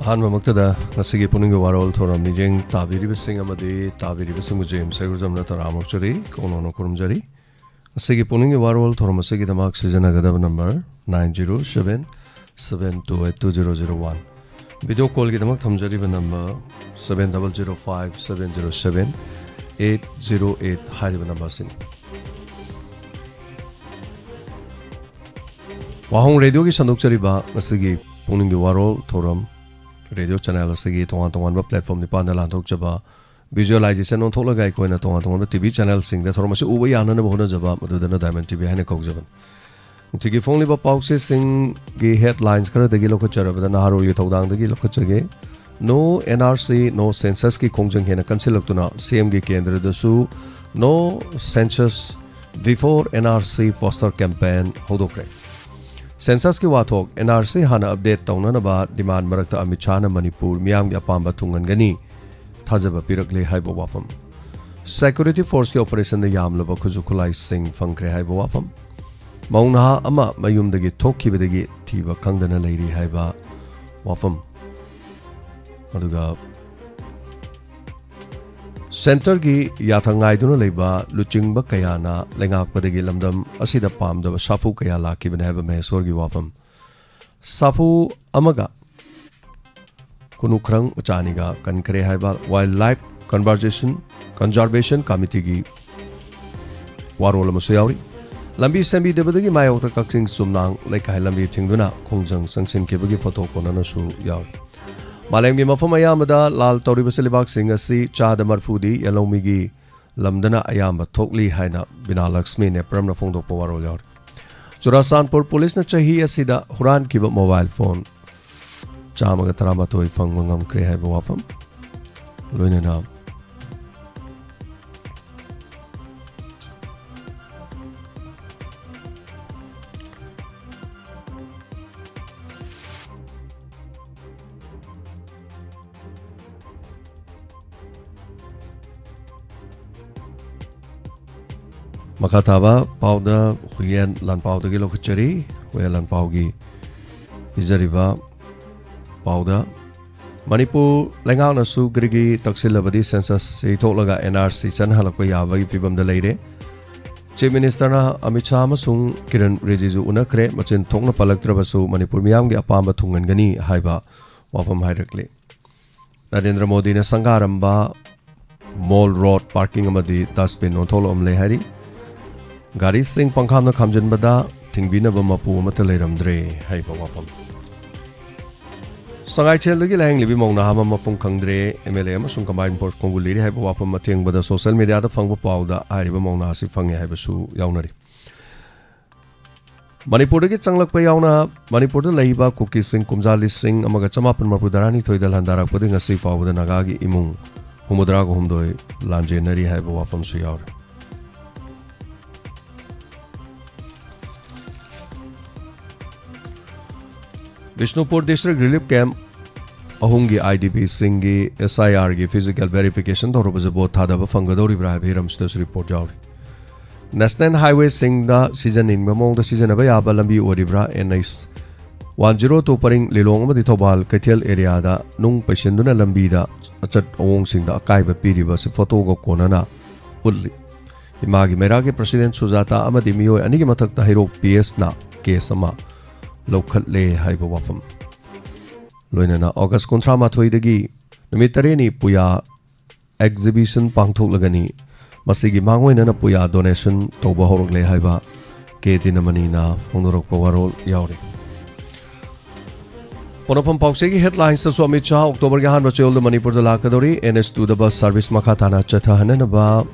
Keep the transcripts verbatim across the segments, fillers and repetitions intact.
ꯑꯍꯥꯟꯕꯃꯛꯇꯗ ꯉꯁꯤꯒꯤ ꯄꯨꯛꯅꯤꯡꯒꯤ ꯋꯥꯔꯣꯜ ꯊꯧꯔꯝ ꯃꯤꯠꯌꯦꯡ ꯇꯥꯕꯤꯔꯤꯕꯁꯤꯡ ꯑꯃꯗꯤ ꯇꯥꯕꯤꯔꯤꯕꯁꯤꯡꯕꯨ ꯖꯦꯝꯁ ꯍꯩꯒ꯭ꯔꯨꯖꯝꯅ ꯇꯔꯥꯝꯅ ꯑꯣꯛꯆꯔꯤ, ꯀꯣꯡꯅꯣꯟꯅ ꯈꯨꯔꯨꯝꯖꯔꯤ꯫ ꯉꯁꯤꯒꯤ ꯄꯨꯛꯅꯤꯡꯒꯤ ꯋꯥꯔꯣꯜ ꯊꯧꯔꯝ ꯑꯁꯤꯒꯤꯗꯃꯛ ꯁꯤꯖꯤꯟꯅꯒꯗꯕ number nine zero seven seven two eight two zero zero one꯫ Video ꯀꯣꯜꯒꯤꯗꯃꯛ ꯊꯝꯖꯔꯤꯕ number seven double zero five seven zero seven eight zero eight ꯍꯥꯏꯔꯤꯕ ꯅꯝꯕꯔꯁꯤꯅꯤ꯫ ꯋꯥꯍꯣꯡ ꯔꯦꯗꯤꯑꯣꯒꯤ ꯁꯟꯗꯣꯛꯆꯔꯤꯕ ꯉꯁꯤꯒꯤ ꯄꯨꯛꯅꯤꯡꯒꯤ ꯋꯥꯔꯣꯜ ꯊꯧꯔꯝ, ꯔꯦꯗꯤꯑꯣ ꯆꯦꯅꯦꯜ ꯑꯁꯤꯒꯤ ꯇꯣꯉꯥꯟ ꯇꯣꯉꯥꯟꯕ ꯄ꯭ꯂꯦꯠꯐꯣꯔꯝ ꯅꯤꯄꯥꯟꯗ ꯂꯥꯟꯊꯣꯛꯆꯕ, ꯚꯤꯖꯨꯑꯦꯂꯥꯏꯖꯦꯁꯟ ꯑꯣꯟꯊꯣꯛꯂꯒ ꯑꯩꯈꯣꯏꯅ ꯇꯣꯉꯥꯟ ꯇꯣꯉꯥꯟꯕ ꯇꯤ ꯚꯤ ꯆꯦꯅꯦꯜꯁꯤꯡꯗ ꯊꯧꯔꯝ ꯑꯁꯤ ꯎꯕ ꯌꯥꯅꯅꯕ ꯍꯣꯠꯅꯖꯕ, ꯃꯗꯨꯗꯅ ꯗꯥꯏꯃꯟ ꯇꯤ ꯚꯤ ꯍꯥꯏꯅ ꯀꯧꯖꯕꯅꯤ꯫ ꯅꯨꯡꯇꯤꯒꯤ ꯐꯣꯡꯂꯤꯕ ꯄꯥꯎꯆꯦꯁꯤꯡꯒꯤ ꯍꯦꯗꯂꯥꯏꯟꯁ ꯈꯔꯗꯒꯤ ꯂꯧꯈꯠꯆꯔꯕꯗ ꯅꯍꯥꯔꯣꯜꯒꯤ ꯊꯧꯗꯥꯡꯗꯒꯤ ꯂꯧꯈꯠꯆꯒꯦ꯫ No N R C, no censusꯀꯤ ꯈꯣꯡꯖꯪ ꯍꯦꯟꯅ ꯀꯟꯁꯤꯜꯂꯛꯇꯨꯅ ꯁꯤ ꯑꯦꯝꯒꯤ ꯀꯦꯟꯗ꯭ꯔꯗꯁꯨ No Census Before N R C poster campaign ꯍꯧꯗꯣꯛꯈ꯭ꯔꯦ꯫ ꯁꯦꯟꯁꯁꯀꯤ ꯋꯥꯊꯣꯛ, ꯑꯦꯟ ꯑꯥꯔ ꯁꯤ ꯍꯥꯟꯅ ꯑꯞꯗꯦꯠ ꯇꯧꯅꯅꯕ ꯗꯤꯃꯥꯟ ꯃꯔꯛꯇ ꯑꯃꯤꯠ ꯁꯥꯍꯅ ꯃꯅꯤꯄꯨꯔ ꯃꯤꯌꯥꯝꯒꯤ ꯑꯄꯥꯝꯕ ꯊꯨꯡꯍꯟꯒꯅꯤ ꯊꯥꯖꯕ ꯄꯤꯔꯛꯂꯦ ꯍꯥꯏꯕ ꯋꯥꯐꯝ꯫ ꯁꯦꯀ꯭ꯌꯨꯔꯤꯇꯤ ꯐꯣꯔꯁꯀꯤ ꯑꯣꯄꯔꯦꯁꯟꯗ ꯌꯥꯝꯂꯕ ꯈꯨꯠꯁꯨ ꯈꯨꯠꯂꯥꯏꯁꯤꯡ ꯐꯪꯈ꯭ꯔꯦ ꯍꯥꯏꯕ ꯋꯥꯐꯝ꯫ ꯃꯧ ꯅꯍꯥ ꯑꯃ ꯃꯌꯨꯝꯗꯒꯤ ꯊꯣꯛꯈꯤꯕꯗꯒꯤ ꯊꯤꯕ ꯈꯪꯗꯅ ꯂꯩꯔꯤ ꯍꯥꯏꯕ ꯋꯥꯐꯝ꯫ ꯑꯗꯨꯒ ꯁꯦꯟꯇꯔꯒꯤ ꯌꯥꯊꯪ ꯉꯥꯏꯗꯨꯅ ꯂꯩꯕ ꯂꯨꯆꯤꯡꯕ ꯀꯌꯥꯅ ꯂꯩꯉꯥꯛꯄꯗꯒꯤ ꯂꯝꯗꯝ ꯑꯁꯤꯗ ꯄꯥꯝꯗꯕ ꯁꯥꯐꯨ ꯀꯌꯥ ꯂꯥꯛꯈꯤꯕꯅꯤ ꯍꯥꯏꯕ ꯃꯍꯦꯁꯣꯔꯒꯤ ꯋꯥꯐꯝ꯫ ꯁꯥꯐꯨ ꯑꯃꯒ ꯈꯨꯅꯨ ꯈꯔꯪ ꯃꯆꯥ ꯑꯅꯤꯒ ꯀꯟꯈ꯭ꯔꯦ ꯍꯥꯏꯕ ꯋꯥꯏꯜ ꯂꯥꯏꯐ ꯀꯟꯚꯔꯖꯦꯁꯟ, ꯀꯟꯖꯥꯔꯕꯦꯁꯟ ꯀꯃꯤꯇꯤꯒꯤ ꯋꯥꯔꯣꯜ ꯑꯃꯁꯨ ꯌꯥꯎꯔꯤ꯫ ꯂꯝꯕꯤ ꯁꯦꯝꯕꯤꯗꯕꯗꯒꯤ ꯃꯥꯌꯣꯛꯇ ꯀꯛꯆꯤꯡ ꯆꯨꯝꯅꯥꯡ ꯂꯩꯀꯥꯏ ꯂꯝꯕꯤ ꯊꯤꯡꯗꯨꯅ ꯈꯣꯡꯖꯪ ꯆꯪꯁꯤꯟꯈꯤꯕꯒꯤ ꯐꯣꯇꯣ ꯀꯣꯟꯅꯅꯁꯨ ꯌꯥꯎꯔꯤ꯫ ꯃꯥꯂꯦꯝꯒꯤ ꯃꯐꯝ ꯑꯌꯥꯝꯕꯗ ꯂꯥꯜ ꯇꯧꯔꯤꯕꯁꯤ ꯂꯩꯕꯥꯛꯁꯤꯡ ꯑꯁꯤ ꯆꯥꯗ ꯃꯔꯐꯨꯗꯤ ꯌꯦꯜꯍꯧꯃꯤꯒꯤ ꯂꯝꯗꯅ ꯑꯌꯥꯝꯕ ꯊꯣꯛꯂꯤ ꯍꯥꯏꯅ ꯕꯤꯅꯥ ꯂꯛꯁꯃꯤ ꯅꯦꯄ꯭ꯔꯝꯅ ꯐꯣꯡꯗꯣꯛꯄ ꯋꯥꯔꯣꯜ ꯌꯥꯎꯔꯤ꯫ ꯆꯨꯔꯥꯆꯥꯟꯄꯨꯔ ꯄꯨꯂꯤꯁꯅ ꯆꯍꯤ ꯑꯁꯤꯗ ꯍꯨꯔꯥꯟꯈꯤꯕ ꯃꯣꯕꯥꯏꯜ ꯐꯣꯟ ꯆꯥꯝꯃꯒ ꯇꯔꯥꯃꯥꯊꯣꯏ ꯐꯪꯕ ꯉꯝꯈ꯭ꯔꯦ ꯍꯥꯏꯕ ꯋꯥꯐꯝ, ꯂꯣꯏꯅꯅ ꯃꯈꯥ ꯇꯥꯕ ꯄꯥꯎꯗ ꯍꯨꯏꯌꯦꯟ ꯂꯥꯟꯄꯥꯎꯗꯒꯤ ꯂꯧꯈꯠꯆꯔꯤ꯫ ꯍꯨꯏꯌꯦꯟ ꯂꯥꯟꯄꯥꯎꯒꯤ ꯄꯤꯖꯔꯤꯕ ꯄꯥꯎꯗ ꯃꯅꯤꯄꯨꯔ ꯂꯩꯉꯥꯛꯅꯁꯨ ꯒ꯭ꯔꯤꯒꯤ ꯇꯛꯁꯤꯜꯂꯕꯗꯤ ꯁꯦꯟꯁꯁ ꯌꯩꯊꯣꯛꯂꯒ ꯑꯦꯟ ꯑꯥꯔ ꯁꯤ ꯆꯠꯅꯍꯜꯂꯛꯄ ꯌꯥꯕꯒꯤ ꯐꯤꯕꯝꯗ ꯂꯩꯔꯦ꯫ ꯆꯤꯐ ꯃꯤꯅꯤꯁꯇꯔꯅ ꯑꯃꯤꯠ ꯁꯥꯍ ꯑꯃꯁꯨꯡ ꯀꯤꯔꯟ ꯔꯤꯖꯤꯖꯨ ꯎꯅꯈ꯭ꯔꯦ꯫ ꯃꯆꯤꯟ ꯊꯣꯛꯅ ꯄꯜꯂꯛꯇ꯭ꯔꯕꯁꯨ ꯃꯅꯤꯄꯨꯔ ꯃꯤꯌꯥꯝꯒꯤ ꯑꯄꯥꯝꯕ ꯊꯨꯡꯍꯟꯒꯅꯤ ꯍꯥꯏꯕ ꯋꯥꯐꯝ ꯍꯥꯏꯔꯛꯂꯤ꯫ ꯅꯔꯦꯟꯗ꯭ꯔ ꯃꯣꯗꯤꯅ ꯁꯪꯒꯥꯔꯝꯕ ꯃꯣꯜ ꯔꯣꯗ ꯄꯥꯔꯀꯤꯡ ꯑꯃꯗꯤ ꯗꯁꯕꯤꯟ ꯑꯣꯟꯊꯣꯛꯂꯛꯂꯦ ꯍꯥꯏꯔꯤ꯫ ꯒꯥꯔꯤꯁꯤꯡ ꯄꯪꯈꯥꯝꯗ ꯈꯥꯝꯖꯤꯟꯕꯗ ꯊꯤꯡꯕꯤꯅꯕ ꯃꯄꯨ ꯑꯃꯠꯇ ꯂꯩꯔꯝꯗ꯭ꯔꯦ ꯍꯥꯏꯕ ꯋꯥꯐꯝ꯫ ꯁꯉꯥꯏꯊꯦꯜꯗꯒꯤ ꯂꯥꯏꯌꯦꯡꯂꯤꯕꯤ ꯃꯧ ꯅꯍꯥ ꯑꯃ ꯃꯄꯨꯡ ꯈꯪꯗ꯭ꯔꯦ, ꯑꯦꯝ ꯑꯦꯜ ꯑꯦ ꯑꯃꯁꯨꯡ ꯀꯝꯕꯥꯏꯟ ꯐꯣꯔꯁ ꯈꯣꯡꯒꯨꯜ ꯂꯤꯔꯤ ꯍꯥꯏꯕ ꯋꯥꯐꯝ ꯑꯊꯦꯡꯕꯗ ꯁꯣꯁꯤꯌꯦꯜ ꯃꯤꯗꯤꯌꯥꯗ ꯐꯪꯕ ꯄꯥꯎꯗ ꯍꯥꯏꯔꯤꯕ ꯃꯧ ꯅꯍꯥ ꯑꯁꯤ ꯐꯪꯉꯦ ꯍꯥꯏꯕꯁꯨ ꯌꯥꯎꯅꯔꯤ꯫ ꯃꯅꯤꯄꯨꯔꯗꯒꯤ ꯆꯪꯂꯛꯄ ꯌꯥꯎꯅ ꯃꯅꯤꯄꯨꯔꯗ ꯂꯩꯕ ꯀꯨꯀꯤꯁꯤꯡ ꯀꯨꯝꯖꯥ ꯂꯤꯁꯤꯡ ꯑꯃꯒ ꯆꯃꯥꯄꯟ ꯃꯔꯤꯐꯨ ꯇꯔꯥꯅꯤꯊꯣꯏꯗ ꯍꯟꯗꯔꯛꯄꯗꯒꯤ ꯉꯁꯤ ꯐꯥꯎꯕꯗ ꯅꯥꯒꯥꯒꯤ ꯏꯃꯨꯡ ꯍꯨꯝꯐꯨꯇꯔꯥꯒ ꯍꯨꯝꯗꯣꯏ ꯂꯥꯟꯖꯦꯟꯅꯔꯤ ꯍꯥꯏꯕ ꯋꯥꯐꯝꯁꯨ ꯌꯥꯎꯔꯤ꯫ ꯕꯤꯁꯅꯨꯄꯨꯔ ꯗꯤꯁꯇ꯭ꯔꯤꯛ ꯔꯤꯂꯤꯐ ꯀꯦꯝꯞ ꯑꯍꯨꯝꯒꯤ ꯑꯥꯏ ꯗꯤ ꯄꯤꯁꯤꯡꯒꯤ ꯑꯦꯁ ꯑꯥꯏ ꯑꯥꯔꯒꯤ ꯐꯤꯖꯤꯀꯦꯜ ꯚꯦꯔꯤꯐꯤꯀꯦꯁꯟ ꯇꯧꯔꯕꯁꯨ ꯚꯣꯠ ꯊꯥꯗꯕ ꯐꯪꯒꯗꯧꯔꯤꯕ꯭ꯔꯥ ꯍꯥꯏꯕ ꯍꯤꯔꯝꯁꯤꯗꯁꯨ ꯔꯤꯄꯣꯔꯠ ꯌꯥꯎꯔꯤ꯫ ꯅꯦꯁꯅꯦꯜ ꯍꯥꯏꯋꯦꯁꯤꯡꯗ ꯁꯤꯖꯟꯅꯅꯤꯡꯕ ꯃꯑꯣꯡꯗ ꯁꯤꯖꯤꯟꯅꯕ ꯌꯥꯕ ꯂꯝꯕꯤ ꯑꯣꯏꯔꯤꯕ꯭ꯔꯥ? N H one zero two ꯄꯔꯤꯡ ꯂꯤꯂꯣꯡ ꯑꯃꯗꯤ ꯊꯧꯕꯥꯜ ꯀꯩꯊꯦꯜ ꯑꯦꯔꯤꯌꯥꯗ ꯅꯨꯡ ꯄꯩꯁꯤꯟꯗꯨꯅ ꯂꯝꯕꯤꯗ ꯑꯆꯠ ꯑꯋꯣꯡꯁꯤꯡꯗ ꯑꯀꯥꯏꯕ ꯄꯤꯔꯤꯕ ꯑꯁꯤ ꯐꯣꯇꯣꯒ ꯀꯣꯟꯅꯅ ꯎꯠꯂꯤ꯫ ꯏꯃꯥꯒꯤ ꯃꯩꯔꯥꯒꯤ ꯄ꯭ꯔꯁꯤꯗꯦꯟ ꯁꯨꯖꯥꯇꯥ ꯑꯃꯗꯤ ꯃꯤꯑꯣꯏ ꯑꯅꯤꯒꯤ ꯃꯊꯛꯇ ꯍꯩꯔꯣꯛ ꯄꯤ ꯑꯦꯁꯅ ꯀꯦꯁ ꯑꯃ ꯂꯧꯈꯠꯂꯦ ꯍꯥꯏꯕ ꯋꯥꯐꯝ꯫ ꯂꯣꯏꯅꯅ ꯑꯣꯒꯁ ꯀꯨꯟꯊ꯭ꯔꯥ ꯃꯥꯊꯣꯏꯗꯒꯤ ꯅꯨꯃꯤꯠ ꯇꯔꯦꯠꯅꯤ ꯄꯨꯌꯥ ꯑꯦꯛꯖꯤꯕꯤꯁꯟ ꯄꯥꯡꯊꯣꯛꯂꯒꯅꯤ꯫ ꯃꯁꯤꯒꯤ ꯃꯥꯡꯑꯣꯏꯅꯅ ꯄꯨꯌꯥ ꯗꯣꯅꯦꯁꯟ ꯇꯧꯕ ꯍꯧꯔꯛꯂꯦ ꯍꯥꯏꯕ ꯀꯦ ꯗꯤꯅꯃꯅꯤꯅ ꯐꯣꯡꯗꯣꯔꯛꯄ ꯋꯥꯔꯣꯜ ꯌꯥꯎꯔꯤ꯫ ꯄꯣꯠꯅꯐꯝ ꯄꯥꯎꯆꯦꯒꯤ ꯍꯦꯗꯂꯥꯏꯟꯁꯇꯁꯨ ꯑꯃꯤꯠ ꯁꯥꯍ ꯑꯣꯛꯇꯣꯕꯔꯒꯤ ꯑꯍꯥꯟꯕ ꯆꯌꯣꯜꯗ ꯃꯅꯤꯄꯨꯔꯗ ꯂꯥꯛꯀꯗꯧꯔꯤ꯫ ꯑꯦꯟ ꯑꯦꯁ ꯇꯨꯗ ꯕꯁ ꯁꯥꯔꯚꯤꯁ ꯃꯈꯥ ꯇꯥꯅ ꯆꯠꯊꯍꯟꯅꯅꯕ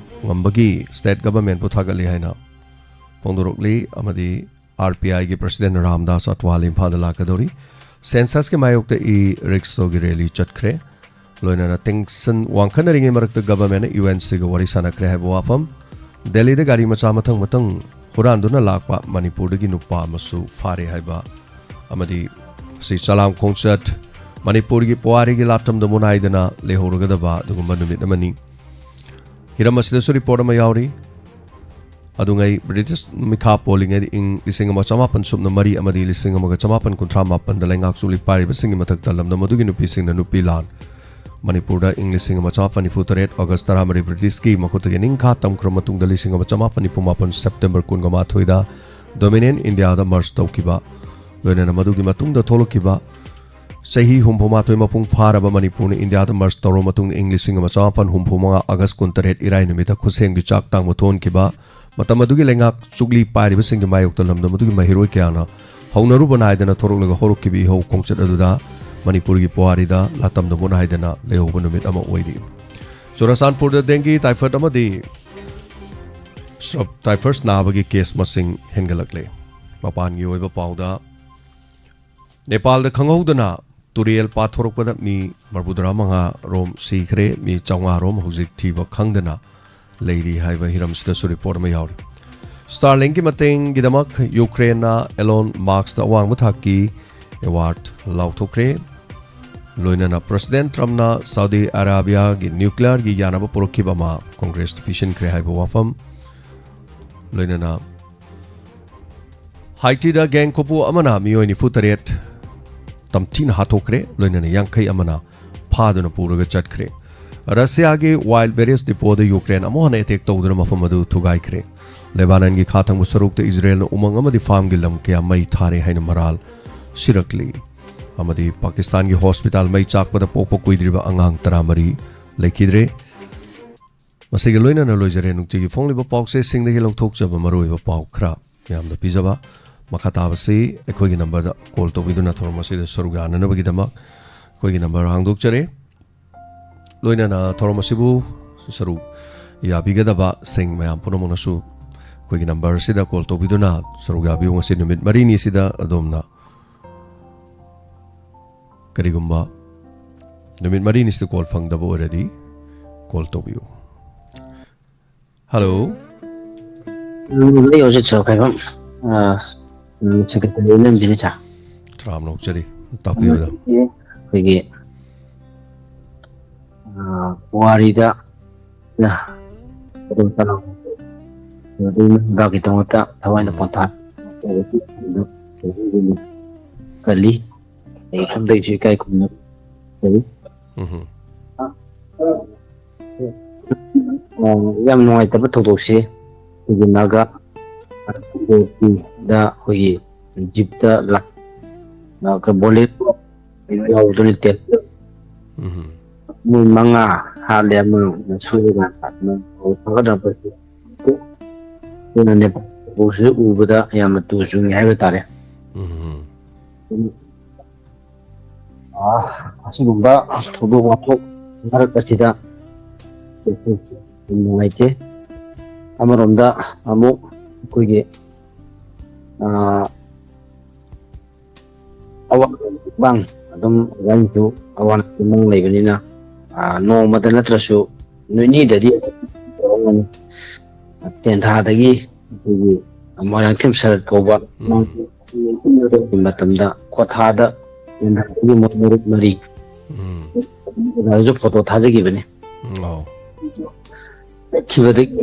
ꯉꯝꯕꯒꯤ ꯁ꯭ꯇꯦꯠ ꯒꯚꯔꯟꯃꯦꯟꯠꯄꯨ ꯊꯥꯒꯠꯂꯤ ꯍꯥꯏꯅ ꯐꯣꯡꯗꯣꯔꯛꯂꯤ꯫ ꯑꯃꯗꯤ ꯑꯥꯔ ꯄꯤ ꯑꯥꯏꯒꯤ ꯄ꯭ꯔꯁꯤꯗꯦꯟꯠ ꯔꯥꯝꯗꯥꯁ ꯑꯇꯋꯥꯂꯦ ꯏꯝꯐꯥꯜꯗ ꯂꯥꯛꯀꯗꯧꯔꯤ꯫ ꯁꯦꯟꯁꯁꯀꯤ ꯃꯥꯌꯣꯛꯇ ꯏ ꯔꯤꯛꯁꯣꯒꯤ ꯔꯦꯂꯤ ꯆꯠꯈ꯭ꯔꯦ꯫ ꯂꯣꯏꯅꯅ ꯇꯦꯟꯁꯟ ꯋꯥꯡꯈꯠꯅꯔꯤꯉꯩ ꯃꯔꯛꯇ ꯒꯚꯔꯟꯃꯦꯟꯠꯅ ꯌꯨ ꯑꯦꯟ ꯁꯤꯒ ꯋꯥꯔꯤ ꯁꯥꯟꯅꯈ꯭ꯔꯦ ꯍꯥꯏꯕ ꯋꯥꯐꯝ꯫ ꯗꯦꯜꯂꯤꯗ ꯒꯥꯔꯤ ꯃꯆꯥ ꯃꯊꯪ ꯃꯊꯪ ꯍꯨꯔꯥꯟꯗꯨꯅ ꯂꯥꯛꯄ ꯃꯅꯤꯄꯨꯔꯗꯒꯤ ꯅꯨꯄꯥ ꯑꯃꯁꯨ ꯐꯥꯔꯦ ꯍꯥꯏꯕ ꯑꯃꯗꯤ ꯁꯤ ꯆꯂꯥꯝ ꯈꯣꯡꯆꯠ, ꯃꯅꯤꯄꯨꯔꯒꯤ ꯄꯨꯋꯥꯔꯤꯒꯤ ꯂꯥꯇꯝꯗ ꯃꯨꯅꯥꯏꯗꯅ ꯂꯩꯍꯧꯔꯒꯗꯕ ꯑꯗꯨꯒꯨꯝꯕ ꯅꯨꯃꯤꯠ ꯑꯃꯅꯤ꯫ ꯍꯤꯔꯝ ꯑꯁꯤꯗꯁꯨ ꯔꯤꯄꯣꯔꯠ ꯑꯃ ꯌꯥꯎꯔꯤ꯫ ꯑꯗꯨꯉꯩ ꯕ꯭ꯔꯤꯇꯤꯁ ꯃꯤꯈꯥ ꯄꯣꯜꯂꯤꯉꯩꯗ ꯏꯪ ꯂꯤꯁꯤꯡ ꯑꯃ ꯆꯃꯥꯄꯟ ꯁꯨꯞꯅ ꯃꯔꯤ ꯑꯃꯗꯤ ꯂꯤꯁꯤꯡ ꯑꯃꯒ ꯆꯃꯥꯄꯟ ꯀꯨꯟꯊ꯭ꯔꯥ ꯃꯥꯄꯟꯗ ꯂꯩꯉꯥꯛ ꯆꯨꯛꯂꯤ ꯄꯥꯏꯔꯤꯕꯁꯤꯡꯒꯤ ꯃꯊꯛꯇ ꯂꯝꯗꯝ ꯑꯗꯨꯒꯤ ꯅꯨꯄꯤꯁꯤꯡꯅ ꯅꯨꯄꯤ ꯂꯥꯟ꯫ ꯃꯅꯤꯄꯨꯔꯗ ꯏꯪ ꯂꯤꯁꯤꯡ ꯑꯃ ꯆꯃꯥꯄꯟ ꯅꯤꯐꯨ ꯇꯔꯦꯠ ꯑꯣꯒꯁ ꯇꯔꯥꯃꯔꯤ ꯕ꯭ꯔꯤꯇꯤꯁꯀꯤ ꯃꯈꯨꯠꯇꯒꯤ ꯅꯤꯡꯈꯥ ꯇꯝꯈ꯭ꯔꯕ ꯃꯇꯨꯡꯗ ꯂꯤꯁꯤꯡ ꯑꯃ ꯆꯃꯥꯄꯟ ꯅꯤꯐꯨ ꯃꯥꯄꯟ ꯁꯦꯞꯇꯦꯝꯕꯔ ꯀꯨꯟꯒ ꯃꯥꯊꯣꯏꯗ ꯗꯣꯃꯤꯅꯤꯌꯟ ꯏꯟꯗꯤꯌꯥꯗ ꯃꯔꯁ ꯇꯧꯈꯤꯕ, ꯂꯣꯏꯅꯅ ꯃꯗꯨꯒꯤ ꯃꯇꯨꯡꯗ ꯊꯣꯛꯂꯛꯈꯤꯕ ꯆꯍꯤ ꯍꯨꯝꯐꯨ ꯃꯥꯊꯣꯏ ꯃꯄꯨꯡ ꯐꯥꯔꯕ ꯃꯅꯤꯄꯨꯔꯅ ꯏꯟꯗꯤꯌꯥꯗ ꯃꯔꯁ ꯇꯧꯔꯕ ꯃꯇꯨꯡꯗ ꯏꯪ ꯂꯤꯁꯤꯡ ꯑꯃ ꯆꯃꯥꯄꯟ ꯍꯨꯝꯐꯨ ꯃꯉꯥ ꯑꯥꯒꯁ ꯀꯨꯟꯇꯔꯦꯠ ꯏꯔꯥꯏ ꯅꯨꯃꯤꯠꯇ ꯈꯨꯠꯁꯦꯝꯒꯤ ꯆꯥꯛ ꯇꯥꯡꯕ ꯊꯣꯛꯍꯟꯈꯤꯕ, ꯃꯇꯝ ꯑꯗꯨꯒꯤ ꯂꯩꯉꯥꯛ ꯆꯨꯛꯂꯤ ꯄꯥꯏꯔꯤꯕꯁꯤꯡꯒꯤ ꯃꯥꯌꯣꯛꯇ ꯂꯝꯗꯝ ꯑꯗꯨꯒꯤ ꯃꯍꯩꯔꯣꯏ ꯀꯌꯥꯅ ꯍꯧꯅꯔꯨꯕ ꯅꯥꯏꯗꯅ ꯊꯣꯔꯛꯂꯒ ꯍꯧꯔꯛꯈꯤꯕ ꯏꯍꯧ ꯈꯣꯡꯆꯠ ꯑꯗꯨꯗ ꯃꯅꯤꯄꯨꯔꯒꯤ ꯄꯨꯋꯥꯔꯤꯗ ꯂꯥꯇꯝꯗ ꯃꯨꯠ ꯍꯥꯏꯗꯅ ꯂꯩꯍꯧꯕ ꯅꯨꯃꯤꯠ ꯑꯃ ꯑꯣꯏꯔꯤ꯫ ꯆꯨꯔꯆꯥꯟꯄꯨꯔꯗ ꯗꯦꯡꯒꯤ, ꯇꯥꯏꯐꯣꯏꯗ ꯑꯃꯗꯤ ꯁ꯭ꯔꯞ ꯇꯥꯏꯐꯁ ꯅꯥꯕꯒꯤ ꯀꯦꯁ ꯃꯁꯤꯡ ꯍꯦꯟꯒꯠꯂꯛꯂꯦ꯫ ꯃꯄꯥꯟꯒꯤ ꯑꯣꯏꯕ ꯄꯥꯎꯗ, ꯅꯦꯄꯥꯜꯗ ꯈꯪꯍꯧꯗꯅ ꯇꯨꯔꯦꯜ ꯄꯥꯊꯣꯔꯛꯄꯗ ꯃꯤ ꯃꯔꯐꯨꯇꯔꯥ ꯃꯉꯥ ꯔꯣꯝ ꯁꯤꯈ꯭ꯔꯦ, ꯃꯤ ꯆꯥꯝꯃꯉꯥ ꯔꯣꯝ ꯍꯧꯖꯤꯛ ꯊꯤꯕ ꯈꯪꯗꯅ ꯂꯩꯔꯤ ꯍꯥꯏꯕ ꯍꯤꯔꯝꯁꯤꯗꯁꯨ ꯔꯤꯄꯣꯔꯠ ꯑꯃ ꯌꯥꯎꯔꯤ꯫ ꯁ꯭ꯇꯥꯔꯂꯤꯡꯒꯤ ꯃꯇꯦꯡꯒꯤꯗꯃꯛ ꯌꯨꯀ꯭ꯔꯦꯟꯅ ꯑꯦꯂꯣꯟ ꯃꯥꯛꯁꯇ ꯑꯋꯥꯡꯕ ꯊꯥꯛꯀꯤ ꯑꯦꯋꯥꯔꯗ ꯂꯥꯎꯊꯣꯛꯈ꯭ꯔꯦ꯫ ꯂꯣꯏꯅꯅ ꯄ꯭ꯔꯁꯤꯗꯦꯟ ꯇ꯭ꯔꯝꯞꯅ ꯁꯥꯎꯗꯤ ꯑꯔꯥꯕꯤꯌꯥꯒꯤ ꯅ꯭ꯌꯨꯀ꯭ꯂꯤꯌꯔꯒꯤ ꯌꯥꯅꯕ ꯄꯨꯔꯛꯈꯤꯕ ꯑꯃ ꯀꯣꯡꯒ꯭ꯔꯦꯁꯇ ꯄꯤꯁꯤꯟꯈ꯭ꯔꯦ ꯍꯥꯏꯕ ꯋꯥꯐꯝ, ꯂꯣꯏꯅꯅ ꯍꯥꯏꯇꯤꯗ ꯒꯦꯡ ꯈꯨꯄꯨ ꯑꯃꯅ ꯃꯤꯑꯣꯏ ꯅꯤꯐꯨꯇꯔꯦꯠ ꯇꯝꯊꯤꯅ ꯍꯥꯠꯇꯣꯛꯈ꯭ꯔꯦ, ꯂꯣꯏꯅꯅ ꯌꯥꯡꯈꯩ ꯑꯃꯅ ꯐꯥꯗꯨꯅ ꯄꯨꯔꯒ ꯆꯠꯈ꯭ꯔꯦ꯫ ꯔꯁꯤꯌꯥꯒꯤ ꯋꯥꯏꯜ ꯕꯦꯔꯤꯁ ꯗꯤꯄꯣꯗ ꯌꯨꯀ꯭ꯔꯦꯟ ꯑꯃꯨꯛ ꯍꯟꯅ ꯑꯦꯇꯦꯛ ꯇꯧꯗꯨꯅ ꯃꯐꯝ ꯑꯗꯨ ꯊꯨꯒꯥꯏꯈ꯭ꯔꯦ꯫ ꯂꯦꯕꯥꯅꯟꯒꯤ ꯈꯥ ꯊꯪꯕ ꯁꯔꯨꯛꯇ ꯏꯖꯔꯦꯜꯅ ꯎꯃꯪ ꯑꯃꯗꯤ ꯐꯥꯝꯒꯤ ꯂꯝ ꯀꯌꯥ ꯃꯩ ꯊꯥꯔꯦ ꯍꯥꯏꯅ ꯃꯔꯥꯜ ꯁꯤꯔꯛꯂꯤ꯫ ꯑꯃꯗꯤ ꯄꯥꯀꯤꯁꯇꯥꯟꯒꯤ ꯍꯣꯁꯄꯤꯇꯥꯜ ꯃꯩ ꯆꯥꯛꯄꯗ ꯄꯣꯛꯄ ꯀꯨꯏꯗ꯭ꯔꯤꯕ ꯑꯉꯥꯡ ꯇꯔꯥꯃꯔꯤ ꯂꯩꯈꯤꯗ꯭ꯔꯦ꯫ ꯃꯁꯤꯒ ꯂꯣꯏꯅꯅ ꯂꯣꯏꯖꯔꯦ ꯅꯨꯡꯇꯤꯒꯤ ꯐꯣꯡꯂꯤꯕ ꯄꯥꯎꯆꯦꯁꯤꯡꯗꯒꯤ ꯂꯧꯊꯣꯛꯆꯕ ꯃꯔꯨꯑꯣꯏꯕ ꯄꯥꯎ ꯈꯔ ꯃꯌꯥꯝꯗ ꯄꯤꯖꯕ꯫ ꯃꯈꯥ ꯇꯥꯕꯁꯤ ꯑꯩꯈꯣꯏꯒꯤ ꯅꯝꯕꯔꯗ ꯀꯣꯜ ꯇꯧꯕꯤꯗꯨꯅ ꯊꯧꯔꯝ ꯑꯁꯤꯗ ꯁꯔꯨꯛ ꯌꯥꯅꯅꯕꯒꯤꯗꯃꯛ ꯑꯩꯈꯣꯏꯒꯤ ꯅꯝꯕꯔ ꯍꯥꯡꯗꯣꯛꯆꯔꯤ꯫ ꯂꯣꯏꯅꯅ ꯊꯧꯔꯝ ꯑꯁꯤꯕꯨ ꯁꯔꯨꯛ ꯌꯥꯕꯤꯒꯗꯕꯁꯤꯡ ꯃꯌꯥꯝ ꯄꯨꯝꯅꯃꯛꯅꯁꯨ ꯑꯩꯈꯣꯏꯒꯤ ꯅꯝꯕꯔ ꯑꯁꯤꯗ ꯀꯣꯜ ꯇꯧꯕꯤꯗꯨꯅ ꯁꯔꯨꯛ ꯌꯥꯕꯤꯌꯨ꯫ ꯉꯁꯤ ꯅꯨꯃꯤꯠ ꯃꯔꯤꯅꯤ ꯑꯁꯤꯗ ꯑꯗꯣꯝꯅ ꯀꯔꯤꯒꯨꯝꯕ ꯅꯨꯃꯤꯠ ꯃꯔꯤꯅꯤꯁꯤꯗ ꯀꯣꯜ ꯐꯪꯗꯕ ꯑꯣꯏꯔꯗꯤ ꯀꯣꯜ ꯇꯧꯕꯤꯌꯨ꯫ ꯍꯜꯂꯣ꯫ ꯎꯝ, ꯑꯩ ꯍꯧꯖꯤꯛ ꯁꯣ ꯀꯩꯕ, ꯑ, ꯎꯝ, ꯁꯦꯀ꯭ꯔꯦꯇꯔꯤ ꯅꯝꯕꯤꯔꯤꯁꯦ꯫ ꯇꯔꯥꯝꯅ ꯑꯣꯛꯆꯔꯤ꯫ ꯇꯥꯛꯄꯤꯌꯨꯗ꯫ ꯑꯩꯈꯣꯏꯒꯤ, ꯑ, ꯄꯨꯋꯥꯔꯤꯗ, ꯑ, ꯑꯗꯨꯝ ꯀꯩꯅꯣ, ꯂꯩꯕꯥꯛꯀꯤꯗꯃꯛꯇ ꯊꯋꯥꯏꯅ ꯎꯝ꯫ ꯄꯣꯟꯊꯥ ꯀꯜꯂꯤ꯫ ꯑꯩ ꯈꯪꯗꯩꯁꯨ ꯏꯀꯥꯏ ꯈꯨꯝꯅ ꯀꯜꯂꯤ꯫ ꯎꯝ꯫ ꯑ, ꯌꯥꯝ ꯅꯨꯡꯉꯥꯏꯇꯕ ꯊꯧꯗꯣꯛꯁꯤ ꯑꯩꯈꯣꯏꯒꯤ ꯅꯥꯒꯥ ꯗ ꯑꯩꯈꯣꯏꯒꯤ ꯖꯤꯞꯇ ꯂꯥꯛ-, ꯑ, ꯕꯣꯂꯦꯔꯣ ꯌꯥꯎꯕꯗꯨꯅ ꯇꯦꯜ-, ꯎꯝ꯫ ꯃꯣꯏ ꯃꯉꯥ ꯍꯥꯠꯂꯦ, ꯑꯃꯅ ꯁꯣꯏꯗꯅ ꯐꯒꯗꯕ꯫ ꯑꯗꯨꯅ ꯅꯦꯄꯥꯜꯁꯤꯗ ꯎꯕꯗ ꯌꯥꯝꯅ ꯇꯨ ꯆꯨꯡꯉꯤ ꯍꯥꯏꯕ ꯇꯥꯔꯦ꯫ ꯎꯝ꯫ ꯑ, ꯑꯁꯤꯒꯨꯝꯕ ꯊꯧꯗꯣꯛ ꯋꯥꯊꯣꯛ ꯃꯔꯛ ꯑꯁꯤꯗ ꯌꯥꯝ ꯅꯨꯡꯉꯥꯏꯇꯦ꯫ ꯑꯃꯔꯣꯝꯗ ꯑꯃꯨꯛ ꯑꯩꯈꯣꯏꯒꯤ, ꯑ, ꯑꯋꯥꯡ ꯑꯗꯨꯝ ꯋꯥꯔꯤꯁꯨ ꯑꯋꯥꯡ ꯑꯗꯨꯝ ꯂꯩꯕꯅꯤꯅ, ꯑ, ꯅꯣꯡꯃꯗ ꯅꯠꯇ꯭ꯔꯁꯨ ꯅꯤꯅꯤꯗꯗꯤ ꯇꯧꯔꯝꯒꯅꯤ꯫ ꯇꯦꯟꯊꯥꯗꯒꯤ ꯑꯩꯈꯣꯏꯒꯤ ꯃꯣꯏꯔꯥꯡꯊꯦꯝ ꯁꯔꯠ ꯀꯧꯕ ꯎꯝ꯫ ꯃꯇꯝꯗ ꯀ꯭ꯋꯥꯊꯥꯗ ꯇꯦꯟꯊꯥꯗꯒꯤ ꯃꯣꯏ ꯃꯔꯨꯞ ꯃꯔꯤ ꯎꯝ꯫ ꯑꯗꯨꯁꯨ ꯐꯣꯇꯣ ꯊꯥꯖꯈꯤꯕꯅꯤ꯫ ꯎꯝ, ꯑꯧ꯫ ꯆꯠꯈꯤꯕꯗꯒꯤ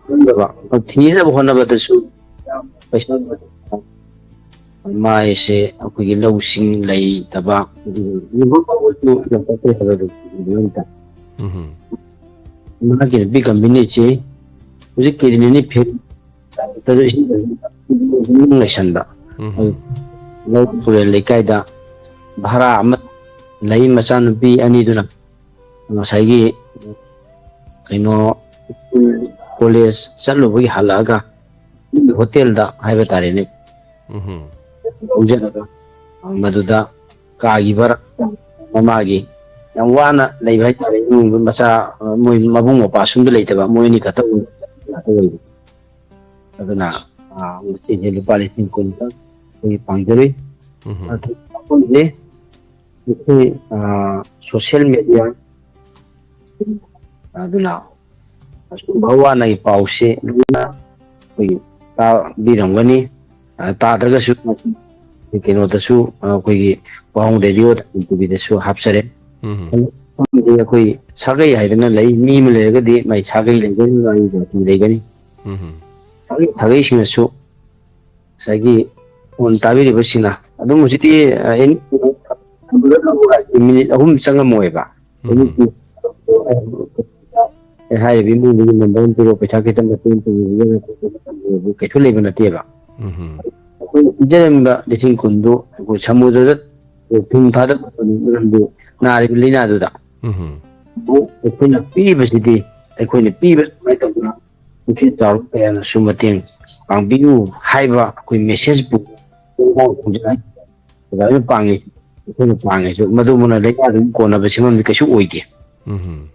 ꯈꯪꯗꯕ, ꯊꯤꯅꯕ ꯍꯣꯠꯅꯕꯗꯁꯨ ꯄꯩꯁꯥ ꯃꯥꯏꯁꯦ ꯑꯩꯈꯣꯏꯒꯤ ꯂꯧꯁꯤꯡ ꯂꯩꯇꯕ, ꯎꯝ꯫ ꯃꯥꯒꯤ ꯅꯨꯄꯤ ꯀꯝꯄꯦꯅꯤꯁꯤ ꯍꯧꯖꯤꯛ ꯀꯤꯗꯅꯤꯅꯤ ꯐꯦꯜ ꯇꯧꯔ ꯏꯁꯤꯡ ꯂꯩꯁꯟꯕ꯫ ꯎꯝ꯫ ꯑꯗꯨ ꯂꯧ ꯇꯨꯔꯦꯜ ꯂꯩꯀꯥꯏꯗ ꯚꯔꯥ ꯑꯃ ꯂꯩ, ꯃꯆꯥꯅꯨꯄꯤ ꯑꯅꯤꯗꯨꯅ ꯉꯁꯥꯏꯒꯤ ꯀꯩꯅꯣ ꯀꯣꯂꯦꯖ ꯆꯠꯂꯨꯕꯒꯤ ꯍꯜꯂꯛꯑꯒ ꯍꯣꯇꯦꯜꯗ ꯍꯥꯏꯕ ꯇꯥꯔꯦꯅꯦ, ꯎꯝ꯫ ꯍꯧꯖꯔꯒ ꯃꯗꯨꯗ ꯀꯥꯒꯤ ꯚꯔꯥ, ꯃꯃꯥꯒꯤ ꯌꯥꯝ ꯋꯥꯅ ꯂꯩꯕ ꯍꯥꯏꯇꯥꯔꯦ꯫ ꯏꯃꯨꯡꯗ ꯃꯆꯥ, ꯃꯣꯏ ꯃꯕꯨꯡ ꯃꯧꯄ꯭ꯋꯥ ꯁꯨꯝꯗ ꯂꯩꯇꯕ, ꯃꯣꯏ ꯑꯅꯤ ꯈꯛꯇ ꯑꯣꯏꯕ ꯉꯥꯛꯇ ꯑꯣꯏꯕ꯫ ꯑꯗꯨꯅ, ꯑ, ꯉꯁꯤꯁꯦ ꯂꯨꯄꯥ ꯂꯤꯁꯤꯡ ꯀꯨꯟ ꯈꯛ ꯑꯩꯈꯣꯏꯒꯤ ꯄꯥꯡꯖꯔꯤ꯫ ꯎꯝ꯫ ꯑꯗꯨ ꯑꯩꯈꯣꯏꯁꯦ ꯉꯁꯤ, ꯑ, ꯁꯣꯁꯤꯌꯦꯜ ꯃꯦꯗꯤꯌꯥ ꯑꯗꯨꯅ ꯑꯁꯨꯝꯕ ꯑꯋꯥ ꯑꯅꯥꯒꯤ ꯄꯥꯎꯁꯦ ꯂꯣꯏꯅ ꯑꯩꯈꯣꯏꯒꯤ ꯇꯥꯕꯤꯔꯝꯒꯅꯤ꯫ ꯑ, ꯇꯥꯗ꯭ꯔꯒꯁꯨ ꯀꯩꯅꯣꯗꯁꯨ, ꯑ, ꯑꯩꯈꯣꯏꯒꯤ ꯋꯥꯍꯪ ꯔꯦꯗꯤꯑꯣꯗ, ꯇꯤꯚꯤꯗꯁꯨ ꯍꯥꯞꯆꯔꯦ꯫ ꯎꯝ꯫ ꯑꯩꯈꯣꯏ ꯁꯥꯒꯩ ꯍꯥꯏꯗꯅ ꯂꯩ, ꯃꯤ ꯑꯃ ꯂꯩꯔꯒꯗꯤ ꯃꯥꯏ ꯁꯥꯒꯩ ꯂꯩꯒꯅꯤ, ꯃꯥꯒꯤ ꯖꯥꯇꯤ ꯂꯩꯒꯅꯤ꯫ ꯎꯝ꯫ ꯁꯥꯒꯩ-, ꯁꯥꯒꯩꯁꯤꯡꯅꯁꯨ ꯉꯁꯥꯏꯒꯤ ꯐꯣꯟ ꯇꯥꯕꯤꯔꯤꯕꯁꯤꯡꯅ ꯑꯗꯨꯝ ꯍꯧꯖꯤꯛꯇꯤ, ꯑ, ꯑꯦꯅꯤ ꯃꯤꯅꯤꯠ ꯑꯍꯨꯝ ꯆꯪꯉꯝꯃꯣꯏꯕ꯫ ꯎꯝ꯫ ꯑꯦꯅꯤ ꯑꯦ, ꯍꯥꯏꯔꯤꯕ ꯏꯃꯨꯡꯗꯨꯒꯤ ꯅꯝꯕꯔ ꯑꯃ ꯄꯤꯔꯛꯑꯣ, ꯄꯩꯁꯥ ꯈꯤꯇꯪ ꯃꯇꯦꯡ ꯄꯥꯡꯕꯤꯌꯨ, ꯀꯩꯁꯨ ꯂꯩꯕ ꯅꯠꯇꯦꯕ꯫ ꯎꯝ꯫ ꯑꯩꯈꯣꯏꯅ ꯄꯤꯖꯔꯝꯕ ꯂꯤꯁꯤꯡ ꯀꯨꯟꯗꯨ ꯑꯩꯈꯣꯏ ꯁꯃꯨꯗ꯭ꯔꯗ ꯊꯨꯝ ꯊꯥꯗꯕ ꯃꯔꯝꯗꯤ ꯅꯥꯔꯤꯕ ꯂꯥꯏꯅꯥꯗꯨꯗ꯫ ꯎꯝ꯫ ꯑꯗꯨ ꯑꯩꯈꯣꯏꯅ ꯄꯤꯕꯁꯤꯗꯤ, ꯑꯩꯈꯣꯏꯅ ꯄꯤꯕ ꯁꯨꯃꯥꯏꯅ ꯇꯧꯗꯅ ꯄꯨꯈ꯭ꯔꯤ ꯆꯥꯎꯔ ꯀꯌꯥꯅꯁꯨ ꯃꯇꯦꯡ ꯄꯥꯡꯕꯤꯌꯨ ꯍꯥꯏꯕ ꯑꯩꯈꯣꯏ ꯃꯦꯁꯦꯖꯄꯨ ꯑꯣꯖꯥꯅ ꯄꯥꯡꯉꯤ, ꯑꯩꯈꯣꯏꯅ ꯄꯥꯡꯉꯤꯁꯨ ꯃꯗꯨꯃꯛꯅ ꯂꯥꯏꯅꯥꯗꯨꯒꯤ ꯀꯣꯟꯅꯕ ꯁꯦꯝꯕꯝꯗꯤ ꯀꯩꯁꯨ ꯑꯣꯏꯗꯦ꯫ ꯎꯝ꯫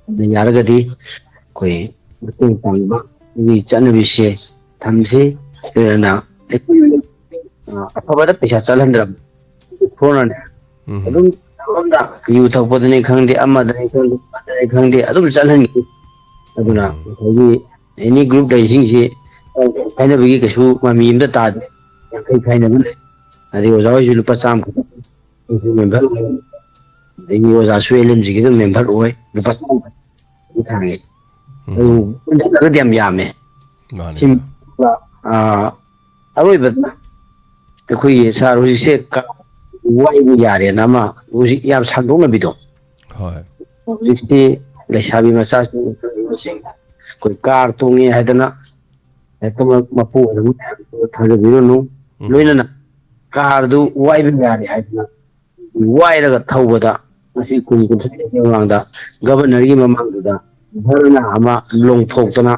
ꯑꯗꯨꯅ ꯌꯥꯔꯒꯗꯤ ꯑꯩꯈꯣꯏ ꯃꯇꯦꯡ ꯄꯥꯡꯕꯒꯤ ꯆꯠꯅꯕꯤꯁꯦ ꯊꯝꯁꯤ꯫ ꯂꯣꯏꯅꯅ ꯑꯩꯈꯣꯏ, ꯑ, ꯑꯐꯕꯗ ꯄꯩꯁꯥ ꯆꯠꯍꯟꯗ꯭ꯔꯕ ꯏꯁꯣꯔꯅꯅꯦ ꯎꯝ꯫ ꯑꯗꯨꯝ ꯌꯨ ꯊꯛꯄꯗꯅꯤ ꯈꯪꯗꯦ, ꯑꯃꯗꯅꯤ ꯈꯪꯗꯦ, ꯑꯃꯗꯅꯤ ꯈꯪꯗꯦ, ꯑꯗꯨꯝ ꯆꯠꯍꯟꯈꯤ꯫ ꯑꯗꯨꯅ ꯎꯝ꯫ ꯉꯁꯥꯏꯒꯤ ꯑꯦꯅꯤ ꯒ꯭ꯔꯨꯞ ꯂꯩꯔꯤꯁꯤꯡꯁꯤ ꯈꯥꯏꯅꯕꯒꯤ ꯀꯩꯁꯨ ꯃꯃꯤ ꯑꯝꯇ ꯇꯥꯗꯦ꯫ ꯌꯥꯡꯈꯩ ꯈꯥꯏꯅꯕ ꯂꯩ꯫ ꯑꯗꯩ ꯑꯣꯖꯥ ꯍꯣꯏꯁꯨ ꯂꯨꯄꯥ ꯆꯥꯝꯃ ꯈꯛꯇ, ꯑꯩꯁꯨ ꯃꯦꯝꯕꯔ ꯑꯣꯏ꯫ ꯑꯗꯒꯤ ꯑꯣꯖꯥ ꯁꯨꯍꯦꯜ ꯑꯦꯝꯖꯤꯒꯤꯗꯨ ꯃꯦꯝꯕꯔ ꯑꯣꯏ, ꯂꯨꯄꯥ ꯆꯥꯝꯃ ꯈꯛꯇ ꯊꯥꯡꯉꯤ꯫ ꯎꯝ꯫ ꯑꯗꯨ ꯄꯨꯟꯁꯤꯜꯂꯒꯗꯤ ꯌꯥꯝ ꯌꯥꯝꯃꯦ꯫ ꯃꯥꯅꯤ꯫ ꯁꯤ, ꯑꯥ, ꯑꯔꯣꯏꯕꯗ ꯑꯩꯈꯣꯏꯒꯤ ꯁꯥꯔ ꯍꯧꯖꯤꯛꯁꯦ ꯀ-, ꯋꯥꯏꯕ ꯌꯥꯔꯦꯅ ꯑꯃ ꯍꯧꯖꯤꯛ ꯌꯥꯝ ꯁꯟꯗꯣꯛꯅꯕꯤꯗꯣ꯫ ꯍꯣꯏ꯫ ꯍꯧꯖꯤꯛꯇꯤ ꯂꯩꯁꯥꯕꯤ ꯃꯆꯥꯁꯤꯡ ꯑꯩꯈꯣꯏ ꯀꯥꯔ ꯇꯣꯡꯉꯦ ꯍꯥꯏꯗꯅ ꯍꯦꯛꯇ ꯃ-, ꯃꯄꯨ ꯑꯣꯏꯔꯝꯃꯤ ꯃꯌꯥꯝꯗꯨ ꯊꯥꯖꯕꯤꯔꯨꯅꯨ꯫ ꯎꯝ꯫ ꯂꯣꯏꯅꯅ ꯀꯥꯔꯗꯨ ꯋꯥꯏꯕ ꯌꯥꯔꯦ ꯍꯥꯏꯗꯅ ꯋꯥꯏꯔꯒ ꯊꯧꯕꯗ ꯉꯁꯤ ꯀꯨꯟ ꯀꯨꯟꯊ꯭ꯔꯥꯒꯤ ꯃꯃꯥꯡꯗ ꯒꯚꯔꯅꯔꯒꯤ ꯃꯃꯥꯡꯗꯨꯗ ꯙꯔꯅꯥ ꯑꯃ ꯂꯣꯡꯊꯣꯛꯇꯅ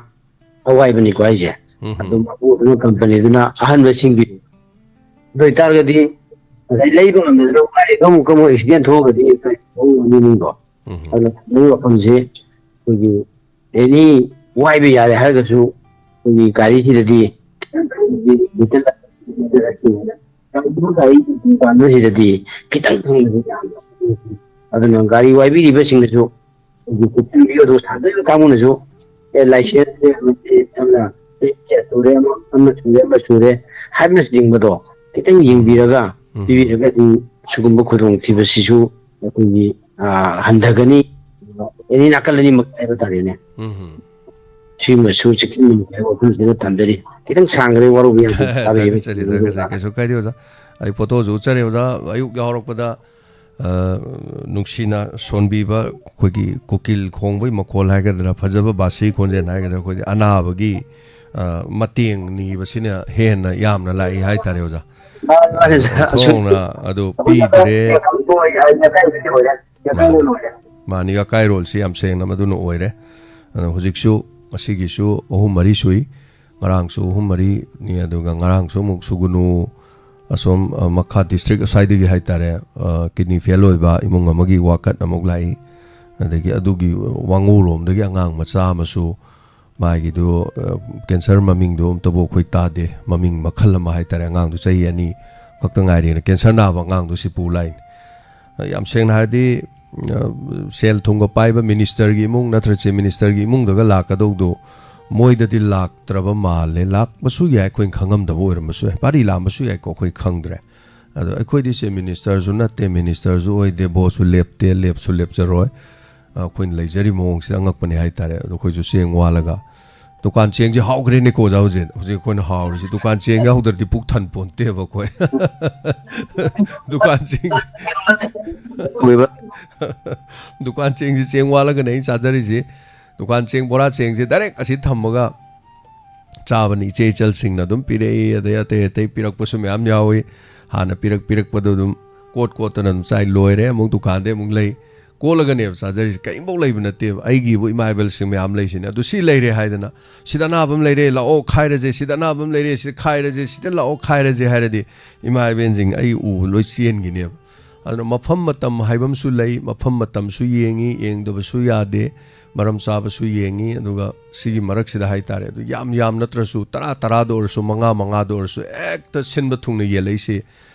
ꯊꯋꯥꯏꯕꯅꯤꯀꯣ ꯍꯥꯏꯁꯦ꯫ ꯎꯝ꯫ ꯑꯗꯨꯝ ꯑꯄꯨ ꯑꯗꯨꯅ ꯀꯝꯄꯅꯤꯗꯨꯅ ꯑꯍꯟꯕ ꯁꯤꯡꯕꯤ-, ꯑꯗꯨ ꯑꯣꯏꯇꯥꯔꯒꯗꯤ ꯉꯁꯥꯏ ꯂꯩꯕ ꯉꯝꯗꯗꯅ ꯋꯥꯔꯤꯗꯣ ꯑꯃꯨꯛꯀ ꯑꯃꯨꯛ ꯑꯦꯛꯁꯤꯗꯦꯟ ꯊꯣꯛꯑꯒꯗꯤ ꯀꯔꯤ ꯃꯑꯣꯡ ꯑꯣꯏꯅꯤ ꯅꯤꯡꯕꯣ? ꯎꯝ꯫ ꯑꯗꯨꯅ ꯁꯤꯒꯨꯝꯕ ꯋꯥꯐꯝꯁꯦ ꯑꯩꯈꯣꯏꯒꯤ ꯑꯦꯅꯤ ꯋꯥꯏꯕ ꯌꯥꯔꯦ ꯍꯥꯏꯔꯒꯁꯨ ꯑꯩꯈꯣꯏꯒꯤ ꯒꯥꯔꯤꯁꯤꯗꯗꯤ ꯀꯔꯤꯒꯨꯝꯕ ꯒꯥꯔꯤ ꯄꯥꯟꯕꯁꯤꯗꯗꯤ ꯈꯤꯇꯪ ꯈꯪꯗꯕ ꯌꯥꯝꯅ, ꯑꯗꯨꯅ ꯒꯥꯔꯤ ꯋꯥꯏꯕꯤꯔꯤꯕꯁꯤꯡꯗꯁꯨ ꯑꯩꯈꯣꯏꯒꯤ ꯀꯨꯞꯁꯟꯕꯤꯌꯨ꯫ ꯑꯗꯨꯒ ꯁꯥꯟꯅꯔꯤꯕ ꯀꯥꯡꯕꯨꯅꯁꯨ, "ꯑꯦ, ꯂꯥꯏꯁꯦꯟꯁꯁꯦ ꯍꯧꯖꯤꯛꯇꯤ ꯁꯝꯅ ꯆꯍꯤ ꯀꯌꯥ ꯁꯨꯔꯦ, ꯑꯃ, ꯑꯃ ꯁꯨꯔꯦ, ꯑꯃ ꯁꯨꯔꯦ" ꯍꯥꯏꯕꯅꯆꯤꯡꯕꯗꯣ ꯈꯤꯇꯪ ꯌꯦꯡꯕꯤꯔꯒ ꯎꯝ꯫ ꯄꯤꯕꯤꯔꯒꯗꯤ ꯁꯤꯒꯨꯝꯕ ꯈꯨꯗꯣꯡꯊꯤꯕꯁꯤꯁꯨ ꯑꯩꯈꯣꯏꯒꯤ, ꯑ, ꯍꯟꯊꯒꯅꯤ꯫ ꯑꯦꯅꯤ ꯅꯥꯀꯜ ꯑꯅꯤꯃꯛ ꯍꯥꯏꯕ ꯇꯥꯔꯦꯅꯦ꯫ ꯎꯝ꯫ ꯁꯤꯃꯁꯨ ꯆꯦꯛꯁꯤꯟꯅꯤꯡꯉꯥꯏ ꯋꯥꯐꯝꯁꯤꯗ ꯊꯝꯖꯔꯤ꯫ ꯈꯤꯇꯪ ꯁꯥꯡꯈ꯭ꯔꯦ ꯋꯥꯔꯧꯕ ꯌꯥꯗꯦ꯫ ꯇꯥꯕꯤꯔꯤꯕ ꯊꯥꯒꯠꯆꯔꯤ, ꯊꯥꯒꯠꯆꯔꯤ꯫ ꯀꯩꯁꯨ ꯀꯥꯏꯗꯦ ꯑꯣꯖꯥ꯫ ꯑꯩ ꯐꯣꯇꯣꯁꯨ ꯎꯠꯆꯔꯦ ꯑꯣꯖꯥ꯫ ꯑꯌꯨꯛ ꯌꯥꯎꯔꯛꯄꯗ, ꯑ, ꯅꯨꯡꯁꯤꯅ ꯁꯣꯟꯕꯤꯕ ꯑꯩꯈꯣꯏꯒꯤ ꯀꯨꯀꯤꯜ ꯈꯣꯡꯕꯒꯤ ꯃꯈꯣꯜ ꯍꯥꯏꯒꯗ꯭ꯔꯥ, ꯐꯖꯕ ꯕꯥꯁꯤ ꯈꯣꯟꯖꯦꯜ ꯍꯥꯏꯒꯗ꯭ꯔꯥ, ꯑꯩꯈꯣꯏꯗꯤ ꯑꯅꯥꯕꯒꯤ, ꯑ, ꯃꯇꯦꯡ ꯅꯤꯕꯁꯤꯅ ꯍꯦꯟꯅ ꯌꯥꯝꯅ ꯂꯥꯛꯏ ꯍꯥꯏꯇꯥꯔꯦ ꯑꯣꯖꯥ꯫ ꯃꯥꯅꯤ, ꯃꯥꯅꯤ, ꯑ, ꯑꯁꯨꯝ ꯊꯣꯡꯅ ꯑꯗꯨ ꯄꯤꯗ꯭ꯔꯦ꯫ ꯃꯥꯅꯤ꯫ ꯃꯥꯅꯤ, ꯑꯀꯥꯏꯔꯣꯜꯁꯤ ꯌꯥꯝ ꯁꯦꯡꯅ ꯃꯗꯨꯅ ꯑꯣꯏꯔꯦ꯫ ꯑꯗꯣ ꯍꯧꯖꯤꯛꯁꯨ, ꯉꯁꯤꯒꯤꯁꯨ ꯑꯍꯨꯝ ꯃꯔꯤ ꯁꯨꯏ, ꯉꯔꯥꯡꯁꯨ ꯑꯍꯨꯝ ꯃꯔꯤꯅꯤ, ꯑꯗꯨꯒ ꯉꯔꯥꯡꯁꯨ ꯑꯃꯨꯛ ꯁꯨꯒꯨꯅꯨ, ꯑꯁꯣꯝ, ꯑ, ꯃꯈꯥ ꯗꯤꯁꯇ꯭ꯔꯤꯛ ꯑꯁ꯭ꯋꯥꯏꯗꯒꯤ ꯍꯥꯏꯇꯥꯔꯦ, ꯑ, ꯀꯤꯗꯅꯤ ꯐꯦꯜ ꯑꯣꯏꯕ ꯏꯃꯨꯡ ꯑꯃꯒꯤ ꯋꯥꯀꯠ ꯑꯃꯨꯛ ꯂꯥꯛꯏ꯫ ꯑꯗꯒꯤ ꯑꯗꯨꯒꯤ ꯋꯥꯉꯨꯔꯣꯝꯗꯒꯤ ꯑꯉꯥꯡ ꯃꯆꯥ ꯑꯃꯁꯨ, ꯃꯥꯒꯤꯗꯨ, ꯑ, ꯀꯦꯟꯁꯔ ꯃꯃꯤꯡꯗꯨ ꯑꯝꯇꯕꯨ ꯑꯩꯈꯣꯏ ꯇꯥꯗꯦ, ꯃꯃꯤꯡ ꯃꯈꯜ ꯑꯃ ꯍꯥꯏꯇꯥꯔꯦ, ꯑꯉꯥꯡꯗꯨ ꯆꯍꯤ ꯑꯅꯤ ꯈꯛꯇ ꯉꯥꯏꯔꯤꯅ ꯀꯦꯟꯁꯔ ꯅꯥꯕ ꯑꯉꯥꯡꯗꯨ ꯁꯤ ꯄꯨ ꯂꯥꯛꯏꯅꯤ꯫ ꯑ, ꯌꯥꯝ ꯁꯦꯡꯅ ꯍꯥꯏꯔꯗꯤ, ꯑ, ꯁꯦꯜ ꯊꯨꯝꯒ ꯄꯥꯏꯕ ꯃꯤꯅꯤꯁꯇꯔꯒꯤ ꯏꯃꯨꯡ ꯅꯠꯇ꯭ꯔ ꯆꯤꯐ ꯃꯤꯅꯤꯁꯇꯔꯒꯤ ꯏꯃꯨꯡꯗꯒ ꯂꯥꯛꯀꯗꯧꯗꯣ ꯃꯣꯏꯗꯗꯤ ꯂꯥꯛꯇ꯭ꯔꯕ ꯃꯥꯜꯂꯦ꯫ ꯂꯥꯛꯄꯁꯨ ꯌꯥꯏ, ꯑꯩꯈꯣꯏꯅ ꯈꯪꯉꯝꯗꯕ ꯑꯣꯏꯔꯝꯕꯁꯨ ꯌꯥꯏ, ꯄꯥꯔꯤ ꯂꯥꯛꯑꯝꯕꯁꯨ ꯌꯥꯏꯀꯣ, ꯑꯩꯈꯣꯏ ꯈꯪꯗ꯭ꯔꯦ꯫ ꯑꯗꯣ ꯑꯩꯈꯣꯏꯗꯤ ꯆꯤꯐ ꯃꯤꯅꯤꯁꯇꯔꯁꯨ ꯅꯠꯇꯦ, ꯃꯤꯅꯤꯁꯇꯔꯁꯨ ꯑꯣꯏꯗꯦ, ꯚꯣꯠꯁꯨ ꯂꯦꯞꯇꯦ, ꯂꯦꯞꯁꯨ ꯂꯦꯞꯆꯔꯣꯏ꯫ ꯑ, ꯑꯩꯈꯣꯏꯅ ꯂꯩꯖꯔꯤꯕ ꯃꯑꯣꯡꯁꯤꯗ ꯑꯉꯛꯄꯅꯦ ꯍꯥꯏꯇꯥꯔꯦ꯫ ꯑꯗꯣ ꯑꯩꯈꯣꯏꯁꯨ ꯆꯦꯡ ꯋꯥꯜꯂꯒ, ꯗꯨꯀꯥꯟ ꯆꯦꯡꯁꯦ ꯍꯥꯎꯈ꯭ꯔꯦꯅꯦꯀꯣ ꯑꯣꯖꯥ꯫ ꯍꯧꯖꯤꯛ, ꯍꯧꯖꯤꯛ ꯑꯩꯈꯣꯏꯅ ꯍꯥꯎꯔꯤꯁꯤ ꯗꯨꯀꯥꯟ ꯆꯦꯡ ꯌꯥꯎꯗ꯭ꯔꯗꯤ ꯄꯨꯛ ꯊꯟ ꯄꯣꯟꯇꯦꯕ ꯑꯩꯈꯣꯏ꯫ ꯗꯨꯀꯥꯟ ꯆꯦꯡꯁꯦ, ꯑꯣꯏꯕ ꯗꯨꯀꯥꯟ ꯆꯦꯡꯁꯦ ꯆꯦꯡ ꯋꯥꯜꯂꯒꯅꯦ ꯑꯩꯅ ꯆꯥꯖꯔꯤꯁꯤ꯫ ꯗꯨꯀꯥꯟ ꯆꯦꯡ, ꯕꯣꯔꯥ ꯆꯦꯡꯁꯦ ꯗꯥꯏꯔꯦꯛ ꯑꯁꯤ ꯊꯝꯃꯒ ꯆꯥꯕꯅꯤ꯫ ꯏꯆꯦ ꯏꯆꯜꯁꯤꯡꯅ ꯑꯗꯨꯝ ꯄꯤꯔꯛꯏ, ꯑꯗꯩ ꯑꯇꯩ ꯑꯇꯩ ꯄꯤꯔꯛꯄꯁꯨ ꯃꯌꯥꯝ ꯌꯥꯎꯏ꯫ ꯍꯥꯟꯅ ꯄꯤꯔꯛ ꯄꯤꯔꯛꯄꯗꯣ ꯑꯗꯨꯝ ꯀꯣꯠ ꯀꯣꯠꯇꯅ ꯑꯗꯨꯝ ꯆꯥꯏ꯫ ꯂꯣꯏꯔꯦ, ꯑꯃꯨꯛ ꯗꯨꯀꯥꯟꯗꯩ ꯑꯃꯨꯛ ꯂꯩ꯫ ꯀꯣꯠꯂꯒꯅꯦꯕ ꯆꯥꯖꯔꯤꯁꯦ, ꯀꯔꯤꯝꯐꯥꯎ ꯂꯩꯕ ꯅꯠꯇꯦꯕ꯫ ꯑꯩꯒꯤꯕꯨ ꯏꯃꯥ ꯏꯕꯦꯜꯁꯤꯡ ꯃꯌꯥꯝ ꯂꯩꯁꯤꯅꯦ꯫ ꯑꯗꯨ ꯁꯤ ꯂꯩꯔꯦ ꯍꯥꯏꯗꯅ, "ꯁꯤꯗ ꯑꯅꯥꯕ ꯑꯃ ꯂꯩꯔꯦ, ꯂꯥꯛꯑꯣ ꯈꯥꯏꯔꯁꯦ, ꯁꯤꯗ ꯑꯅꯥꯕ ꯑꯃ ꯂꯩꯔꯦ, ꯁꯤꯗ ꯈꯥꯏꯔꯁꯦ, ꯁꯤꯗ ꯂꯥꯛꯑꯣ ꯈꯥꯏꯔꯁꯦ" ꯍꯥꯏꯔꯗꯤ, ꯏꯃꯥ ꯏꯕꯦꯜꯁꯤꯡ ꯑꯩ ꯎꯕ ꯂꯣꯏ ꯆꯦꯟꯈꯤꯅꯦꯕ꯫ ꯑꯗꯨꯅ ꯃꯐꯝ ꯃꯇꯝ ꯍꯥꯏꯕ ꯑꯃꯁꯨ ꯂꯩ, ꯃꯐꯝ ꯃꯇꯝꯁꯨ ꯌꯦꯡꯉꯤ, ꯌꯦꯡꯗꯕꯁꯨ ꯌꯥꯗꯦ, ꯃꯔꯝ ꯆꯥꯕꯁꯨ ꯌꯦꯡꯉꯤ꯫ ꯑꯗꯨꯒ ꯁꯤꯒꯤ ꯃꯔꯛꯁꯤꯗ ꯍꯥꯏꯇꯥꯔꯦ, ꯑꯗꯨ ꯌꯥꯝ ꯌꯥꯝ ꯅꯠꯇ꯭ꯔꯁꯨ, ꯇꯔꯥ ꯇꯔꯥꯗ ꯑꯣꯏꯔꯁꯨ, ꯃꯉꯥ ꯃꯉꯥꯗ ꯑꯣꯏꯔꯁꯨ, ꯍꯦꯛꯇ ꯁꯤꯟꯕ ꯊꯨꯡꯅ ꯌꯦꯜꯂꯛꯏꯁꯤ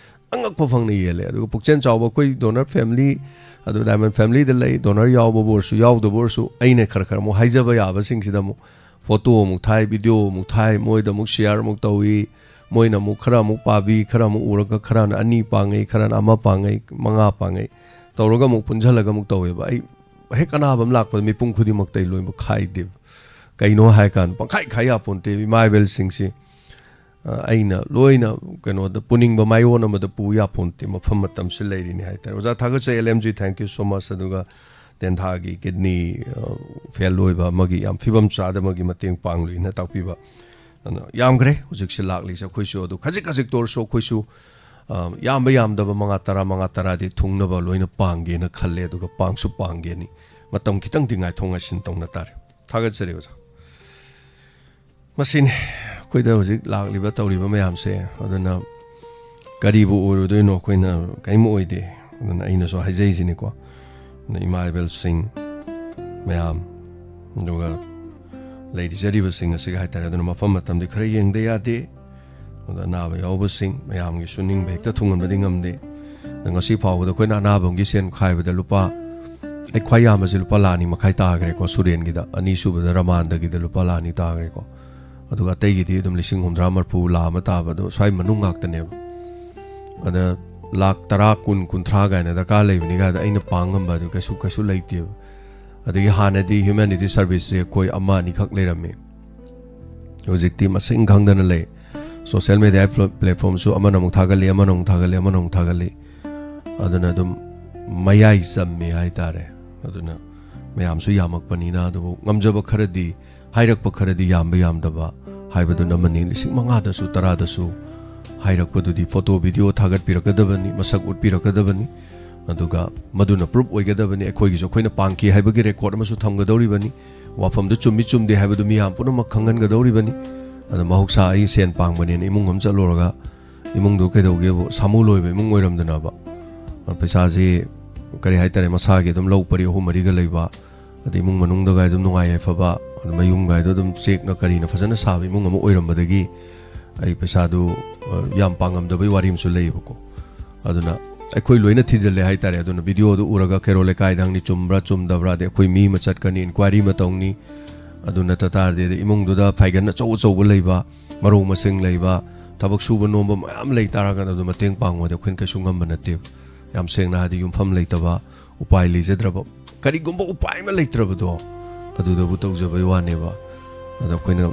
ꯑꯉꯛꯄ ꯐꯪꯅ ꯌꯦꯜꯂꯦ꯫ ꯑꯗꯨꯒ ꯄꯨꯛꯆꯦꯜ ꯆꯥꯎꯕ ꯑꯩꯈꯣꯏ ꯗꯣꯅꯔ ꯐꯦꯃꯤꯂꯤ, ꯑꯗꯨ ꯗꯥꯏꯃꯟ ꯐꯦꯃꯤꯂꯤꯗ ꯂꯩ, ꯗꯣꯅꯔ ꯌꯥꯎꯕꯕꯨ ꯑꯣꯏꯔꯁꯨ ꯌꯥꯎꯗꯕ ꯑꯣꯏꯔꯁꯨ, ꯑꯩꯅ ꯈꯔ ꯈꯔ ꯑꯃꯨꯛ ꯍꯥꯏꯖꯕ ꯌꯥꯕꯁꯤꯡꯁꯤꯗ ꯑꯃꯨꯛ ꯐꯣꯇꯣ ꯑꯃꯨꯛ ꯊꯥꯏ, ꯚꯤꯗꯤꯑꯣ ꯑꯃꯨꯛ ꯊꯥꯏ, ꯃꯣꯏꯗ ꯑꯃꯨꯛ ꯁꯤꯌꯥꯔ ꯑꯃꯨꯛ ꯇꯧꯏ, ꯃꯣꯏꯅ ꯑꯃꯨꯛ ꯈꯔ ꯑꯃꯨꯛ ꯄꯥꯕꯤ, ꯈꯔ ꯑꯃꯨꯛ ꯎꯔꯒ ꯈꯔꯅ ꯑꯅꯤ ꯄꯥꯡꯉꯩ, ꯈꯔꯅ ꯑꯃ ꯄꯥꯡꯉꯩ, ꯃꯉꯥ ꯄꯥꯡꯉꯩ ꯇꯧꯔꯒ ꯑꯃꯨꯛ ꯄꯨꯟꯁꯤꯜꯂꯒ ꯑꯃꯨꯛ ꯇꯧꯋꯦꯕ꯫ ꯑꯩ ꯍꯦꯛ ꯑꯅꯥꯕ ꯑꯃ ꯂꯥꯛꯄꯗ ꯃꯤꯄꯨꯝ ꯈꯨꯗꯤꯡꯃꯛꯇ ꯑꯩ ꯂꯣꯏꯅꯃꯛ ꯈꯥꯏꯗꯦꯕ꯫ ꯀꯩꯅꯣ ꯍꯥꯏ ꯀꯥꯟꯗ ꯄꯪꯈꯥꯏ ꯈꯥꯏ ꯌꯥꯄꯣꯟꯇꯦ꯫ ꯏꯃꯥ ꯏꯕꯦꯜꯁꯤꯡꯁꯤ ꯑ, ꯑꯩꯅ ꯂꯣꯏꯅ ꯀꯩꯅꯣꯗ ꯄꯨꯅꯤꯡꯕ ꯃꯥꯏꯑꯣꯟ ꯑꯃꯗ ꯄꯨ ꯌꯥꯄꯣꯟꯇꯦ꯫ ꯃꯐꯝ ꯃꯇꯝꯁꯨ ꯂꯩꯔꯤꯅꯤ ꯍꯥꯏꯇꯥꯔꯦ꯫ ꯑꯣꯖꯥ ꯊꯥꯒꯠꯆꯩ, L M G, thank you so much꯫ ꯑꯗꯨꯒ ꯇꯦꯟꯊꯥꯒꯤ ꯀꯤꯗꯅꯤ ꯐꯦꯜ ꯑꯣꯏꯕ ꯑꯃꯒꯤ ꯌꯥꯝ ꯐꯤꯕꯝ ꯆꯥꯗꯕꯒꯤ ꯃꯇꯦꯡ ꯄꯥꯡꯂꯨꯏꯅ ꯇꯥꯛꯄꯤꯕ꯫ ꯑꯗꯨꯅ ꯌꯥꯝꯈ꯭ꯔꯦ ꯍꯧꯖꯤꯛꯁꯦ ꯂꯥꯛꯂꯤꯁꯦ꯫ ꯑꯩꯈꯣꯏꯁꯨ ꯑꯗꯨ ꯈꯖꯤꯛ ꯈꯖꯤꯛꯇ ꯑꯣꯏꯔꯁꯨ ꯑꯩꯈꯣꯏꯁꯨ ꯑ, ꯌꯥꯝꯕ ꯌꯥꯝꯗꯕ ꯃꯉꯥ ꯇꯔꯥ, ꯃꯉꯥ ꯇꯔꯥꯗꯤ ꯊꯨꯡꯅꯕ ꯂꯣꯏꯅ ꯄꯥꯡꯒꯦꯅ ꯈꯜꯂꯦ꯫ ꯑꯗꯨꯒ ꯄꯥꯡꯁꯨ ꯄꯥꯡꯒꯦꯅꯤ꯫ ꯃꯇꯝ ꯈꯤꯇꯪꯗꯤ ꯉꯥꯏꯊꯣꯛ ꯉꯥꯏꯁꯤꯟ ꯇꯧꯅ ꯇꯥꯔꯦ꯫ ꯊꯥꯒꯠꯆꯔꯤ ꯑꯣꯖꯥ꯫ ꯃꯁꯤꯅꯤ ꯑꯩꯈꯣꯏꯗ ꯍꯧꯖꯤꯛ ꯂꯥꯛꯂꯤꯕ ꯇꯧꯔꯤꯕ ꯃꯌꯥꯝꯁꯦ꯫ ꯑꯗꯨꯅ ꯀꯔꯤꯕꯨ ꯑꯣꯏꯔꯨꯗꯣꯏꯅꯣ? ꯑꯩꯈꯣꯏꯅ ꯀꯔꯤꯝ ꯑꯣꯏꯗꯦ꯫ ꯑꯗꯨꯅ ꯑꯩꯅꯁꯨ ꯍꯥꯏꯖꯩꯁꯤꯅꯤꯀꯣ꯫ ꯑꯗꯨꯅ ꯏꯃꯥ ꯏꯕꯦꯜꯁꯤꯡ ꯃꯌꯥꯝ, ꯑꯗꯨꯒ ꯂꯩꯔꯤꯖꯔꯤꯕꯁꯤꯡ ꯑꯁꯤꯒ ꯍꯥꯏꯇꯥꯔꯦ꯫ ꯑꯗꯨꯅ ꯃꯐꯝ ꯃꯇꯝꯗꯤ ꯈꯔ ꯌꯦꯡꯗ ꯌꯥꯗꯦ꯫ ꯑꯗ ꯑꯅꯥꯕ ꯌꯥꯎꯕꯁꯤꯡ ꯃꯌꯥꯝꯒꯤꯁꯨ ꯅꯤꯡꯕ ꯍꯦꯛꯇ ꯊꯨꯡꯍꯟꯕꯗꯤ ꯉꯝꯗꯦ꯫ ꯑꯗ ꯉꯁꯤ ꯐꯥꯎꯕꯗ ꯑꯩꯈꯣꯏꯅ ꯑꯅꯥꯕ ꯑꯃꯒꯤ ꯁꯦꯟ ꯈꯥꯏꯕꯗ ꯂꯨꯄꯥ, ꯑꯩ ꯈ꯭ꯋꯥꯏ ꯌꯥꯝꯕꯁꯤ ꯂꯨꯄꯥ ꯂꯥꯈ ꯑꯅꯤ ꯃꯈꯥꯏ ꯇꯥꯈ꯭ꯔꯦꯀꯣ, ꯁꯨꯔꯦꯟꯒꯤꯗ꯫ ꯑꯅꯤꯁꯨꯕꯗ ꯔꯃꯥꯟꯗꯒꯤꯗ ꯂꯨꯄꯥ ꯂꯥꯈ ꯑꯅꯤ ꯇꯥꯈ꯭ꯔꯦꯀꯣ꯫ ꯑꯗꯨꯒ ꯑꯇꯩꯒꯤꯗꯤ ꯑꯗꯨꯝ ꯂꯤꯁꯤꯡ ꯍꯨꯝꯗ꯭ꯔꯥ, ꯃꯔꯐꯨ, ꯂꯥꯈ ꯑꯃ ꯇꯥꯕ, ꯑꯗꯣ ꯁ꯭ꯋꯥꯏ ꯃꯅꯨꯡ ꯉꯥꯛꯇꯅꯦꯕ꯫ ꯑꯗ ꯂꯥꯈ ꯇꯔꯥ, ꯀꯨꯟ, ꯀꯨꯟꯊ꯭ꯔꯥ ꯀꯥꯏꯅ ꯗꯔꯀꯥꯔ ꯂꯩꯕꯅꯤ ꯀꯥꯏꯗ ꯑꯩꯅ ꯄꯥꯡ ꯉꯝꯕ ꯑꯗꯨ ꯀꯩꯁꯨ, ꯀꯩꯁꯨ ꯂꯩꯇꯦꯕ꯫ ꯑꯗꯒꯤ ꯍꯥꯟꯅꯗꯤ humanity service ꯁꯦ ꯑꯩꯈꯣꯏ ꯑꯃ ꯑꯅꯤꯈꯛ ꯂꯩꯔꯝꯃꯤ꯫ ꯍꯧꯖꯤꯛꯇꯤ ꯃꯁꯤꯡ ꯈꯪꯗꯅ ꯂꯩ꯫ Social media platform ꯁꯨ ꯑꯃꯅ ꯑꯃꯨꯛ ꯊꯥꯒꯠꯂꯤ, ꯑꯃꯅ ꯑꯃꯨꯛ ꯊꯥꯒꯠꯂꯤ, ꯑꯃꯅ ꯑꯃꯨꯛ ꯊꯥꯒꯠꯂꯤ꯫ ꯑꯗꯨꯅ ꯑꯗꯨꯝ ꯃꯌꯥꯏ ꯆꯝꯃꯤ ꯍꯥꯏꯇꯥꯔꯦ꯫ ꯑꯗꯨꯅ ꯃꯌꯥꯝꯁꯨ ꯌꯥꯝꯃꯛꯄꯅꯤꯅ, ꯑꯗꯨꯕꯨ ꯉꯝꯖꯕ ꯈꯔꯗꯤ, ꯍꯥꯏꯔꯛꯄ ꯈꯔꯗꯤ, ꯌꯥꯝꯕ ꯌꯥꯝꯗꯕ ꯍꯥꯏꯕꯗꯨꯅ ꯑꯃꯅꯤ꯫ ꯂꯤꯁꯤꯡ ꯃꯉꯥꯗꯁꯨ, ꯇꯔꯥꯗꯁꯨ ꯍꯥꯏꯔꯛꯄꯗꯨꯗꯤ photo video ꯊꯥꯒꯠꯄꯤꯔꯛꯀꯗꯕꯅꯤ, ꯃꯁꯛ ꯎꯠꯄꯤꯔꯛꯀꯗꯕꯅꯤ꯫ ꯑꯗꯨꯒ ꯃꯗꯨꯅ proof ꯑꯣꯏꯒꯗꯕꯅꯤ꯫ ꯑꯩꯈꯣꯏꯒꯤꯁꯨ ꯑꯩꯈꯣꯏꯅ ꯄꯥꯡꯈꯤ ꯍꯥꯏꯕꯒꯤ record ꯑꯃꯁꯨ ꯊꯝꯒꯗꯧꯔꯤꯕꯅꯤ꯫ ꯋꯥꯐꯝꯗꯨ ꯆꯨꯝꯃꯤ ꯆꯨꯝꯗꯦ ꯍꯥꯏꯕꯗꯨ ꯃꯤꯌꯥꯝ ꯄꯨꯝꯅꯃꯛ ꯈꯪꯍꯟꯒꯗꯧꯔꯤꯕꯅꯤ꯫ ꯑꯗ ꯃꯍꯧꯁꯥ ꯑꯩ ꯁꯦꯟ ꯄꯥꯡꯕꯅꯦꯅ ꯏꯃꯨꯡ ꯑꯃ ꯆꯠꯂꯨꯔꯒ ꯏꯃꯨꯡꯗꯨ ꯀꯩꯗꯧꯒꯦꯕꯨ, ꯁꯥꯃꯨ ꯂꯣꯏꯕ ꯏꯃꯨꯡ ꯑꯣꯏꯔꯝꯗꯅꯕ꯫ ꯑ, ꯄꯩꯁꯥꯁꯤ ꯀꯔꯤ ꯍꯥꯏꯇꯥꯔꯦ, ꯃꯁꯥꯒꯤ ꯑꯗꯨꯝ ꯂꯧ ꯄꯔꯤ ꯑꯍꯨꯝ ꯃꯔꯤꯒ ꯂꯩꯕ, ꯑꯗꯩ ꯏꯃꯨꯡ ꯃꯅꯨꯡꯗꯒ ꯑꯗꯨꯝ ꯅꯨꯡꯉꯥꯏ ꯌꯥꯏꯐꯕ, ꯑꯗꯨ ꯃꯌꯨꯝꯒꯥꯏꯗꯣ ꯑꯗꯨꯝ ꯆꯦꯛꯅ ꯀꯔꯤꯅ ꯐꯖꯅ ꯁꯥꯕ ꯏꯃꯨꯡ ꯑꯃ ꯑꯣꯏꯔꯝꯕꯗꯒꯤ ꯑꯩ ꯄꯩꯁꯥꯗꯨ, ꯑ, ꯌꯥꯝ ꯄꯥꯡꯉꯝꯗꯕꯩ ꯋꯥꯔꯤ ꯑꯃꯁꯨ ꯂꯩꯌꯦꯕꯀꯣ꯫ ꯑꯗꯨꯅ ꯑꯩꯈꯣꯏ ꯂꯣꯏꯅ ꯊꯤꯖꯤꯜꯂꯦ ꯍꯥꯏꯇꯥꯔꯦ꯫ ꯑꯗꯨꯅ video ꯗꯨ ꯎꯔꯒ ꯀꯩꯔꯣꯜ ꯂꯩꯀꯥꯏꯗ ꯍꯪꯅꯤ, ꯆꯨꯝꯕ꯭ꯔꯥ ꯆꯨꯝꯗꯕ꯭ꯔꯥ, ꯑꯗꯩ ꯑꯩꯈꯣꯏ ꯃꯤ ꯑꯃ ꯆꯠꯀꯅꯤ, inquiry ꯑꯃ ꯇꯧꯅꯤ꯫ ꯑꯗꯨ ꯅꯠꯇ ꯇꯥꯔꯗꯤ, ꯑꯗꯩ ꯏꯃꯨꯡꯗꯨꯗ ꯐꯥꯏꯒꯟ ꯑꯆꯧ ꯑꯆꯧꯕ ꯂꯩꯕ, ꯃꯔꯧ ꯃꯁꯤꯡ ꯂꯩꯕ, ꯊꯕꯛ ꯁꯨꯕ ꯅꯣꯝꯕ ꯃꯌꯥꯝ ꯂꯩ ꯇꯥꯔꯒꯅ ꯑꯗꯨ ꯃꯇꯦꯡ ꯄꯥꯡꯉꯨ ꯍꯥꯏꯗꯤ ꯑꯩꯈꯣꯏꯅ ꯀꯩꯁꯨ ꯉꯝꯕ ꯅꯠꯇꯦꯕ꯫ ꯌꯥꯝ ꯁꯦꯡꯅ ꯍꯥꯏꯗꯤ, ꯌꯨꯝꯐꯝ ꯂꯩꯇꯕ, ꯎꯄꯥꯏ ꯂꯩꯖꯗ꯭ꯔꯕ, ꯀꯔꯤꯒꯨꯝꯕ ꯎꯄꯥꯏ ꯑꯃ ꯂꯩꯇ꯭ꯔꯕꯗꯣ, ꯑꯗꯨꯗꯕꯨ ꯇꯧꯖꯕꯩ ꯋꯥꯅꯦꯕ꯫ ꯑꯗꯣ ꯑꯩꯈꯣꯏꯅ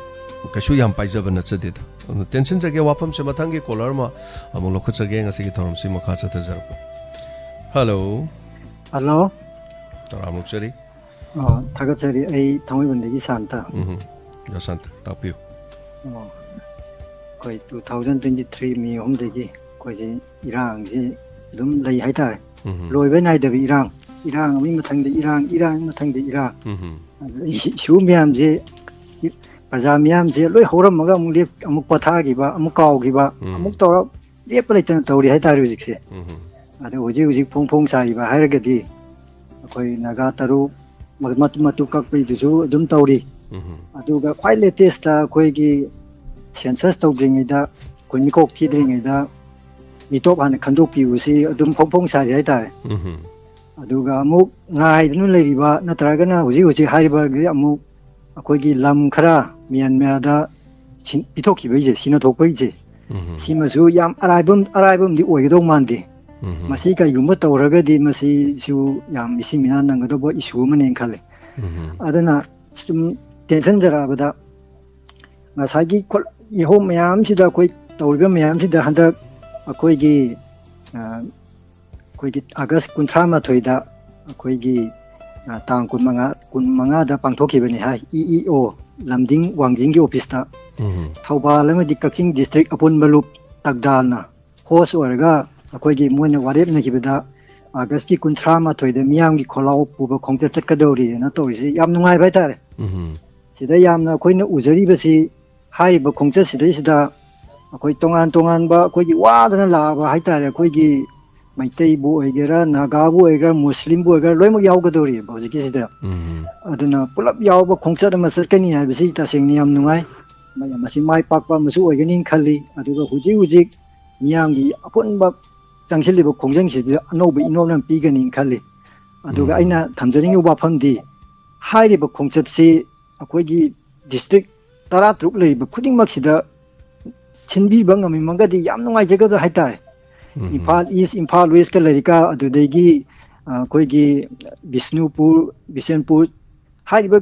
ꯀꯩꯁꯨ ꯌꯥꯝ ꯄꯥꯏꯖꯕ ꯅꯠꯆꯗꯦꯗ꯫ ꯑꯗꯨ ꯇꯦꯟꯁꯤꯟꯖꯒꯦ, ꯋꯥꯐꯝꯁꯦ ꯃꯊꯪꯒꯤ ꯀꯣꯂꯔ ꯑꯃ ꯑꯃꯨꯛ ꯂꯧꯈꯠꯆꯒꯦ꯫ ꯉꯁꯤꯒꯤ ꯊꯧꯔꯝꯁꯤ ꯃꯈꯥ ꯆꯠꯊꯖꯔꯛꯄ꯫ ꯍꯜꯂꯣ꯫ ꯍꯜꯂꯣ꯫ ꯇꯔꯥꯝ ꯑꯣꯛꯆꯔꯤ꯫ ꯑꯣ, ꯊꯥꯒꯠꯆꯔꯤ꯫ ꯑꯩ ꯊꯥꯡꯃꯩꯕꯟꯗꯒꯤ ꯁꯥꯟꯇ꯫ ꯎꯝ, ꯖꯁꯥꯟꯇ, ꯇꯥꯛꯄꯤꯌꯨ꯫ ꯑꯣ, ꯑꯩꯈꯣꯏ two thousand twenty three May ꯑꯍꯨꯝꯗꯒꯤ ꯑꯩꯈꯣꯏꯁꯤ ꯏꯔꯥꯡꯁꯤ ꯑꯗꯨꯝ ꯂꯩ ꯍꯥꯏꯇꯥꯔꯦ꯫ ꯎꯝ꯫ ꯂꯣꯏꯕ ꯅꯥꯏꯗꯕ ꯏꯔꯥꯡ, ꯏꯔꯥꯡ ꯑꯃꯒꯤ ꯃꯊꯪꯗ ꯏꯔꯥꯡ, ꯏꯔꯥꯡ ꯑꯃꯒꯤ ꯃꯊꯪꯗ ꯏꯔꯥꯡ꯫ ꯎꯝ꯫ ꯑꯗ ꯏꯁꯨ ꯃꯌꯥꯝꯁꯦ ꯄ꯭ꯔꯖꯥ ꯃꯤꯌꯥꯝꯁꯦ ꯂꯣꯏ ꯍꯧꯔꯝꯃꯒ ꯑꯃꯨꯛ ꯂꯦꯞ-, ꯑꯃꯨꯛ ꯄꯣꯊꯥꯈꯤꯕ, ꯑꯃꯨꯛ ꯀꯥꯎꯈꯤꯕ, ꯎꯝ꯫ ꯑꯃꯨꯛ ꯇꯧꯔ ꯂꯦꯞꯄ ꯂꯩꯇꯅ ꯇꯧꯔꯤ ꯍꯥꯏꯇꯥꯔꯦ ꯍꯧꯖꯤꯛꯁꯦ꯫ ꯎꯝ꯫ ꯑꯗꯣ ꯍꯧꯖꯤꯛ ꯍꯧꯖꯤꯛ ꯐꯣꯡ ꯐꯣꯡ ꯁꯥꯔꯤꯕ ꯍꯥꯏꯔꯒꯗꯤ ꯑꯩꯈꯣꯏ ꯅꯥꯒꯥ ꯇꯔꯨꯛ ꯃ-, ꯃꯇꯨ ꯃꯇꯨ ꯀꯛꯄꯩꯗꯨꯁꯨ ꯑꯗꯨꯝ ꯇꯧꯔꯤ꯫ ꯎꯝ꯫ ꯑꯗꯨꯒ ꯈ꯭ꯋꯥꯏ ꯂꯦꯇꯦꯁꯇ ꯑꯩꯈꯣꯏꯒꯤ ꯁꯦꯟꯁꯁ ꯇꯧꯗ꯭ꯔꯤꯉꯩꯗ, ꯑꯩꯈꯣꯏ ꯃꯤꯀꯣꯛ ꯊꯤꯗ꯭ꯔꯤꯉꯩꯗ ꯃꯤꯇꯣꯞ ꯍꯥꯟꯅ ꯈꯟꯗꯣꯛꯄꯤꯕꯁꯤ ꯑꯗꯨꯝ ꯐꯣꯡ ꯐꯣꯡ ꯁꯥꯔꯤ ꯍꯥꯏꯇꯥꯔꯦ꯫ ꯎꯝ꯫ ꯑꯗꯨꯒ ꯑꯃꯨꯛ ꯉꯥꯏꯗꯨꯅ ꯂꯩꯔꯤꯕ ꯅꯠꯇ꯭ꯔꯒꯅ ꯍꯧꯖꯤꯛ ꯍꯧꯖꯤꯛ ꯍꯥꯏꯔꯤꯕꯗꯤ ꯑꯃꯨꯛ ꯑꯩꯈꯣꯏꯒꯤ ꯂꯝ ꯈꯔ ꯃ꯭ꯌꯥꯟꯃꯥꯔꯗ ꯁꯤ-, ꯄꯤꯊꯣꯛꯈꯤꯕꯩꯁꯦ, ꯁꯤꯅ ꯊꯣꯛꯄꯩꯁꯦ, ꯎꯝ꯫ ꯁꯤꯃꯁꯨ ꯌꯥꯝ ꯑꯔꯥꯏꯕ ꯑꯃ, ꯑꯔꯥꯏꯕ ꯑꯃꯗꯤ ꯑꯣꯏꯒꯗꯧ ꯃꯥꯟꯗꯦ꯫ ꯎꯝ꯫ ꯃꯁꯤ ꯀꯔꯤꯒꯨꯝꯕ ꯇꯧꯔꯒꯗꯤ ꯃꯁꯤꯁꯨ ꯌꯥꯝ ꯃꯤꯁꯤ ꯃꯤꯅꯥ ꯅꯪꯒꯗꯧꯕ ꯏꯁꯨ ꯑꯃꯅꯦꯅ ꯈꯜꯂꯦ꯫ ꯎꯝ꯫ ꯑꯗꯨꯅ ꯁꯨꯝ ꯇꯦꯟꯁꯤꯟꯖꯔꯛꯑꯕꯗ ꯉꯁꯥꯏꯒꯤ ꯈꯣꯠ-, ꯏꯍꯧ ꯃꯌꯥꯝꯁꯤꯗ, ꯑꯩꯈꯣꯏ ꯇꯧꯔꯤꯕ ꯃꯌꯥꯝꯁꯤꯗ ꯍꯟꯗꯛ ꯑꯩꯈꯣꯏꯒꯤ, ꯑ, ꯑꯩꯈꯣꯏꯒꯤ ꯑꯥꯒꯁ ꯀꯨꯟꯊ꯭ꯔꯥ ꯃꯥꯊꯣꯏꯗ ꯑꯩꯈꯣꯏꯒꯤ, ꯑ, ꯇꯥꯡ ꯀꯨꯟꯃꯉꯥ, ꯀꯨꯟꯃꯉꯥꯗ ꯄꯥꯡꯊꯣꯛꯈꯤꯕꯅꯤ ꯍꯥꯏ, ꯏ ꯏ ꯑꯣ ꯂꯝꯗꯤꯡ ꯋꯥꯡꯖꯤꯡꯒꯤ ꯑꯣꯐꯤꯁꯇ ꯎꯝ꯫ ꯊꯧꯕꯥꯜ ꯑꯃꯗꯤ ꯀꯛꯆꯤꯡ ꯗꯤꯁꯇ꯭ꯔꯤꯛ ꯑꯄꯨꯟꯕ ꯂꯨꯞ ꯇꯛꯗꯥꯜꯅ ꯍꯣꯁ ꯑꯣꯏꯔꯒ ꯑꯩꯈꯣꯏꯒꯤ ꯃꯣꯏꯅ ꯋꯥꯔꯦꯞꯅꯈꯤꯕꯗ ꯑꯥꯒꯁꯀꯤ ꯀꯨꯟꯊ꯭ꯔꯥ ꯃꯥꯊꯣꯏꯗ ꯃꯤꯌꯥꯝꯒꯤ ꯈꯣꯜꯂꯥꯎ ꯄꯨꯕ ꯈꯣꯡꯆꯠ ꯆꯠꯀꯗꯧꯔꯤꯅ ꯇꯧꯔꯤꯁꯤ ꯌꯥꯝ ꯅꯨꯡꯉꯥꯏꯕ ꯍꯥꯏꯇꯥꯔꯦ꯫ ꯎꯝ꯫ ꯁꯤꯗ ꯌꯥꯝꯅ ꯑꯩꯈꯣꯏꯅ ꯎꯖꯔꯤꯕꯁꯤ, ꯍꯥꯏꯔꯤꯕ ꯈꯣꯡꯆꯠꯁꯤꯗꯩꯁꯤꯗ ꯑꯩꯈꯣꯏ ꯇꯣꯉꯥꯟ ꯇꯣꯉꯥꯟꯕ ꯑꯩꯈꯣꯏꯒꯤ ꯋꯥꯗꯅ ꯂꯥꯛꯑꯕ ꯍꯥꯏꯇꯥꯔꯦ, ꯑꯩꯈꯣꯏꯒꯤ ꯃꯩꯇꯩꯕꯨ ꯑꯣꯏꯒꯦꯔꯥ, ꯅꯥꯒꯥꯕꯨ ꯑꯣꯏꯒꯦꯔꯥ, ꯃꯨꯁꯂꯤꯝꯕꯨ ꯑꯣꯏꯒꯦꯔꯥ, ꯂꯣꯏꯅꯃꯛ ꯌꯥꯎꯒꯗꯧꯔꯤꯕ ꯍꯧꯖꯤꯛꯀꯤꯁꯤꯗ꯫ ꯎꯝ꯫ ꯑꯗꯨꯅ ꯄꯨꯂꯞ ꯌꯥꯎꯕ ꯈꯣꯡꯆꯠ ꯑꯃ ꯆꯠꯀꯅꯤ ꯍꯥꯏꯕꯁꯤ ꯇꯁꯦꯡꯅ ꯌꯥꯝ ꯅꯨꯡꯉꯥꯏ꯫ ꯃ-, ꯃꯁꯤ ꯃꯥꯏ ꯄꯥꯛꯄ ꯑꯃꯁꯨ ꯑꯣꯏꯒꯅꯤ ꯈꯜꯂꯤ꯫ ꯑꯗꯨꯒ ꯍꯧꯖꯤꯛ ꯍꯧꯖꯤꯛ ꯃꯤꯌꯥꯝꯒꯤ ꯑꯄꯨꯟꯕ ꯆꯪꯁꯤꯜꯂꯤꯕ ꯈꯣꯡꯖꯪꯁꯤꯗ ꯑꯅꯧꯕ ꯏꯅꯣꯠ ꯑꯃ ꯄꯤꯒꯅꯤ ꯈꯜꯂꯤ꯫ ꯑꯗꯨꯒ ꯎꯝ꯫ ꯑꯩꯅ ꯊꯝꯖꯅꯤꯡꯉꯤꯕ ꯋꯥꯐꯝꯗꯤ, ꯍꯥꯏꯔꯤꯕ ꯈꯣꯡꯆꯠꯁꯤ ꯑꯩꯈꯣꯏꯒꯤ ꯗꯤꯁꯇ꯭ꯔꯤꯛ ꯇꯔꯥꯇꯔꯨꯛ ꯂꯩꯔꯤꯕ ꯈꯨꯗꯤꯡꯃꯛꯁꯤꯗ ꯁꯤꯟꯕꯤꯕ ꯉꯝꯃꯝꯃꯒꯗꯤ ꯌꯥꯝ ꯅꯨꯡꯉꯥꯏꯖꯒꯗꯕ ꯍꯥꯏꯇꯥꯔꯦ꯫ ꯎꯝ꯫ ꯏꯝꯐꯥꯜ ꯏꯁ, ꯏꯝꯐꯥꯜ ꯋꯦꯁꯀ ꯂꯩꯔꯤꯀꯥ, ꯑꯗꯨꯗꯒꯤ, ꯑ, ꯑꯩꯈꯣꯏꯒꯤ ꯕꯤꯁꯅꯨꯄꯨꯔ, ꯕꯤꯁꯦꯟꯄꯨꯔ, ꯍꯥꯏꯔꯤꯕ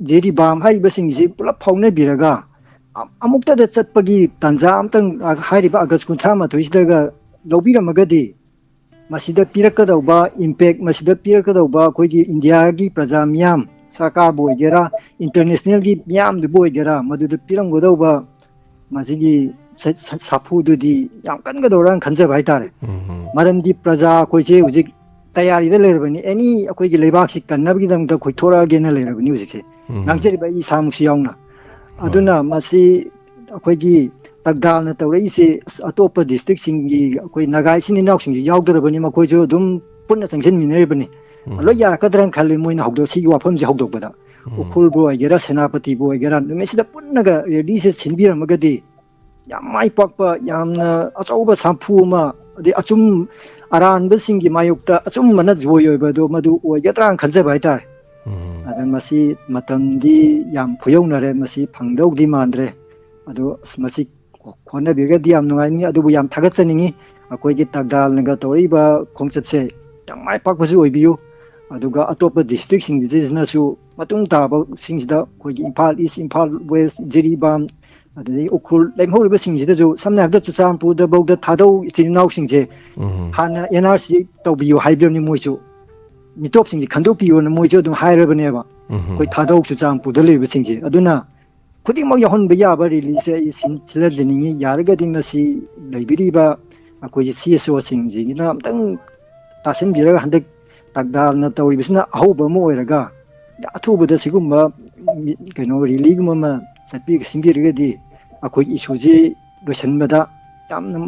ꯖꯤꯔꯤꯕꯥꯝ ꯍꯥꯏꯔꯤꯕꯁꯤꯡꯁꯤ ꯄꯨꯂꯞ ꯐꯥꯎꯅꯕꯤꯔꯒ ꯑ-, ꯑꯃꯨꯛꯇꯗ ꯆꯠꯄꯒꯤ ꯇꯥꯟꯖꯥ ꯑꯝꯇꯪ, ꯑ, ꯍꯥꯏꯔꯤꯕ ꯑꯥꯒꯁ ꯀꯨꯟꯊ꯭ꯔꯥ ꯃꯥꯊꯣꯏꯁꯤꯗꯒ ꯂꯧꯕꯤꯔꯝꯃꯒꯗꯤ, ꯃꯁꯤꯗ ꯄꯤꯔꯛꯀꯗꯧꯕ impact, ꯃꯁꯤꯗ ꯄꯤꯔꯛꯀꯗꯧꯕ ꯑꯩꯈꯣꯏꯒꯤ ꯏꯟꯗꯤꯌꯥꯒꯤ ꯄ꯭ꯔꯖꯥ ꯃꯤꯌꯥꯝ, ꯁꯔꯀꯥꯔꯕꯨ ꯑꯣꯏꯒꯦꯔꯥ, internationalꯒꯤ ꯃꯤꯌꯥꯝꯗꯨꯕꯨ ꯑꯣꯏꯒꯦꯔꯥ, ꯃꯗꯨꯗ ꯄꯤꯔꯝꯒꯗꯧꯕ ꯃꯁꯤꯒꯤ ꯁ-, ꯁ-, ꯁꯥꯐꯨꯗꯨꯗꯤ ꯌꯥꯝ ꯀꯟꯒꯗꯧꯔꯥꯅ ꯈꯟꯖꯕ ꯍꯥꯏꯇꯥꯔꯦ꯫ ꯎꯝ꯫ ꯃꯔꯝꯗꯤ ꯄ꯭ꯔꯖꯥ ꯑꯩꯈꯣꯏꯁꯦ ꯍꯧꯖꯤꯛ ꯇꯌꯥꯔꯤꯗ ꯂꯩꯔꯕꯅꯤ, ꯑꯦꯅꯤ ꯑꯩꯈꯣꯏꯒꯤ ꯂꯩꯕꯥꯛꯁꯤ ꯀꯟꯅꯕꯒꯤꯗꯃꯛꯇ ꯑꯩꯈꯣꯏ ꯊꯣꯔꯛꯑꯒꯦꯅ ꯂꯩꯔꯕꯅꯤ ꯍꯧꯖꯤꯛꯁꯦ꯫ ꯎꯝ꯫ ꯉꯥꯡꯖꯔꯤꯕ ꯑꯩ ꯏꯁꯥꯃꯛꯁꯨ ꯌꯥꯎꯅ꯫ ꯍꯣꯏ꯫ ꯑꯗꯨꯅ ꯃꯁꯤ ꯑꯩꯈꯣꯏꯒꯤ ꯇꯛꯗꯥꯜꯅ ꯇꯧꯔꯛꯏꯁꯦ, ꯑꯁ, ꯑꯇꯣꯞꯄ districtꯁꯤꯡꯒꯤ ꯑꯩꯈꯣꯏ ꯅꯥꯒꯥ ꯏꯆꯤꯟ ꯏꯅꯥꯎꯁꯤꯡꯁꯨ ꯌꯥꯎꯗ꯭ꯔꯕꯅꯤ, ꯃꯈꯣꯏꯁꯨ ꯑꯗꯨꯝ ꯄꯨꯟꯅ ꯆꯪꯁꯤꯟꯃꯤꯟꯅꯔꯤꯕꯅꯤ꯫ ꯎꯝ꯫ ꯂꯣꯏ ꯌꯥꯔꯛꯀꯗ꯭ꯔꯅ ꯈꯜꯂꯤ ꯃꯣꯏꯅ ꯍꯧꯗꯣꯛ-, ꯁꯤꯒꯤ ꯋꯥꯐꯝꯁꯦ ꯍꯧꯗꯣꯛꯄꯗ꯫ ꯎꯝ꯫ ꯎꯈ꯭ꯔꯨꯜꯕꯨ ꯑꯣꯏꯒꯦꯔꯥ, ꯁꯦꯅꯥꯄꯇꯤꯕꯨ ꯑꯣꯏꯒꯦꯔꯥ, ꯅꯨꯃꯤꯠꯁꯤꯗ ꯄꯨꯟꯅꯒ rallyꯁꯦ ꯁꯤꯟꯕꯤꯔꯝꯃꯒꯗꯤ ꯌꯥꯝ ꯃꯥꯏ ꯄꯥꯛꯄ, ꯌꯥꯝꯅ ꯑꯆꯧꯕ ꯁꯥꯐꯨ ꯑꯃ, ꯑꯗꯩ ꯑꯆꯨꯝ ꯑꯔꯥꯟꯕꯁꯤꯡꯒꯤ ꯃꯥꯌꯣꯛꯇ ꯑꯆꯨꯝꯕꯅ ꯖꯣꯏ ꯑꯣꯏꯕ ꯑꯗꯣ ꯃꯗꯨ ꯑꯣꯏꯒꯗ꯭ꯔꯥꯅ ꯈꯟꯖꯕ ꯍꯥꯏꯇꯥꯔꯦ꯫ ꯎꯝ꯫ ꯑꯗ ꯃꯁꯤ ꯃꯇꯝꯗꯤ ꯌꯥꯝ ꯈꯨꯌꯧꯅꯔꯦ, ꯃꯁꯤ ꯐꯪꯗꯧꯗꯤ ꯃꯥꯟꯗ꯭ꯔꯦ꯫ ꯑꯗꯣ ꯑꯁ, ꯃꯁꯤ ꯍꯣꯠꯅꯕꯤꯔꯒꯗꯤ ꯌꯥꯝ ꯅꯨꯡꯉꯥꯏꯅꯤ, ꯑꯗꯨꯕꯨ ꯌꯥꯝ ꯊꯥꯒꯠꯆꯅꯤꯡꯉꯤ꯫ ꯑꯩꯈꯣꯏꯒꯤ ꯇꯛꯗꯥꯜꯅꯒ ꯇꯧꯔꯛꯏꯕ ꯈꯣꯡꯆꯠꯁꯦ ꯌꯥꯝ ꯃꯥꯏ ꯄꯥꯛꯄꯁꯨ ꯑꯣꯏꯕꯤꯌꯨ꯫ ꯑꯗꯨꯒ ꯑꯇꯣꯞꯄ districtꯁꯤꯡꯁꯤꯗꯅꯁꯨ ꯃꯇꯨꯡ ꯇꯥꯕꯁꯤꯡꯁꯤꯗ ꯑꯩꯈꯣꯏꯒꯤ ꯏꯝꯐꯥꯜ ꯏꯁ, ꯏꯝꯐꯥꯜ ꯋꯦꯁ, ꯖꯤꯔꯤꯕꯥꯝ, ꯑꯗꯨꯗꯒꯤ ꯎꯈ꯭ꯔꯨꯜ ꯂꯦꯝꯍꯧꯔꯤꯕꯁꯤꯡꯁꯤꯗꯁꯨ, ꯁꯝꯅ ꯍꯥꯏꯔꯕꯗ ꯆꯨꯔꯆꯥꯟꯄꯨꯔꯗ ꯐꯥꯎꯗ ꯊꯥꯗꯧ ꯏꯆꯤꯜ ꯏꯅꯥꯎꯁꯤꯡꯁꯦ ꯎꯝ꯫ ꯍꯥꯟꯅ NRC ꯇꯧꯕꯤꯌꯨ ꯍꯥꯏꯕꯤꯔꯕꯅꯤ ꯃꯣꯏꯁꯨ꯫ ꯃꯤꯇꯣꯞꯁꯤꯡꯁꯦ ꯈꯟꯗꯣꯛꯄꯤꯌꯣꯅ ꯃꯣꯏꯁꯨ ꯑꯗꯨꯝ ꯍꯥꯏꯔꯕꯅꯦꯕ꯫ ꯎꯝ꯫ ꯑꯩꯈꯣꯏ ꯊꯥꯗꯧ ꯆꯨꯔꯆꯥꯟꯄꯨꯔꯗ ꯂꯩꯔꯤꯕꯁꯤꯡꯁꯦ꯫ ꯑꯗꯨꯅ ꯈꯨꯗꯤꯡꯃꯛ ꯌꯥꯎꯍꯟꯕ ꯌꯥꯕ rallyꯁꯦ ꯑꯩ ꯁꯤꯟ-, ꯁꯤꯟꯍꯟꯖꯅꯤꯡꯉꯤ꯫ ꯌꯥꯔꯒꯗꯤ ꯃꯁꯤ ꯂꯩꯕꯤꯔꯤꯕ ꯑꯩꯈꯣꯏꯒꯤ CSOꯁꯤꯡꯁꯤꯒꯤꯅ ꯑꯝꯇꯪ ꯇꯥꯁꯤꯟꯕꯤꯔꯒ ꯍꯟꯗꯛ ꯇꯛꯗꯥꯜꯅ ꯇꯧꯔꯤꯕꯁꯤꯅ ꯑꯍꯧꯕ ꯑꯃ ꯑꯣꯏꯔꯒ ꯑꯊꯨꯕꯗ ꯁꯤꯒꯨꯝꯕ ꯃꯤ-, ꯀꯩꯅꯣ rallyꯒꯨꯝꯕ ꯑꯃ ꯆꯠꯄꯤ-, ꯁꯤꯟꯕꯤꯔꯒꯗꯤ ꯑꯩꯈꯣꯏꯒꯤ issueꯁꯤ ꯂꯣꯏꯁꯤꯟꯕꯗ ꯌꯥꯝꯅ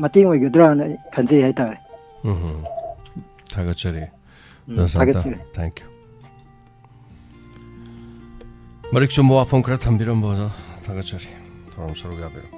ꯃꯇꯦꯡ ꯑꯣꯏꯒꯗ꯭ꯔꯥꯅ ꯑꯩ ꯈꯟꯖꯩ ꯍꯥꯏꯇꯥꯔꯦ꯫ ꯎꯝ꯫ ꯊꯥꯒꯠꯆꯔꯤ꯫ ꯎꯝ, ꯖꯣꯟꯁꯟꯇ, ꯊꯥꯒꯠꯆꯔꯤ꯫ Thank you꯫ ꯃꯔꯤꯛ ꯆꯨꯝꯕ ꯋꯥꯐꯝ ꯈꯔ ꯊꯝꯕꯤꯔꯝꯕꯗꯣ ꯊꯥꯒꯠꯆꯔꯤ꯫ ꯊꯧꯔꯝ ꯁꯔꯨꯛ ꯌꯥꯕꯤꯔꯣ꯫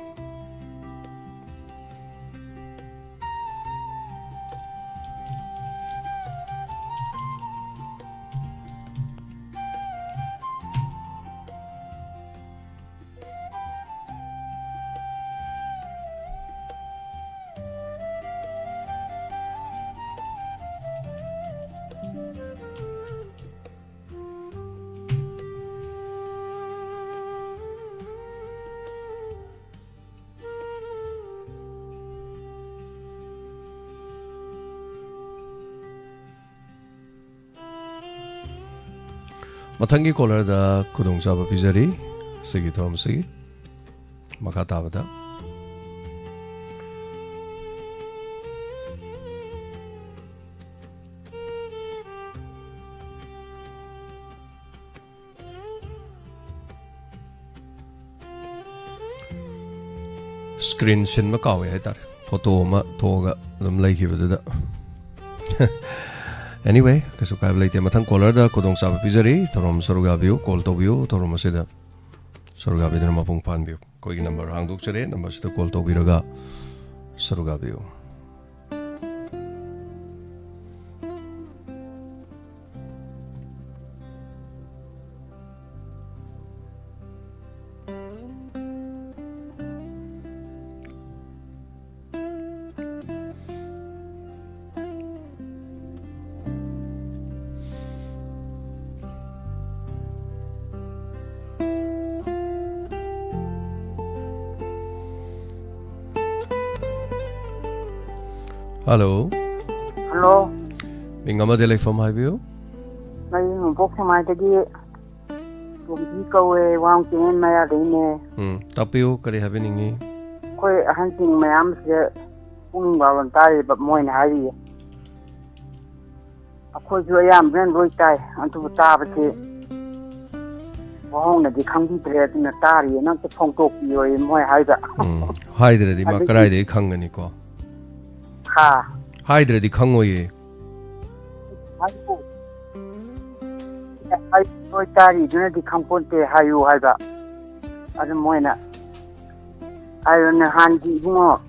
ꯃꯊꯪꯒꯤ ꯀꯣꯂꯔꯗ ꯈꯨꯗꯣꯡꯆꯥꯕ ꯄꯤꯖꯔꯤ꯫ ꯁꯤꯒꯤ ꯊꯧꯔꯝꯁꯤꯒꯤ ꯃꯈꯥ ꯇꯥꯕꯗ ꯁ꯭ꯀ꯭ꯔꯤꯟ ꯁꯤꯟꯕ ꯀꯥꯎꯋꯦ ꯍꯥꯏꯇꯥꯔꯦ, ꯐꯣꯇꯣ ꯑꯃ ꯊꯣꯛꯑꯒ ꯑꯗꯨꯝ ꯂꯩꯈꯤꯕꯗꯨꯗ꯫ Anyway, ꯀꯩꯁꯨ ꯀꯥꯏꯕ ꯂꯩꯇꯦ꯫ ꯃꯊꯪ ꯀꯣꯂꯔꯗ ꯈꯨꯗꯣꯡꯆꯥꯕ ꯄꯤꯖꯔꯤ꯫ ꯊꯧꯔꯝ ꯁꯔꯨꯛ ꯌꯥꯕꯤꯌꯨ, ꯀꯣꯜ ꯇꯧꯕꯤꯌꯨ꯫ ꯊꯧꯔꯝ ꯑꯁꯤꯗ ꯁꯔꯨꯛ ꯌꯥꯕꯤꯗꯨꯅ ꯃꯄꯨꯡ ꯐꯥꯍꯟꯕꯤꯌꯨ꯫ ꯑꯩꯈꯣꯏꯒꯤ ꯅꯝꯕꯔ ꯍꯥꯡꯗꯣꯛꯆꯔꯦ, ꯅꯝꯕꯔꯁꯤꯗ ꯀꯣꯜ ꯇꯧꯕꯤꯔꯒ ꯁꯔꯨꯛ ꯌꯥꯕꯤꯌꯨ꯫ ꯍꯜꯂꯣ꯫ ꯍꯜꯂꯣ꯫ ꯃꯤꯡ ꯑꯃꯗꯤ ꯂꯩꯐꯝ ꯍꯥꯏꯕꯤꯌꯨ꯫ ꯑꯩ ꯅꯣꯡꯄꯣꯛ ꯁꯦꯛꯃꯥꯏꯗꯒꯤ ꯇꯣꯝꯕꯤ ꯀꯧꯋꯦ, ꯋꯥꯡ ꯆꯤꯡꯉꯦꯟ ꯃꯌꯥꯗꯩꯅꯦ꯫ ꯎꯝ, ꯇꯥꯛꯄꯤꯌꯨ, ꯀꯔꯤ ꯍꯥꯏꯕꯤꯅꯤꯡꯉꯤ? ꯑꯩꯈꯣꯏ ꯑꯍꯟꯁꯤꯡ ꯃꯌꯥꯝꯁꯦ ꯄꯨꯛꯅꯤꯡ ꯋꯥꯕ ꯇꯥꯔꯤꯕ, ꯃꯣꯏꯅ ꯍꯥꯏꯔꯤꯌꯦ꯫ ꯑꯩꯈꯣꯏꯁꯨ ꯑꯌꯥꯝꯕꯅ ꯂꯣꯏ ꯇꯥꯏ, ꯑꯗꯨꯕꯨ ꯇꯥꯕꯁꯤ ꯋꯥꯍꯧꯅꯗꯤ ꯈꯪꯕꯤꯗ꯭ꯔꯦ, ꯑꯗꯨꯅ ꯇꯥꯔꯤꯌꯦꯅ ꯑꯝꯇ ꯐꯣꯡꯗꯣꯛꯄꯤꯌꯣꯌꯦ ꯃꯣꯏ ꯍꯥꯏꯕ꯫ ꯎꯝ, ꯍꯥꯏꯗ꯭ꯔꯗꯤ ꯃꯥ ꯑꯗꯒꯤ ꯀꯗꯥꯏꯗꯒꯤ ꯈꯪꯒꯅꯤꯀꯣ? ꯍꯥ? ꯍꯥꯏꯗ꯭ꯔꯗꯤ ꯈꯪꯉꯣꯏꯌꯦ꯫ ꯍꯥꯏꯌꯨ꯫ ꯍꯥꯏ-, ꯅꯣꯏ ꯇꯥꯔꯤꯗꯨꯅꯗꯤ ꯈꯪꯄꯣꯟꯇꯦ, ꯍꯥꯏꯌꯨ ꯍꯥꯏꯕ꯫ ꯑꯗꯨ ꯃꯣꯏꯅ ꯍꯥꯏꯔꯣ, ꯅꯍꯥꯟꯒꯤ ꯏꯕꯨꯡꯉꯣ,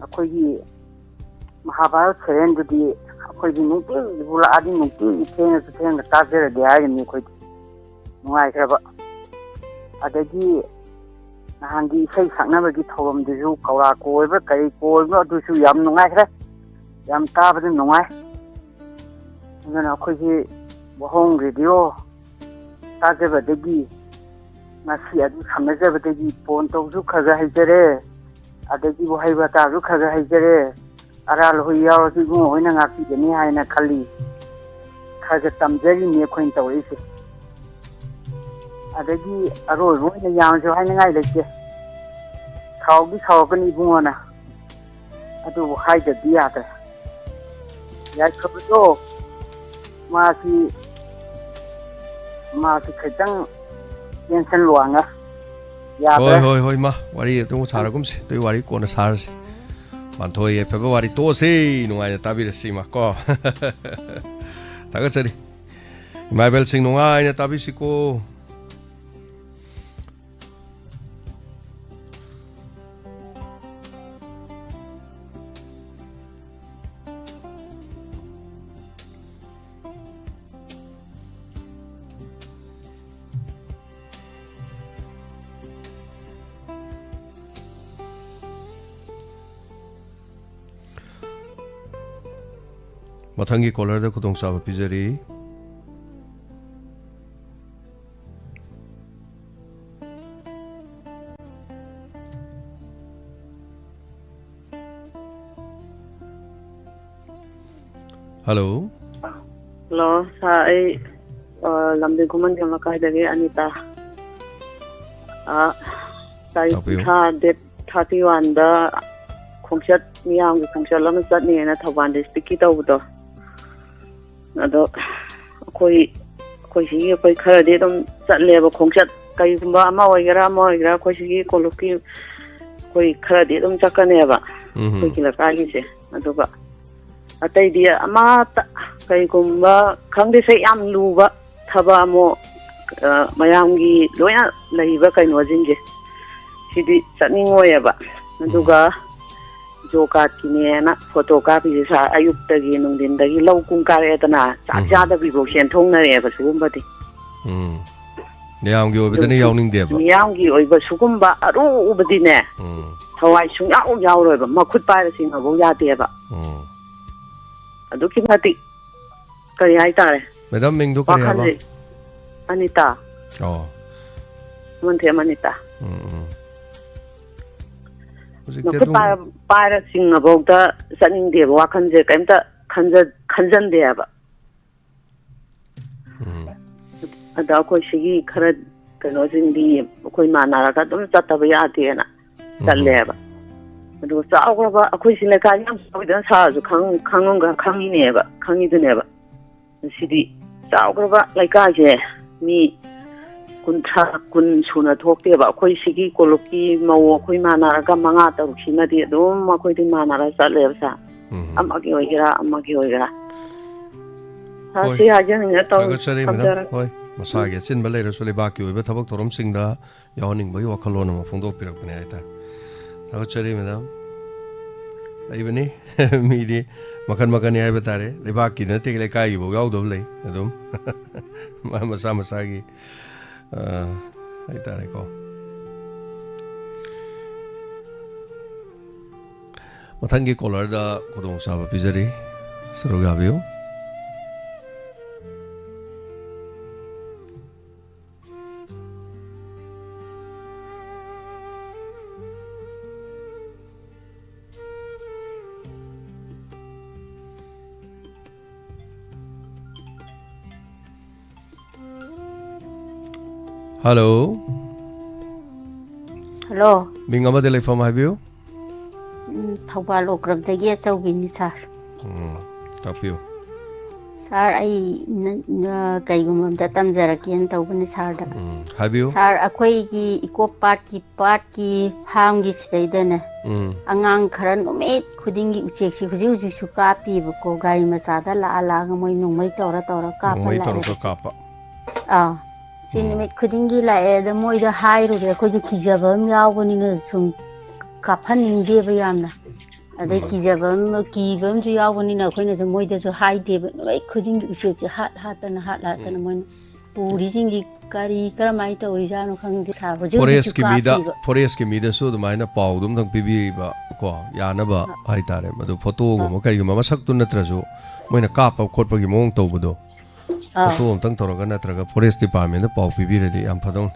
ꯑꯩꯈꯣꯏꯒꯤ ꯃꯍꯥꯚꯥꯔꯠ ꯁꯦꯔꯦꯟꯗꯨꯗꯤ ꯑꯩꯈꯣꯏꯗꯤ ꯅꯨꯡꯇꯤꯒꯤ ꯄꯨꯔꯛꯑꯗꯤ ꯅꯨꯡꯇꯤꯒꯤ ꯊꯦꯡꯉꯁꯨ ꯊꯦꯡꯅ ꯇꯥꯖꯔꯒꯦ ꯍꯥꯏꯔꯤꯕꯅꯤ ꯑꯩꯈꯣꯏꯗꯤ꯫ ꯅꯨꯡꯉꯥꯏꯈ꯭ꯔꯕ꯫ ꯑꯗꯒꯤ ꯅꯍꯥꯟꯒꯤ ꯏꯁꯩ ꯁꯛꯅꯕꯒꯤ ꯊꯧꯔꯝꯗꯨꯁꯨ ꯀꯧꯔꯥ ꯀꯣꯏꯕ꯭ꯔꯥ ꯀꯔꯤ ꯀꯣꯏꯕ꯭ꯔꯥ ꯑꯗꯨꯁꯨ ꯌꯥꯝ ꯅꯨꯡꯉꯥꯏꯈ꯭ꯔꯦ꯫ ꯌꯥꯝ ꯇꯥꯕꯗ ꯅꯨꯡꯉꯥꯏ꯫ ꯑꯗꯨꯅ ꯑꯩꯈꯣꯏꯒꯤ ꯋꯥꯍꯣꯡ ꯔꯦꯗꯤꯑꯣ ꯇꯥꯖꯕꯗꯒꯤ ꯉꯁꯤ ꯑꯗꯨ ꯁꯝꯅꯖꯕꯗꯒꯤ ꯐꯣꯟ ꯇꯧꯕꯁꯨ ꯈꯔ ꯈꯔ ꯍꯩꯖꯔꯦ, ꯑꯗꯒꯤ ꯋꯥꯍꯩ ꯋꯥꯇꯥꯁꯨ ꯈꯔ ꯈꯔ ꯍꯩꯖꯔꯦ꯫ ꯑꯔꯥꯜ ꯍꯣꯏ ꯌꯥꯎꯔꯁꯨ ꯏꯕꯨꯡꯉꯣ ꯍꯣꯏꯅ ꯉꯥꯛꯄꯤꯒꯅꯤ ꯍꯥꯏꯅ ꯈꯜꯂꯤ꯫ ꯈꯔ ꯈꯔ ꯇꯝꯖꯔꯤꯅꯤ ꯑꯩꯈꯣꯏꯅ ꯇꯧꯔꯛꯏꯁꯦ꯫ ꯑꯗꯒꯤ ꯑꯔꯣꯏꯕ ꯑꯣꯏꯅ ꯌꯥꯝꯁꯨ ꯍꯥꯏꯅꯤꯡꯉꯥꯏ ꯂꯩꯇꯦ꯫ ꯁꯥꯎꯗꯤ ꯁꯥꯎꯔꯛꯀꯅꯤ ꯏꯕꯨꯡꯉꯣꯅ, ꯑꯗꯨꯕꯨ ꯍꯥꯏꯗꯕꯗꯤ ꯌꯥꯗ꯭ꯔꯦ꯫ ꯌꯥꯏꯐꯕꯗꯣ ꯃꯥꯁꯤ, ꯃꯥꯁꯤ ꯈꯤꯇꯪ tension ꯋꯥꯡꯉ ꯌꯥꯗ꯭ꯔꯦ꯫ ꯍꯣꯏ, ꯍꯣꯏ, ꯍꯣꯏ, ꯃꯥ ꯋꯥꯔꯤ ꯑꯗꯨꯝ ꯁꯥꯔꯒꯨꯝꯁꯦ꯫ ꯑꯗꯨꯏ ꯋꯥꯔꯤ ꯀꯣꯟꯅ ꯁꯥꯔꯁꯤ꯫ ꯄꯥꯟꯊꯣꯏ ꯌꯥꯏꯐꯕ ꯋꯥꯔꯤ ꯇꯣꯛꯑꯁꯤ, ꯅꯨꯡꯉꯥꯏꯅ ꯇꯥꯕꯤꯔꯁꯤ ꯏꯃꯥ ꯀꯣ꯫ ꯊꯥꯒꯠꯆꯔꯤ꯫ ꯏꯃꯥ ꯏꯕꯦꯜꯁꯤꯡ ꯅꯨꯡꯉꯥꯏꯅ ꯇꯥꯕꯤꯁꯤꯀꯣ꯫ ꯃꯊꯪꯒꯤ caller ꯗ ꯈꯨꯗꯣꯡꯆꯥꯕ ꯄꯤꯖꯔꯤ꯫ Hello꯫ Hello, sir, ꯑꯩ, ꯑ, ꯂꯝꯗꯤꯡ ꯈꯨꯃꯟ ꯂꯩꯀꯥꯏꯗꯒꯤ ꯑꯅꯤꯇꯥ꯫ ꯑ, ꯇꯥꯔꯤꯛ ꯇꯥꯛꯄꯤꯌꯨ꯫ ꯀꯨꯟꯊ꯭ꯔꯥ, date thirty one ꯗ ꯈꯣꯡꯆꯠ, ꯃꯤꯌꯥꯝꯒꯤ ꯈꯣꯡꯆꯠ ꯑꯃ ꯆꯠꯅꯦꯅ ꯊꯧꯕꯥꯜ district ꯀꯤ ꯇꯧꯕꯗꯣ꯫ ꯑꯗꯣ ꯑꯩꯈꯣꯏ, ꯑꯩꯈꯣꯏ ꯁꯤꯒꯤ ꯑꯩꯈꯣꯏ ꯈꯔꯗꯤ ꯑꯗꯨꯝ ꯆꯠꯂꯦꯕ ꯈꯣꯡꯆꯠ, ꯀꯔꯤꯒꯨꯝꯕ ꯑꯃ ꯑꯣꯏꯒꯦꯔꯥ ꯑꯃ ꯑꯣꯏꯒꯦꯔꯥ ꯑꯩꯈꯣꯏ ꯁꯤꯒꯤ ꯀꯣꯂꯨꯞꯀꯤ ꯑꯩꯈꯣꯏ ꯈꯔꯗꯤ ꯑꯗꯨꯝ ꯆꯠꯀꯅꯦꯕ, ꯎꯝ꯫ ꯑꯩꯈꯣꯏꯒꯤ ꯂꯩꯀꯥꯏꯒꯤꯁꯦ꯫ ꯑꯗꯨꯒ ꯑꯇꯩꯗꯤ ꯑꯃꯠꯇ, ꯀꯔꯤꯒꯨꯝꯕ ꯈꯪꯗꯦ, ꯁꯦ ꯌꯥꯝ ꯂꯨꯕ ꯊꯕꯛ ꯑꯃ, ꯑ, ꯃꯌꯥꯝꯒꯤ ꯂꯣꯏꯅ ꯂꯩꯔꯤꯕ ꯀꯩꯅꯣꯁꯤꯡꯁꯦ, ꯁꯤꯗꯤ ꯆꯠꯅꯤꯡꯉꯣꯏꯑꯕ꯫ ꯑꯗꯨꯒ ꯖꯣ ꯀꯥꯔꯠꯀꯤꯅꯦꯅ ꯐꯣꯇꯣ ꯀꯥꯞꯄꯤꯁꯦ ꯁꯥꯔ, ꯑꯌꯨꯛꯇꯒꯤ ꯅꯨꯡꯊꯤꯟꯗꯒꯤ ꯂꯧ ꯀꯨꯝ ꯀꯥꯔꯛꯑꯦꯗꯅ, ꯆꯥꯛ ꯎꯝ꯫ ꯆꯥꯗꯕꯤꯐꯧ ꯆꯦꯟꯊꯣꯛꯅꯔꯦꯕ ꯁꯤꯒꯨꯝꯕꯗꯤ꯫ ꯎꯝ꯫ ꯃꯌꯥꯝꯒꯤ ꯑꯣꯏꯕꯗꯅ ꯑꯗꯨ ꯌꯥꯎꯅꯤꯡꯗꯦꯕ꯫ ꯃꯤꯌꯥꯝꯒꯤ ꯑꯣꯏꯕ ꯁꯤꯒꯨꯝꯕ ꯑꯔꯨꯕꯗꯤꯅꯦ, ꯎꯝ꯫ ꯊꯋꯥꯏ ꯁꯨꯡꯌꯥꯎ ꯌꯥꯎꯔꯣꯏꯕ, ꯃꯈꯨꯠ ꯄꯥꯏꯔ ꯆꯤꯡꯉꯐꯧ ꯌꯥꯗꯦꯕ꯫ ꯎꯝ꯫ ꯑꯗꯨꯛꯀꯤ ꯃꯇꯤꯛ ꯀꯔꯤ ꯍꯥꯏꯇꯥꯔꯦ? ꯃꯦꯗꯥꯝ, ꯃꯤꯡꯗꯨ ꯀꯔꯤ ꯍꯥꯏꯕ? ꯋꯥꯈꯜꯁꯦ ꯑꯅꯤꯇꯥ꯫ ꯑꯣ꯫ ꯃꯣꯟꯊꯦꯝ ꯑꯅꯤꯇꯥ꯫ ꯎꯝ, ꯎꯝ꯫ ꯍꯧꯖꯤꯛꯇꯤ ꯃꯈꯨꯠ ꯑꯗꯨꯝ ꯄꯥꯏꯔ, ꯄꯥꯏꯔ ꯆꯤꯡꯉꯐꯥꯎꯗ ꯆꯠꯅꯤꯡꯗꯦꯕ, ꯋꯥꯈꯜꯁꯦ ꯀꯩꯝꯇ ꯈꯟꯖ-, ꯈꯟꯖꯟꯗꯦ ꯍꯥꯏꯕ꯫ ꯎꯝ꯫ ꯑꯗ ꯑꯩꯈꯣꯏ ꯁꯤꯒꯤ ꯈꯔ ꯀꯩꯅꯣꯁꯤꯡꯗꯤ ꯑꯩꯈꯣꯏ ꯃꯥꯟꯅꯔꯒ ꯑꯗꯨꯝ ꯆꯠꯇꯕ ꯌꯥꯗꯦꯅ ꯎꯝ꯫ ꯆꯠꯂꯦꯕ꯫ ꯑꯗꯨꯒ ꯆꯥꯎꯈ꯭ꯔꯕ ꯑꯩꯈꯣꯏꯁꯤ ꯂꯩꯀꯥꯏ ꯌꯥꯝ ꯆꯥꯎꯋꯤꯗꯅ, ꯁꯥꯔꯁꯨ ꯈꯪ-, ꯈꯪꯉꯝꯒ-, ꯈꯪꯉꯤꯅꯦꯕ, ꯈꯪꯉꯤꯗꯨꯅꯦꯕ꯫ ꯁꯤꯗꯤ ꯆꯥꯎꯈ꯭ꯔꯕ ꯂꯩꯀꯥꯏꯁꯦ ꯃꯤ ꯀꯨꯟꯊ꯭ꯔꯥ, ꯀꯨꯟ ꯁꯨꯅ ꯊꯣꯛꯇꯦꯕ꯫ ꯑꯩꯈꯣꯏ ꯁꯤꯒꯤ ꯀꯣꯂꯨꯞꯀꯤ ꯃꯧ ꯑꯩꯈꯣꯏ ꯃꯥꯟꯅꯔꯒ ꯃꯉꯥ ꯇꯔꯨꯛꯁꯤꯃꯗꯤ ꯑꯗꯨꯝ ꯑꯩꯈꯣꯏꯗꯤ ꯃꯥꯟꯅꯔ ꯆꯠꯂꯦꯕ, ꯁꯥꯔ꯫ ꯎꯝ꯫ ꯑꯃꯒꯤ ꯑꯣꯏꯒꯦꯔꯥ, ꯑꯃꯒꯤ ꯑꯣꯏꯒꯦꯔꯥ꯫ ꯁꯥꯔ, ꯍꯣꯏ꯫ ꯁꯤ ꯍꯥꯏꯖꯅꯤꯡꯉꯦ ꯇꯧ-, ꯊꯥꯒꯠꯆꯔꯤ, ꯃꯦꯗꯥꯝ꯫ ꯊꯝꯖꯔꯒꯦ꯫ ꯍꯣꯏ, ꯃꯁꯥꯒꯤ ꯑꯆꯤꯟꯕ ꯂꯩꯔꯁꯨ ꯂꯩꯕꯥꯛꯀꯤ ꯑꯣꯏꯕ ꯊꯕꯛ ꯊꯧꯔꯝꯁꯤꯡꯗ ꯌꯥꯎꯍꯟꯅꯤꯡꯕꯒꯤ ꯋꯥꯈꯜꯂꯣꯟ ꯑꯃ ꯐꯣꯡꯗꯣꯛꯄꯤꯔꯛꯄꯅꯦ ꯍꯥꯏꯇꯥꯔꯦ꯫ ꯊꯥꯒꯠꯆꯔꯤ, ꯃꯦꯗꯥꯝ꯫ ꯂꯩꯕꯅꯤ꯫ ꯃꯤꯗꯤ ꯃꯈꯟ ꯃꯈꯟꯅꯤ ꯍꯥꯏꯕ ꯇꯥꯔꯦ꯫ ꯂꯩꯕꯥꯛꯀꯤ ꯅꯠꯇꯦ, ꯂꯩꯀꯥꯏꯒꯤꯐꯥꯎ ꯌꯥꯎꯗꯕ ꯂꯩ ꯑꯗꯨꯝ꯫ ꯃꯥ ꯃꯁꯥ ꯃꯁꯥꯒꯤ, ꯑ, ꯍꯥꯏꯇꯥꯔꯦꯀꯣ꯫ ꯃꯊꯪꯒꯤ ꯀꯣꯂꯔꯗ ꯈꯨꯗꯣꯡꯆꯥꯕ ꯄꯤꯖꯔꯤ꯫ ꯁꯔꯨꯛ ꯌꯥꯕꯤꯌꯨ꯫ ꯍꯜꯂꯣ꯫ ꯍꯜꯂꯣ꯫ ꯃꯤꯡ ꯑꯃꯗꯤ ꯂꯩꯐꯝ ꯍꯥꯏꯕꯤꯌꯨ꯫ ꯎꯝ, ꯊꯧꯕꯥꯜ ꯑꯣꯀ꯭ꯔꯝꯗꯒꯤ ꯑꯆꯧꯕꯤꯅꯤ, ꯁꯥꯔ꯫ ꯎꯝ, ꯇꯥꯛꯄꯤꯌꯨ꯫ ꯁꯥꯔ, ꯑꯩ ꯅ-, ꯅ-, ꯀꯩꯒꯨꯝꯕ ꯑꯝꯇ ꯇꯝꯖꯔꯛꯀꯦꯅ ꯇꯧꯕꯅꯤ ꯁꯥꯔꯗ꯫ ꯎꯝ, ꯍꯥꯏꯕꯤꯌꯨ꯫ ꯁꯥꯔ, ꯑꯩꯈꯣꯏꯒꯤ ꯏꯀꯣ ꯄꯥꯠꯀꯤ, ꯄꯥꯠꯀꯤ ꯐꯥꯝꯒꯤ ꯁꯤꯗꯩꯗꯅꯦ, ꯎꯝ꯫ ꯑꯉꯥꯡ ꯈꯔ ꯅꯨꯃꯤꯠ ꯈꯨꯗꯤꯡꯒꯤ ꯎꯆꯦꯛꯁꯤ ꯍꯧꯖꯤꯛ ꯍꯧꯖꯤꯛꯁꯨ ꯀꯥꯞꯄꯤꯕꯀꯣ, ꯒꯥꯔꯤ ꯃꯆꯥꯗ ꯂꯥꯛꯑ ꯂꯥꯛꯑꯒ ꯃꯣꯏ ꯅꯣꯡꯃꯩ ꯇꯧꯔ ꯇꯧꯔ ꯀꯥꯞꯄ ꯅꯣꯡꯃꯩ ꯂꯥꯛꯑꯦꯕ ꯇꯧꯔꯒ ꯁꯤ꯫ ꯀꯥꯞꯄ꯫ ꯑꯥ꯫ ꯁꯤ ꯎꯝ꯫ ꯅꯨꯃꯤꯠ ꯈꯨꯗꯤꯡꯒꯤ ꯂꯥꯛꯑꯦ꯫ ꯑꯗ ꯃꯣꯏꯗ ꯍꯥꯏꯔꯨꯔꯦ, ꯑꯩꯈꯣꯏꯁꯨ ꯀꯤꯖꯕ ꯑꯃ ꯌꯥꯎꯕꯅꯤꯅ ꯁꯨꯝ ꯀꯥꯞꯍꯟꯅꯤꯡꯗꯦꯕ ꯌꯥꯝꯅ꯫ ꯑꯗꯩ ꯎꯝ꯫ ꯀꯤꯖꯕ ꯑꯃ, ꯀꯤꯕ ꯑꯃꯁꯨ ꯌꯥꯎꯕꯅꯤꯅ ꯑꯩꯈꯣꯏꯅꯁꯨ ꯃꯣꯏꯗꯁꯨ ꯍꯥꯏꯗꯦꯕ꯫ ꯅꯨꯃꯤꯠ ꯈꯨꯗꯤꯡꯒꯤ ꯎꯆꯦꯛꯁꯦ ꯍꯥꯠ ꯍꯥꯠꯇꯅ, ꯍꯥꯠ ꯍꯥꯠꯇꯅ ꯎꯝ꯫ ꯃꯣꯏꯅ ꯄꯨꯔꯤꯁꯤꯡꯁꯤ ꯀꯔꯤ, ꯀꯔꯝꯍꯥꯏꯅ ꯇꯧꯔꯤꯖꯥꯠꯅꯣ ꯈꯪꯗꯦ꯫ ꯁꯥꯔ, ꯍꯧꯖꯤꯛ ꯍꯧꯖꯤꯛꯁꯨ ꯐꯣꯔꯦꯁꯀꯤ ꯃꯤꯗ, ꯀꯥꯞꯄꯤꯕ꯫ ꯐꯣꯔꯦꯁꯀꯤ ꯃꯤꯗꯁꯨ ꯑꯗꯨꯃꯥꯏꯅ ꯄꯥꯎꯗꯨ ꯑꯝꯇꯪ ꯄꯤꯕꯤꯕ ꯀꯣ, ꯌꯥꯅꯕ ꯑꯥ꯫ ꯍꯥꯏꯇꯥꯔꯦ꯫ ꯃꯗꯨ ꯐꯣꯇꯣꯒꯨꯝꯕ ꯑꯥ꯫ ꯀꯩꯒꯨꯝꯕ ꯃꯁꯛꯇꯨ ꯅꯠꯇ꯭ꯔꯁꯨ ꯃꯣꯏꯅ ꯀꯥꯞꯄ ꯈꯣꯠꯄꯒꯤ ꯃꯑꯣꯡ ꯇꯧꯕꯗꯣ, ꯑꯥ꯫ ꯐꯣꯇꯣ ꯑꯝꯇꯪ ꯇꯧꯔꯒ ꯅꯠꯇ꯭ꯔꯒ ꯐꯣꯔꯦꯁ ꯗꯤꯄꯥꯔꯠꯃꯦꯟꯗ ꯄꯥꯎ ꯄꯤꯕꯤꯔꯗꯤ ꯌꯥꯝ ꯐꯗꯧꯅꯤ꯫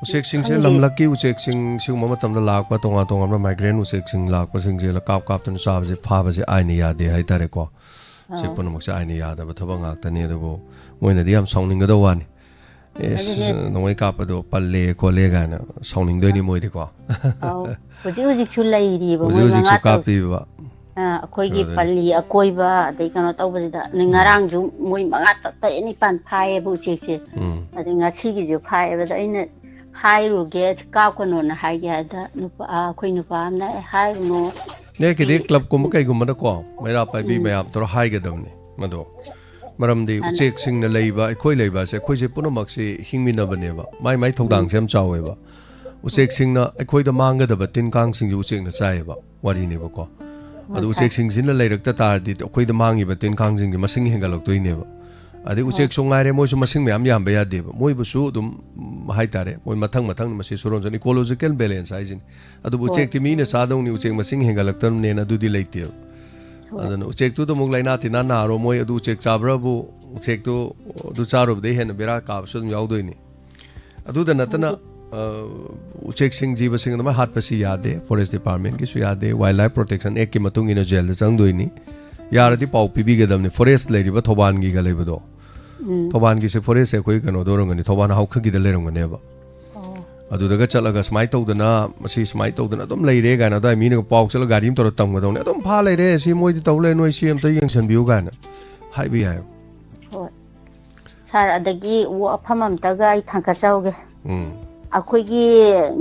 ꯎꯆꯦꯛꯁꯤꯡꯁꯦ, ꯈꯪꯗꯦ꯫ ꯂꯝꯂꯛꯀꯤ ꯎꯆꯦꯛꯁꯤꯡ ꯁꯤꯒꯨꯝꯕ ꯃꯇꯝꯗ ꯂꯥꯛꯄ ꯇꯣꯉꯥꯟ ꯇꯣꯉꯥꯟꯕ ꯃꯥꯏꯒ꯭ꯔꯦꯟ ꯎꯆꯦꯛꯁꯤꯡ ꯂꯥꯛꯄꯁꯤꯡꯁꯦ ꯀꯥꯞ ꯀꯥꯞꯇꯅ ꯆꯥꯕꯁꯦ, ꯐꯥꯕꯁꯦ ꯑꯥꯏꯟꯅ ꯌꯥꯗꯦ ꯍꯥꯏꯇꯥꯔꯦꯀꯣ꯫ ꯁꯤ ꯑꯥ꯫ ꯄꯨꯝꯅꯃꯛꯁꯦ ꯑꯥꯏꯟꯅ ꯌꯥꯗꯕ ꯊꯕꯛ ꯉꯥꯛꯇꯅꯤ꯫ ꯑꯗꯨꯕꯨ ꯃꯣꯏꯅꯗꯤ ꯌꯥꯝ ꯁꯥꯎꯅꯤꯡꯒꯗꯧꯕ ꯋꯥꯅꯤ꯫ ꯑꯦꯁ, ꯑꯗꯨꯅꯦ꯫ ꯅꯣꯡꯃꯩ ꯀꯥꯞꯄꯗꯣ ꯄꯜꯂꯦ ꯈꯣꯠꯂꯦ ꯀꯥꯏꯅ ꯁꯥꯎꯅꯤꯡꯗꯣꯏꯅꯤ ꯃꯣꯏꯗꯤꯀꯣ꯫ ꯑꯧ꯫ ꯍꯧꯖꯤꯛ ꯍꯧꯖꯤꯛꯁꯨ ꯂꯩꯔꯤꯕ ꯍꯧꯖꯤꯛ ꯃꯣꯏ ꯍꯧꯖꯤꯛꯁꯨ ꯃꯉꯥ ꯇꯔꯨꯛ꯫ ꯀꯥꯞꯄꯤꯕ꯫ ꯑ, ꯑꯩꯈꯣꯏꯒꯤ ꯑꯗꯨꯅꯤ꯫ ꯄꯜꯂꯤ ꯑꯀꯣꯏꯕ ꯑꯗꯩ ꯀꯩꯅꯣ ꯇꯧꯕꯁꯤꯗ, ꯑꯗꯩ ꯉꯔꯥꯡꯁꯨ ꯃꯣꯏ ꯃꯉꯥ ꯇꯔꯨꯛ ꯇꯔꯦꯠ ꯅꯤꯄꯥꯟ ꯐꯥꯏꯌꯦꯕ ꯎꯆꯦꯛꯁꯦ꯫ ꯎꯝ꯫ ꯑꯗꯩ ꯉꯁꯤꯒꯤꯁꯨ ꯐꯥꯏꯌꯦꯕ꯫ ꯑꯗ ꯑꯩꯅ ꯍꯥꯏꯔꯨꯒꯦ, ꯀꯥꯞꯀꯅꯣꯅ ꯍꯥꯏꯒꯦ ꯍꯥꯏꯗ, ꯅꯨꯄꯥ, ꯑꯩꯈꯣꯏ ꯅꯨꯄꯥ ꯑꯃꯅ, "ꯑꯦ, ꯍꯥꯏꯔꯨꯅꯨ, ꯅꯦꯛꯀꯤꯗꯤ ꯁꯤ ꯀ꯭ꯂꯕꯀꯨꯝꯕ ꯀꯩꯒꯨꯝꯕꯗꯀꯣ ꯃꯩꯔꯥ ꯄꯥꯏꯕꯤ ꯎꯝ꯫ ꯃꯌꯥꯝ ꯇꯧꯔ ꯍꯥꯏꯒꯗꯕꯅꯤ ꯃꯗꯣ꯫ ꯃꯔꯝꯗꯤ ꯑꯅ- ꯎꯆꯦꯛꯁꯤꯡꯅ ꯂꯩꯕ, ꯑꯩꯈꯣꯏ ꯂꯩꯕ ꯑꯁꯦ, ꯑꯩꯈꯣꯏꯁꯦ ꯄꯨꯝꯅꯃꯛꯁꯤ ꯍꯤꯡꯃꯤꯟꯅꯕꯅꯦꯕ꯫ ꯃꯥꯏ ꯃꯥꯏ ꯊꯧꯗꯥꯡꯁꯦ ꯌꯥꯝ ꯆꯥꯎꯋꯦꯕ꯫ ꯎꯆꯦꯛꯁꯤꯡꯅ ꯑꯩꯈꯣꯏꯗ ꯃꯥꯡꯒꯗꯕ ꯇꯤꯟ ꯀꯥꯡꯁꯤꯡꯁꯦ ꯎꯆꯦꯛꯅ ꯆꯥꯏꯌꯦꯕ꯫ ꯋꯥꯔꯤꯅꯦꯕꯀꯣ꯫ ꯑꯗꯨ ꯃꯁꯥ꯫ ꯎꯆꯦꯛꯁꯤꯡꯁꯤꯅ ꯂꯩꯔꯛꯇ ꯇꯥꯔꯗꯤ ꯑꯩꯈꯣꯏꯗ ꯃꯥꯡꯉꯤꯕ ꯇꯤꯟ ꯀꯥꯡꯁꯤꯡꯁꯦ ꯃꯁꯤꯡ ꯍꯦꯟꯒꯠꯂꯛꯇꯣꯏꯅꯦꯕ꯫ ꯑꯗꯩ ꯎꯆꯦꯛꯁꯨ ꯉꯥꯏꯔꯦ, ꯃꯣꯏꯁꯨ ꯃꯁꯤꯡ ꯃꯌꯥꯝ ꯌꯥꯝꯕ ꯌꯥꯗꯦꯕ꯫ ꯃꯣꯏꯕꯨꯁꯨ ꯑꯗꯨꯝ, ꯎꯝ, ꯍꯥꯏꯇꯥꯔꯦ, ꯃꯣꯏ ꯃꯊꯪ ꯃꯊꯪ ꯃꯁꯤ ꯁꯨꯔꯣꯟꯁꯨꯔꯣꯟ, ꯏꯀꯣꯂꯣꯖꯤꯀꯦꯜ ꯕꯦꯂꯦꯟꯁ ꯍꯥꯏꯁꯤꯅꯤ꯫ ꯑꯗꯨꯕꯨ ꯍꯣꯏ꯫ ꯎꯆꯦꯛꯇꯤ ꯃꯤꯅ ꯆꯥꯗꯧꯅꯤ, ꯎꯆꯦꯛ ꯃꯁꯤꯡ ꯍꯦꯟꯒꯠꯂꯛꯇꯕꯅꯦꯅ ꯑꯗꯨꯗꯤ ꯂꯩꯇꯦꯕ꯫ ꯍꯣꯏ꯫ ꯑꯗꯨꯅ ꯎꯆꯦꯛꯇꯨꯗ ꯑꯃꯨꯛ ꯂꯥꯏꯅꯥ ꯇꯤꯟꯅꯥ ꯅꯥꯔꯣ, ꯃꯣꯏ ꯑꯗꯨ ꯎꯆꯦꯛ ꯆꯥꯕ꯭ꯔꯕꯨ, ꯎꯆꯦꯛꯇꯨ ꯑꯗꯨ ꯆꯥꯔꯨꯕꯗꯩ ꯍꯦꯟꯅ ꯕꯦꯔꯥ ꯀꯥꯕꯁꯨ ꯑꯗꯨꯝ ꯌꯥꯎꯗꯣꯏꯅꯤ꯫ ꯑꯗꯨꯗ ꯅꯠꯇꯅ, ꯑ, ꯎꯆꯦꯛꯁꯤꯡ, ꯖꯤꯕꯁꯤꯡ ꯑꯗꯨꯃꯥꯏꯅ ꯍꯥꯠꯄꯁꯤ ꯌꯥꯗꯦ, ꯐꯣꯔꯦꯁ ꯗꯤꯄꯥꯔꯠꯃꯦꯟꯒꯤꯁꯨ ꯌꯥꯗꯦ, ꯋꯥꯏꯜ ꯂꯥꯏꯐ ꯄ꯭ꯔꯣꯇꯦꯛꯁꯟ ꯑꯦꯛꯀꯤ ꯃꯇꯨꯡ ꯏꯟꯅ ꯖꯦꯜꯗ ꯆꯪꯗꯣꯏꯅꯤ꯫ ꯌꯥꯔꯗꯤ ꯄꯥꯎ ꯄꯤꯕꯤꯒꯗꯕꯅꯤ꯫ ꯐꯣꯔꯦꯁ ꯂꯩꯔꯤꯕ ꯊꯧꯕꯥꯜꯒꯤꯒ ꯂꯩꯕꯗꯣ, ꯎꯝ꯫ ꯊꯧꯕꯥꯜꯒꯤꯁꯦ ꯐꯣꯔꯦꯁꯁꯦ ꯑꯩꯈꯣꯏ ꯀꯩꯅꯣꯗ ꯑꯣꯏꯔꯝꯒꯅꯤ, ꯊꯧꯕꯥꯜ ꯍꯥꯎꯈꯒꯤꯗ ꯂꯩꯔꯝꯒꯅꯦꯕ꯫ ꯑꯣ꯫ ꯑꯗꯨꯗꯒ ꯆꯠꯂꯒ ꯁꯨꯃꯥꯏꯅ ꯇꯧꯗꯅ, ꯃꯁꯤ ꯁꯨꯃꯥꯏꯅ ꯇꯧꯗꯅ ꯑꯗꯨꯝ ꯂꯩꯔꯦ ꯀꯥꯏꯅ ꯑꯗꯨꯋꯥꯏ ꯃꯤꯅꯒ ꯄꯥꯎ ꯆꯠꯂꯒ ꯒꯥꯔꯤ ꯑꯃ ꯇꯧꯔꯒ ꯇꯝꯒꯗꯧꯅꯦ, "ꯑꯗꯨꯝ ꯐꯥ ꯂꯩꯔꯦ, ꯁꯤ ꯃꯣꯏꯗꯤ ꯇꯧ ꯂꯩꯔꯦ, ꯅꯣꯏ ꯁꯤ ꯑꯝꯇ ꯌꯦꯡꯁꯤꯟꯕꯤꯌꯨ" ꯀꯥꯏꯅ ꯍꯥꯏꯕ ꯌꯥꯏ꯫ ꯍꯣꯏ꯫ ꯁꯥꯔ, ꯑꯗꯒꯤ ꯋꯥꯐꯝ ꯑꯝꯇꯒ ꯑꯩ ꯊꯥꯡꯒꯠꯆꯍꯧꯒꯦ꯫ ꯎꯝ꯫ ꯑꯩꯈꯣꯏꯒꯤ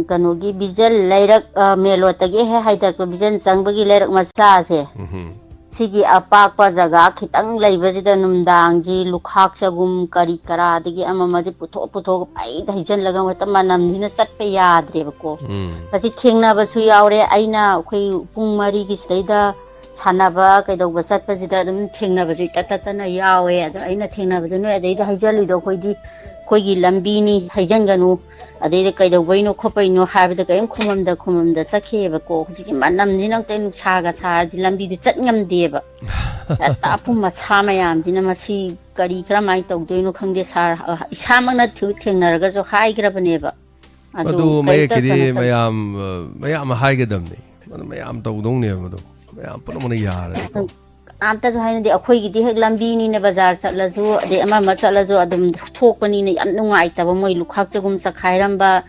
ꯀꯩꯅꯣꯒꯤ ꯚꯤꯖꯟ ꯂꯩꯔꯛ, ꯑ, ꯃꯦꯂꯣꯠꯇꯒꯤ ꯍꯦꯛ ꯍꯥꯏꯊꯔꯛꯄ ꯚꯤꯖꯟ ꯆꯪꯕꯒꯤ ꯂꯩꯔꯛ ꯃꯆꯥꯁꯦ, ꯎꯝ꯫ ꯁꯤꯒꯤ ꯑꯄꯥꯛꯄ ꯖꯒꯥ ꯈꯤꯇꯪ ꯂꯩꯕꯁꯤꯗ ꯅꯨꯡꯗꯥꯡꯁꯤ ꯂꯨꯈꯥꯛ ꯆꯒꯨꯝ ꯀꯔꯤ ꯀꯔꯥ ꯑꯗꯒꯤ ꯑꯃ ꯑꯃꯁꯦ ꯄꯨꯊꯣꯛ ꯄꯨꯊꯣꯛꯑꯒ ꯄꯩꯗ ꯍꯩꯖꯤꯜꯂꯒ ꯍꯦꯛꯇ ꯃꯅꯝꯁꯤꯅ ꯆꯠꯄ ꯌꯥꯗ꯭ꯔꯦꯕꯀꯣ꯫ ꯎꯝ꯫ ꯃꯁꯤ ꯊꯦꯡꯅꯕꯁꯨ ꯌꯥꯎꯔꯦ꯫ ꯑꯩꯅ ꯑꯩꯈꯣꯏ ꯄꯨꯡ ꯃꯔꯤꯒꯤ ꯁꯤꯗꯩꯗ ꯁꯥꯟꯅꯕ ꯀꯩꯗꯧꯕ ꯆꯠꯄꯁꯤꯗ ꯑꯗꯨꯝ ꯊꯦꯡꯅꯕꯁꯨ ꯏꯇꯠ ꯇꯠꯇꯅ ꯌꯥꯎꯋꯦ꯫ ꯑꯗꯣ ꯑꯩꯅ ꯊꯦꯡꯅꯕꯗ ꯅꯣꯏ ꯑꯗꯩꯗ ꯍꯩꯖꯜꯂꯤꯗꯣ ꯑꯩꯈꯣꯏꯗꯤ ꯑꯩꯈꯣꯏꯒꯤ ꯂꯝꯕꯤꯅꯤ, ꯍꯩꯖꯟꯒꯅꯨ, ꯑꯗꯩꯗ ꯀꯩꯗꯧꯕꯩꯅꯣ ꯈꯣꯠꯄꯩꯅꯣ ꯍꯥꯏꯕꯗ ꯀꯔꯤꯝ ꯈꯨꯝꯃꯝꯗ ꯈꯨꯝꯃꯝꯗ ꯆꯠꯈꯤꯑꯕꯀꯣ꯫ ꯍꯧꯖꯤꯛꯀꯤ ꯃꯅꯝꯁꯤꯅ ꯑꯝꯇ ꯅꯨꯡꯁꯥꯒ ꯁꯥꯔꯗꯤ ꯂꯝꯕꯤꯗꯨ ꯆꯠ ꯉꯝꯗꯦꯕ꯫ ꯍꯦꯛꯇ ꯑꯄꯨꯝ ꯑꯁꯥ ꯃꯌꯥꯝꯁꯤꯅ ꯃꯁꯤ ꯀꯔꯤ ꯀꯔꯝꯍꯥꯏꯅ ꯇꯧꯗꯣꯏꯅꯣ ꯈꯪꯗꯦ ꯁꯥꯔ꯫ ꯏꯁꯥꯃꯛꯅ ꯊꯦꯡꯅꯔꯒꯁꯨ ꯍꯥꯏꯈ꯭ꯔꯕꯅꯦꯕ꯫ ꯑꯗꯨ ꯑꯗꯨ ꯀꯔꯤꯝꯇ ꯃꯌꯦꯛꯀꯤꯗꯤ ꯀꯩꯅꯣ ꯇꯧꯗꯦ꯫ ꯃꯌꯥꯝ, ꯑ, ꯃꯌꯥꯝ ꯍꯥꯏꯒꯗꯕꯅꯤ꯫ ꯑꯗꯨ ꯃꯌꯥꯝ ꯇꯧꯗꯧꯅꯦꯕ꯫ ꯑꯗꯣ ꯃꯌꯥꯝ ꯄꯨꯝꯅꯃꯛꯅ ꯌꯥꯔꯗꯤꯀꯣ꯫ ꯀꯅꯥꯝꯇꯁꯨ ꯍꯥꯏꯅꯗꯦ꯫ ꯑꯩꯈꯣꯏꯒꯤꯗꯤ ꯍꯦꯛ ꯂꯝꯕꯤꯅꯤꯅ, ꯕꯖꯥꯔ ꯆꯠꯂꯁꯨ, ꯑꯗꯩ ꯑꯃ ꯑꯃ ꯆꯠꯂꯁꯨ ꯑꯗꯨꯝ ꯊꯣꯛꯄꯅꯤꯅ ꯌꯥꯝ ꯅꯨꯡꯉꯥꯏꯇꯕ꯫ ꯃꯣꯏ ꯂꯨꯈꯥꯛ ꯆꯒꯨꯝ ꯆꯈꯥꯏꯔꯝꯕ,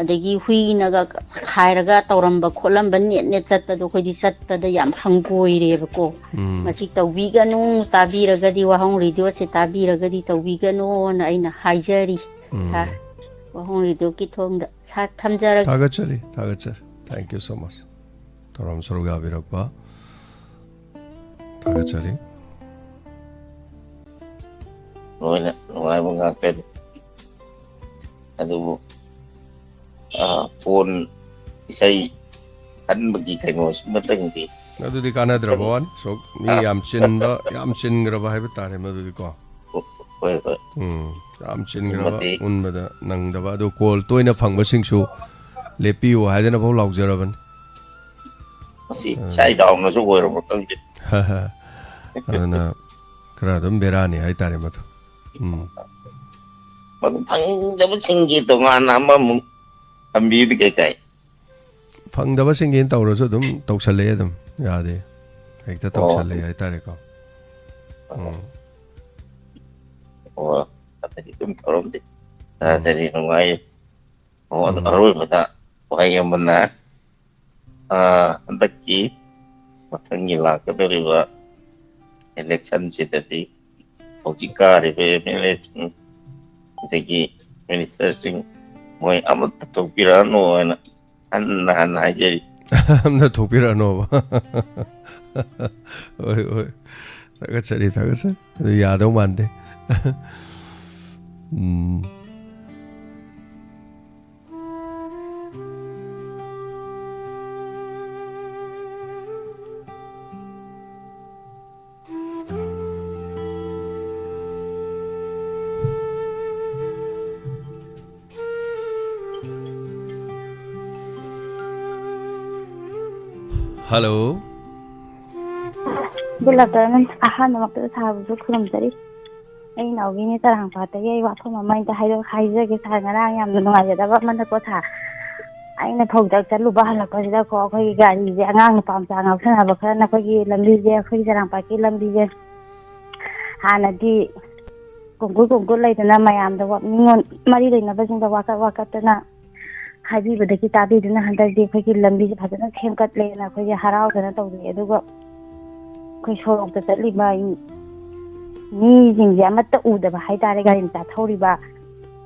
ꯑꯗꯒꯤ ꯍꯨꯏꯅꯒ ꯆꯈꯥꯏꯔꯒ ꯇꯧꯔꯝꯕ ꯈꯣꯠꯂꯝꯕ, ꯅꯦꯠ ꯅꯦꯠ ꯆꯠꯄꯗꯣ ꯑꯩꯈꯣꯏꯗꯤ ꯆꯠꯄꯗ ꯌꯥꯝ ꯍꯪꯒꯣꯏꯔꯦꯕꯀꯣ꯫ ꯎꯝ꯫ ꯃꯁꯤ ꯇꯧꯕꯤꯒꯅꯨ, ꯇꯥꯕꯤꯔꯒꯗꯤ, ꯋꯥꯍꯪ ꯔꯦꯗꯤꯑꯣꯁꯦ ꯇꯥꯕꯤꯔꯒꯗꯤ ꯇꯧꯕꯤꯒꯅꯣꯅ ꯑꯩꯅ ꯍꯥꯏꯖꯔꯤ꯫ ꯎꯝ꯫ ꯁꯥꯔ, ꯋꯥꯍꯪ ꯔꯦꯗꯤꯑꯣꯒꯤ ꯊꯣꯡꯗ꯫ ꯁꯥꯔ, ꯊꯝꯖꯔꯒꯦ꯫ ꯊꯥꯒꯠꯆꯔꯤ, ꯊꯥꯒꯠꯆꯔꯤ꯫ Thank you so much꯫ ꯊꯧꯔꯝ ꯁꯔꯨꯛ ꯌꯥꯕꯤꯔꯛꯄ ꯊꯥꯒꯠꯆꯔꯤ꯫ ꯂꯣꯏꯅ ꯅꯨꯡꯉꯥꯏꯕ ꯉꯥꯛꯇꯅꯤ꯫ ꯑꯗꯨꯕꯨ, ꯑ, ꯐꯣꯟ ꯏꯁꯩ ꯈꯟꯕꯒꯤ ꯀꯩꯅꯣꯁꯤꯃꯇꯪꯗꯤ ꯑꯗꯨꯗꯤ ꯀꯥꯟꯅꯗ꯭ꯔꯕ ꯋꯥꯅꯤ꯫ ꯁꯣꯛ ꯃꯤ ꯑ꯫ ꯌꯥꯝ ꯆꯤꯟꯕ, ꯌꯥꯝ ꯆꯤꯟꯈ꯭ꯔꯕ ꯍꯥꯏꯕ ꯇꯥꯔꯦ ꯃꯗꯨꯗꯤꯀꯣ꯫ ꯍꯣꯏ, ꯍꯣꯏ꯫ ꯎꯝ, ꯌꯥꯝ ꯆꯤꯟꯈ꯭ꯔꯕ, ꯁꯤꯃꯗꯤ ꯎꯟꯕꯗ ꯅꯪꯗꯕ꯫ ꯑꯗꯨ ꯀꯣꯜ ꯇꯣꯏꯅ ꯐꯪꯕꯁꯤꯡꯁꯨ ꯂꯦꯞꯄꯤꯌꯨ ꯍꯥꯏꯗꯅꯐꯥꯎ ꯂꯥꯎꯖꯔꯕꯅꯤ꯫ ꯃꯁꯤ ꯑ꯫ ꯏꯁꯥ ꯏꯗꯥꯎꯅꯁꯨ ꯑꯣꯏꯔꯕ꯭ꯔꯥ ꯈꯪꯗꯦ꯫ ꯑꯗꯨꯅ ꯈꯔ ꯑꯗꯨꯝ ꯕꯦꯔꯥꯅꯤ ꯍꯥꯏꯇꯥꯔꯦ ꯃꯗꯨ꯫ ꯎꯝ꯫ ꯃꯗꯨ ꯐꯪꯗꯕꯁꯤꯡꯒꯤ ꯇꯣꯉꯥꯟꯅ ꯑꯃꯃꯨꯛ ꯊꯝꯕꯤꯗꯤ ꯀꯩꯀꯥꯏ? ꯐꯪꯗꯕꯁꯤꯡꯒꯤꯅ ꯇꯧꯔꯁꯨ ꯑꯗꯨꯝ ꯇꯧꯁꯜꯂꯛꯑꯦ ꯑꯗꯨꯝ꯫ ꯌꯥꯗꯦ꯫ ꯍꯦꯛꯇ ꯑꯣ꯫ ꯇꯧꯁꯜꯂꯛꯑꯦ ꯍꯥꯏꯇꯥꯔꯦꯀꯣ꯫ ꯎꯝ꯫ ꯑꯣ, ꯑꯗꯒꯤ ꯑꯗꯨꯝ ꯇꯧꯔꯝꯗꯦ꯫ ꯎꯝ꯫ ꯇꯥꯖꯔꯤ, ꯅꯨꯡꯉꯥꯏ꯫ ꯑꯣ, ꯑꯗꯣ ꯎꯝ꯫ ꯑꯔꯣꯏꯕꯗ ꯋꯥꯍꯩ ꯑꯃꯅ, ꯑ, ꯍꯟꯗꯛꯀꯤ ꯃꯊꯪꯒꯤ ꯂꯥꯛꯀꯗꯧꯔꯤꯕ election ꯁꯤꯗꯗꯤ ꯍꯧꯖꯤꯛ ꯀꯥꯔꯤꯕ M L A ꯁꯤꯡ ꯑꯗꯒꯤ minister ꯁꯤꯡ ꯃꯣꯏ ꯑꯃꯠꯇ ꯊꯣꯛꯄꯤꯔꯛꯑꯅꯨ ꯍꯥꯏꯅ ꯍꯟꯅ ꯍꯟꯅ ꯍꯥꯏꯖꯔꯤ꯫ ꯑꯝꯇ ꯊꯣꯛꯄꯤꯔꯛꯑꯅꯣꯕ꯫ ꯍꯣꯏ, ꯍꯣꯏ꯫ ꯊꯥꯒꯠꯆꯔꯤ, ꯊꯥꯒꯠꯆꯔꯤ꯫ ꯑꯗꯨ ꯌꯥꯗꯧ ꯃꯥꯟꯗꯦ꯫ ꯎꯝ꯫ Hello꯫ Good afternoon꯫ ꯑꯍꯥꯟꯕꯃꯛꯇꯗ ꯁꯥꯔꯕꯨꯁꯨ ꯈꯨꯔꯨꯝꯖꯔꯤ꯫ ꯑꯩ ꯅꯥꯎꯕꯤꯅꯦ, ꯆꯔꯥꯡꯄꯥꯠꯇꯒꯤ꯫ ꯑꯩ ꯋꯥꯐꯝ ꯑꯃ ꯑꯝꯇ ꯍꯥꯏꯔ-, ꯍꯥꯏꯖꯒꯦ ꯁꯥꯔ꯫ ꯉꯔꯥꯡ ꯌꯥꯝꯅ ꯅꯨꯡꯉꯥꯏꯖꯗꯕ ꯑꯃꯅꯀꯣ ꯁꯥꯔ, ꯑꯩꯅ ꯐꯧꯗ ꯆꯠꯂꯨꯕ ꯍꯜꯂꯛꯄꯁꯤꯗꯀꯣ, ꯑꯩꯈꯣꯏꯒꯤ ꯒꯥꯔꯤꯁꯦ, ꯑꯉꯥꯡ ꯅꯨꯄꯥ ꯃꯆꯥ ꯉꯥꯎꯁꯟꯅꯕ ꯈꯔꯅ ꯑꯩꯈꯣꯏꯒꯤ ꯂꯝꯕꯤꯁꯦ, ꯑꯩꯈꯣꯏꯒꯤ ꯆꯔꯥꯡꯄꯥꯠꯀꯤ ꯂꯝꯕꯤꯁꯦ ꯍꯥꯟꯅꯗꯤ ꯀꯣꯡꯀꯨꯠ ꯀꯣꯡꯀꯨꯠ ꯂꯩꯗꯅ ꯃꯌꯥꯝꯗ ꯋꯥ-, ꯃꯤꯉꯣꯟ ꯃꯔꯤ ꯂꯩꯅꯕꯁꯤꯡꯗ ꯋꯥꯀꯠ ꯋꯥꯀꯠꯇꯅ ꯍꯥꯏꯕꯤꯕꯗꯒꯤ ꯇꯥꯕꯤꯗꯨꯅ ꯍꯟꯗꯛꯇꯤ ꯑꯩꯈꯣꯏꯒꯤ ꯂꯝꯕꯤꯁꯦ ꯐꯖꯅ ꯁꯦꯝꯒꯠꯂꯦꯅ ꯑꯩꯈꯣꯏꯁꯦ ꯍꯔꯥꯎꯗꯅ ꯇꯧꯖꯩ꯫ ꯑꯗꯨꯒ ꯑꯩꯈꯣꯏ ꯁꯣꯔꯣꯛꯇ ꯆꯠꯂꯤꯕ ꯃꯤꯁꯤꯡꯁꯦ ꯑꯃꯠꯇ ꯎꯗꯕ ꯍꯥꯏꯇꯥꯔꯦ, ꯒꯥꯔꯤ ꯃꯆꯥ ꯊꯧꯔꯤꯕ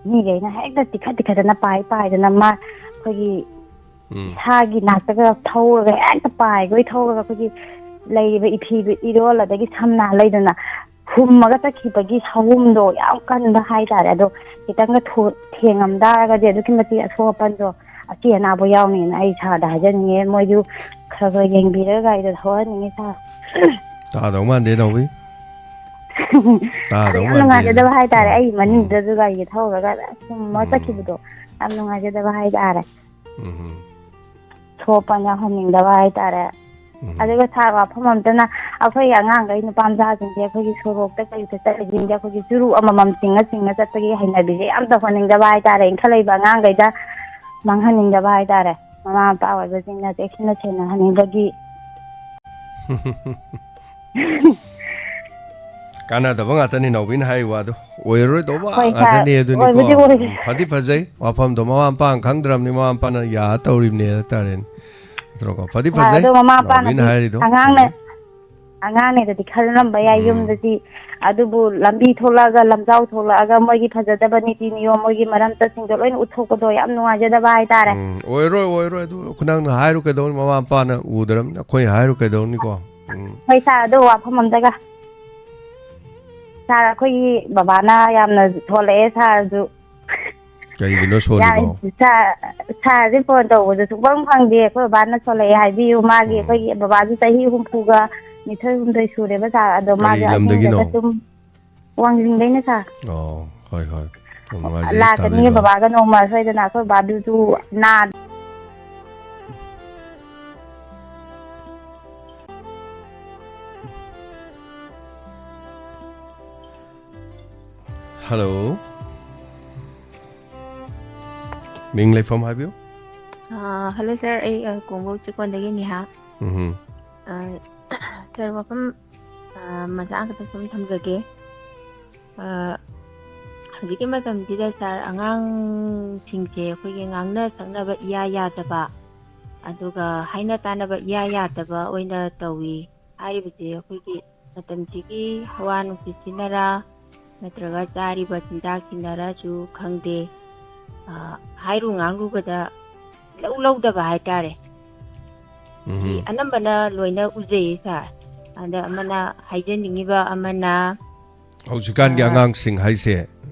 ꯃꯤꯈꯩꯅ ꯍꯦꯛꯇ ꯇꯤꯈꯠ ꯇꯤꯈꯠꯇꯅ ꯄꯥꯏ ꯄꯥꯏꯗꯅ ꯃꯥ ꯑꯩꯈꯣꯏꯒꯤ ꯎꯝ꯫ ꯏꯁꯥꯒꯤ ꯅꯥꯛꯇꯒ ꯊꯧꯔꯒ ꯍꯦꯛꯇ ꯄꯥꯏꯈꯣꯏ ꯊꯧꯔꯒ ꯑꯩꯈꯣꯏꯒꯤ ꯂꯩꯔꯤꯕ ꯏꯐꯤꯗꯨ ꯏꯔꯣꯜ ꯑꯗꯒꯤ ꯁꯝꯅꯥ ꯂꯩꯗꯅ ꯍꯨꯝꯃꯒ ꯆꯠꯈꯤꯕꯒꯤ ꯁꯍꯨꯝꯗꯣ ꯌꯥꯝ ꯀꯟꯕ ꯍꯥꯏꯇꯥꯔꯦ꯫ ꯑꯗꯣ ꯈꯤꯇꯪꯒ ꯊꯣ-, ꯊꯦꯡꯉꯝ ꯇꯥꯔꯒꯗꯤ ꯑꯗꯨꯛꯀꯤ ꯃꯇꯤꯛ ꯑꯁꯣꯛ ꯑꯄꯟꯗꯣ ꯑꯆꯤ ꯑꯅꯥꯕ ꯌꯥꯎꯅꯤꯅ ꯑꯩ ꯁꯥꯔꯗ ꯍꯥꯏꯖꯅꯤꯡꯉꯦ꯫ ꯃꯣꯏꯁꯨ ꯈꯔ ꯈꯔ ꯌꯦꯡꯕꯤꯔꯒ ꯒꯥꯔꯤꯗꯣ ꯊꯧꯍꯟꯅꯤꯡꯉꯤ ꯁꯥꯔ꯫ ꯇꯥꯗꯧ ꯃꯥꯟꯗꯦ ꯅꯥꯎꯕꯤ꯫ ꯇꯥꯗꯧ ꯌꯥꯝ ꯃꯥꯟꯗꯦ ꯅꯨꯡꯉꯥꯏꯖꯗꯕ ꯑꯗꯨ꯫ ꯍꯥꯏꯇꯥꯔꯦ꯫ ꯎꯝ, ꯑꯩ ꯎꯝ꯫ ꯃꯅꯤꯡꯗꯁꯨ ꯒꯥꯔꯤꯁꯦ ꯊꯧꯔꯒ ꯁꯨꯝ ꯎꯝ꯫ ꯆꯠꯈꯤꯕꯗꯣ ꯌꯥꯝ ꯅꯨꯡꯉꯥꯏꯖꯗꯕ ꯍꯥꯏꯇꯥꯔꯦ꯫ ꯎꯝ, ꯎꯝ꯫ ꯁꯣꯛꯄ ꯌꯥꯎꯍꯟꯅꯤꯡꯗꯕ ꯍꯥꯏꯇꯥꯔꯦ꯫ ꯎꯝ꯫ ꯑꯗꯨꯒ ꯁꯥꯔ, ꯋꯥꯐꯝ ꯑꯝꯇꯅ, ꯑꯩꯈꯣꯏꯒꯤ ꯑꯉꯥꯡꯈꯩ ꯅꯨꯄꯥ ꯃꯆꯥꯁꯤꯡꯁꯦ ꯑꯩꯈꯣꯏꯒꯤ ꯁꯣꯔꯣꯛꯇ ꯀꯩꯗ ꯆꯠꯂꯤꯁꯤꯡꯁꯦ ꯑꯩꯈꯣꯏꯒꯤ ꯆꯨꯔꯨ ꯑꯃꯃꯝ ꯆꯤꯡꯉ ꯆꯤꯡꯉ ꯆꯠꯄꯒꯤ ꯍꯩꯅꯕꯤꯁꯦ ꯌꯥꯝ ꯇꯧꯍꯟꯅꯤꯡꯗꯕ ꯍꯥꯏꯇꯥꯔꯦ, ꯏꯟꯈꯠꯂꯛꯏꯕ ꯑꯉꯥꯡꯈꯩꯗ ꯃꯥꯡꯍꯟꯅꯤꯡꯗꯕ ꯍꯥꯏꯇꯥꯔꯦ꯫ ꯃꯃꯥ ꯃꯄꯥ ꯑꯣꯏꯕꯁꯤꯡꯅ ꯆꯦꯛꯁꯤꯟꯅ ꯁꯦꯟꯅꯍꯟꯅꯤꯡꯕꯒꯤ ꯀꯥꯟꯅꯗꯕ ꯉꯥꯛꯇꯅꯤ ꯅꯥꯎꯕꯤꯅ ꯍꯥꯏꯔꯤ ꯋꯥꯗꯣ꯫ ꯑꯣꯏꯔꯔꯣꯏꯗꯧꯕ ꯍꯣꯏ, ꯁꯥꯔ꯫ ꯉꯥꯛꯇꯅꯤ ꯑꯗꯨꯅꯤꯀꯣ꯫ ꯑꯣꯏꯕꯨꯗꯤ ꯑꯣꯏꯔꯦ꯫ ꯎꯝ, ꯐꯗꯤ ꯐꯖꯩ꯫ ꯋꯥꯐꯝꯗꯣ ꯃꯃꯥ ꯃꯄꯥꯅ ꯈꯪꯗ꯭ꯔꯕꯅꯤ, ꯃꯃꯥ ꯃꯄꯥꯅ ꯌꯥ ꯇꯧꯔꯤꯕꯅꯦ ꯍꯥꯏꯇꯥꯔꯦꯅꯦ꯫ ꯅꯠꯇ꯭ꯔꯣꯀꯣ? ꯐꯗꯤ ꯁꯥꯔ, ꯐꯖꯩ꯫ ꯑꯗꯣ ꯃꯃꯥ ꯅꯥꯎꯕꯤꯅ ꯃꯄꯥꯅꯗꯤ ꯍꯥꯏꯔꯤꯗꯣ ꯑꯉꯥꯡꯅ, ꯐꯖꯩ꯫ ꯑꯉꯥꯡꯅꯦꯗꯗꯤ ꯈꯜꯂꯝꯕ ꯌꯥꯏ ꯎꯝ꯫ ꯌꯨꯝꯗꯗꯤ꯫ ꯑꯗꯨꯕꯨ ꯂꯝꯕꯤ ꯊꯣꯛꯂꯛꯑꯒ, ꯂꯝꯖꯥꯎ ꯊꯣꯛꯂꯛꯑꯒ ꯃꯣꯏꯒꯤ ꯐꯖꯗꯕ ꯅꯤꯇꯤ ꯅꯤꯌꯣꯝ, ꯃꯣꯏꯒꯤ ꯃꯔꯝ ꯆꯠꯁꯤꯡꯗꯣ ꯂꯣꯏꯅ ꯎꯠꯊꯣꯛꯄꯗꯣ ꯌꯥꯝ ꯅꯨꯡꯉꯥꯏꯖꯗꯕ ꯍꯥꯏꯇꯥꯔꯦ꯫ ꯎꯝ, ꯑꯣꯏꯔꯣꯏ, ꯑꯣꯏꯔꯣꯏ꯫ ꯑꯗꯨ ꯅꯪꯅ ꯍꯥꯏꯔꯨ ꯀꯩꯗꯧꯅꯤ? ꯃꯃꯥ ꯃꯄꯥꯅ ꯎꯗ꯭ꯔꯕꯅꯤꯅ ꯑꯩꯈꯣꯏꯅ ꯍꯥꯏꯔꯨ ꯀꯩꯗꯧꯅꯤꯀꯣ? ꯎꯝ꯫ ꯍꯣꯏ ꯁꯥꯔ, ꯑꯗꯣ ꯋꯥꯐꯝ ꯑꯝꯇꯒ꯫ ꯁꯥꯔ, ꯑꯩꯈꯣꯏꯒꯤ ꯕꯕꯥꯅ ꯌꯥꯝꯅ ꯁꯣꯜꯂꯛꯑꯦ ꯁꯥꯔꯁꯨ꯫ ꯀꯔꯤꯒꯤꯅꯣ ꯁꯣꯜꯂꯤꯕꯣ? ꯌꯥꯔꯦ, ꯁꯥꯔ, ꯁꯥꯔꯁꯦ ꯐꯣꯟ ꯇꯧꯕꯁꯨ ꯁꯨꯡꯐꯪ ꯐꯪꯗꯦ꯫ ꯑꯩꯈꯣꯏ ꯕꯕꯥꯅ ꯁꯣꯜꯂꯛꯑꯦ ꯍꯥꯏꯕꯤꯌꯨ꯫ ꯃꯥꯒꯤ, ꯎꯝ꯫ ꯑꯩꯈꯣꯏꯒꯤ ꯕꯕꯥꯒꯤ ꯆꯍꯤ ꯍꯨꯝꯐꯨꯒ ꯅꯤꯊꯣꯏ ꯍꯨꯝꯗꯣꯏ ꯁꯨꯔꯦꯕ ꯁꯥꯔ꯫ ꯑꯗꯣ ꯀꯔꯤ ꯃꯥꯒꯤ ꯂꯝꯗꯒꯤꯅꯣ? ꯑꯍꯤꯡꯗꯒ ꯁꯨꯝ ꯋꯥꯡꯖꯤꯡꯗꯩꯅ ꯁꯥꯔ꯫ ꯑꯣ, ꯍꯣꯏ, ꯍꯣꯏ꯫ ꯌꯥꯝ ꯅꯨꯡꯉꯥꯏꯖꯩ ꯂꯥꯛꯀꯅꯤꯌꯦ ꯇꯥꯕꯤꯕ꯫ ꯕꯕꯥꯒ ꯅꯣꯡꯃ ꯁꯣꯏꯗꯅ꯫ ꯑꯩꯈꯣꯏ ꯕꯕꯥꯗꯨꯁꯨ ꯅꯥ ꯍꯜꯂꯣ꯫ ꯃꯤꯡ ꯂꯩꯐꯝ ꯍꯥꯏꯕꯤꯌꯨ꯫ ꯑ, ꯍꯜꯂꯣ ꯁꯥꯔ, ꯑꯩ, ꯑ, ꯀꯣꯡꯕꯧ ꯆꯤꯀꯣꯟꯗꯒꯤꯅꯤ ꯍꯥ꯫ ꯎꯝ꯫ ꯑ, ꯁꯥꯔ, ꯋꯥꯐꯝ, ꯑ, ꯃꯆꯥ ꯈꯛꯇ ꯁꯨꯝ ꯊꯝꯖꯒꯦ꯫ ꯑ, ꯍꯧꯖꯤꯛꯀꯤ ꯃꯇꯝꯁꯤꯗ ꯁꯥꯔ, ꯑꯉꯥꯡꯁꯤꯡꯁꯦ ꯑꯩꯈꯣꯏꯒꯤ ꯉꯥꯡꯅ ꯁꯛꯅꯕ ꯏꯌꯥ ꯌꯥꯗꯕ, ꯑꯗꯨꯒ ꯍꯥꯏꯅ ꯇꯥꯅꯕ ꯏꯌꯥ ꯌꯥꯗꯕ ꯑꯣꯏꯅ ꯇꯧꯏ꯫ ꯍꯥꯏꯔꯤꯕꯁꯦ ꯑꯩꯈꯣꯏꯒꯤ ꯃꯇꯝꯁꯤꯒꯤ ꯍꯋꯥ ꯅꯨꯡꯁꯤꯠꯁꯤꯅꯔꯥ, ꯅꯠꯇ꯭ꯔꯒ ꯆꯥꯔꯤꯕ ꯆꯤꯟꯖꯥꯛꯁꯤꯅꯔꯁꯨ ꯈꯪꯗꯦ, ꯑ, ꯍꯥꯏꯔꯨ ꯉꯥꯡꯂꯨꯕꯗ ꯂꯧ ꯂꯧꯗꯕ ꯍꯥꯏꯇꯥꯔꯦ꯫ ꯁꯤ ꯎꯝ꯫ ꯑꯅꯝꯕꯅ ꯂꯣꯏꯅ ꯎꯖꯩꯌꯦ ꯁꯥꯔ꯫ ꯑꯗ ꯑꯃꯅ ꯍꯥꯏꯖꯅꯤꯡꯉꯤꯕ ꯑꯃꯅ, ꯍꯧꯖꯤꯛꯀꯥꯟꯒꯤ ꯑ, ꯑꯉꯥꯡꯁꯤꯡ ꯍꯥꯏꯁꯦ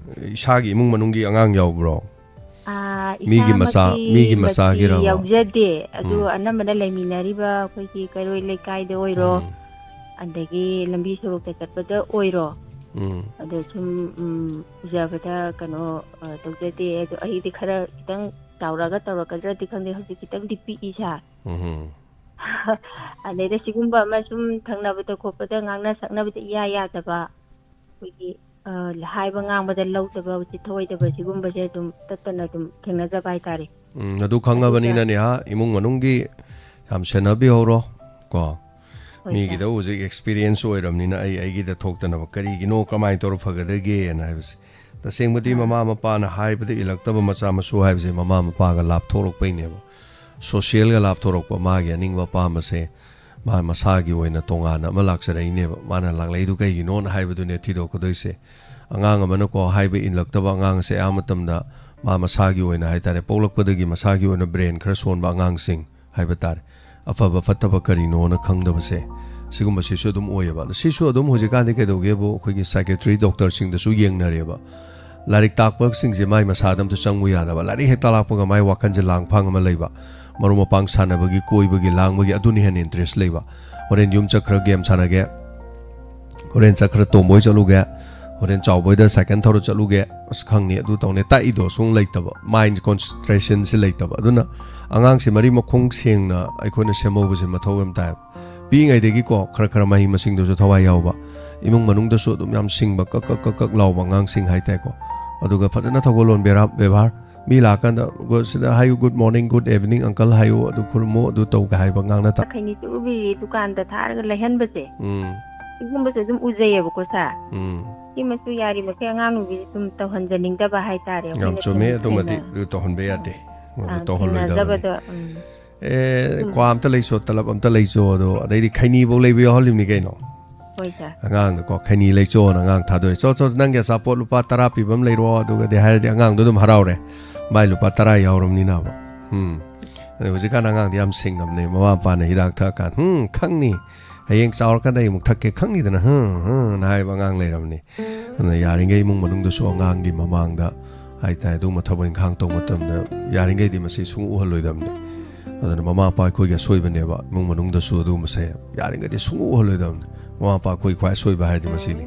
ꯏꯁꯥꯒꯤ ꯏꯃꯨꯡ ꯃꯅꯨꯡꯒꯤ ꯑꯉꯥꯡ ꯌꯥꯎꯕ꯭ꯔꯣ? ꯑ, ꯃꯤꯒꯤ ꯃꯆꯥ, ꯏꯁꯥꯃꯛꯀꯤ ꯃꯤꯒꯤ ꯃꯛꯇꯤ ꯃꯆꯥꯒꯤꯔꯕ? ꯌꯥꯎꯖꯗꯦ, ꯑꯗꯨ ꯎꯝ꯫ ꯑꯅꯝꯕꯅ ꯂꯩꯃꯤꯟꯅꯔꯤꯕ ꯑꯩꯈꯣꯏꯒꯤ ꯀꯩꯔꯣꯏ ꯂꯩꯀꯥꯏꯗ ꯑꯣꯏꯔꯣ, ꯎꯝ꯫ ꯑꯗꯒꯤ ꯂꯝꯕꯤ ꯁꯣꯔꯣꯛꯇ ꯆꯠꯄꯗ ꯑꯣꯏꯔꯣ, ꯎꯝ꯫ ꯑꯗꯣ ꯁꯨꯝ, ꯎꯝ, ꯎꯖꯕꯗ ꯀꯩꯅꯣ, ꯑ, ꯇꯧꯖꯗꯦ꯫ ꯑꯗꯣ ꯑꯩꯗꯤ ꯈꯔ ꯈꯤꯇꯪ ꯆꯥꯎꯔꯛꯑꯒ ꯇꯧꯔꯛꯀꯗ꯭ꯔꯗꯤ ꯈꯪꯗꯦ, ꯍꯧꯖꯤꯛ ꯈꯤꯇꯪꯗꯤ ꯄꯤꯛꯏ ꯁꯥꯔ꯫ ꯎꯝ꯫ ꯑꯗꯩꯗ ꯁꯤꯒꯨꯝꯕ ꯑꯃ ꯁꯨꯝ ꯊꯪꯅꯕꯗ ꯈꯣꯠꯄꯗ ꯉꯥꯡꯅ ꯁꯛꯅꯕꯗ ꯏꯌꯥ ꯌꯥꯗꯕ, ꯑꯩꯈꯣꯏꯒꯤ, ꯑ, ꯍꯥꯏꯕ ꯉꯥꯡꯕꯗ ꯂꯧꯗꯕ, ꯎꯆꯤꯠ ꯊꯑꯣꯏꯗꯕ, ꯁꯤꯒꯨꯝꯕꯁꯦ ꯑꯗꯨꯝ ꯇꯠꯇꯅ ꯑꯗꯨꯝ ꯊꯦꯡꯅꯖꯕ ꯍꯥꯏꯇꯥꯔꯦ꯫ ꯎꯝ, ꯑꯗꯨ ꯈꯪꯉꯕꯅꯤꯅꯅꯦ ꯍꯥ, ꯏꯃꯨꯡ ꯃꯅꯨꯡꯒꯤ ꯌꯥꯝ ꯁꯦꯟꯅꯕꯤꯍꯧꯔꯣ ꯀꯣ꯫ ꯍꯣꯏ, ꯃꯤꯒꯤꯗ ꯁꯥꯔ꯫ ꯍꯧꯖꯤꯛ ꯑꯦꯛꯁꯄꯤꯔꯤꯌꯦꯟꯁ ꯑꯣꯏꯔꯕꯅꯤꯅ ꯑꯩ ꯑꯩꯒꯤꯗ ꯊꯣꯛꯇꯅꯕ ꯀꯔꯤꯒꯤꯅꯣ, ꯀꯃꯥꯏꯅ ꯇꯧꯔ ꯐꯒꯗꯒꯦꯅ ꯍꯥꯏꯕꯁꯦ꯫ ꯇꯁꯦꯡꯕꯗꯤ ꯑꯥ꯫ ꯃꯃꯥ ꯃꯄꯥꯅ ꯍꯥꯏꯕꯗ ꯏꯜꯂꯛꯇꯕ ꯃꯆꯥ ꯃꯁꯨ ꯍꯥꯏꯕꯁꯦ ꯃꯃꯥ ꯃꯄꯥꯒ ꯂꯥꯞꯊꯣꯔꯛꯄꯩꯅꯦꯕ꯫ ꯁꯣꯁꯤꯌꯦꯜꯒ ꯂꯥꯞꯊꯣꯔꯛꯄ, ꯃꯥꯒꯤ ꯑꯅꯤꯡꯕ ꯑꯄꯥꯝꯕꯁꯦ ꯃꯥ ꯃꯁꯥꯒꯤ ꯑꯣꯏꯅ ꯇꯣꯉꯥꯟꯅ ꯑꯃ ꯂꯥꯛꯆꯔꯛꯏꯅꯦꯕ꯫ ꯃꯥꯅ ꯂꯥꯛꯂꯛꯏꯗꯨ ꯀꯩꯒꯤꯅꯣꯅ ꯍꯥꯏꯕꯗꯨꯅꯦ ꯊꯤꯗꯣꯛꯀꯗꯣꯏꯁꯦ꯫ ꯑꯉꯥꯡ ꯑꯃꯅꯀꯣ ꯍꯥꯏꯕ ꯏꯜꯂꯛꯇꯕ ꯑꯉꯥꯡꯁꯦ ꯑꯌꯥꯝꯕ ꯃꯇꯝꯗ ꯃꯥ ꯃꯁꯥꯒꯤ ꯑꯣꯏꯅ ꯍꯥꯏ ꯇꯥꯔꯦ, ꯄꯣꯛꯂꯛꯄꯗꯒꯤ ꯃꯁꯥꯒꯤ ꯑꯣꯏꯅ ꯕ꯭ꯔꯦꯟ ꯈꯔ ꯁꯣꯟꯕ ꯑꯉꯥꯡꯁꯤꯡ ꯍꯥꯏꯕ ꯇꯥꯔꯦ, ꯑꯐꯕ ꯐꯠꯇꯕ ꯀꯔꯤꯅꯣꯅ ꯈꯪꯗꯕꯁꯦ, ꯁꯤꯒꯨꯝꯕꯁꯤꯁꯨ ꯑꯗꯨꯝ ꯑꯣꯏꯌꯦꯕ꯫ ꯑꯗꯣ ꯁꯤꯁꯨ ꯑꯗꯨꯝ ꯍꯧꯖꯤꯛꯀꯥꯟꯗꯤ ꯀꯩꯗꯧꯒꯦꯕꯨ, ꯑꯩꯈꯣꯏꯒꯤ ꯁꯥꯏꯀꯦꯇ꯭ꯔꯤ ꯗꯣꯛꯇꯔꯁꯤꯡꯗꯁꯨ ꯌꯦꯡꯅꯔꯦꯕ꯫ ꯂꯥꯏꯔꯤꯛ ꯇꯥꯛꯄꯁꯤꯡꯁꯦ ꯃꯥꯏ ꯃꯁꯥꯗ ꯑꯝꯇ ꯆꯪꯉꯨ ꯌꯥꯗꯕ, ꯂꯥꯏꯔꯤꯛ ꯍꯦꯛ ꯇꯥꯛꯂꯛꯄꯒ ꯃꯥꯏ ꯋꯥꯈꯜꯁꯦ ꯂꯥꯡ ꯐꯥꯡ ꯑꯃ ꯂꯩꯕ, ꯃꯔꯨꯞ ꯃꯄꯥꯡ ꯁꯥꯟꯅꯕꯒꯤ, ꯀꯣꯏꯕꯒꯤ, ꯂꯥꯡꯕꯒꯤ, ꯑꯗꯨꯅ ꯍꯦꯟꯅ ꯏꯟꯇꯔꯦꯁ ꯂꯩꯕ꯫ ꯍꯣꯔꯦꯟ ꯌꯨꯝ ꯆꯠꯈ꯭ꯔ ꯒꯦꯝ ꯁꯥꯟꯅꯒꯦ, ꯍꯣꯔꯦꯟ ꯆꯠꯈ꯭ꯔ ꯇꯣꯝꯕꯣꯏ ꯆꯠꯂꯨꯒꯦ, ꯍꯣꯔꯦꯟ ꯆꯥꯎꯕꯣꯏꯗ ꯁꯥꯏꯀꯜ ꯊꯧꯔ ꯆꯠꯂꯨꯒꯦ, ꯑꯁ ꯈꯪꯅꯤ ꯑꯗꯨ ꯇꯧꯅꯤ, ꯇꯥꯛꯏꯗꯣ ꯁꯨꯝ ꯂꯩꯇꯕ, ꯃꯥꯏꯟ ꯀꯣꯟꯁꯦꯟꯇ꯭ꯔꯦꯁꯟꯁꯤ ꯂꯩꯇꯕ꯫ ꯑꯗꯨꯅ ꯑꯉꯥꯡꯁꯦ ꯃꯔꯤ ꯃꯈꯣꯡ ꯁꯦꯡꯅ ꯑꯩꯈꯣꯏꯅ ꯁꯦꯝꯍꯧꯕꯁꯦ ꯃꯊꯧ ꯌꯥꯝ ꯇꯥꯏ꯫ ꯄꯤꯛꯏꯉꯩꯗꯒꯤꯀꯣ ꯈꯔ ꯈꯔ ꯃꯍꯩ ꯃꯁꯤꯡꯗꯁꯨ ꯊꯋꯥꯏ ꯌꯥꯎꯕ, ꯏꯃꯨꯡ ꯃꯅꯨꯡꯗꯁꯨ ꯑꯗꯨꯝ ꯌꯥꯝ ꯁꯤꯡꯕ, ꯀꯛ ꯀꯛ ꯀꯛ ꯀꯛ ꯂꯥꯎꯕ ꯑꯉꯥꯡꯁꯤꯡ ꯍꯥꯏꯇꯥꯔꯦꯀꯣ꯫ ꯑꯗꯨꯒ ꯐꯖꯅ ꯊꯧꯒꯜꯂꯣꯟ ꯕꯦꯔꯥ ꯕꯦꯕꯥꯔ ꯃꯤ ꯂꯥꯛꯀꯥꯟꯗ, "ꯁꯤꯗ ꯍꯥꯏꯌꯨ, good morning, good evening, uncle ꯍꯥꯏꯌꯨ, ꯑꯗꯨ ꯈꯨꯔꯨꯝꯃꯣ, ꯑꯗꯨ ꯇꯧꯒ" ꯍꯥꯏꯕ ꯉꯥꯡꯅ ꯇꯥ-, ꯈꯩꯅꯤ ꯆꯨꯕꯤ ꯗꯨꯀꯥꯟꯗ ꯊꯥꯔꯒ ꯂꯩꯍꯟꯕꯁꯦ, ꯎꯝ꯫ ꯁꯤꯒꯨꯝꯕꯁꯦ ꯑꯗꯨꯝ ꯎꯖꯩꯌꯦꯕꯀꯣ, ꯁꯥꯔ꯫ ꯎꯝ꯫ ꯁꯤꯃꯁꯨ ꯌꯥꯔꯤꯃꯈꯩ ꯑꯉꯥꯡ ꯅꯨꯕꯤꯁꯦ ꯁꯨꯝ ꯇꯧꯍꯟꯖꯅꯤꯡꯗꯕ ꯍꯥꯏꯇꯥꯔꯦ꯫ ꯌꯥꯝ ꯑꯩꯈꯣꯏꯅ ꯆꯨꯝꯃꯦ, ꯁꯨꯝ ꯑꯗꯨꯃꯗꯤ ꯊꯦꯡꯅ-, ꯑꯗꯨ ꯇꯧꯍꯟꯕ ꯌꯥꯗꯦ꯫ ꯑꯗꯨ ꯑꯥ, ꯇꯧꯍꯜꯂꯣꯏꯗꯕꯅꯤ꯫ ꯊꯦꯡꯅꯖꯕꯗꯣ, ꯎꯝ꯫ ꯑꯦ, ꯎꯝ꯫ ꯀ꯭ꯋꯥ ꯑꯝꯇ ꯂꯩꯆꯣ, ꯇꯂꯞ ꯑꯝꯇ ꯂꯩꯆꯣ, ꯑꯗꯣ ꯑꯗꯩꯗꯤ ꯈꯩꯅꯤꯐꯧ ꯂꯩꯕ ꯌꯥꯎꯍꯜꯂꯤꯕꯅꯤ ꯀꯩꯅꯣ꯫ ꯍꯣꯏ, ꯁꯥꯔ꯫ ꯑꯉꯥꯡꯗ ꯀꯣ, "ꯈꯩꯅꯤ ꯂꯩꯆꯣꯅ" ꯑꯉꯥꯡ ꯊꯥꯗꯣꯔꯦ꯫ "ꯆꯣ, ꯆꯣ, ꯅꯪꯒꯤ ꯑꯆꯥꯄꯣꯠ ꯂꯨꯄꯥ ꯇꯔꯥ ꯄꯤꯕ ꯑꯃ ꯂꯩꯔꯣ", ꯑꯗꯨꯒꯗꯤ ꯍꯥꯏꯔꯗꯤ ꯑꯉꯥꯡꯗꯣ ꯑꯗꯨꯝ ꯍꯔꯥꯎꯔꯦ꯫ ꯃꯥꯏ ꯂꯨꯄꯥ ꯇꯔꯥ ꯌꯥꯎꯔꯕꯅꯤꯅꯕ꯫ ꯎꯝ꯫ ꯑꯗꯩ ꯍꯧꯖꯤꯛꯀꯥꯟ ꯑꯉꯥꯡꯗꯤ ꯌꯥꯝ ꯁꯤꯡꯉꯝꯅꯦ꯫ ꯃꯃꯥ ꯃꯄꯥꯅ ꯍꯤꯗꯥꯛ ꯊꯛꯑꯀꯥꯟꯗ, "ꯍꯨꯝ, ꯈꯪꯅꯤ꯫ ꯍꯌꯦꯡ ꯆꯥꯎꯔꯀꯥꯟꯗ ꯑꯩ ꯑꯃꯨꯛ ꯊꯛꯀꯦ, ꯈꯪꯅꯤꯗꯅ, ꯍꯨꯝ, ꯍꯨꯝ", ꯅ ꯍꯥꯏꯕ ꯑꯉꯥꯡ ꯂꯩꯔꯝꯅꯤ꯫ ꯑꯗꯨꯅ ꯌꯥꯔꯤꯉꯩ ꯏꯃꯨꯡ ꯃꯅꯨꯡꯗꯁꯨ ꯑꯉꯥꯡꯒꯤ ꯃꯃꯥꯡꯗ ꯍꯥꯏꯇꯥꯔꯦ, ꯑꯗꯨꯒꯨꯝꯕ ꯊꯕꯛ ꯏꯪꯈꯥꯡ ꯇꯧꯕ ꯃꯇꯝꯗ ꯌꯥꯔꯤꯉꯩꯗꯤ ꯃꯁꯤ ꯁꯨꯡꯎ ꯎꯍꯜꯂꯣꯏꯗꯕꯅꯤ꯫ ꯑꯗꯨꯅ ꯃꯃꯥ ꯃꯄꯥ ꯑꯩꯈꯣꯏꯒꯤ ꯑꯁꯣꯏꯕꯅꯦꯕ, ꯏꯃꯨꯡ ꯃꯅꯨꯡꯗꯁꯨ ꯑꯗꯨꯒꯨꯝꯕꯁꯦ ꯌꯥꯔꯤꯉꯩꯗꯤ ꯁꯨꯡꯎ ꯎꯍꯜꯂꯣꯏꯗꯕꯅꯤ꯫ ꯃꯃꯥ ꯃꯄꯥ ꯑꯩꯈꯣꯏ ꯈ꯭ꯋꯥꯏ ꯑꯁꯣꯏꯕ ꯍꯥꯏꯔꯗꯤ ꯃꯁꯤꯅꯤ꯫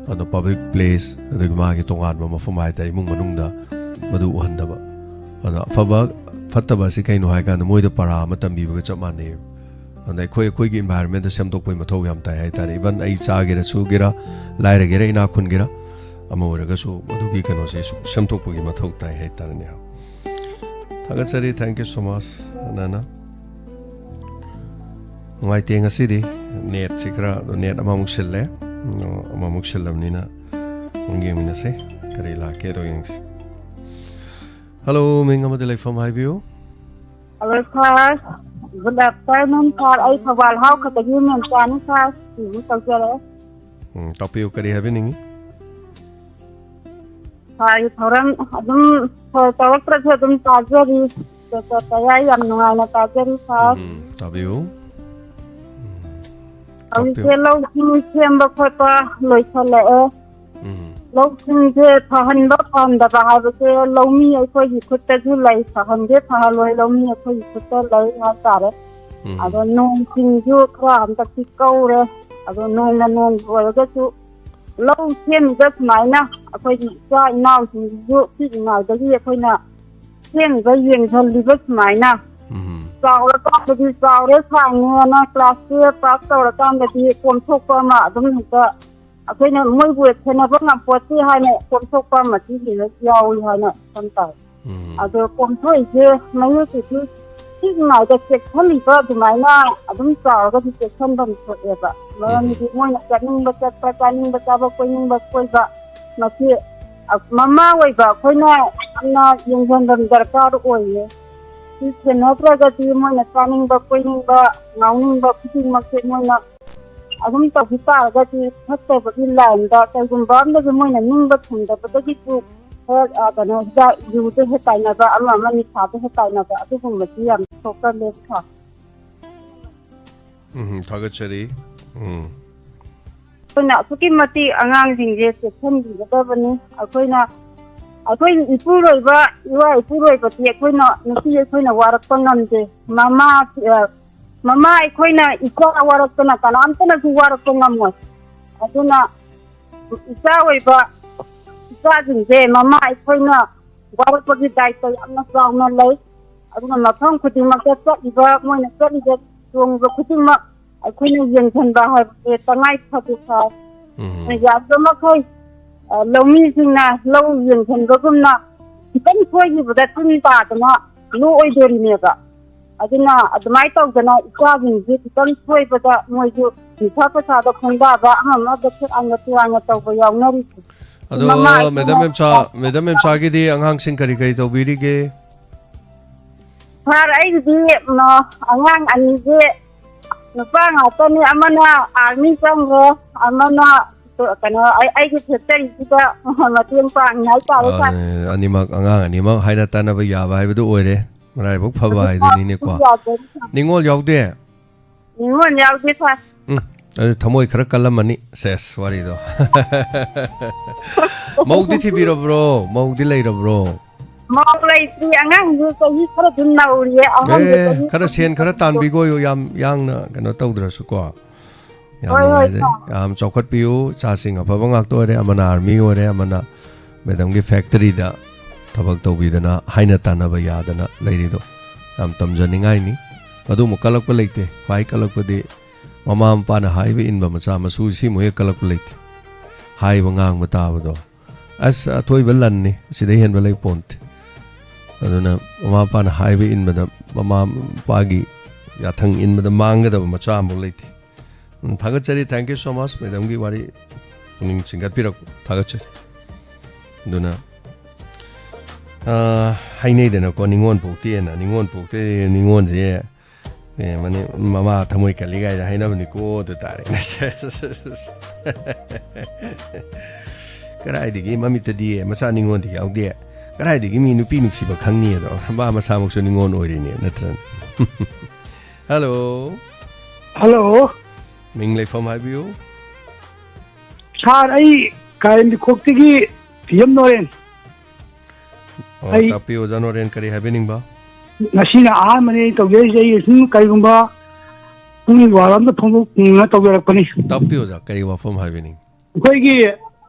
ꯑꯗꯣ public place, ꯑꯗꯨꯒꯤ ꯃꯥꯒꯤ ꯇꯣꯉꯥꯟꯕ ꯃꯐꯝ ꯍꯥꯏꯇꯥꯔꯦ, ꯏꯃꯨꯡ ꯃꯅꯨꯡꯗ ꯃꯗꯨ ꯎꯍꯟꯗꯕ꯫ ꯑꯗꯣ ꯑꯐꯕ ꯐꯠꯇꯕ ꯑꯁꯤ ꯀꯩꯅꯣ ꯍꯥꯏ ꯀꯥꯟꯗ ꯃꯣꯏꯗ ꯄꯔꯥ ꯑꯃ ꯇꯝꯕꯤꯕꯒ ꯆꯞ ꯃꯥꯟꯅꯩ꯫ ꯑꯗ ꯑꯩꯈꯣꯏ, ꯑꯩꯈꯣꯏꯒꯤ environment ꯁꯦꯝꯗꯣꯛꯄꯒꯤ ꯃꯊꯧ ꯌꯥꯝ ꯇꯥꯏ ꯍꯥꯏꯇꯥꯔꯦ꯫ Even ꯑꯩ ꯆꯥꯒꯦꯔꯥ, ꯁꯨꯒꯦꯔꯥ, ꯂꯥꯏꯔꯒꯦꯔꯥ, ꯏꯅꯥꯛ ꯈꯨꯟꯒꯦꯔꯥ, ꯑꯃ ꯑꯣꯏꯔꯒꯁꯨ ꯃꯗꯨꯒꯤ ꯀꯩꯅꯣꯁꯦ ꯁꯨ-, ꯁꯦꯝꯗꯣꯛꯄꯒꯤ ꯃꯊꯧ ꯇꯥꯏ ꯍꯥꯏꯇꯥꯔꯦꯅꯦ꯫ ꯊꯥꯒꯠꯆꯔꯤ, thank you so much, ꯑꯅꯥꯅ꯫ ꯅꯨꯡꯉꯥꯏꯇꯦ ꯉꯁꯤꯗꯤ, netꯁꯤ ꯈꯔ, ꯑꯗꯣ net ꯑꯃꯃꯨꯛ ꯁꯤꯜꯂꯦ꯫ ꯑꯣ, ꯑꯃꯃꯨꯛ ꯁꯤꯜꯂꯕꯅꯤꯅ ꯑꯃꯨꯛ ꯌꯦꯡꯃꯤꯟꯅꯁꯦ, ꯀꯔꯤ ꯂꯥꯛꯀꯦꯗꯣ ꯌꯦꯡꯁꯤ꯫ Hello, ꯃꯤꯡ ꯑꯃꯗꯤ ꯂꯩꯐꯝ ꯍꯥꯏꯕꯤꯌꯨ꯫ Hello, sir. Good afternoon, sir. ꯑꯩ ꯊꯧꯕꯥꯜ ꯍꯥꯎꯈꯗꯒꯤ ꯃꯦꯝꯆꯥꯅꯤ, sir. ꯁꯤꯕꯨ ꯇꯧꯖꯔꯛꯑꯦ꯫ ꯎꯝ, ꯇꯥꯛꯄꯤꯌꯨ, ꯀꯔꯤ ꯍꯥꯏꯕꯤꯅꯤꯡꯉꯤ? Sirꯒꯤ ꯊꯧꯔꯝ ꯑꯗꯨꯝ, sir ꯇꯧꯔꯛꯇ꯭ꯔꯁꯨ ꯑꯗꯨꯝ ꯇꯥꯖꯔꯤ꯫ Sir ꯇꯌꯥꯏ ꯌꯥꯝ ꯅꯨꯡꯉꯥꯏꯅ ꯇꯥꯖꯔꯤ, sir. ꯎꯝ, ꯇꯥꯕꯤꯌꯨ꯫ ꯎꯝ, ꯍꯧꯖꯤꯛꯁꯦ ꯇꯥꯛꯄꯤꯌꯨ꯫ ꯂꯧꯁꯤꯡ ꯁꯦꯝꯕ ꯈꯣꯠꯄ ꯂꯣꯏꯁꯜꯂꯛꯑꯦ꯫ ꯎꯝ꯫ ꯂꯧꯁꯤꯡꯁꯦ ꯐꯍꯟꯕ ꯐꯍꯟꯗꯕ ꯍꯥꯏꯕꯁꯦ ꯂꯧꯃꯤ ꯑꯩꯈꯣꯏꯒꯤ ꯈꯨꯠꯇꯁꯨ ꯂꯩ, ꯐꯍꯟꯒꯦ ꯐꯍꯜꯂꯣꯏ ꯂꯧꯃꯤ ꯑꯩꯈꯣꯏꯒꯤ ꯈꯨꯠꯇ ꯂꯩ ꯍꯥꯏꯇꯥꯔꯦ꯫ ꯎꯝ꯫ ꯑꯗꯣ ꯅꯣꯡ ꯆꯤꯡꯁꯨ ꯈꯔ ꯍꯟꯗꯛꯇꯤ ꯀꯧꯔꯦ꯫ ꯑꯗꯣ ꯅꯣꯡꯅ ꯅꯣꯡ ꯑꯣꯏꯔꯒꯁꯨ ꯂꯧ ꯁꯦꯝꯃꯤꯕ ꯁꯨꯃꯥꯏꯅ ꯑꯩꯈꯣꯏꯒꯤ ꯏꯆꯥ ꯏꯅꯥꯎꯁꯤꯡꯁꯤꯁꯨ ꯄꯤꯛꯏꯉꯩꯗꯒꯤ ꯑꯩꯈꯣꯏꯅ ꯁꯦꯝꯃꯤꯕ ꯌꯦꯡꯁꯤꯜꯂꯤꯕ ꯁꯨꯃꯥꯏꯅ ꯎꯝ꯫ ꯆꯥꯎꯔꯀꯥꯟꯗꯗꯤ ꯆꯥꯎꯔꯦ ꯁꯥꯡꯉꯦꯅ class twelve pass ꯇꯧꯔꯀꯥꯟꯗꯗꯤ ꯀꯣꯝꯊꯣꯛꯄ ꯑꯃ ꯑꯗꯨꯝ ꯍꯦꯛꯇ ꯑꯩꯈꯣꯏꯅ ꯃꯣꯏꯕꯨ ꯁꯦꯟꯅꯕ ꯉꯝꯄꯣꯠꯇꯦ ꯍꯥꯏꯅ ꯀꯣꯝꯊꯣꯛꯄ ꯑꯃꯗꯤ ꯍꯦꯛ ꯌꯥꯎꯏ ꯍꯥꯏꯅ ꯈꯟ ꯇꯥꯏ꯫ ꯎꯝ꯫ ꯑꯗꯣ ꯀꯣꯝꯊꯣꯛꯏꯁꯦ ꯃꯌꯦꯛꯀꯤꯗꯤ ꯄꯤꯛꯏꯉꯩꯗ ꯆꯦꯛꯁꯤꯜꯂꯤꯕ ꯑꯗꯨꯃꯥꯏꯅ ꯑꯗꯨꯝ ꯆꯥꯎꯔꯒꯗꯤ ꯆꯦꯛꯁꯤꯟꯐꯝ ꯊꯣꯛꯑꯦꯕ꯫ ꯃꯔꯝꯗꯤ ꯃꯣꯏꯅ ꯆꯠꯅꯤꯡꯕ ꯆꯠꯄ, ꯆꯥꯅꯤꯡꯕ ꯆꯥꯕ, ꯀꯣꯏꯅꯤꯡꯕ ꯀꯣꯏꯕ, ꯃꯁꯤ ꯃꯃꯥ ꯑꯣꯏꯕ ꯑꯩꯈꯣꯏꯅ ꯌꯥꯝꯅ ꯌꯦꯡꯁꯤꯟꯐꯝ ꯗꯔꯀꯥꯔ ꯑꯣꯏꯌꯦ꯫ ꯁꯤ ꯁꯦꯟꯅꯗ꯭ꯔꯒꯗꯤ ꯃꯣꯏꯅ ꯆꯥꯅꯤꯡꯕ ꯀꯣꯏꯅꯤꯡꯕ ꯉꯥꯎꯅꯤꯡꯕ ꯈꯨꯗꯤꯡꯃꯛꯁꯦ ꯃꯣꯏꯅ ꯑꯗꯨꯝ ꯇꯧꯈꯤ ꯇꯥꯔꯒꯗꯤ ꯐꯠꯇꯕꯒꯤ ꯂꯥꯏꯟꯗ ꯀꯩꯒꯨꯝꯕ ꯑꯃꯗꯁꯨ ꯃꯣꯏꯅ ꯅꯤꯡꯕ ꯊꯨꯡꯗꯕꯗꯒꯤꯁꯨ ꯈꯔ, ꯑ, ꯀꯩꯅꯣ, ꯍꯤꯗꯥꯛ ꯌꯨꯗ ꯍꯦꯛ ꯇꯥꯏꯅꯕ, ꯑꯃ ꯑꯃ ꯅꯤꯁꯥꯗ ꯍꯦꯛ ꯇꯥꯏꯅꯕ, ꯑꯗꯨꯒꯨꯝꯕꯁꯤ ꯌꯥꯝ ꯊꯣꯛꯀꯜꯂꯦ ꯁꯥꯔ꯫ ꯎꯝ, ꯊꯥꯒꯠꯆꯔꯤ꯫ ꯎꯝ꯫ ꯑꯩꯈꯣꯏꯅ ꯑꯁꯨꯛꯀꯤ ꯃꯇꯤꯛ ꯑꯉꯥꯡꯁꯤꯡꯁꯦ ꯆꯦꯛꯁꯤꯟꯕꯤꯒꯗꯕꯅꯤ꯫ ꯑꯩꯈꯣꯏꯅ, ꯑꯩꯈꯣꯏ ꯏꯄꯨꯔꯣꯏꯕ, ꯏꯋꯥ ꯏꯄꯨꯔꯣꯏꯕꯗꯤ ꯑꯩꯈꯣꯏꯅ, ꯅꯨꯄꯤ ꯑꯩꯈꯣꯏꯅ ꯋꯥꯔꯛꯄ ꯉꯝꯗꯦ꯫ ꯃꯃꯥ, ꯑ, ꯃꯃꯥ ꯑꯩꯈꯣꯏꯅ ꯏꯆꯥ ꯋꯥꯔꯛꯇꯅ ꯀꯅꯥꯝꯇꯅꯁꯨ ꯋꯥꯔꯛꯄ ꯉꯝꯃꯣꯏ꯫ ꯑꯗꯨꯅ ꯏꯆꯥ ꯑꯣꯏꯕ ꯏꯆꯥꯁꯤꯡꯁꯦ ꯃꯃꯥ ꯑꯩꯈꯣꯏꯅ ꯋꯥꯔꯛꯄꯒꯤ ꯗꯥꯏꯇ ꯌꯥꯝꯅ ꯆꯥꯎꯅ ꯂꯩ꯫ ꯑꯗꯨꯅ ꯃꯐꯝ ꯈꯨꯗꯤꯡꯃꯛꯇ ꯆꯠꯂꯤꯕ, ꯃꯣꯏꯅ ꯆꯠꯂꯤꯕ ꯆꯣꯡꯕ ꯈꯨꯗꯤꯡꯃꯛ ꯑꯩꯈꯣꯏꯅ ꯌꯦꯡꯁꯤꯟꯕ ꯍꯥꯏꯕꯁꯦ ꯇꯉꯥꯏ ꯐꯗꯦ ꯁꯥꯔ꯫ ꯎꯝ꯫ ꯌꯥꯔꯤꯕ ꯃꯈꯩ, ꯑ, ꯂꯧꯃꯤꯁꯤꯡꯅ ꯂꯧ ꯌꯦꯡꯁꯤꯟꯕꯒꯨꯝꯅ ꯈꯤꯇꯪ ꯁꯣꯏꯈꯤꯕꯗ ꯇꯤꯟ ꯇꯥꯗꯅ ꯂꯣꯛꯑꯣꯏꯗꯣꯔꯤꯅꯦꯕ꯫ ꯑꯗꯨꯅ ꯑꯗꯨꯃꯥꯏꯅ ꯇꯧꯗꯅ ꯏꯆꯥꯁꯤꯡꯁꯦ ꯈꯤꯇꯪ ꯁꯣꯏꯕꯗ ꯃꯣꯏꯁꯨ ꯅꯤꯁꯥ ꯄꯁꯥꯗ ꯈꯣꯡꯗꯥꯕ, ꯑꯃ ꯑꯃꯗ ꯈꯨꯠ ꯑꯥꯡꯅ ꯇꯨ ꯑꯥꯡꯅ ꯇꯧꯕ ꯌꯥꯎꯅꯔꯤꯁꯦ꯫ ꯑꯗꯣ ꯃꯃꯥ ꯑꯩꯈꯣꯏꯅ ꯃꯦꯗꯥꯝ ꯃꯦꯝꯆꯥ, ꯃꯦꯗꯥꯝ ꯃꯦꯝꯆꯥꯒꯤꯗꯤ ꯑꯉꯥꯡꯁꯤꯡ ꯀꯔꯤ ꯀꯔꯤ ꯇꯧꯕꯤꯔꯤꯒꯦ? ꯁꯥꯔ, ꯑꯩꯒꯤꯗꯤ, ꯎꯝ, ꯑꯉꯥꯡ ꯑꯅꯤꯁꯦ ꯅꯨꯄꯥ ꯉꯥꯛꯇꯅꯤ꯫ ꯑꯃꯅ ꯑꯥꯔꯃꯤ ꯆꯪꯈ꯭ꯔꯦ, ꯑꯃꯅ ꯀꯩꯅꯣ, ꯑꯩ, ꯑꯩꯒꯤ ꯐꯦꯛꯇꯔꯤꯁꯤꯗ ꯃꯇꯦꯡ ꯄꯥꯡꯉꯤ ꯍꯥꯏꯇꯥꯔꯦ ꯁꯥꯔ꯫ ꯑ, ꯑꯅꯤꯃꯛ, ꯑꯉꯥꯡ ꯑꯅꯤꯃꯛ ꯍꯥꯏꯅ ꯇꯥꯟꯅꯕ ꯌꯥꯕ ꯍꯥꯏꯕꯗꯨ ꯑꯣꯏꯔꯦ꯫ ꯃꯔꯥꯏꯕꯛ ꯐꯕ ꯍꯥꯏꯗꯨꯅꯤꯅꯦꯀꯣ꯫ ꯌꯥꯗꯦ ꯁꯥꯔ꯫ ꯅꯤꯉꯣꯜ ꯌꯥꯎꯗꯦ? ꯅꯤꯉꯣꯜ ꯌꯥꯎꯗꯦ ꯁꯥꯔ꯫ ꯎꯝ, ꯑꯗꯨ ꯊꯃꯣꯏ ꯈꯔ ꯀꯜꯂꯝꯃꯅꯤ꯫ ꯁꯦꯁ, ꯋꯥꯔꯤꯗꯣ꯫ ꯃꯧꯗꯤ ꯊꯤꯕꯤꯔꯕ꯭ꯔꯣ? ꯃꯧꯗꯤ ꯂꯩꯔꯕ꯭ꯔꯣ? ꯃꯧ ꯂꯩꯇ꯭ꯔꯤ, ꯑꯉꯥꯡꯁꯨ ꯆꯍꯤ ꯈꯔ ꯑꯗꯨꯝ ꯅꯧꯔꯤꯌꯦ, ꯑꯍꯟꯁꯨ ꯑꯦ, ꯆꯍꯤ ꯈꯔ ꯁꯦꯟ ꯈꯔ ꯇꯥꯟꯕꯤꯈꯣ, ꯌꯥꯝ ꯌꯥꯡꯅ ꯀꯩꯅꯣ ꯇꯧꯗ꯭ꯔꯁꯨꯀꯣ꯫ ꯌꯥꯝ ꯍꯣꯏ, ꯍꯣꯏ, ꯅꯨꯡꯉꯥꯏꯖꯩ꯫ ꯁꯥꯔ꯫ ꯌꯥꯝ ꯆꯥꯎꯈꯠꯄꯤꯌꯨ, ꯏꯆꯥꯁꯤꯡ ꯑꯐꯕ ꯉꯥꯛꯇ ꯑꯣꯏꯔꯦ, ꯑꯃꯅ ꯑꯥꯔꯃꯤ ꯑꯣꯏꯔꯦ, ꯑꯃꯅ ꯃꯦꯗꯥꯝꯒꯤ ꯐꯦꯛꯇꯔꯤꯗ ꯊꯕꯛ ꯇꯧꯕꯤꯗꯅ ꯍꯥꯏꯅ ꯇꯥꯟꯅꯕ ꯌꯥꯗꯅ ꯂꯩꯔꯤꯗꯣ ꯌꯥꯝ ꯇꯝꯖꯅꯤꯡꯉꯥꯏꯅꯤ꯫ ꯃꯗꯨꯃꯨꯛ ꯀꯜꯂꯛꯄ ꯂꯩꯇꯦ꯫ ꯈ꯭ꯋꯥꯏ ꯀꯜꯂꯛꯄꯗꯤ ꯃꯃꯥ ꯃꯄꯥꯅ ꯍꯥꯏꯕ ꯏꯟꯕ ꯃꯆꯥ ꯃꯁꯨ ꯁꯤꯃꯨꯛ ꯍꯦꯛ ꯀꯜꯂꯛꯄ ꯂꯩꯇꯦ꯫ ꯍꯥꯏꯕ ꯉꯥꯡꯕ ꯇꯥꯕꯗꯣ ꯑꯁ ꯑꯊꯣꯏꯕ ꯂꯟꯅꯤ, ꯁꯤꯗꯩ ꯍꯦꯟꯕ ꯂꯩ ꯄꯣꯟꯇꯦ꯫ ꯑꯗꯨꯅ ꯃꯃꯥ ꯃꯄꯥꯅ ꯍꯥꯏꯕ ꯏꯟꯕꯗ, ꯃꯃꯥ ꯃꯄꯥꯒꯤ ꯌꯥꯊꯪ ꯏꯟꯕꯗ ꯃꯥꯡꯒꯗꯕ ꯃꯆꯥ ꯑꯃꯐꯥꯎ ꯂꯩꯇꯦ꯫ ꯎꯝ, ꯊꯥꯒꯠꯆꯔꯤ꯫ Thank you so much, ꯃꯦꯗꯥꯝꯒꯤ ꯋꯥꯔꯤ ꯄꯨꯛꯅꯤꯡ ꯆꯤꯡꯈꯠꯄꯤꯔꯛꯄ ꯊꯥꯒꯠꯆꯔꯤ꯫ ꯑꯗꯨꯅ, ꯑ, ꯍꯥꯏꯅꯩꯗꯅꯀꯣ, ꯅꯤꯉꯣꯜ ꯄꯣꯛꯇꯦꯅ꯫ ꯅꯤꯉꯣꯜ ꯄꯣꯛꯇꯦ, ꯅꯤꯉꯣꯜꯁꯦ, ꯑꯦ, ꯃꯅꯤ-, ꯃꯃꯥ ꯊꯃꯣꯏ ꯀꯜꯂꯤ ꯀꯥꯏꯅ ꯍꯥꯏꯅꯕꯅꯤꯀꯣ, ꯑꯗꯨ ꯇꯥꯔꯦꯅꯦ꯫ ꯀꯗꯥꯏꯗꯒꯤ ꯃꯃꯤꯠꯇꯗꯤ ꯃꯆꯥ ꯅꯤꯉꯣꯜꯗꯤ ꯌꯥꯎꯗꯦ? ꯀꯗꯥꯏꯗꯒꯤ ꯃꯤ ꯅꯨꯄꯤ ꯅꯨꯡꯁꯤꯕ ꯈꯪꯅꯤ ꯑꯗꯣ? ꯃꯥ ꯃꯁꯥꯃꯛꯁꯨ ꯅꯤꯉꯣꯜ ꯑꯣꯏꯔꯤꯅꯦ, ꯅꯠꯇ꯭ꯔꯅꯦ? ꯍꯜꯂꯣ꯫ ꯍꯜꯂꯣ꯫ ꯃꯤꯡ ꯂꯩꯐꯝ ꯍꯥꯏꯕꯤꯌꯨ꯫ ꯁꯥꯔ, ꯑꯩ ꯀꯥꯏꯔꯦꯟꯕꯤꯈꯣꯛꯇꯒꯤ ꯄꯤ ꯑꯦꯝ ꯅꯣꯔꯦꯟ꯫ ꯑꯣ, ꯑꯩ ꯇꯥꯛꯄꯤꯌꯨ, ꯑꯣꯖꯥ ꯅꯣꯔꯦꯟ, ꯀꯔꯤ ꯍꯥꯏꯕꯤꯅꯤꯡꯕ? ꯉꯁꯤꯅ ꯑꯍꯥꯟꯕꯅꯦ ꯑꯩ ꯇꯧꯖꯔꯤꯁꯦ꯫ ꯑꯩ ꯁꯨꯝ ꯀꯔꯤꯒꯨꯝꯕ ꯄꯨꯛꯅꯤꯡ ꯋꯥꯔꯣꯝꯗ ꯐꯣꯡꯗꯣꯛꯅꯤꯡꯅ ꯇꯧꯖꯔꯛꯄꯅꯤ꯫ ꯇꯥꯛꯄꯤꯌꯨ, ꯑꯣꯖꯥ, ꯀꯔꯤ ꯋꯥꯐꯝ ꯍꯥꯏꯕꯤꯅꯤꯡ? ꯑꯩꯈꯣꯏꯒꯤ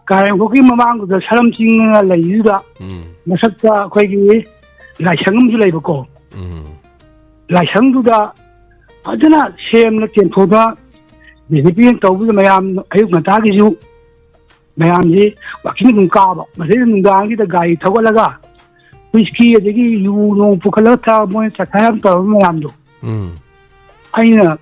ꯀꯥꯏꯔꯦꯟꯈꯣꯛꯀꯤ ꯃꯃꯥꯡꯗꯨꯗ ꯁꯔꯝ ꯆꯤꯡꯅ ꯂꯩꯔꯤꯗꯨꯗ ꯎꯝ꯫ ꯃꯊꯛꯇ ꯑꯩꯈꯣꯏꯒꯤ ꯂꯥꯏꯁꯪ ꯑꯃꯁꯨ ꯂꯩꯕꯀꯣ꯫ ꯎꯝ꯫ ꯂꯥꯏꯁꯪꯗꯨꯗ ꯐꯖꯅ ꯁꯦꯝꯅ ꯇꯦꯝꯊꯣꯛꯅ ꯕꯤ ꯖꯦ ꯄꯤꯅ ꯇꯧꯕꯗ ꯃꯌꯥꯝ ꯑꯌꯨꯛ ꯉꯟꯇꯥꯒꯤꯁꯨ ꯃꯌꯥꯝꯁꯤ ꯋꯥꯀꯤꯡ ꯑꯗꯨꯝ ꯀꯥꯕ, ꯃꯁꯤꯗ ꯅꯨꯡꯗꯥꯡꯒꯤꯗ ꯒꯥꯔꯤ ꯊꯧꯒꯠꯂꯒ ꯋꯤꯁꯀꯤ ꯑꯗꯒꯤ ꯌꯨ ꯅꯣꯡ ꯄꯨꯈꯠꯂꯒ ꯊꯛꯑ ꯃꯣꯏꯅ ꯆꯠꯈꯥꯏ ꯌꯥꯝ ꯇꯧꯔꯕ ꯃꯌꯥꯝꯗꯣ꯫ ꯎꯝ꯫ ꯑꯩꯅ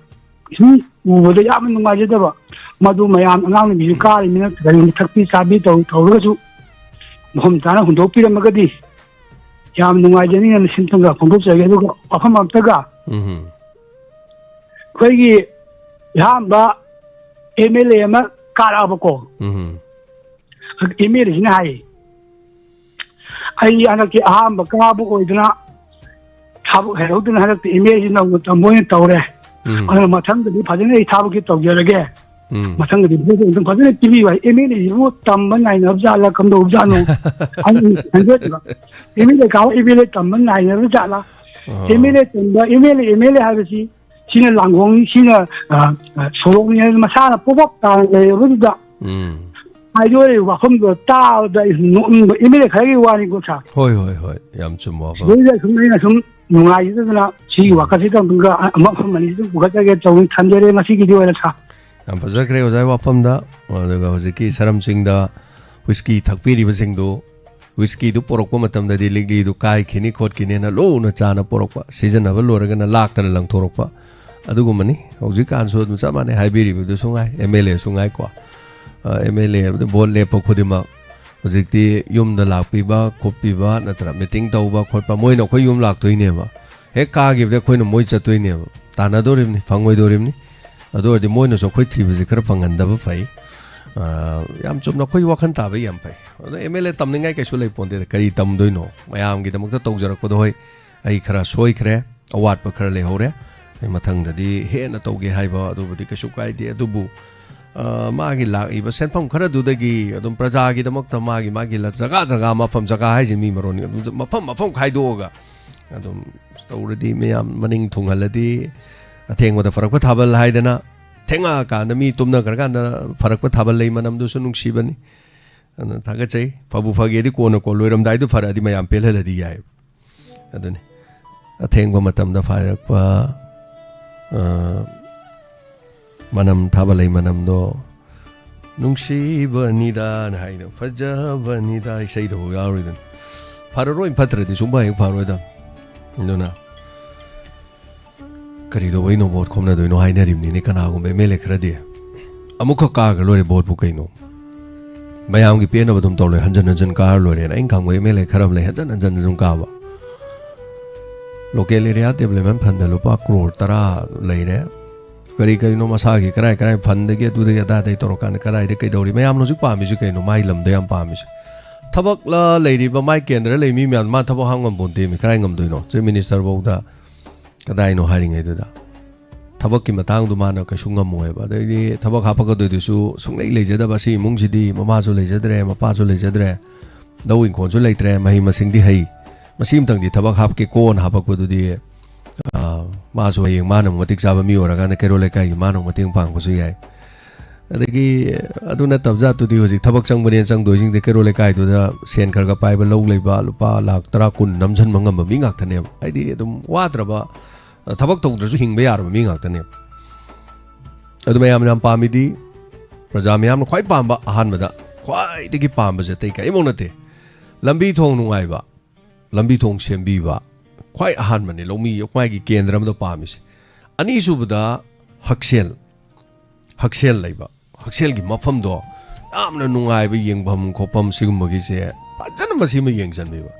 ꯁꯨꯝ ꯎꯕꯗ ꯌꯥꯝꯅ ꯅꯨꯡꯉꯥꯏꯖꯗꯕ, ꯃꯗꯨ ꯃꯌꯥꯝ ꯑꯉꯥꯡ ꯅꯨꯕꯤꯁꯨ ꯀꯥꯔꯤꯃꯤꯅ ꯀꯔꯤꯒꯨꯝꯕ ꯊꯛꯄꯤ ꯆꯥꯕꯤ ꯇꯧ-, ꯇꯧꯔꯒꯁꯨ ꯃꯐꯝ ꯆꯥꯅ ꯍꯨꯟꯗꯣꯛꯄꯤꯔꯝꯃꯒꯗꯤ ꯌꯥꯝ ꯅꯨꯡꯉꯥꯏꯖꯅꯤꯅ ꯁꯤꯝꯇꯪꯒ ꯐꯣꯡꯗꯣꯛꯆꯒꯦ꯫ ꯑꯗꯨꯒ ꯋꯥꯐꯝ ꯑꯃꯇꯒ ꯎꯝ꯫ ꯑꯩꯈꯣꯏꯒꯤ ꯑꯍꯥꯟꯕ ꯑꯦꯝ ꯑꯦꯜ ꯑꯦ ꯑꯃ ꯀꯥꯔꯛꯑꯕꯀꯣ꯫ ꯎꯝ꯫ ꯑꯦꯝ ꯑꯦꯜ ꯑꯦꯁꯤꯅ ꯍꯥꯏ, "ꯑꯩ ꯍꯟꯗꯛꯀꯤ ꯑꯍꯥꯟꯕ ꯀꯥꯕ ꯑꯣꯏꯗꯅ ꯊꯕꯛ ꯍꯩꯍꯧꯗꯅ ꯍꯟꯗꯛꯇꯤ ꯑꯦꯝ ꯑꯦꯜ ꯑꯦꯁꯤ ꯅꯧꯅ ꯇꯝꯕ ꯑꯣꯏꯅ ꯇꯧꯔꯦ꯫ ꯎꯝ꯫ ꯑꯗꯨꯅ ꯃꯊꯪꯗꯗꯤ ꯐꯖꯅ ꯑꯩ ꯊꯕꯛꯁꯤ ꯇꯧꯖꯔꯒꯦ꯫ ꯎꯝ꯫ ꯃꯊꯪꯗꯗꯤ ꯐꯖꯅ ꯑꯗꯨꯝ ꯐꯖꯅ ꯄꯤꯕꯤꯌꯨ" ꯍꯥꯏ꯫ ꯑꯦꯝ ꯑꯦꯜ ꯑꯦꯁꯤꯕꯨ ꯇꯝꯕ ꯅꯥꯏꯅꯕ ꯖꯥꯠꯂꯥ, ꯀꯝꯗꯧꯕ ꯖꯥꯠꯅꯣ? ꯑꯩ ꯈꯟꯖꯗꯕ꯫ ꯑꯦꯝ ꯑꯦꯜ ꯑꯦ ꯀꯥꯕ ꯑꯦꯝ ꯑꯦꯜ ꯑꯦ ꯇꯝꯕ ꯅꯥꯏꯅꯕ ꯖꯥꯠꯂꯥ? ꯑꯣ꯫ ꯑꯦꯝ ꯑꯦꯜ ꯑꯦ ꯇꯝꯕ, M L A, M L A ꯍꯥꯏꯕꯁꯤ ꯁꯤꯅ ꯂꯥꯡꯒꯣꯡꯅꯤ, ꯁꯤꯅ, ꯑ, ꯑ, ꯁꯣꯔꯣꯛꯅꯤ ꯍꯥꯏꯅ ꯃꯁꯥꯅ ꯄꯣꯞ ꯄꯣꯞ ꯇꯥꯅ ꯂꯩꯔꯕꯗꯨꯗ ꯎꯝ꯫ ꯍꯥꯏꯗꯣꯔꯛꯏꯕ ꯋꯥꯐꯝꯗꯣ ꯇꯥꯕꯗ ꯑꯩ ꯅꯣꯛꯅꯤꯡꯕ, ꯑꯦꯝ ꯑꯦꯜ ꯑꯦ ꯈꯔꯒꯤ ꯋꯥꯅꯤꯀꯣ, ꯁꯥꯔ꯫ ꯍꯣꯏ, ꯍꯣꯏ, ꯍꯣꯏ, ꯌꯥꯝ ꯆꯨꯝꯕ ꯋꯥꯐꯝ꯫ ꯁꯤꯗꯩꯗ ꯁꯨꯝ ꯑꯩꯅ ꯁꯨꯝ ꯅꯨꯡꯉꯥꯏꯖꯗꯗꯅ ꯁꯤꯒꯤ ꯎꯝ꯫ ꯋꯥꯈꯜꯁꯤꯗ ꯑꯃꯨꯛꯀ ꯑꯃ ꯑꯃ ꯑꯅꯤ ꯁꯨꯝ ꯄꯨꯈꯠꯆꯒꯦ ꯇꯧꯅꯤ꯫ ꯊꯝꯖꯔꯦ, ꯉꯁꯤꯒꯤꯗꯤ ꯑꯣꯏꯔꯦ, ꯁꯥꯔ꯫ ꯌꯥꯝ ꯐꯖꯈ꯭ꯔꯦ ꯑꯣꯖꯥꯒꯤ ꯋꯥꯐꯝꯗ꯫ ꯑꯗꯨꯒ ꯍꯧꯖꯤꯛꯀꯤ ꯁꯔꯝ ꯆꯤꯡꯗ ꯋꯤꯁꯀꯤ ꯊꯛꯄꯤꯔꯤꯕꯁꯤꯡꯗꯨ ꯋꯤꯁꯀꯤꯗꯨ ꯄꯣꯔꯛꯄ ꯃꯇꯝꯗꯗꯤ ꯂꯤꯛꯂꯤꯗꯨ ꯀꯥꯏꯈꯤꯅꯤ ꯈꯣꯠꯈꯤꯅꯤꯅ ꯂꯨꯅ ꯆꯥꯅ ꯄꯣꯔꯛꯄ, ꯁꯤꯖꯤꯟꯅꯕ ꯂꯣꯏꯔꯒꯅ ꯂꯥꯛꯇꯅ ꯂꯪꯊꯣꯔꯛꯄ꯫ ꯑꯗꯨꯒꯨꯝꯕꯅꯤ꯫ ꯍꯧꯖꯤꯛꯀꯥꯟꯁꯨ ꯑꯗꯨꯝ ꯆꯞ ꯃꯥꯟꯅꯩ, ꯍꯥꯏꯕꯤꯔꯤꯕꯗꯨꯁꯨ ꯉꯥꯏ, ꯑꯦꯝ ꯑꯦꯜ ꯑꯦꯁꯨ ꯉꯥꯏꯀꯣ꯫ ꯑꯦꯝ ꯑꯦꯜ ꯑꯦ ꯍꯥꯏꯕꯗꯤ ꯚꯣꯠ ꯂꯦꯞꯄ ꯈꯨꯗꯤꯡꯃꯛ ꯍꯧꯖꯤꯛꯇꯤ ꯌꯨꯝꯗ ꯂꯥꯛꯄꯤꯕ ꯈꯣꯠꯄꯤꯕ ꯅꯠꯇ꯭ꯔ ꯃꯤꯇꯤꯡ ꯇꯧꯕ ꯈꯣꯠꯄ, ꯃꯣꯏꯅ ꯑꯩꯈꯣꯏ ꯌꯨꯝ ꯂꯥꯛꯇꯣꯏꯅꯦꯕ꯫ ꯍꯦꯛ ꯀꯥꯈꯤꯕꯗ ꯑꯩꯈꯣꯏꯅ ꯃꯣꯏ ꯆꯠꯇꯣꯏꯅꯦꯕ꯫ ꯇꯥꯟꯅꯗꯣꯔꯤꯕꯅꯤ, ꯐꯪꯉꯣꯏꯗꯣꯔꯤꯕꯅꯤ꯫ ꯑꯗꯨ ꯑꯣꯏꯔꯗꯤ ꯃꯣꯏꯅꯁꯨ ꯑꯩꯈꯣꯏ ꯊꯤꯕꯁꯤ ꯈꯔ ꯐꯪꯍꯟꯗꯕ ꯐꯩ꯫ ꯑ, ꯌꯥꯝ ꯆꯨꯝꯅ ꯑꯩꯈꯣꯏ ꯋꯥꯈꯜ ꯇꯥꯕ ꯌꯥꯝ ꯐꯩ꯫ ꯑꯗꯣ ꯑꯦꯝ ꯑꯦꯜ ꯑꯦ ꯇꯝꯅꯤꯡꯉꯥꯏ ꯀꯩꯁꯨ ꯂꯩ ꯄꯣꯟꯇꯦꯗ꯫ ꯀꯔꯤ ꯇꯝꯗꯣꯏꯅꯣ? ꯃꯌꯥꯝꯒꯤꯗꯃꯛꯇ ꯇꯧꯖꯔꯛꯄꯗꯣ, ꯍꯣꯏ, ꯑꯩ ꯈꯔ ꯁꯣꯏꯈ꯭ꯔꯦ, ꯑꯋꯥꯠꯄ ꯈꯔ ꯂꯩꯍꯧꯔꯦ꯫ ꯑꯩ ꯃꯊꯪꯗꯗꯤ ꯍꯦꯟꯅ ꯇꯧꯒꯦ ꯍꯥꯏꯕ ꯑꯗꯨꯕꯨꯗꯤ ꯀꯩꯁꯨ ꯀꯥꯏꯗꯦ꯫ ꯑꯗꯨꯕꯨ, ꯑ, ꯃꯥꯒꯤ ꯂꯥꯛꯏꯕ ꯁꯦꯟꯐꯝ ꯈꯔꯗꯨꯗꯒꯤ ꯑꯗꯨꯝ ꯄ꯭ꯔꯖꯥꯒꯤꯗꯃꯛꯇ ꯃꯥꯒꯤ, ꯃꯥꯒꯤ ꯂ-, ꯖꯒꯥ ꯖꯒꯥ, ꯃꯐꯝ, ꯖꯒꯥ ꯍꯥꯏꯁꯦ ꯃꯤ ꯃꯔꯣꯟꯅꯤ, ꯑꯗꯨꯝ ꯃꯐꯝ ꯃꯐꯝ ꯈꯥꯏꯗꯣꯛꯑꯒ ꯑꯗꯨꯝ ꯇꯧꯔꯗꯤ ꯃꯌꯥꯝ ꯃꯅꯤꯡ ꯊꯨꯡꯍꯜꯂꯗꯤ, ꯑꯊꯦꯡꯕꯗ ꯐꯔꯛꯄ ꯊꯥꯕꯜ ꯍꯥꯏꯗꯅ, ꯊꯦꯡꯉꯛꯑꯀꯥꯟꯗ ꯃꯤ ꯇꯨꯝꯅꯈ꯭ꯔꯀꯥꯟꯗ ꯐꯔꯛꯄ ꯊꯥꯕꯜ ꯂꯩ ꯃꯅꯝꯗꯨꯁꯨ ꯅꯨꯡꯁꯤꯕꯅꯤ꯫ ꯑꯗꯨꯅ ꯊꯥꯒꯠꯆꯩ꯫ ꯐꯕꯨ ꯐꯒꯦꯗꯤ ꯀꯣꯟꯅ ꯀꯣꯟ ꯂꯣꯏꯔꯝꯗꯥꯏꯗꯨ ꯐꯔꯛꯑꯗꯤ ꯃꯌꯥꯝ ꯄꯦꯜꯍꯜꯂꯗꯤ ꯌꯥꯏ꯫ ꯑꯗꯨꯅꯤ꯫ ꯑꯊꯦꯡꯕ ꯃꯇꯝꯗ ꯐꯥꯏꯔꯛꯄ, ꯑ, ꯃꯅꯝ, ꯊꯥꯕꯜ ꯂꯩ ꯃꯅꯝꯗꯣ, "ꯅꯨꯡꯁꯤꯕꯅꯤꯗꯥꯅ" ꯍꯥꯏꯗꯣ, "ꯐꯖꯕꯅꯤꯗꯥ" ꯏꯁꯩꯗꯐꯥꯎ ꯌꯥꯎꯔꯤꯗꯨꯅꯤ꯫ ꯐꯔꯔꯣꯏ, ꯐꯠꯇ꯭ꯔꯗꯤ ꯁꯨꯡꯐ ꯍꯦꯛ ꯐꯔꯣꯏꯗ꯫ ꯑꯗꯨꯅ ꯀꯔꯤꯗꯧꯕꯩꯅꯣ ꯚꯣꯠ ꯈꯣꯝꯅꯗꯣꯏꯅꯣ ꯍꯥꯏꯅꯔꯤꯕꯅꯤꯅꯦ ꯀꯅꯥꯒꯨꯝꯕ ꯑꯦꯝ ꯑꯦꯜ ꯑꯦ ꯈꯔꯗꯤ꯫ ꯑꯃꯨꯛꯈꯛ ꯀꯥꯈ꯭ꯔ ꯂꯣꯏꯔꯦ ꯚꯣꯠꯄꯨ ꯀꯩꯅꯣ꯫ ꯃꯌꯥꯝꯒꯤ ꯄꯦꯟꯅꯕ ꯑꯗꯨꯝ ꯇꯧ ꯂꯣꯏꯔꯦ, ꯍꯟꯖꯟ ꯍꯟꯖꯟ ꯀꯥꯔ ꯂꯣꯏꯔꯦꯅ꯫ ꯑꯩꯅ ꯈꯪꯕ ꯑꯦꯝ ꯑꯦꯜ ꯑꯦ ꯈꯔ ꯑꯃ ꯂꯩ, ꯍꯟꯖꯟ ꯍꯟꯖꯟ ꯑꯗꯨꯝ ꯀꯥꯕ꯫ Local Area Development Fundꯗ ꯂꯨꯄꯥ ꯀ꯭ꯔꯣꯔ ꯇꯔꯥ ꯂꯩꯔꯦ꯫ ꯀꯔꯤ ꯀꯔꯤꯅꯣ ꯃꯁꯥꯒꯤ ꯀꯔꯥꯏ ꯀꯔꯥꯏ fundꯗꯒꯤ ꯑꯗꯨꯗꯒꯤ ꯑꯗꯥꯗꯒꯤ ꯇꯧꯔꯀꯥꯟꯗ ꯀꯗꯥꯏꯗ ꯀꯩꯗꯧꯔꯤ? ꯃꯌꯥꯝꯅ ꯍꯧꯖꯤꯛ ꯄꯥꯝꯃꯤꯁꯤ ꯀꯩꯅꯣ? ꯃꯥꯏ ꯂꯝꯗ ꯌꯥꯝ ꯄꯥꯝꯃꯤꯁꯦ꯫ ꯊꯕꯛꯂ ꯂꯩꯔꯤꯕ ꯃꯥꯏ ꯀꯦꯟꯗ꯭ꯔ ꯂꯩ ꯃꯤ ꯃꯌꯥꯝ ꯃꯥ ꯊꯕꯛ ꯍꯥꯡ ꯉꯝꯄꯣꯟꯇꯦꯃꯤ꯫ ꯀꯔꯥꯏ ꯉꯝꯗꯣꯏꯅꯣ? Chief Minister ꯐꯧꯗ ꯀꯗꯥꯏꯅꯣ ꯍꯥꯏꯔꯤꯉꯩꯗꯨꯗ꯫ ꯊꯕꯛꯀꯤ ꯃꯇꯥꯡꯗꯨ ꯃꯥꯅ ꯀꯩꯁꯨ ꯉꯝꯃꯣꯏꯕ꯫ ꯑꯗꯩꯗꯤ ꯊꯕꯛ ꯍꯥꯞꯄꯛꯀꯗꯣꯏꯗꯨꯁꯨ ꯁꯨꯡꯂꯩ ꯂꯩꯖꯗꯕ, ꯑꯁꯤ ꯏꯃꯨꯡꯁꯤꯗꯤ ꯃꯃꯥꯁꯨ ꯂꯩꯖꯗ꯭ꯔꯦ, ꯃꯄꯥꯁꯨ ꯂꯩꯖꯗ꯭ꯔꯦ, ꯂꯧ ꯏꯪꯈꯣꯜꯁꯨ ꯂꯩꯇ꯭ꯔꯦ, ꯃꯍꯩ ꯃꯁꯤꯡꯗꯤ ꯍꯩ꯫ ꯃꯁꯤ ꯑꯃꯇꯪꯗꯤ ꯊꯕꯛ ꯍꯥꯞꯀꯦ ꯀꯣꯟꯅ ꯍꯥꯄꯛꯄꯗꯨꯗꯤ, ꯑ, ꯃꯥꯁꯨ ꯍꯌꯦꯡ ꯃꯥꯅ ꯑꯃꯨꯛ ꯃꯇꯤꯛ ꯆꯥꯕ ꯃꯤ ꯑꯣꯏꯔꯀꯥꯟꯗ ꯀꯩꯔꯣꯜ ꯂꯩꯀꯥꯏꯒꯤ ꯃꯥꯅ ꯑꯃꯨꯛ ꯃꯇꯦꯡ ꯄꯥꯡꯕꯁꯨ ꯌꯥꯏ꯫ ꯑꯗꯒꯤ ꯑꯗꯨ ꯅꯠꯇꯕ ꯖꯥꯠꯇꯨꯗꯤ ꯍꯧꯖꯤꯛ ꯊꯕꯛ ꯆꯪꯕꯅꯦꯅ ꯆꯪꯗꯣꯏꯁꯤꯡꯗꯤ ꯀꯩꯔꯣꯜ ꯂꯩꯀꯥꯏꯗꯨꯗ ꯁꯦꯟ ꯈꯔ ꯈꯔ ꯄꯥꯏꯕ, ꯂꯧ ꯂꯩꯕ, ꯂꯨꯄꯥ ꯂꯥꯛ ꯇꯔꯥ ꯀꯨꯟ ꯅꯝꯁꯤꯟꯕ ꯉꯝꯕ ꯃꯤ ꯉꯥꯛꯇꯅꯦꯕ꯫ ꯍꯥꯏꯗꯤ ꯑꯗꯨꯝ ꯋꯥꯗ꯭ꯔꯕ, ꯊꯕꯛ ꯇꯧꯗ꯭ꯔꯁꯨ ꯍꯤꯡꯕ ꯌꯥꯔꯕ ꯃꯤ ꯉꯥꯛꯇꯅꯦꯕ꯫ ꯑꯗꯨ ꯃꯌꯥꯝ ꯌꯥꯝ ꯄꯥꯝꯃꯤꯗꯤ, ꯄ꯭ꯔꯖꯥ ꯃꯌꯥꯝꯅ ꯈ꯭ꯋꯥꯏ ꯄꯥꯝꯕ, ꯑꯍꯥꯟꯕꯗ ꯈ꯭ꯋꯥꯏꯗꯒꯤ ꯄꯥꯝꯕꯁꯦ ꯑꯇꯩ ꯀꯔꯤꯝꯐꯥꯎ ꯅꯠꯇꯦ꯫ ꯂꯝꯕꯤ ꯊꯣꯡ ꯅꯨꯡꯉꯥꯏꯕ, ꯂꯝꯕꯤ ꯊꯣꯡ ꯁꯦꯝꯕꯤꯕ, ꯈ꯭ꯋꯥꯏ ꯑꯍꯥꯟꯕꯅꯤ ꯂꯧꯃꯤ ꯃꯥꯒꯤ ꯀꯦꯟꯗ꯭ꯔ ꯑꯃꯗ ꯄꯥꯝꯃꯤꯁꯦ꯫ ꯑꯅꯤꯁꯨꯕꯗ ꯍꯛꯁꯦꯜ, ꯍꯛꯁꯦꯜ ꯂꯩꯕ, ꯍꯛꯁꯦꯜꯒꯤ ꯃꯐꯝꯗꯣ ꯌꯥꯝꯅ ꯅꯨꯡꯉꯥꯏꯕ, ꯌꯦꯡꯐꯝ ꯈꯣꯠꯐꯝ ꯁꯤꯒꯨꯝꯕꯒꯤꯁꯦ ꯐꯖꯅ ꯃꯁꯤꯃ ꯌꯦꯡꯁꯤꯟꯕꯤꯕ꯫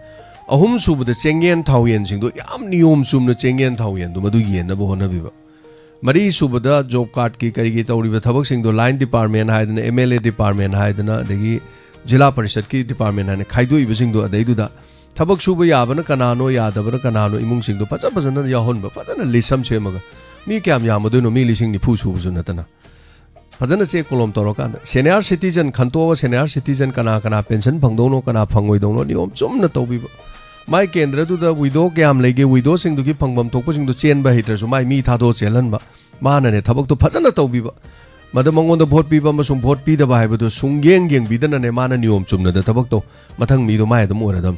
ꯑꯍꯨꯝꯁꯨꯕꯗ ꯆꯦꯡꯌꯦꯟ ꯊꯥꯎꯌꯦꯟꯁꯤꯡꯗꯣ ꯌꯥꯝ ꯅꯤꯌꯣꯝ ꯆꯨꯝꯅ ꯆꯦꯡꯌꯦꯟ ꯊꯥꯎꯌꯦꯟꯗꯣ ꯃꯗꯨ ꯌꯦꯟꯅꯕ ꯍꯣꯠꯅꯕꯤꯕ꯫ ꯃꯔꯤꯁꯨꯕꯗ ꯖꯣꯕ ꯀꯥꯔꯗꯀꯤ ꯀꯔꯤꯒꯤ ꯇꯧꯔꯤꯕ ꯊꯕꯛꯁꯤꯡꯗꯣ ꯂꯥꯏꯟ ꯗꯤꯄꯥꯔꯠꯃꯦꯟ ꯍꯥꯏꯗꯅ, ꯑꯦꯝ ꯑꯦꯜ ꯑꯦ ꯗꯤꯄꯥꯔꯠꯃꯦꯟ ꯍꯥꯏꯗꯅ, ꯑꯗꯒꯤ ꯖꯤꯂꯥ ꯄꯔꯤꯁꯠꯀꯤ ꯗꯤꯄꯥꯔꯠꯃꯦꯟ ꯍꯥꯏꯅ ꯈꯥꯏꯗꯣꯛꯏꯕꯁꯤꯡꯗꯣ, ꯑꯗꯩꯗꯨꯗ ꯊꯕꯛ ꯁꯨꯕ ꯌꯥꯕꯅ ꯀꯅꯥꯅꯣ, ꯌꯥꯗꯕꯅ ꯀꯅꯥꯅꯣ, ꯏꯃꯨꯡꯁꯤꯡꯗꯣ ꯐꯖ ꯐꯖꯅ ꯌꯥꯎꯍꯟꯕ, ꯐꯖꯅ ꯂꯤꯁ ꯑꯃ ꯁꯦꯝꯃꯒ꯫ ꯃꯤ ꯀꯌꯥꯝ ꯌꯥꯝꯃꯗꯣꯏꯅꯣ? ꯃꯤ ꯂꯤꯁꯤꯡ ꯅꯤꯐꯨ ꯁꯨꯕꯁꯨ ꯅꯠꯇꯅ꯫ ꯐꯖꯅ ꯆꯦ ꯀꯣꯂꯣꯝ ꯇꯧꯔꯀꯥꯟꯗ ꯁꯦꯅꯤꯌꯔ ꯁꯤꯇꯤꯖꯟ ꯈꯟꯇꯣꯛꯑꯒ, ꯁꯦꯅꯤꯌꯔ ꯁꯤꯇꯤꯖꯟ ꯀꯅꯥ ꯀꯅꯥ ꯄꯦꯟꯁꯟ ꯐꯪꯗꯧꯅꯣ, ꯀꯅꯥ ꯐꯪꯉꯣꯏꯗꯧꯅꯣ, ꯅꯤꯌꯣꯝ ꯆꯨꯝꯅ ꯇꯧꯕꯤꯕ꯫ ꯃꯥꯏ ꯀꯦꯟꯗ꯭ꯔꯗꯨꯗ ꯋꯤꯗꯣ ꯀꯌꯥꯝ ꯂꯩꯒꯦ, ꯋꯤꯗꯣꯁꯤꯡꯗꯨꯒꯤ ꯐꯪꯐꯝ ꯊꯣꯛꯄꯁꯤꯡꯗꯣ ꯆꯦꯟꯕ ꯍꯩꯇ꯭ꯔꯁꯨ ꯃꯥꯏ ꯃꯤ ꯊꯥꯗꯣꯛꯑ ꯆꯦꯜꯍꯟꯕ꯫ ꯃꯥꯅꯅꯦ ꯊꯕꯛꯇꯣ ꯐꯖꯅ ꯇꯧꯕꯤꯕ꯫ ꯃꯗ ꯃꯉꯣꯟꯗ ꯚꯣꯠ ꯄꯤꯕ ꯑꯃꯁꯨꯡ ꯚꯣꯠ ꯄꯤꯗꯕ ꯍꯥꯏꯕꯗꯨ ꯁꯨꯡꯌꯦꯡ ꯌꯦꯡꯕꯤꯗꯅꯅꯦ ꯃꯥꯅ ꯅꯤꯌꯣꯝ ꯆꯨꯝꯅꯗ ꯊꯕꯛ ꯇꯧ꯫ ꯃꯊꯪ ꯃꯤꯗꯣ ꯃꯥꯏ ꯑꯗꯨꯝ ꯑꯣꯏꯔꯗꯝ꯫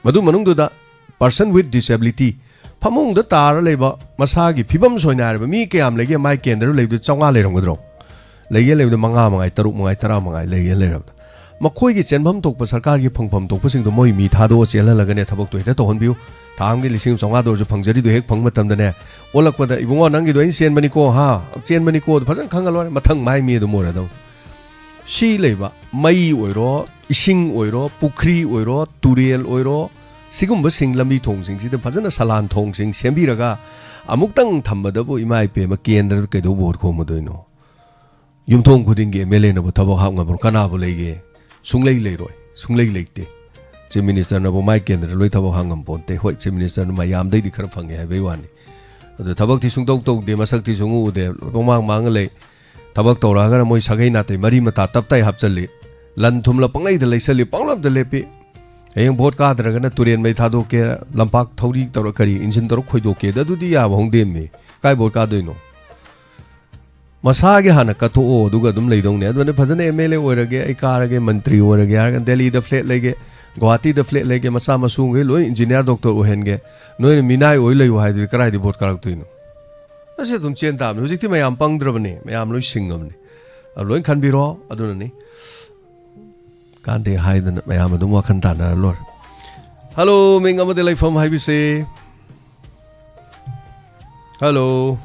ꯃꯗꯨ ꯃꯅꯨꯡꯗꯨꯗ person with disability, ꯐꯃꯨꯡꯗ ꯇꯥꯔ ꯂꯩꯕ, ꯃꯁꯥꯒꯤ ꯐꯤꯕꯝ ꯁꯣꯏꯅꯥꯏꯔꯕ ꯃꯤ ꯀꯌꯥꯝ ꯂꯩꯒꯦ? ꯃꯥꯏ ꯀꯦꯟꯗ꯭ꯔ ꯂꯩꯕꯗꯨ ꯆꯥꯝꯃꯉꯥ ꯂꯩꯔꯝꯒꯗ꯭ꯔꯣ? ꯂꯩꯒꯦ ꯂꯩꯕꯗ ꯃꯉꯥ ꯃꯉꯥꯏ, ꯇꯔꯨꯛ ꯃꯉꯥꯏ, ꯇꯔꯥ ꯃꯉꯥꯏ ꯂꯩꯒꯦ ꯂꯩꯔꯕꯗ, ꯃꯈꯣꯏꯒꯤ ꯆꯦꯟꯐꯝ ꯊꯣꯛꯄ ꯁꯔꯀꯥꯔꯒꯤ ꯐꯪꯐꯝ ꯊꯣꯛꯄꯁꯤꯡꯗꯣ ꯃꯣꯏ ꯃꯤ ꯊꯥꯗꯣꯛꯑ ꯆꯦꯜꯍꯜꯂꯒꯅꯦ ꯊꯕꯛꯇꯣ ꯍꯦꯛꯇ ꯇꯧꯍꯟꯕꯤꯌꯨ꯫ ꯊꯥ ꯑꯃꯒꯤ ꯂꯤꯁꯤꯡ ꯆꯥꯝꯃꯉꯥꯗ ꯑꯣꯏꯔꯁꯨ ꯐꯪꯖꯔꯤꯗꯣ ꯍꯦꯛ ꯐꯪꯕ ꯃꯇꯝꯗꯅꯦ, ꯑꯣꯜꯂꯛꯄꯗ, "ꯏꯕꯨꯡꯉꯣ, ꯅꯪꯒꯤꯗꯣ ꯑꯩꯅ ꯆꯦꯟꯕꯅꯤꯀꯣ, ꯍꯥ, ꯆꯦꯟꯕꯅꯤꯀꯣ" ꯑꯗꯨ ꯐꯖꯅ ꯈꯪꯍꯜꯂꯣꯏꯔꯦ꯫ ꯃꯊꯪ ꯃꯥꯏ ꯃꯤ ꯑꯗꯨꯝ ꯑꯣꯏꯔꯗꯧꯅꯤ꯫ ꯁꯤ ꯂꯩꯕ, ꯃꯩ ꯑꯣꯏꯔꯣ, ꯏꯁꯤꯡ ꯑꯣꯏꯔꯣ, ꯄꯨꯈ꯭ꯔꯤ ꯑꯣꯏꯔꯣ, ꯇꯨꯔꯦꯜ ꯑꯣꯏꯔꯣ, ꯁꯤꯒꯨꯝꯕꯁꯤꯡ, ꯂꯝꯕꯤ ꯊꯣꯡꯁꯤꯡꯁꯤꯗ ꯐꯖꯅ ꯁꯂꯥꯟ ꯊꯣꯡꯁꯤꯡ ꯁꯦꯝꯕꯤꯔꯒ ꯑꯃꯨꯛꯇꯪ ꯊꯝꯕꯗꯕꯨ, ꯏꯃꯥ ꯏꯄꯦꯝꯃ, ꯀꯦꯟꯗ꯭ꯔꯗ ꯀꯩꯗꯧꯕ ꯚꯣꯠ ꯈꯣꯝꯃꯗꯣꯏꯅꯣ? ꯌꯨꯝꯊꯣꯡ ꯈꯨꯗꯤꯡꯒꯤ ꯑꯦꯝ ꯑꯦꯜ ꯑꯦꯅꯕꯨ ꯊꯕꯛ ꯍꯥꯞ ꯉꯝꯕ꯭ꯔꯣ? ꯀꯅꯥꯕꯨ ꯂꯩꯒꯦ? ꯁꯨꯡꯂꯩ ꯂꯩꯔꯣꯏ, ꯁꯨꯡꯂꯩ ꯂꯩꯇꯦ꯫ ꯆꯤꯐ ꯃꯤꯅꯤꯁꯇꯔꯅꯕꯨ ꯃꯥꯏ ꯀꯦꯟꯗ꯭ꯔ ꯂꯣꯏ ꯊꯕꯛ ꯍꯥꯡꯉꯝ ꯄꯣꯟꯇꯦ꯫ ꯍꯣꯏ, ꯆꯤꯐ ꯃꯤꯅꯤꯁꯇꯔꯅ ꯃꯌꯥꯝꯗꯩꯗꯤ ꯈꯔ ꯐꯪꯉꯦ ꯍꯥꯏꯕꯩ ꯋꯥꯅꯤ꯫ ꯑꯗꯨ ꯊꯕꯛꯇꯤ ꯁꯨꯡꯇꯧ ꯇꯧꯗꯦ, ꯃꯁꯛꯇꯤ ꯁꯨꯡꯎ ꯎꯗꯦ, ꯄꯨꯡꯃꯥꯡ ꯃꯥꯡꯉ ꯂꯩ꯫ ꯊꯕꯛ ꯇꯧꯔꯛꯑꯒꯅ ꯃꯣꯏ ꯁꯥꯒꯩ ꯅꯥꯇꯩ ꯃꯔꯤ ꯃꯇꯥ ꯇꯞ ꯇꯥꯏ ꯍꯥꯞꯆꯜꯂꯤ, ꯂꯟ ꯊꯨꯝꯂ ꯄꯪꯂꯩꯗ ꯂꯩꯁꯜꯂꯤ, ꯄꯪꯂꯞꯇ ꯂꯦꯞꯄꯤ꯫ ꯍꯌꯦꯡ ꯚꯣꯠ ꯀꯥꯗ꯭ꯔꯒꯅ ꯇꯨꯔꯦꯟ ꯃꯩ ꯊꯥꯗꯣꯛꯀꯦ, ꯂꯝꯄꯥꯛ ꯊꯧꯔꯤ ꯇꯧꯔ ꯀꯔꯤ ꯏꯟꯖꯤꯟ ꯇꯧꯔ ꯈꯣꯏꯗꯣꯛꯀꯦ, ꯑꯗꯨꯗꯤ ꯌꯥꯕ ꯍꯧꯅꯗꯦꯃꯤ꯫ ꯀꯥꯏ ꯚꯣꯠ ꯀꯥꯗꯣꯏꯅꯣ? ꯃꯁꯥꯒꯤ ꯍꯥꯟꯅ ꯀꯠꯊꯣꯛꯑꯣ, ꯑꯗꯨꯒ ꯑꯗꯨꯝ ꯂꯩꯗꯧꯅꯦ꯫ ꯑꯗꯨꯅ ꯐꯖꯅ ꯑꯦꯝ ꯑꯦꯜ ꯑꯦ ꯑꯣꯏꯔꯒꯦ, ꯑꯩ ꯀꯥꯔꯒꯦ, ꯃꯟꯇ꯭ꯔꯤ ꯑꯣꯏꯔꯒꯦ ꯍꯥꯏꯔꯒ ꯗꯦꯜꯂꯤꯗ ꯐ꯭ꯂꯦꯠ ꯂꯩꯒꯦ, ꯒꯨꯋꯥꯍꯥꯇꯤꯗ ꯐ꯭ꯂꯦꯠ ꯂꯩꯒꯦ, ꯃꯆꯥ ꯃꯁꯨꯈꯩ ꯂꯣꯏ ꯏꯟꯖꯤꯅꯤꯌꯥꯔ ꯗꯣꯛꯇꯔ ꯑꯣꯏꯍꯟꯒꯦ, ꯅꯣꯏꯅ ꯃꯤꯅꯥꯏ ꯑꯣꯏ ꯂꯩꯌꯨ ꯍꯥꯏꯗꯨꯗꯤ ꯀꯗꯥꯏꯗ ꯚꯣꯠ ꯀꯥꯔꯛꯇꯣꯏꯅꯣ? ꯑꯁꯤ ꯑꯗꯨꯝ ꯆꯦꯟ ꯇꯥꯕꯅꯤ꯫ ꯍꯧꯖꯤꯛꯇꯤ ꯃꯌꯥꯝ ꯄꯪꯗ꯭ꯔꯕꯅꯤ, ꯃꯌꯥꯝ ꯂꯣꯏ ꯁꯤꯡꯉꯕꯅꯤ꯫ ꯑꯗꯨ ꯂꯣꯏ ꯈꯟꯕꯤꯔꯣ꯫ ꯑꯗꯨꯅꯅꯤ ꯀꯥꯟꯗꯦ ꯍꯥꯏꯗꯅ ꯃꯌꯥꯝ ꯑꯗꯨꯝ ꯋꯥꯈꯜ ꯇꯥꯟꯅꯔ ꯂꯣꯏꯔꯦ꯫ ꯍꯜꯂꯣ, ꯃꯤꯡ ꯑꯃꯗꯤ ꯂꯩꯐꯝ ꯍꯥꯏꯕꯤꯁꯦ꯫ ꯍꯜꯂꯣ꯫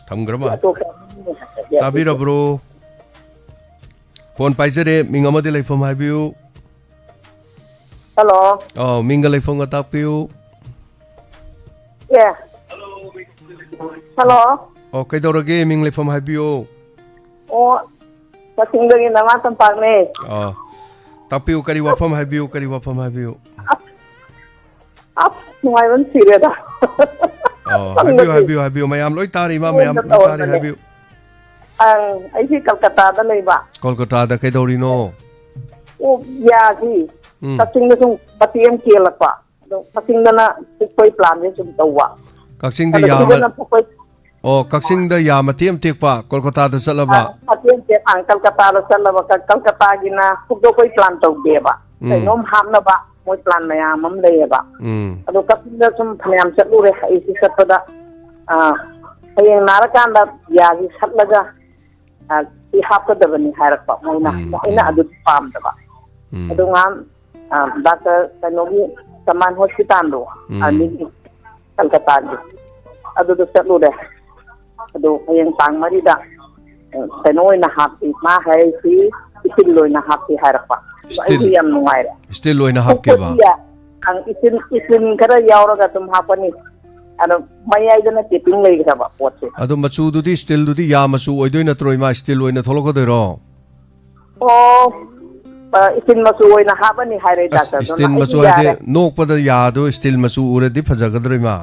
ꯊꯝꯈ꯭ꯔ ꯃꯥꯜꯂꯦ꯫ ꯑꯇꯣꯞꯄ ꯑꯃ ꯍꯥꯏꯔꯛꯀꯦ꯫ ꯇꯥꯕꯤꯔꯕ꯭ꯔꯣ? ꯐꯣꯟ ꯄꯥꯏꯖꯔꯦ, ꯃꯤꯡ ꯑꯃꯗꯤ ꯂꯩꯐꯝ ꯍꯥꯏꯕꯤꯌꯨ꯫ ꯍꯜꯂꯣ꯫ ꯑꯧ, ꯃꯤꯡꯒ ꯂꯩꯐꯝꯒ ꯇꯥꯛꯄꯤꯌꯨ꯫ ꯑꯦ꯫ ꯍꯜꯂꯣ꯫ ꯑꯣ, ꯀꯩꯗꯧꯔꯒꯦ? ꯃꯤꯡ ꯂꯩꯐꯝ ꯍꯥꯏꯕꯤꯌꯨ꯫ ꯑꯣ, ꯀꯛꯆꯤꯡꯗꯒꯤ ꯅꯃꯥ ꯇꯝꯄꯥꯛꯅꯦ꯫ ꯑꯣ, ꯇꯥꯛꯄꯤꯌꯨ, ꯀꯔꯤ ꯋꯥꯐꯝ ꯍꯥꯏꯕꯤꯌꯨ, ꯀꯔꯤ ꯋꯥꯐꯝ ꯍꯥꯏꯕꯤꯌꯨ? ꯑꯁ, ꯑꯁ, ꯅꯨꯡꯉꯥꯏꯕꯅ ꯁꯤꯔꯦꯗ꯫ ꯑꯣ, ꯍꯥꯏꯕꯤꯌꯨ, ꯍꯥꯏꯕꯤꯌꯨ, ꯍꯥꯏꯕꯤꯌꯨ, ꯃꯌꯥꯝ ꯂꯣꯏ ꯇꯥꯔꯤ, ꯏꯃꯥ, ꯃꯌꯥꯝ ꯐꯣꯟꯗ ꯂꯣꯏ ꯇꯥꯔꯤ, ꯇꯧꯔꯝꯕꯅꯦ꯫ ꯍꯥꯏꯕꯤꯌꯨ꯫ ꯑꯪ, ꯑꯩꯁꯤ ꯀꯜꯀꯇꯥꯗ ꯂꯩꯕ꯫ ꯀꯣꯜꯀꯇꯥꯗ ꯀꯩꯗꯧꯔꯤꯅꯣ? ꯑꯣ, ꯌꯥꯁꯤ ꯎꯝ꯫ ꯀꯛꯆꯤꯡꯗ ꯁꯨꯝ ꯃꯇꯦꯛ ꯑꯃ ꯀꯦꯜꯂꯛꯄ꯫ ꯑꯗꯣ ꯀꯛꯆꯤꯡꯗꯅ ꯄꯨꯛꯄꯩ ꯄ꯭ꯂꯥꯟꯁꯦ ꯁꯨꯝ ꯇꯧꯕ꯫ ꯀꯛꯆꯤꯡꯗ ꯑꯗꯣ ꯌꯥ ꯃ-, ꯁꯤꯗꯅ ꯄꯨꯛꯄꯩ ꯑꯣ, ꯀꯛꯆꯤꯡꯗ ꯌꯥ ꯃꯇꯦꯛ ꯑꯃ ꯇꯦꯛꯄ, ꯀꯣꯜꯀꯇꯥꯗ ꯆꯠꯂꯕ? ꯑꯥ, ꯃꯇꯦꯛ ꯑꯃ ꯇꯦꯛ-, ꯑꯥ, ꯀꯜꯀꯇꯥꯗ ꯆꯠꯂꯕ, ꯀ-, ꯀꯜꯀꯇꯥꯒꯤꯅ ꯍꯨꯛꯗꯣꯛꯄꯩ ꯄ꯭ꯂꯥꯟ ꯇꯧꯗꯦꯕ꯫ ꯎꯝ꯫ ꯀꯩꯅꯣꯝ ꯍꯥꯞꯅꯕ ꯃꯣꯏ ꯄ꯭ꯂꯥꯟ ꯃꯌꯥꯝ ꯑꯃ ꯂꯩꯌꯦꯕ꯫ ꯎꯝ꯫ ꯑꯗꯣ ꯀꯛꯆꯤꯡꯗ ꯁꯨꯝ ꯐꯅꯌꯥꯝ ꯆꯠꯂꯨꯔꯦ꯫ ꯑꯩꯁꯤ ꯆꯠꯄꯗ, ꯑꯥ, ꯍꯌꯦꯡ ꯅꯥꯔꯀꯥꯟꯗ ꯌꯥꯁꯤ ꯁꯠꯂꯒ, ꯑꯥ, ꯁꯤ ꯍꯥꯞꯀꯗꯕꯅꯤ ꯍꯥꯏꯔꯛꯄ ꯃꯣꯏꯅ꯫ ꯎꯝ, ꯑꯩꯅ ꯎꯝ꯫ ꯑꯗꯨꯗꯤ ꯄꯥꯝꯗꯕ꯫ ꯎꯝ꯫ ꯑꯗꯨ ꯉꯍꯥꯟ ꯑ, ꯗꯥꯛꯇꯔ ꯀꯩꯅꯣꯒꯤ ꯀꯃꯥꯟ ꯍꯣꯁꯄꯤꯇꯥꯜꯗꯣ, ꯎꯝ꯫ ꯑꯥꯔꯃꯤꯒꯤ, ꯀꯜꯀꯇꯥꯒꯤ, ꯑꯗꯨꯗ ꯆꯠꯂꯨꯔꯦ꯫ ꯑꯗꯨ ꯍꯌꯦꯡ ꯇꯥꯡ ꯃꯔꯤꯗ, ꯑ, ꯀꯩꯅꯣ ꯑꯣꯏꯅ ꯍꯥꯞꯄꯤ, ꯃꯥ ꯍꯥꯏꯔꯤꯁꯤ ꯏꯆꯤꯜ ꯑꯣꯏꯅ ꯍꯥꯞꯄꯤ ꯍꯥꯏꯔꯛꯄ꯫ ꯑꯗꯣ ꯏꯁꯇꯤꯜ? ꯑꯩꯁꯨ ꯌꯥꯝ ꯅꯨꯡꯉꯥꯏꯔꯦ꯫ ꯏꯁꯇꯤꯜ ꯑꯣꯏꯅ ꯍꯥꯞꯀꯦꯕ? ꯍꯥꯞꯄꯗꯤ ꯌꯥ-, ꯑꯪ, ꯏꯆꯤꯜ, ꯏꯆꯤꯜ ꯈꯔ ꯌꯥꯎꯔꯒ ꯑꯗꯨꯝ ꯍꯥꯞꯄꯅꯤ꯫ ꯑꯗꯣ ꯃꯌꯥꯏꯗꯅ ꯇꯦꯄꯤꯡ ꯂꯩꯒꯗꯕ ꯄꯣꯠꯁꯦ꯫ ꯑꯗꯣ ꯃꯆꯨꯗꯨꯗꯤ, ꯏꯁꯇꯤꯜꯗꯨꯗꯤ ꯌꯥ ꯃꯆꯨ ꯑꯣꯏꯗꯣꯏ ꯅꯠꯇ꯭ꯔꯣ, ꯏꯃꯥ? ꯏꯁꯇꯤꯜ ꯑꯣꯏꯅ ꯊꯣꯛꯂꯛꯀꯗꯣꯏꯔꯣ? ꯑꯣ, ꯑ, ꯏꯁꯇꯤꯜ ꯃꯆꯨ ꯑꯣꯏꯅ ꯍꯥꯞꯄꯅꯤ ꯍꯥꯏꯔꯦ ꯑꯁ, ꯗꯥꯛꯇꯔꯗꯨꯅ꯫ ꯏꯁꯇꯤꯜ ꯑꯩꯗꯤ ꯃꯆꯨ ꯍꯥꯏꯗꯤ ꯌꯥꯔꯦ꯫ ꯅꯣꯛꯄꯗ ꯌꯥꯗꯣ ꯏꯁꯇꯤꯜ ꯃꯆꯨ ꯎꯔꯗꯤ ꯐꯖꯒꯗ꯭ꯔꯣ, ꯏꯃꯥ?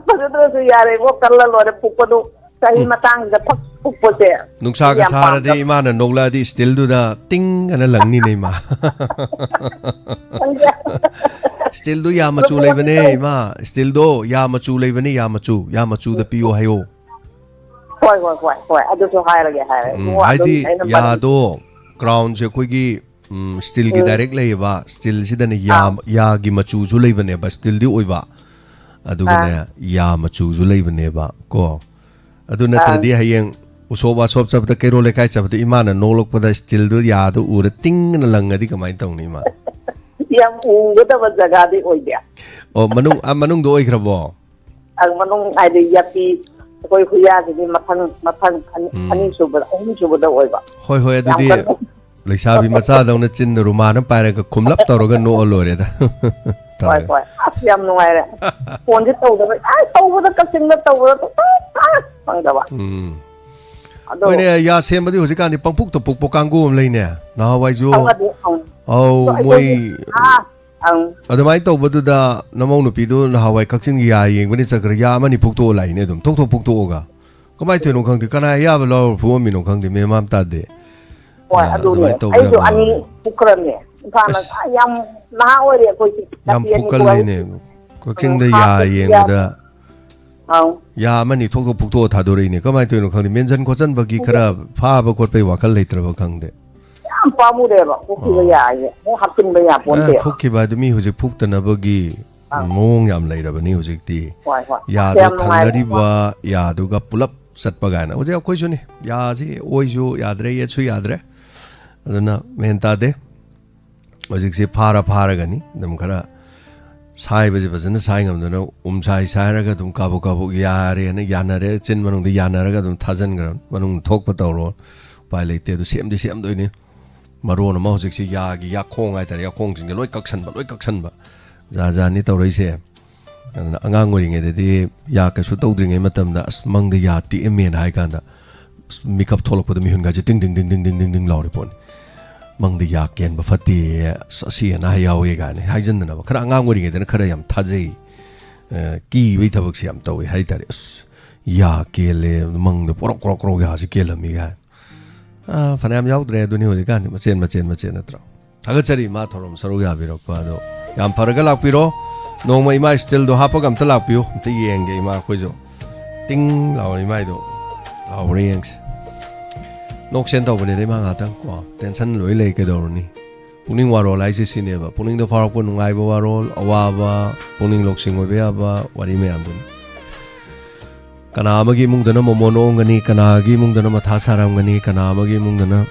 ꯐꯖꯗ꯭ꯔꯁꯨ ꯌꯥꯔꯦꯕꯣ, ꯀꯜꯂ ꯂꯣꯏꯔꯦ ꯐꯨꯛꯄꯗꯨ꯫ ꯆꯍꯤ ꯎꯝ꯫ ꯃꯇꯥꯡꯁꯤꯗ ꯐꯛ ꯐꯨꯛꯄꯁꯦ ꯅꯨꯡꯁꯥꯒ ꯌꯥꯝ ꯁꯥꯔꯗꯤ ꯄꯥꯝꯗꯕ꯫ ꯏꯃꯥꯅ ꯅꯣꯛꯂꯛꯑꯗꯤ ꯏꯁꯇꯤꯜꯗꯨꯗ ꯇꯤꯡ ꯑꯅ ꯂꯪꯅꯤꯅꯦ, ꯏꯃꯥ꯫ ꯈꯪꯗꯦ꯫ ꯏꯁꯇꯤꯜꯗꯨ ꯌꯥ ꯃꯆꯨ ꯑꯗꯨ ꯂꯩꯕꯅꯦ, ꯄꯣꯠꯇꯣ ꯏꯃꯥ꯫ ꯏꯁꯇꯤꯜꯗꯣ ꯌꯥ ꯃꯆꯨ ꯂꯩꯕꯅꯦ, ꯌꯥ ꯃꯆꯨ꯫ ꯌꯥ ꯃꯆꯨꯗ ꯄꯤꯌꯣ ꯍꯥꯏꯌꯣ꯫ ꯍꯣꯏ, ꯍꯣꯏ, ꯍꯣꯏ, ꯍꯣꯏ, ꯑꯗꯨꯁꯨ ꯍꯥꯏꯔꯒꯦ, ꯍꯥꯏꯔꯒꯦ꯫ ꯎꯝ, ꯏꯕꯨꯡꯉꯣ, ꯑꯗꯨꯝ ꯍꯥꯏꯗꯤ ꯑꯩꯅ ꯃꯔꯝ ꯌꯥꯗꯣ, ꯀ꯭ꯔꯥꯎꯟꯁꯦ ꯑꯩꯈꯣꯏꯒꯤ, ꯎꯝ, ꯏꯁꯇꯤꯜꯒꯤ ꯎꯝ꯫ ꯗꯥꯏꯔꯦꯛ ꯂꯩꯌꯦꯕ, ꯏꯁꯇꯤꯜꯁꯤꯗꯅꯦ ꯌꯥ-, ꯑꯥ꯫ ꯌꯥꯒꯤ ꯃꯆꯨꯁꯨ ꯂꯩꯕꯅꯦꯕ, ꯏꯁꯇꯤꯜꯗꯤ ꯑꯣꯏꯕ, ꯑꯗꯨꯒꯅꯦ ꯑꯥ꯫ ꯌꯥ ꯃꯆꯨꯁꯨ ꯂꯩꯕꯅꯦꯕ ꯀꯣ꯫ ꯑꯗꯨ ꯑꯥ꯫ ꯅꯠꯇ꯭ꯔꯗꯤ ꯍꯌꯦꯡ ꯎꯁꯣꯞ ꯋꯥꯁꯣꯞ ꯆꯠꯄꯗ, ꯀꯩꯔꯣꯜ ꯂꯩꯀꯥꯏ ꯆꯠꯄꯗ ꯏꯃꯥꯅ ꯅꯣꯛꯂꯛꯄꯗ ꯁ꯭ꯇꯤꯜꯗꯨ, ꯌꯥꯗꯨ ꯎꯔ ꯇꯤꯡꯅ ꯂꯪꯉꯗꯤ ꯀꯃꯥꯏꯅ ꯇꯧꯅꯤ ꯏꯃꯥ? ꯌꯥꯝ ꯎꯒꯗꯕ ꯖꯒꯥꯗꯤ ꯑꯣꯏꯗꯦ꯫ ꯑꯣ, ꯃꯅꯨꯡ, ꯑꯥ, ꯃꯅꯨꯡꯗ ꯑꯣꯏꯈ꯭ꯔꯕꯣ? ꯑꯪ, ꯃꯅꯨꯡ ꯍꯥꯏꯗꯤ ꯌꯥꯄꯤ, ꯑꯩꯈꯣꯏ ꯍꯨꯏꯌꯥꯒꯤꯗꯤ ꯃꯊꯪ ꯃꯊꯪ ꯑꯅꯤ, ꯎꯝ. ꯑꯅꯤꯁꯨꯕꯗ, ꯑꯍꯨꯝꯁꯨꯕꯗ ꯑꯣꯏꯕ. ꯍꯣꯏ, ꯍꯣꯏ, ꯌꯥꯝ ꯑꯗꯨꯗꯤ ꯀꯟꯅ ꯂꯩꯁꯥꯕꯤ ꯃꯆꯥꯗꯧꯅ ꯆꯤꯟꯗ ꯔꯨꯃꯥꯟ ꯑꯃ ꯄꯥꯏꯔꯒ ꯈꯨꯝꯂꯞ ꯇꯧꯔꯒ ꯅꯣꯛꯑ ꯂꯣꯏꯔꯦꯗ꯫ ꯍꯣꯏ, ꯍꯣꯏ, ꯑꯁ, ꯌꯥꯝ ꯅꯨꯡꯉꯥꯏꯔꯦ. ꯐꯣꯟꯁꯦ ꯇꯧꯗꯕ, ꯑꯁ, ꯇꯧꯕꯗ, ꯀꯛꯆꯤꯡꯗ ꯇꯧꯕꯗ ꯁꯨꯡꯐꯪ ꯐꯪꯗꯕ. ꯎꯝ. ꯑꯗꯣ ꯍꯣꯏꯅꯦ, ꯌꯥ ꯁꯦꯝꯕꯗꯤ ꯍꯧꯖꯤꯛꯀꯥꯟꯗꯤ ꯄꯪꯄꯨꯛꯇ ꯄꯨꯛꯄ ꯀꯥꯡꯕꯨ ꯑꯃ ꯂꯩꯅꯦ, ꯅꯍꯥꯟꯋꯥꯏꯁꯨ꯫ ꯈꯪꯉꯗꯤ, ꯑꯪ. ꯑꯧ, ꯑꯗꯣ ꯃꯣꯏ ꯑꯩꯈꯣꯏꯗꯤ, ꯑꯥ, ꯑꯪ. ꯑꯗꯨꯃꯥꯏꯅ ꯇꯧꯕꯗꯨꯗ ꯅꯃꯧ ꯅꯨꯄꯤꯗꯨ ꯅꯍꯥꯟꯋꯥꯏ ꯀꯛꯆꯤꯡꯒꯤ ꯌꯥ ꯌꯦꯡꯕꯅꯤ ꯆꯠꯈ꯭ꯔꯦ, ꯌꯥ ꯑꯃꯅꯤ ꯐꯨꯛꯇꯣꯛꯑ ꯂꯥꯛꯏꯅꯦ ꯑꯗꯨꯝ, ꯊꯣꯛ ꯊꯣꯛ ꯐꯨꯛꯇꯣꯛꯑꯒ꯫ ꯀꯃꯥꯏꯅ ꯇꯧꯔꯤꯅꯣ ꯈꯪꯗꯦ, ꯀꯅꯥ ꯑꯌꯥꯕ ꯂꯧꯔ ꯐꯨꯛꯑꯝꯃꯤꯅꯣ ꯈꯪꯗꯦ, ꯃꯦꯟ ꯃꯥꯟ ꯇꯥꯗꯦ꯫ ꯍꯣꯏ, ꯑꯥ, ꯑꯗꯨꯅꯦ꯫ ꯑꯗꯨꯃꯥꯏꯅ ꯇꯧꯕ ꯌꯥꯝ ꯑꯩꯁꯨ ꯑꯅꯤ ꯌꯥꯎꯋꯦ꯫ ꯐꯨꯛꯈ꯭ꯔꯕꯅꯦ꯫ ꯏꯝꯐꯥꯜꯅ, ꯑꯁ꯫ ꯑꯥ, ꯌꯥꯝ ꯅꯍꯥ ꯑꯣꯏꯔꯤ ꯑꯩꯈꯣꯏꯁꯦ꯫ ꯌꯥꯝ ꯆꯍꯤ ꯑꯅꯤ ꯐꯨꯛꯀꯜꯂꯤꯅꯦ꯫ ꯊꯣꯛꯂꯛꯏ꯫ ꯀꯛꯆꯤꯡꯗ ꯎꯝ, ꯌꯥ ꯍꯥꯞꯄꯁꯨ ꯌꯦꯡꯕꯗ ꯌꯥꯗꯦ꯫ ꯑꯧ꯫ ꯌꯥ ꯑꯃꯅꯤ ꯊꯣꯛ ꯊꯣꯛ ꯐꯨꯛꯇꯣꯛꯑ ꯊꯥꯗꯣꯔꯛꯏꯅꯦ꯫ ꯀꯃꯥꯏꯅ ꯇꯧꯔꯤꯅꯣ ꯈꯪꯗꯦ, ꯃꯦꯟꯁꯤꯟ ꯈꯣꯠꯆꯟꯕꯒꯤ ꯈꯔ ꯐꯥꯕ ꯈꯣꯠꯄꯒꯤ ꯋꯥꯈꯜ ꯂꯩꯇ꯭ꯔꯕ ꯈꯪꯗꯦ꯫ ꯌꯥꯝ ꯄꯥꯝꯃꯨꯔꯦꯕ꯫ ꯐꯨꯛꯈꯤꯕ ꯑꯣ꯫ ꯌꯥꯁꯦ ꯑꯃꯨꯛ ꯍꯥꯞꯆꯤꯟꯕ ꯌꯥ ꯑ, ꯄꯣꯟꯇꯦ꯫ ꯐꯨꯛꯈꯤꯕ ꯍꯥꯏꯗꯨ ꯃꯤ ꯍꯧꯖꯤꯛ ꯐꯨꯛꯇꯅꯕꯒꯤ ꯑꯥ꯫ ꯃꯑꯣꯡ ꯌꯥꯝ ꯂꯩꯔꯕꯅꯤ ꯍꯧꯖꯤꯛꯇꯤ꯫ ꯍꯣꯏ, ꯍꯣꯏ꯫ ꯌꯥꯗꯣ ꯌꯥꯝ ꯅꯨꯡꯉꯥꯏꯔꯦ꯫ ꯊꯪꯅꯔꯤꯕ ꯌꯥꯗꯨꯒ ꯄꯨꯂꯞ ꯆꯠꯄ ꯀꯥꯏꯅ꯫ ꯍꯧꯖꯤꯛ ꯑꯩꯈꯣꯏꯁꯨꯅꯤ, ꯌꯥꯁꯤ ꯑꯣꯏꯁꯨ ꯌꯥꯗ꯭ꯔꯦ, ꯌꯦꯠꯁꯨ ꯌꯥꯗ꯭ꯔꯦ꯫ ꯑꯗꯨꯅ ꯃꯦꯟ ꯇꯥꯗꯦ꯫ ꯍꯧꯖꯤꯛꯁꯤ ꯐꯥꯔ ꯐꯥꯔꯒꯅꯤ ꯑꯗꯨꯝ ꯈꯔ ꯁꯥꯏꯕꯁꯦ ꯐꯖꯅ ꯁꯥꯏ ꯉꯝꯗꯅ ꯎꯝ ꯁꯥꯏ ꯁꯥꯏꯔꯒ ꯑꯗꯨꯝ ꯀꯥꯕꯣꯛ ꯀꯥꯕꯣꯛ ꯌꯥꯔꯦꯅ ꯌꯥꯅꯔꯦ꯫ ꯆꯤꯟ ꯃꯅꯨꯡꯗ ꯌꯥꯅꯔꯒ ꯑꯗꯨꯝ ꯊꯥꯖꯤꯟꯈ꯭ꯔꯕꯅꯤ꯫ ꯃꯅꯨꯡ ꯊꯣꯛꯄ ꯇꯧꯔꯣ, ꯎꯄꯥꯏ ꯂꯩꯇꯦ꯫ ꯑꯗꯨ ꯁꯦꯝꯗꯤ ꯁꯦꯝꯗꯣꯏꯅꯤ꯫ ꯃꯔꯣꯟ ꯑꯃ ꯍꯧꯖꯤꯛꯁꯤ ꯌꯥꯒꯤ ꯌꯥꯈꯣꯡ ꯍꯥꯏꯇꯥꯔꯦ, ꯌꯥꯈꯣꯡꯁꯤꯡꯁꯦ ꯂꯣꯏ ꯀꯛꯁꯟꯕ, ꯂꯣꯏ ꯀꯛꯁꯟꯕ꯫ ꯖꯥ ꯖꯥꯅꯤ ꯇꯧꯔꯛꯏꯁꯦ꯫ ꯑꯗꯨꯅ ꯑꯉꯥꯡ ꯑꯣꯏꯔꯤꯉꯩꯗꯗꯤ ꯌꯥ ꯀꯩꯁꯨ ꯇꯧꯗ꯭ꯔꯤꯉꯩ ꯃꯇꯝꯗ ꯑꯁ ꯃꯪꯗ ꯌꯥ ꯇꯦꯛꯑꯝꯃꯦꯅ ꯍꯥꯏ ꯀꯥꯟꯗ ꯑꯁ ꯃꯤꯀꯞ ꯊꯣꯛꯂꯛꯄꯗ ꯃꯤꯍꯨꯟꯒꯥꯁꯦ ꯇꯤꯡ ꯇꯤꯡ ꯇꯤꯡ ꯇꯤꯡ ꯇꯤꯡ ꯇꯤꯡ ꯇꯤꯡ ꯂꯥꯎꯔꯤ ꯄꯣꯠꯅꯤ꯫ ꯃꯪꯗ ꯌꯥ ꯀꯦꯟꯕ ꯐꯠꯇꯦ, ꯑꯁ ꯑꯁꯤ ꯑꯅꯥ ꯌꯥꯎꯋꯦ ꯀꯥꯏꯅ ꯍꯥꯏꯖꯟꯗꯅꯕ꯫ ꯈꯔ ꯑꯉꯥꯡ ꯑꯣꯏꯔꯤꯉꯩꯗꯅ ꯈꯔ ꯌꯥꯝ ꯊꯥꯖꯩ꯫ ꯑ, ꯀꯤꯕꯩ ꯊꯕꯛꯁꯦ ꯌꯥꯝ ꯇꯧꯋꯦ ꯍꯥꯏꯇꯥꯔꯦ꯫ ꯑꯁ ꯌꯥ ꯀꯦꯜꯂꯦ, ꯃꯪꯗ ꯀ꯭ꯔꯣꯛ ꯀ꯭ꯔꯣꯛ ꯀ꯭ꯔꯣꯛ ꯌꯥꯁꯦ ꯀꯦꯜꯂꯝꯃꯤ ꯀꯥꯏꯅ꯫ ꯑ, ꯐꯅꯌꯥꯝ ꯌꯥꯎꯗ꯭ꯔꯦ ꯑꯗꯨꯅꯤ ꯍꯧꯖꯤꯛꯀꯥꯟꯗꯤ, ꯃꯆꯦꯠ ꯃꯆꯦꯠ ꯃꯆꯦꯠ ꯅꯠꯇ꯭ꯔꯣ? ꯊꯥꯒꯠꯆꯔꯤ ꯃꯥ ꯊꯧꯔꯝ ꯁꯔꯨꯛ ꯌꯥꯕꯤꯔꯛꯄ ꯑꯗꯣ꯫ ꯌꯥꯝ ꯐꯔꯒ ꯂꯥꯛꯄꯤꯔꯣ꯫ ꯅꯣꯡꯃ ꯏꯃꯥ ꯁ꯭ꯇꯤꯜꯗꯣ ꯍꯥꯞꯄꯒ ꯑꯝꯇ ꯂꯥꯛꯄꯤꯌꯨ, ꯑꯝꯇ ꯌꯦꯡꯒꯦ ꯏꯃꯥ ꯑꯩꯈꯣꯏꯁꯨ꯫ ꯇꯤꯡ ꯂꯥꯎꯔꯤ ꯃꯥꯏꯗꯣ꯫ ꯂꯥꯎꯕ꯭ꯔꯥ ꯌꯦꯡꯁꯦ꯫ ꯅꯣꯛꯁꯦꯟ ꯇꯧꯕꯅꯤꯗ ꯏꯃꯥ ꯉꯥꯛꯇꯪ ꯀꯣ꯫ ꯇꯦꯟꯁꯟ ꯂꯣꯏ ꯂꯩ, ꯀꯩꯗꯧꯔꯨꯅꯤ? ꯄꯨꯛꯅꯤꯡ ꯋꯥꯔꯣꯜ ꯍꯥꯏꯁꯦ ꯁꯤꯅꯦꯕ꯫ ꯄꯨꯛꯅꯤꯡꯗ ꯐꯥꯎꯔꯛꯄ ꯅꯨꯡꯉꯥꯏꯕ ꯋꯥꯔꯣꯜ, ꯑꯋꯥꯕ, ꯄꯨꯛꯅꯤꯡ ꯂꯧꯁꯤꯡ ꯑꯣꯏꯕ ꯌꯥꯕ ꯋꯥꯔꯤ ꯃꯌꯥꯝꯗꯨꯅꯤ꯫ ꯀꯅꯥ ꯑꯃꯒꯤ ꯏꯃꯨꯡꯗꯅ ꯃꯣꯃꯣꯟ ꯑꯣꯡꯒꯅꯤ, ꯀꯅꯥꯒꯤ ꯏꯃꯨꯡꯗꯅ ꯃꯊꯥ ꯁꯥꯔꯝꯒꯅꯤ, ꯀꯅꯥ ꯑꯃꯒꯤ ꯏꯃꯨꯡꯗꯅ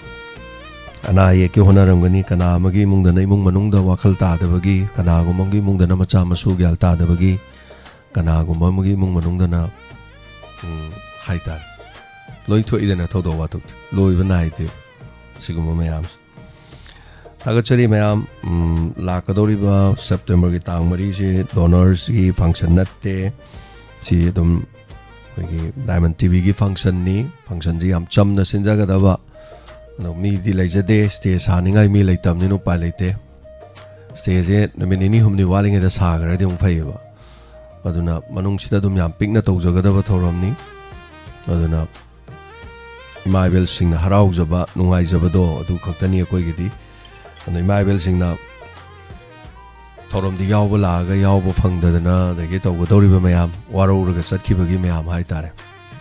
ꯑꯅꯥ ꯑꯌꯦꯛꯀꯤ ꯍꯣꯠꯅꯔꯝꯒꯅꯤ, ꯀꯅꯥ ꯑꯃꯒꯤ ꯏꯃꯨꯡꯗꯅ ꯏꯃꯨꯡ ꯃꯅꯨꯡꯗ ꯋꯥꯈꯜ ꯇꯥꯗꯕꯒꯤ, ꯀꯅꯥꯒꯨꯝꯕ ꯑꯃꯒꯤ ꯏꯃꯨꯡꯗꯅ ꯃꯆꯥ ꯃꯁꯨ ꯒ꯭ꯌꯥꯟ ꯇꯥꯗꯕꯒꯤ, ꯀꯅꯥꯒꯨꯝꯕ ꯑꯃꯒꯤ ꯏꯃꯨꯡ ꯃꯅꯨꯡꯗꯅ, ꯎꯝ, ꯍꯥꯏꯇꯥꯔꯦ, ꯂꯣꯏ ꯊꯣꯛꯏꯗꯅ ꯊꯧꯗꯣꯛ ꯋꯥꯊꯣꯛꯇꯤ, ꯂꯣꯏꯕ ꯅꯥꯏꯗꯦ ꯁꯤꯒꯨꯝꯕ ꯃꯌꯥꯝꯁꯦ꯫ ꯊꯥꯒꯠꯆꯔꯤ ꯃꯌꯥꯝ꯫ ꯎꯝ, ꯂꯥꯛꯀꯗꯧꯔꯤꯕ ꯁꯦꯞꯇꯦꯝꯕꯔꯒꯤ ꯇꯥꯡ ꯃꯔꯤꯁꯤ ꯗꯣꯅꯔꯁꯀꯤ ꯐꯪꯁꯟ ꯅꯠꯇꯦ꯫ ꯁꯤ ꯑꯗꯨꯝ ꯑꯩꯈꯣꯏꯒꯤ ꯗꯥꯏꯃꯟ ꯇꯤꯚꯤꯒꯤ ꯐꯪꯁꯟꯅꯤ꯫ ꯐꯪꯁꯟꯁꯤ ꯌꯥꯝ ꯆꯝꯅ ꯁꯤꯟꯖꯒꯗꯕ꯫ ꯑꯗꯣ ꯃꯤꯗꯤ ꯂꯩꯖꯗꯦ, ꯁ꯭ꯇꯦꯖ ꯁꯥꯅꯤꯡꯉꯥꯏ ꯃꯤ ꯂꯩꯇꯕꯅꯤꯅ ꯎꯄꯥꯏ ꯂꯩꯇꯦ꯫ ꯁ꯭ꯇꯦꯖꯁꯦ ꯅꯨꯃꯤꯠ ꯅꯤꯅꯤ ꯍꯨꯝꯅꯤ ꯋꯥꯠꯂꯤꯉꯩꯗ ꯁꯥꯈ꯭ꯔꯗꯤ ꯑꯃꯨꯛ ꯐꯩꯌꯦꯕ꯫ ꯑꯗꯨꯅ ꯃꯅꯨꯡꯁꯤꯗ ꯑꯗꯨꯝ ꯌꯥꯝ ꯄꯤꯛꯅ ꯇꯧꯖꯒꯗꯕ ꯊꯧꯔꯝꯅꯤ꯫ ꯑꯗꯨꯅ ꯏꯃꯥ ꯏꯕꯦꯜꯁꯤꯡꯅ ꯍꯔꯥꯎꯖꯕ, ꯅꯨꯡꯉꯥꯏꯖꯕꯗꯣ ꯑꯗꯨ ꯈꯛꯇꯅꯤ ꯑꯩꯈꯣꯏꯒꯤꯗꯤ꯫ ꯑꯗꯨꯅ ꯏꯃꯥ ꯏꯕꯦꯜꯁꯤꯡꯅ ꯊꯧꯔꯝꯗꯤ ꯌꯥꯎꯕ ꯂꯥꯛꯑꯒ ꯌꯥꯎꯕ ꯐꯪꯗꯗꯅ, ꯑꯗꯒꯤ ꯇꯧꯒꯗꯧꯔꯤꯕ ꯃꯌꯥꯝ, ꯋꯥꯔꯧꯔꯒ ꯆꯠꯈꯤꯕꯒꯤ ꯃꯌꯥꯝ ꯍꯥꯏꯇꯥꯔꯦ꯫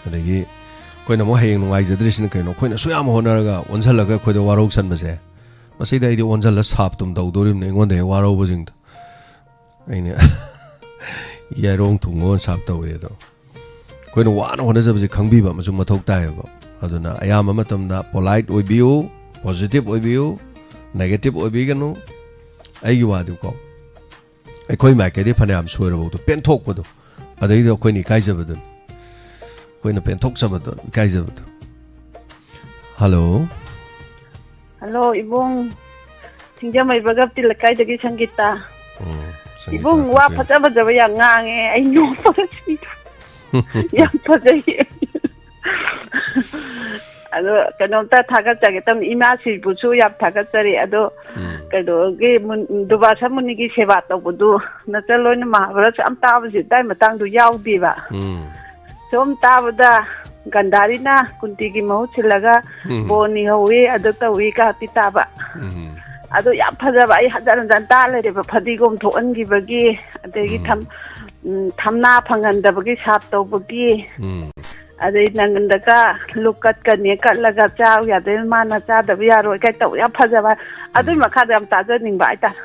ꯑꯗꯒꯤ ꯑꯩꯈꯣꯏꯅ ꯑꯃꯨꯛ ꯍꯌꯦꯡ ꯅꯨꯡꯉꯥꯏꯖꯗ꯭ꯔꯤꯁꯤꯅ ꯀꯩꯅꯣ? ꯑꯩꯈꯣꯏꯅ ꯑꯁꯨꯛ ꯌꯥꯝ ꯍꯣꯠꯅꯔꯒ ꯑꯣꯟꯁꯤꯜꯂꯒ ꯑꯩꯈꯣꯏꯗ ꯋꯥꯔꯧꯁꯟꯕꯁꯦ, ꯃꯁꯤꯗ ꯑꯩꯗꯤ ꯑꯣꯟꯁꯤꯜꯂ ꯁꯥꯞ ꯑꯗꯨꯝ ꯇꯧꯗꯣꯔꯤꯕꯅꯤ ꯑꯩꯉꯣꯟꯗ ꯍꯦꯛ ꯋꯥꯔꯧꯕꯁꯤꯡꯗꯣ꯫ ꯑꯩꯅ ꯌꯥꯏꯔꯣꯡ ꯊꯨꯡꯉꯣ ꯁꯥꯞ ꯇꯧꯋꯦ ꯑꯗꯣ꯫ ꯑꯩꯈꯣꯏꯅ ꯋꯥꯅ ꯍꯣꯠꯅꯖꯕꯁꯦ ꯈꯪꯕꯤꯕ ꯑꯃꯁꯨ ꯃꯊꯧ ꯇꯥꯏꯌꯦꯕ꯫ ꯑꯗꯨꯅ ꯑꯌꯥꯝꯕ ꯃꯇꯝꯗ ꯄꯣꯂꯥꯏꯠ ꯑꯣꯏꯕꯤꯌꯨ, ꯄꯣꯖꯤꯇꯤꯚ ꯑꯣꯏꯕꯤꯌꯨ, ꯅꯦꯒꯦꯇꯤꯚ ꯑꯣꯏꯕꯤꯒꯅꯨ꯫ ꯑꯩꯒꯤ ꯋꯥꯗꯤꯀꯣ, ꯑꯩꯈꯣꯏ ꯃꯥꯏꯀꯩꯗꯩ ꯐꯅꯌꯥꯝ ꯁꯣꯏꯔꯐꯥꯎꯗ ꯄꯦꯟꯊꯣꯛꯄꯗꯣ, ꯑꯗꯩꯗ ꯑꯩꯈꯣꯏꯅ ꯏꯀꯥꯏꯖꯕꯗꯨꯅꯤ꯫ ꯑꯩꯈꯣꯏꯅ ꯄꯦꯟꯊꯣꯛꯆꯕꯗꯣ, ꯏꯀꯥꯏꯖꯕꯗꯣ꯫ ꯍꯜꯂꯣ꯫ ꯍꯜꯂꯣ, ꯏꯕꯨꯡ꯫ ꯁꯤꯡꯖꯃꯩ ꯕꯒꯞꯇꯤ ꯂꯩꯀꯥꯏꯗꯒꯤ ꯁꯪꯒꯤꯇꯥ꯫ ꯎꯝ, ꯁꯪꯒꯤꯇꯥ ꯏꯕꯨꯡ, ꯋꯥ ꯇꯥꯛꯄꯤꯌꯨ꯫ ꯐꯖ ꯐꯖꯕ ꯌꯥꯝ ꯉꯥꯡꯉꯦ꯫ ꯑꯩ ꯅꯣꯛꯄꯗ ꯁꯤꯗꯣꯔꯦ꯫ ꯌꯥꯝ ꯐꯖꯩ꯫ ꯑꯗꯣ ꯀꯩꯅꯣꯝꯇ ꯊꯥꯒꯠꯆꯒꯦ ꯇꯧꯅꯤ꯫ ꯏꯃꯥ ꯁꯤꯕꯨꯁꯨ ꯌꯥꯝ ꯊꯥꯒꯠꯆꯔꯤ꯫ ꯑꯗꯣ ꯎꯝ꯫ ꯀꯩꯅꯣꯒꯤ ꯃꯨꯟ-, ꯗꯨꯕꯥꯁꯥ ꯃꯨꯅꯤꯒꯤ ꯁꯦꯕꯥ ꯇꯧꯕꯗꯨ ꯅꯆꯜ ꯂꯣꯏꯅ ꯃꯍꯥꯚꯥꯔꯠꯁꯨ ꯌꯥꯝ ꯇꯥꯕꯁꯤ ꯑꯗꯥꯏ ꯃꯇꯥꯡꯗꯣ ꯌꯥꯎꯗꯦꯕ꯫ ꯎꯝ꯫ ꯁꯨꯝ ꯇꯥꯕꯗ ꯒꯟꯙꯥꯔꯤꯅ ꯀꯨꯟꯇꯤꯒꯤ ꯃꯍꯨꯠ ꯁꯤꯜꯂꯒ ꯎꯝ꯫ ꯕꯣꯔ ꯅꯤꯍꯧꯋꯤ, ꯑꯗꯨ ꯇꯧꯋꯤ ꯀꯥꯇꯤ ꯇꯥꯕ꯫ ꯎꯝ꯫ ꯑꯗꯣ ꯌꯥꯝ ꯐꯖꯕ, ꯑꯩ ꯍꯟꯖꯟ ꯍꯟꯖꯟ ꯇꯥ ꯂꯩꯔꯦꯕ꯫ ꯐꯗꯤꯒꯣꯝ ꯊꯣꯛꯍꯟꯈꯤꯕꯒꯤ, ꯑꯗꯒꯤ ꯎꯝ꯫ ꯊꯝ-, ꯎꯝ, ꯊꯝꯅꯥ ꯐꯪꯍꯟꯗꯕꯒꯤ ꯁꯥꯞ ꯇꯧꯕꯒꯤ, ꯎꯝ꯫ ꯑꯗꯩ ꯅꯪꯒꯟꯗꯒ ꯂꯨꯛ ꯀꯠꯀꯅꯤ, ꯀꯠꯂꯒ ꯆꯥꯎ ꯌꯥꯗꯦ, ꯃꯥꯅ ꯆꯥꯗꯕ ꯌꯥꯔꯣꯏ ꯀꯥꯏ ꯇꯧ, ꯌꯥꯝ ꯐꯖꯕ꯫ ꯑꯗꯨꯏ ꯎꯝ꯫ ꯃꯈꯥꯗ ꯌꯥꯝ ꯇꯥꯖꯅꯤꯡꯕ ꯍꯥꯏꯇꯥꯔꯦ꯫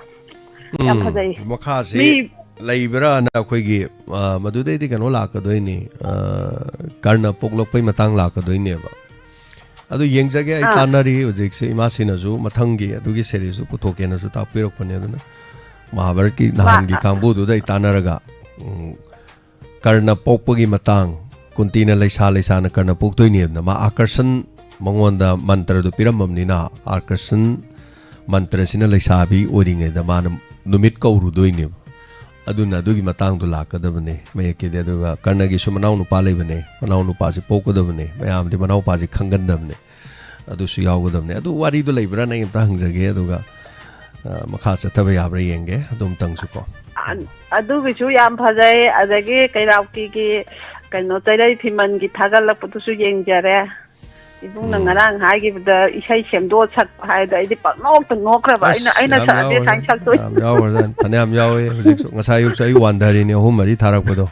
ꯌꯥꯝ ꯎꯝ꯫ ꯐꯖꯩ꯫ ꯃꯈꯥꯁꯤ ꯃꯤ ꯂꯩꯕ꯭ꯔꯥꯅ ꯑꯩꯈꯣꯏꯒꯤ, ꯑ, ꯃꯗꯨꯗꯩꯗꯤ ꯀꯩꯅꯣ ꯂꯥꯛꯀꯗꯣꯏꯅꯤ, ꯑ, ꯀꯔꯅ ꯄꯣꯛꯂꯛꯄꯩ ꯃꯇꯥꯡ ꯂꯥꯛꯀꯗꯣꯏꯅꯦꯕ꯫ ꯑꯗꯨ ꯌꯦꯡꯖꯒꯦ, ꯑꯩ ꯑꯥ꯫ ꯇꯥꯟꯅꯔꯤ ꯍꯧꯖꯤꯛꯁꯦ꯫ ꯏꯃꯥꯁꯤꯅꯁꯨ ꯃꯊꯪꯒꯤ ꯑꯗꯨꯒꯤ ꯁꯦꯔꯤꯁꯁꯨ ꯄꯨꯊꯣꯛꯀꯦꯅꯁꯨ ꯇꯥꯛꯄꯤꯔꯛꯄꯅꯦ꯫ ꯑꯗꯨꯅ ꯃꯍꯥꯚꯥꯔꯠꯀꯤ ꯋꯥ-, ꯅꯍꯥꯟꯒꯤ ꯑ, ꯑ꯫ ꯀꯥꯡꯕꯨꯗꯨꯗ ꯑꯩ ꯇꯥꯟꯅꯔꯒ, ꯎꯝ, ꯀꯔꯅ ꯄꯣꯛꯄꯒꯤ ꯃꯇꯥꯡ, ꯀꯨꯟꯇꯤꯅ ꯂꯩꯁꯥ ꯂꯩꯁꯥꯅ ꯀꯔꯅ ꯄꯣꯛꯇꯣꯏꯅꯦꯗꯅ, ꯃꯥ ꯑꯥꯀꯔꯁꯟ ꯃꯉꯣꯟꯗ ꯃꯟꯇ꯭ꯔꯗꯨ ꯄꯤꯔꯝꯃꯕꯅꯤꯅ, ꯑꯥꯀꯔꯁꯟ ꯃꯟꯇ꯭ꯔꯁꯤꯅ ꯂꯩꯁꯥꯕꯤ ꯑꯣꯏꯔꯤꯉꯩꯗ ꯃꯥꯅ ꯅꯨꯃꯤꯠ ꯀꯧꯔꯨꯗꯣꯏꯅꯦꯕ꯫ ꯑꯗꯨꯅ ꯑꯗꯨꯒꯤ ꯃꯇꯥꯡꯗꯣ ꯂꯥꯛꯀꯗꯕꯅꯦ ꯃꯌꯦꯛꯀꯤꯗꯤ꯫ ꯑꯗꯨꯒ ꯀꯔꯅꯒꯤꯁꯨ ꯃꯅꯥꯎ ꯅꯨꯄꯥ ꯂꯩꯕꯅꯦ, ꯃꯅꯥꯎ ꯅꯨꯄꯥꯁꯦ ꯄꯣꯛꯀꯗꯕꯅꯦ, ꯃꯌꯥꯝꯗꯤ ꯃꯅꯥꯎꯄꯥꯁꯦ ꯈꯪꯒꯟꯗꯕꯅꯦ꯫ ꯑꯗꯨꯁꯨ ꯌꯥꯎꯒꯗꯕꯅꯦ꯫ ꯑꯗꯨ ꯋꯥꯔꯤꯗꯣ ꯂꯩꯕ꯭ꯔꯥꯅ ꯑꯩ ꯑꯝꯇ ꯍꯪꯖꯒꯦ, ꯑꯗꯨꯒ, ꯑ, ꯃꯈꯥ ꯆꯠꯊꯕ ꯌꯥꯕ꯭ꯔꯥ ꯌꯦꯡꯒꯦ ꯑꯗꯨꯝꯇꯪꯁꯨ ꯀꯣ꯫ ꯑ-, ꯑꯗꯨꯒꯤꯁꯨ ꯌꯥꯝ ꯐꯖꯩ꯫ ꯑꯗꯒꯤ ꯀꯩꯔꯥꯎꯀꯤꯒꯤ ꯀꯩꯅꯣ, ꯆꯩꯔꯩ ꯐꯤꯃꯟꯒꯤ ꯊꯥꯒꯠꯂꯛꯄꯗꯨꯁꯨ ꯌꯦꯡꯖꯔꯦ꯫ ꯏꯕꯨꯡꯅ ꯎꯝ꯫ ꯉꯔꯥꯡ ꯍꯥꯏꯈꯤꯕꯗ ꯏꯁꯩ ꯁꯦꯝꯗꯣꯛꯑ ꯁꯛꯄ ꯍꯥꯏꯗꯣ ꯑꯩꯗꯤ ꯄꯪꯅꯣꯛꯇ ꯅꯣꯛꯈ꯭ꯔꯕ꯫ ꯑꯁ, ꯑꯩꯅ, ꯑꯩꯅ ꯌꯥꯝ ꯁꯛꯑꯗꯤ ꯌꯥꯎꯈ꯭ꯔꯦ꯫ ꯁꯨꯃꯥꯏꯅ ꯁꯛꯇꯣꯏꯅꯤ꯫ ꯌꯥꯝ ꯌꯥꯎꯈ꯭ꯔꯖꯥꯠꯅꯤ꯫ ꯐꯅꯌꯥꯝ ꯌꯥꯎꯋꯦ꯫ ꯍꯧꯖꯤꯛꯁꯨ, ꯉꯁꯥꯏ ꯑꯌꯨꯛꯁꯨ ꯑꯩ ꯋꯥꯟꯊꯔꯤꯅꯤ ꯑꯍꯨꯝ ꯃꯔꯤ ꯊꯥꯔꯛꯄꯗꯣ꯫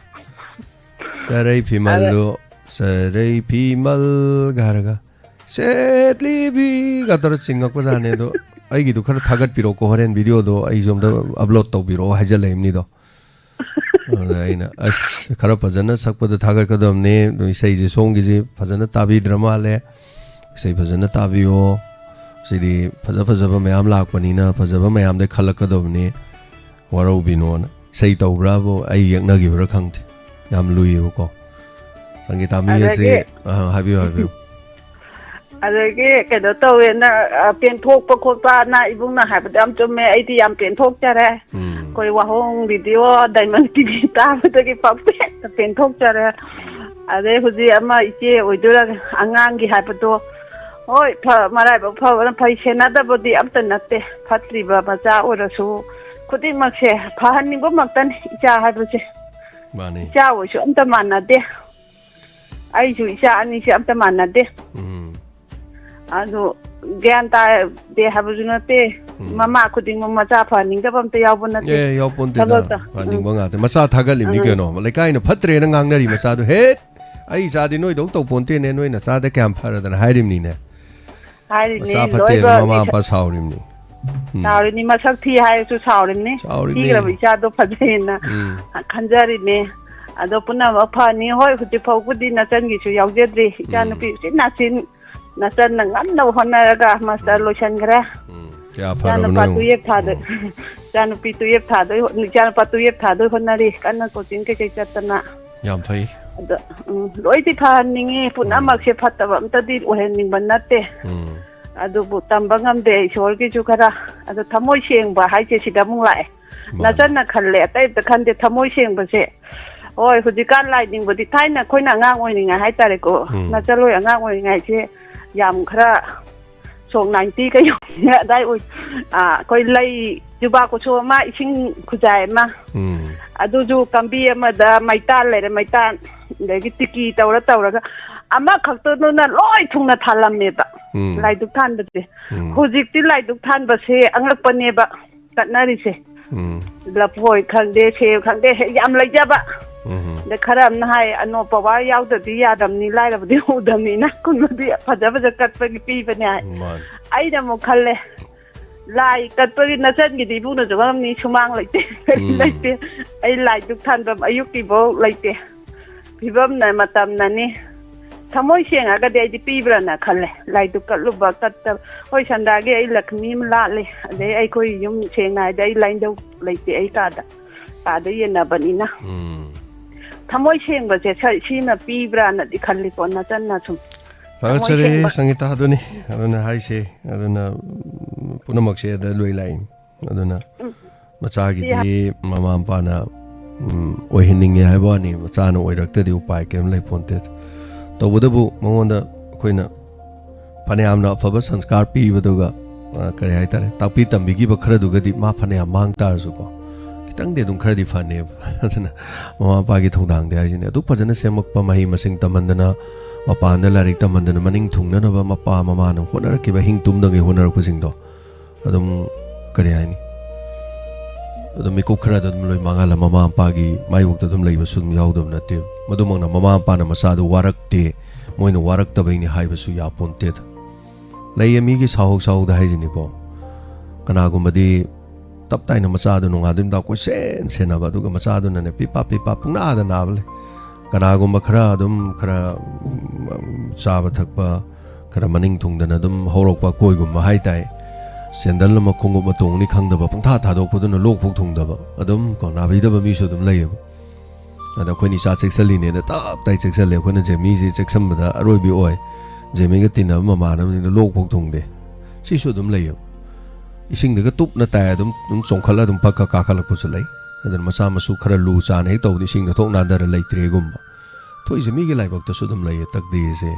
ꯆꯔꯩ ꯑꯗ ꯐꯤꯃꯜꯗꯨ, ꯆꯔꯩ ꯐꯤꯃꯜꯒ ꯍꯥꯏꯔꯒ, "ꯁꯦꯠꯂꯤꯕꯤꯒ" ꯇꯧꯔ ꯆꯤꯡꯉꯛꯄꯖꯥꯠꯅꯦ꯫ ꯑꯗꯣ ꯑꯩꯒꯤꯗꯨ ꯈꯔ ꯊꯥꯒꯠꯄꯤꯔꯛꯑꯣꯀꯣ, ꯍꯣꯔꯦꯟ ꯚꯤꯗꯤꯑꯣꯗꯣ ꯑꯩꯁꯨ ꯑꯝꯇ ꯑꯞꯂꯣꯗ ꯇꯧꯕꯤꯔꯛꯑꯣ ꯍꯥꯏꯖꯜꯂꯛꯏꯕꯅꯤꯗꯣ꯫ ꯑꯗ ꯑꯩꯅ, "ꯑꯁ, ꯈꯔ ꯐꯖꯅ ꯁꯛꯄꯗ ꯊꯥꯒꯠꯀꯗꯕꯅꯦ, ꯑꯗꯨ ꯏꯁꯩꯁꯦ ꯁꯣꯝꯒꯤꯁꯦ ꯐꯖꯅ ꯇꯥꯕꯤꯗ꯭ꯔ ꯃꯥꯜꯂꯦ, ꯏꯁꯩ ꯐꯖꯅ ꯇꯥꯕꯤꯌꯣ, ꯁꯤꯗꯤ ꯐꯖ ꯐꯖꯕ ꯃꯌꯥꯝ ꯂꯥꯛꯄꯅꯤꯅ ꯐꯖꯕ ꯃꯌꯥꯝꯗꯩ ꯈꯜꯂꯛꯀꯗꯕꯅꯤ, ꯋꯥꯔꯧꯕꯤꯅꯣꯅ" ꯏꯁꯩ ꯇꯧꯕ꯭ꯔꯥꯕꯨ ꯑꯩ ꯌꯦꯛꯅꯈꯤꯕ꯭ꯔꯥ ꯈꯪꯗꯦ, ꯌꯥꯝ ꯂꯨꯏꯌꯦꯕꯀꯣ꯫ ꯁꯪꯒꯤꯇꯥ ꯃꯤ ꯑꯁꯤ, ꯑꯗꯒꯤ ꯑ, ꯍꯥꯏꯕꯤꯌꯨ, ꯍꯥꯏꯕꯤꯌꯨ꯫ ꯑꯗꯒꯤ ꯀꯩꯅꯣ ꯇꯧꯋꯦꯅ, ꯑ, ꯄꯦꯟꯊꯣꯛꯄ ꯈꯣꯠꯄꯅ ꯏꯕꯨꯡꯅ ꯍꯥꯏꯕꯗꯣ ꯌꯥꯝ ꯆꯨꯝꯃꯦ꯫ ꯑꯩꯗꯤ ꯌꯥꯝ ꯄꯦꯟꯊꯣꯛꯆꯔꯦ꯫ ꯎꯝ꯫ ꯑꯩꯈꯣꯏ ꯋꯥꯍꯣꯡ ꯚꯤꯗꯤꯑꯣ ꯗꯥꯏꯃꯟ ꯇꯤ ꯚꯤ ꯇꯥꯕꯗꯒꯤ ꯄꯪꯄꯦꯟꯗ ꯄꯦꯟꯊꯣꯛꯆꯔꯦ꯫ ꯑꯗꯩ ꯍꯧꯖꯤꯛ ꯑꯃ ꯏꯆꯦ ꯑꯣꯏꯗꯣꯏꯔꯥ ꯑꯉꯥꯡꯒꯤ ꯍꯥꯏꯕꯗꯣ, ꯍꯣꯏ, ꯐ-, ꯃꯔꯥꯏꯕꯛ ꯐꯕꯅ ꯐꯩ, ꯁꯦꯟꯅꯗꯕꯗꯤ ꯑꯝꯇ ꯅꯠꯇꯦ꯫ ꯐꯠꯇ꯭ꯔꯤꯕ ꯃꯆꯥ ꯑꯣꯏꯔꯁꯨ ꯈꯨꯗꯤꯡꯃꯛꯁꯦ ꯐꯍꯟꯅꯤꯡꯕ ꯉꯥꯛꯇꯅꯤ, ꯏꯆꯥ ꯍꯥꯏꯕꯁꯦ꯫ ꯃꯥꯅꯤ꯫ ꯏꯆꯥ ꯑꯣꯏꯁꯨ ꯑꯝꯇ ꯃꯥꯟꯅꯗꯦ꯫ ꯑꯩꯁꯨ ꯏꯆꯥ ꯑꯅꯤꯁꯦ ꯑꯝꯇ ꯃꯥꯟꯅꯗꯦ꯫ ꯎꯝ꯫ ꯑꯗꯨ ꯒ꯭ꯌꯥꯟ ꯇꯥꯗꯦ ꯍꯥꯏꯕꯁꯨ ꯅꯠꯇꯦ꯫ ꯎꯝ꯫ ꯃꯃꯥ ꯈꯨꯗꯤꯡꯃꯛ ꯃꯆꯥ ꯐꯍꯟꯅꯤꯡꯗꯕ ꯑꯝꯇ ꯌꯥꯎꯕ ꯅꯠꯇꯦ꯫ ꯑꯦ, ꯌꯥꯎꯄꯣꯟꯇꯦꯗ꯫ ꯊꯕꯛꯇ-, ꯐꯍꯟꯅꯤꯡꯕ ꯎꯝ꯫ ꯉꯥꯛꯇ꯫ ꯃꯆꯥ ꯊꯥꯒꯠꯂꯤꯕꯅꯤ ꯎꯝ꯫ ꯀꯩꯅꯣ꯫ ꯂꯩꯀꯥꯏꯅ ꯐꯠꯇ꯭ꯔꯦꯅ ꯉꯥꯡꯅꯔꯤ ꯃꯆꯥꯗꯣ꯫ "ꯍꯦꯠ! ꯑꯩ ꯏꯆꯥꯗꯤ ꯅꯣꯏꯗꯧ ꯇꯧꯄꯣꯟꯇꯦꯅꯦ, ꯅꯣꯏ ꯅꯆꯥꯗ ꯀꯌꯥꯝ ꯐꯔꯗꯅ" ꯍꯥꯏꯔꯤꯕꯅꯤꯅꯦ꯫ ꯍꯥꯏꯔꯤꯅꯦ, ꯃꯆꯥ ꯐꯠꯇꯦꯅ ꯂꯣꯏꯕ ꯃꯃꯥ ꯃꯤꯁ-, ꯃꯄꯥ ꯁꯥꯎꯔꯤꯕꯅꯤ꯫ ꯎꯝ꯫ ꯆꯥꯎꯔꯤꯅꯤ, ꯃꯁꯛ ꯊꯤ ꯍꯥꯏꯔꯁꯨ ꯁꯥꯎꯔꯤꯅꯤ꯫ ꯆꯥꯎꯔꯤꯅꯤ꯫ ꯊꯤꯈ꯭ꯔꯕ ꯏꯆꯥꯗꯣ ꯐꯖꯩꯌꯦꯅ ꯎꯝ꯫ ꯈꯟꯖꯔꯤꯅꯦ꯫ ꯑꯗꯣ ꯄꯨꯝꯅꯃꯛ ꯐꯅꯤ꯫ ꯍꯣꯏ, ꯍꯧꯖꯤꯛ ꯐꯥꯎꯕꯗꯤ ꯅꯆꯟꯒꯤꯁꯨ ꯌꯥꯎꯖꯗ꯭ꯔꯤ꯫ ꯎꯝ꯫ ꯏꯆꯥꯅꯨꯄꯤ ꯎꯆꯤꯟ ꯅꯥꯆꯤꯟ ꯅꯆꯟꯅ ꯉꯝꯅꯕ ꯍꯣꯠꯅꯔꯒ ꯃꯥꯁꯇꯔ ꯎꯝ꯫ ꯂꯣꯏꯁꯤꯟꯈ꯭ꯔꯦ꯫ ꯎꯝ꯫ ꯀꯌꯥ ꯐꯔꯕꯅꯣ ꯏꯆꯥꯅꯨꯄꯥ ꯌꯦꯡꯉꯨ꯫ ꯇꯨꯌꯦꯞ ꯊꯥꯗꯣꯏ-, ꯎꯝ꯫ ꯏꯆꯥꯅꯨꯄꯤ ꯇꯨꯌꯦꯞ ꯊꯥꯗꯣꯏ ꯍꯣꯠ-, ꯏꯆꯥꯅꯨꯄꯥ ꯇꯨꯌꯦꯞ ꯊꯥꯗꯣꯏ ꯍꯣꯠꯅꯔꯤ꯫ ꯀꯟꯅ ꯀꯣꯆꯤꯡ ꯀꯩꯀꯩ ꯆꯠꯇꯅ꯫ ꯌꯥꯝ ꯐꯩ꯫ ꯑꯗꯣ, ꯎꯝ, ꯂꯣꯏꯗꯤ ꯐꯍꯟꯅꯤꯡꯉꯤ꯫ ꯎꯝ꯫ ꯄꯨꯝꯅꯃꯛꯁꯦ ꯐꯠꯇꯕ ꯑꯝꯇꯗꯤ ꯑꯣꯏꯍꯟꯅꯤꯡꯕ ꯅꯠꯇꯦ꯫ ꯎꯝ꯫ ꯑꯗꯨꯕꯨ ꯇꯝꯕ ꯉꯝꯗꯦ꯫ ꯏꯁꯣꯔꯒꯤꯁꯨ ꯈꯔ꯫ ꯑꯗꯣ ꯊꯃꯣꯏ ꯁꯦꯡꯕ ꯍꯥꯏꯁꯦ ꯁꯤꯗ ꯑꯃꯨꯛ ꯂꯥꯛꯑꯦ꯫ ꯃꯥꯅꯤ꯫ ꯅꯆꯟꯅ ꯈꯜꯂꯦ, ꯑꯇꯩ ꯑꯝꯇ ꯈꯟꯗꯦ꯫ ꯊꯃꯣꯏ ꯁꯦꯡꯕꯁꯦ꯫ ꯍꯣꯏ, ꯍꯧꯖꯤꯛꯀꯥꯟ ꯂꯥꯏ ꯅꯤꯡꯕꯗꯤ ꯊꯥꯏꯅ ꯑꯩꯈꯣꯏꯅ ꯑꯉꯥꯡ ꯑꯣꯏꯔꯤꯉꯩ ꯍꯥꯏꯇꯥꯔꯦꯀꯣ꯫ ꯎꯝ꯫ ꯅꯆꯟ ꯍꯣꯏ ꯑꯉꯥꯡ ꯑꯣꯏꯔꯤꯉꯩꯁꯦ ꯌꯥꯝ ꯈꯔ ꯁꯣꯛ ꯅꯥꯏꯟꯇꯤꯒ ꯌꯧꯔꯤꯉꯩ ꯑꯗꯥꯏ ꯑꯣꯏ-, ꯑꯥ, ꯑꯩꯈꯣꯏ ꯂꯩ ꯖꯨꯕꯥ ꯀꯨꯁꯨ ꯑꯃ, ꯏꯁꯤꯡ ꯈꯨꯖꯥꯏ ꯑꯃ, ꯎꯝ꯫ ꯑꯗꯨꯁꯨ ꯀꯥꯝꯕꯤ ꯑꯃꯗ ꯃꯩꯇꯥꯟ ꯂꯩꯔꯦ, ꯃꯩꯇꯥꯟ, ꯑꯗꯒꯤ ꯇꯤꯀꯤ ꯇꯧꯔ ꯇꯧꯔꯒ ꯑꯃꯈꯛꯇꯗꯨꯅ ꯂꯣꯏ ꯊꯨꯡꯅ ꯊꯥꯜꯂꯝꯃꯦꯕ, ꯎꯝ꯫ ꯂꯥꯏꯗꯨꯛ ꯊꯥꯟꯕꯁꯦ꯫ ꯎꯝ꯫ ꯍꯧꯖꯤꯛꯇꯤ ꯂꯥꯏꯗꯨꯛ ꯊꯥꯟꯕꯁꯦ ꯑꯉꯛꯄꯅꯦꯕ ꯆꯠꯅꯔꯤꯁꯦ꯫ ꯎꯝ꯫ ꯂꯐꯣꯏ ꯈꯪꯗꯦ, ꯁꯦꯝ ꯈꯪꯗꯦ, ꯍꯦꯛ ꯌꯥꯝ ꯂꯩꯖꯕ꯫ ꯎꯝ꯫ ꯑꯗ ꯈꯔ ꯑꯃꯅ ꯍꯥꯏ, "ꯑꯅꯣꯞ ꯄꯋꯥꯔ ꯌꯥꯎꯗ꯭ꯔꯗꯤ ꯌꯥꯗꯕꯅꯤ, ꯂꯥꯏꯔꯕꯗꯤ ꯎꯗꯕꯅꯤꯅ", ꯀꯨꯟꯕꯗꯤ ꯐꯖ ꯐꯖ ꯀꯠꯄꯒꯤ ꯄꯤꯕꯅꯦ ꯍꯥꯏ꯫ ꯃꯥꯅꯤ꯫ ꯑꯩꯅ ꯑꯃꯨꯛ ꯈꯜꯂꯦ, ꯂꯥꯏ ꯀꯠꯄꯒꯤ ꯅꯆꯟꯒꯤꯗꯤ ꯏꯕꯨꯡꯅꯁꯨ ꯉꯝꯅꯤ, ꯁꯨꯃꯥꯡ ꯂꯩꯇꯦ, ꯀꯔꯤ ꯎꯝ꯫ ꯂꯩꯇꯦ꯫ ꯑꯩ ꯂꯥꯏꯗꯨꯛ ꯊꯥꯟꯐꯝ ꯑꯌꯨꯛꯀꯤꯐꯧ ꯂꯩꯇꯦ꯫ ꯐꯤꯕꯝꯅ ꯃꯇꯝꯅꯅꯤ꯫ ꯊꯃꯣꯏ ꯁꯦꯡꯉꯒꯗꯤ ꯑꯩꯗꯤ ꯄꯤꯕ꯭ꯔꯥꯅ ꯈꯜꯂꯦ꯫ ꯂꯥꯏꯗꯨꯛ ꯀꯠꯂꯨꯕ ꯀꯠꯇꯕ꯫ ꯍꯣꯏ, ꯁꯟꯗꯥꯒꯤ ꯑꯩ ꯂꯛꯈꯃꯤ ꯑꯃ ꯂꯥꯠꯂꯤ꯫ ꯑꯗꯩ ꯑꯩꯈꯣꯏ ꯌꯨꯝ ꯁꯦꯡꯅ ꯍꯥꯏꯗꯤ ꯑꯩ ꯂꯥꯏꯅꯤꯡꯊꯧ ꯂꯩꯇꯦ ꯑꯩ ꯀꯥꯗ꯫ ꯀꯥꯗ ꯌꯦꯟꯅꯕꯅꯤꯅ꯫ ꯎꯝ꯫ ꯊꯃꯣꯏ ꯁꯦꯡꯕꯁꯦ ꯁ-, ꯁꯤꯅ ꯄꯤꯕ꯭ꯔꯥꯅꯗꯤ ꯈꯜꯂꯤꯀꯣ, ꯅꯆꯟꯅ ꯁꯨꯝ꯫ ꯊꯥꯒꯠꯆꯔꯤ, ꯊꯃꯣꯏ ꯁꯦꯡꯕ꯫ ꯁꯪꯒꯤꯇꯥ꯫ ꯑꯗꯨꯅꯤ, ꯑꯗꯨꯅ ꯍꯥꯏꯁꯦ꯫ ꯑꯗꯨꯅ, ꯎꯝ, ꯄꯨꯝꯅꯃꯛꯁꯦ ꯑꯗ ꯂꯣꯏ ꯂꯥꯛꯏ꯫ ꯑꯗꯨꯅ ꯎꯝ꯫ ꯃꯆꯥꯒꯤꯗꯤ ꯃꯃꯥ ꯃꯄꯥꯅ, ꯎꯝ, ꯑꯣꯏꯍꯟꯅꯤꯡꯉꯦ ꯍꯥꯏꯕ ꯋꯥꯅꯤ, ꯃꯆꯥꯅ ꯑꯣꯏꯔꯛꯇ꯭ꯔꯗꯤ ꯎꯄꯥꯏ ꯀꯔꯤꯝ ꯂꯩꯄꯣꯟꯇꯦ꯫ ꯇꯧꯕꯇꯕꯨ ꯃꯉꯣꯟꯗ ꯑꯩꯈꯣꯏꯅ ꯐꯅꯌꯥꯝꯅ ꯑꯐꯕ ꯁꯪꯁꯀꯥꯔ ꯄꯤꯕꯗꯨꯒ, ꯑ, ꯀꯔꯤ ꯍꯥꯏꯇꯥꯔꯦ, ꯇꯥꯛꯄꯤ ꯇꯝꯕꯤꯈꯤꯕ ꯈꯔꯗꯨꯒꯗꯤ ꯃꯥ ꯐꯅꯌꯥꯝ ꯃꯥꯡ ꯇꯥꯔꯁꯨꯀꯣ, ꯈꯤꯇꯪꯗꯤ ꯑꯗꯨꯝ ꯈꯔꯗꯤ ꯐꯅꯦꯕ꯫ ꯑꯗꯨꯅ ꯃꯃꯥ ꯃꯄꯥꯒꯤ ꯊꯧꯗꯥꯡꯗꯤ ꯍꯥꯏꯁꯤꯅꯦ, ꯑꯗꯨꯛ ꯐꯖꯅ ꯁꯦꯝꯃꯛꯄ, ꯃꯍꯩ ꯃꯁꯤꯡ ꯇꯝꯍꯟꯗꯅ, ꯃꯄꯥꯟꯗ ꯂꯥꯏꯔꯤꯛ ꯇꯝꯍꯟꯗꯅ, ꯃꯅꯤꯡ ꯊꯨꯡꯅꯅꯕ ꯃꯄꯥ ꯃꯃꯥꯅ ꯍꯣꯠꯅꯔꯛꯈꯤꯕ, ꯑꯍꯤꯡ ꯇꯨꯝꯗꯉꯩ ꯍꯣꯠꯅꯔꯛꯄꯁꯤꯡꯗꯣ, ꯑꯗꯨꯝ, ꯀꯔꯤ ꯍꯥꯏꯅꯤ, ꯑꯗꯨꯝ ꯃꯤꯀꯨꯞ ꯈꯔꯗ ꯑꯗꯨꯝ ꯂꯣꯏ ꯃꯥꯡꯍꯜꯂ, ꯃꯃꯥ ꯃꯄꯥꯒꯤ ꯃꯥꯌꯣꯛꯇ ꯑꯗꯨꯝ ꯂꯩꯕꯁꯨ ꯑꯗꯨꯝ ꯌꯥꯎꯗꯕ ꯅꯠꯇꯦ꯫ ꯃꯗꯨꯃꯛꯅ ꯃꯃꯥ ꯃꯄꯥꯅ ꯃꯆꯥꯗꯨ ꯋꯥꯔꯛꯇꯦ, ꯃꯣꯏꯅ ꯋꯥꯔꯛꯇꯕꯩꯅꯤ ꯍꯥꯏꯕꯁꯨ ꯌꯥꯄꯣꯟꯇꯦꯗ꯫ ꯂꯩꯌꯦ, ꯃꯤꯒꯤ ꯁꯥꯎꯍꯧ ꯁꯥꯎꯍꯧꯗ ꯍꯥꯏꯁꯤꯅꯤꯀꯣ꯫ ꯀꯅꯥꯒꯨꯝꯕꯗꯤ ꯇꯞ ꯇꯥꯏꯅ ꯃꯆꯥꯗꯨ ꯅꯣꯡꯉꯥꯟꯗꯩ ꯅꯨꯃꯤꯠ ꯇꯥꯕ ꯀꯣꯏꯁꯦꯟ ꯁꯦꯟꯅꯕ, ꯑꯗꯨꯒ ꯃꯆꯥꯗꯨꯅꯅꯦ ꯄꯤꯄꯥ ꯄꯤꯄꯥ ꯄꯨꯡꯅꯥꯗ ꯅꯥꯕ ꯂꯩ꯫ ꯀꯅꯥꯒꯨꯝꯕ ꯈꯔ ꯑꯗꯨꯝ ꯈꯔ, ꯎꯝ, ꯆꯥꯕ ꯊꯛꯄ ꯈꯔ ꯃꯅꯤꯡ ꯊꯨꯡꯗꯅ ꯑꯗꯨꯝ ꯍꯧꯔꯛꯄ, ꯑꯩꯈꯣꯏꯒꯨꯝꯕ ꯍꯥꯏ ꯇꯥꯏ꯫ ꯁꯦꯟꯗꯜ ꯑꯃ ꯈꯣꯡꯎꯞ ꯑꯃ ꯇꯣꯡꯅꯤ ꯈꯪꯗꯕ ꯄꯪꯊꯥ ꯊꯥꯗꯣꯛꯄꯗꯨꯅ ꯂꯣꯛ ꯐꯥꯎ ꯊꯨꯡꯗꯕ, ꯑꯗꯨꯝ ꯀꯣ ꯅꯥꯕꯤꯗꯕ ꯃꯤꯁꯨ ꯑꯗꯨꯝ ꯂꯩꯌꯦꯕ꯫ ꯑꯗ ꯑꯩꯈꯣꯏꯅ ꯏꯆꯥ ꯆꯦꯛꯁꯤꯜꯂꯤꯅꯦꯅ ꯇꯞ ꯇꯥꯏ ꯆꯦꯛꯁꯤꯜꯂꯦ꯫ ꯑꯩꯈꯣꯏꯅ ꯖꯦꯃꯤꯁꯤ ꯆꯦꯛꯁꯤꯟꯕꯗ ꯑꯔꯣꯏꯕꯤ ꯑꯣꯏ꯫ ꯖꯦꯃꯤꯒ ꯇꯤꯟꯅꯕ ꯃꯃꯥꯟꯅꯕꯁꯤꯡꯗ ꯂꯣꯛ ꯐꯥꯎ ꯊꯨꯡꯗꯦ꯫ ꯁꯤꯁꯨ ꯑꯗꯨꯝ ꯂꯩꯌꯦꯕ꯫ ꯏꯁꯤꯡꯗꯒ ꯇꯨꯞꯅ ꯇꯥꯏ, ꯑꯗꯨꯝ, ꯑꯗꯨꯝ ꯆꯣꯡꯈꯠꯂ ꯑꯗꯨꯝ ꯄꯛꯀ ꯀꯥꯈꯠꯂꯛꯄꯁꯨ ꯂꯩ꯫ ꯑꯗꯨꯅ ꯃꯆꯥ ꯃꯁꯨ ꯈꯔ ꯂꯨ ꯆꯥꯅ ꯍꯦꯛ ꯇꯧꯕꯗ ꯏꯁꯤꯡꯗ ꯊꯣꯛ ꯅꯥꯟꯊꯔ ꯂꯩꯇ꯭ꯔꯦꯒꯨꯝꯕ꯫ ꯊꯣꯛꯏꯁꯦ ꯃꯤꯒꯤ ꯂꯥꯏꯕꯛꯇꯁꯨ ꯑꯗꯨꯝ ꯂꯩꯌꯦ, ꯇꯛꯗꯤꯔꯁꯦ꯫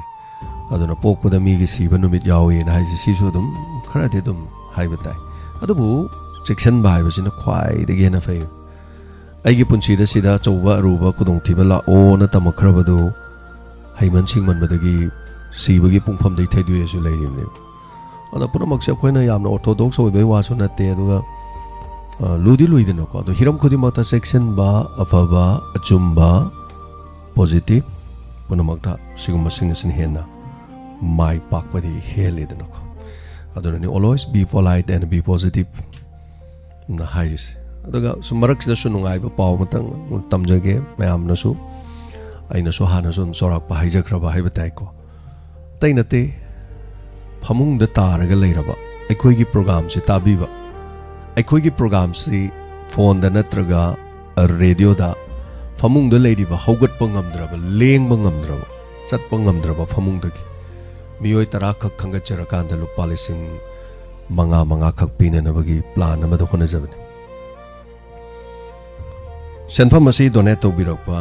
ꯑꯗꯨꯅ ꯄꯣꯛꯄꯗ ꯃꯤꯒꯤ ꯁꯤꯕ ꯅꯨꯃꯤꯠ ꯌꯥꯎꯏꯅ ꯍꯥꯏꯁꯦ, ꯁꯤꯁꯨ ꯑꯗꯨꯝ ꯈꯔꯗꯤ ꯑꯗꯨꯝ ꯍꯥꯏꯕ ꯇꯥꯏ꯫ ꯑꯗꯨꯕꯨ ꯆꯦꯛꯁꯤꯟꯕ ꯍꯥꯏꯕꯁꯤꯅ ꯈ꯭ꯋꯥꯏꯗꯒꯤ ꯍꯦꯟꯅ ꯐꯩ꯫ ꯑꯩꯒꯤ ꯄꯨꯟꯁꯤꯗ ꯁꯤꯗ ꯑꯆꯧꯕ ꯑꯔꯨꯕ ꯈꯨꯗꯣꯡꯊꯤꯕ ꯂꯥꯛꯑꯣꯅ ꯇꯝꯃꯛꯈ꯭ꯔꯕꯗꯨ ꯍꯩꯃꯟ ꯁꯤꯡꯃꯟꯕꯗꯒꯤ ꯁꯤꯕꯒꯤ ꯄꯨꯡꯐꯝꯗꯩ ꯊꯩꯗꯣꯛꯑꯦꯁꯨ ꯂꯩꯔꯤꯕꯅꯦꯕ꯫ ꯑꯗꯣ ꯄꯨꯝꯅꯃꯛꯁꯦ ꯑꯩꯈꯣꯏꯅ ꯌꯥꯝꯅ orthodox ꯑꯣꯏꯕꯩ ꯋꯥꯁꯨ ꯅꯠꯇꯦ, ꯑꯗꯨꯒ, ꯑ, ꯂꯨꯗꯤ ꯂꯨꯏꯗꯅꯀꯣ꯫ ꯑꯗꯣ ꯍꯤꯔꯝ ꯈꯨꯗꯤꯡꯃꯛꯇ ꯆꯦꯛꯁꯤꯟꯕ, ꯑꯐꯕ, ꯑꯆꯨꯝꯕ, positive, ꯄꯨꯝꯅꯃꯛꯇ ꯁꯤꯒꯨꯝꯕꯁꯤꯡ ꯑꯁꯤꯅ ꯍꯦꯟꯅ ꯃꯥꯏ ꯄꯥꯛꯄꯗꯤ ꯍꯦꯜꯂꯤꯗꯅꯀꯣ꯫ ꯑꯗꯨꯅꯅꯤ always be polite and be positive ꯅ ꯍꯥꯏꯔꯤꯁꯦ꯫ ꯑꯗꯨꯒ ꯁꯨꯝ ꯃꯔꯛꯁꯤꯗꯁꯨ ꯅꯨꯡꯉꯥꯏꯕ ꯄꯥꯎ ꯑꯃꯇꯪ ꯇꯝꯖꯒꯦ ꯃꯌꯥꯝꯅꯁꯨ꯫ ꯑꯩꯅꯁꯨ ꯍꯥꯟꯅꯁꯨ ꯑꯗꯨꯝ ꯆꯥꯎꯔꯥꯛꯄ ꯍꯥꯏꯖꯈ꯭ꯔꯕ ꯍꯥꯏꯕ ꯇꯥꯏꯀꯣ꯫ ꯑꯇꯩ ꯅꯠꯇꯦ, ꯐꯃꯨꯡꯗ ꯇꯥꯔꯒ ꯂꯩꯔꯕ ꯑꯩꯈꯣꯏꯒꯤ ꯄ꯭ꯔꯣꯒꯥꯝꯁꯤ ꯇꯥꯕꯤꯕ, ꯑꯩꯈꯣꯏꯒꯤ ꯄ꯭ꯔꯣꯒꯥꯝꯁꯤ ꯐꯣꯟꯗ ꯅꯠꯇ꯭ꯔꯒ ꯔꯦꯗꯤꯑꯣꯗ ꯐꯃꯨꯡꯗ ꯂꯩꯔꯤꯕ, ꯍꯧꯒꯠꯄ ꯉꯝꯗ꯭ꯔꯕ, ꯂꯦꯡꯕ ꯉꯝꯗ꯭ꯔꯕ, ꯆꯠꯄ ꯉꯝꯗ꯭ꯔꯕ ꯐꯃꯨꯡꯗꯒꯤ ꯃꯤꯑꯣꯏ ꯇꯔꯥ ꯈꯛ ꯈꯟꯒꯠꯆꯔꯀꯥꯟꯗ ꯂꯨꯄꯥ ꯂꯤꯁꯤꯡ ꯃꯉꯥ, ꯃꯉꯥ ꯈꯛ ꯄꯤꯅꯅꯕꯒꯤ ꯄ꯭ꯂꯥꯟ ꯑꯃꯗ ꯍꯣꯠꯅꯖꯕꯅꯤ꯫ ꯁꯦꯟꯐꯝ ꯑꯁꯤ ꯗꯣꯅꯦꯠ ꯇꯧꯕꯤꯔꯛꯄ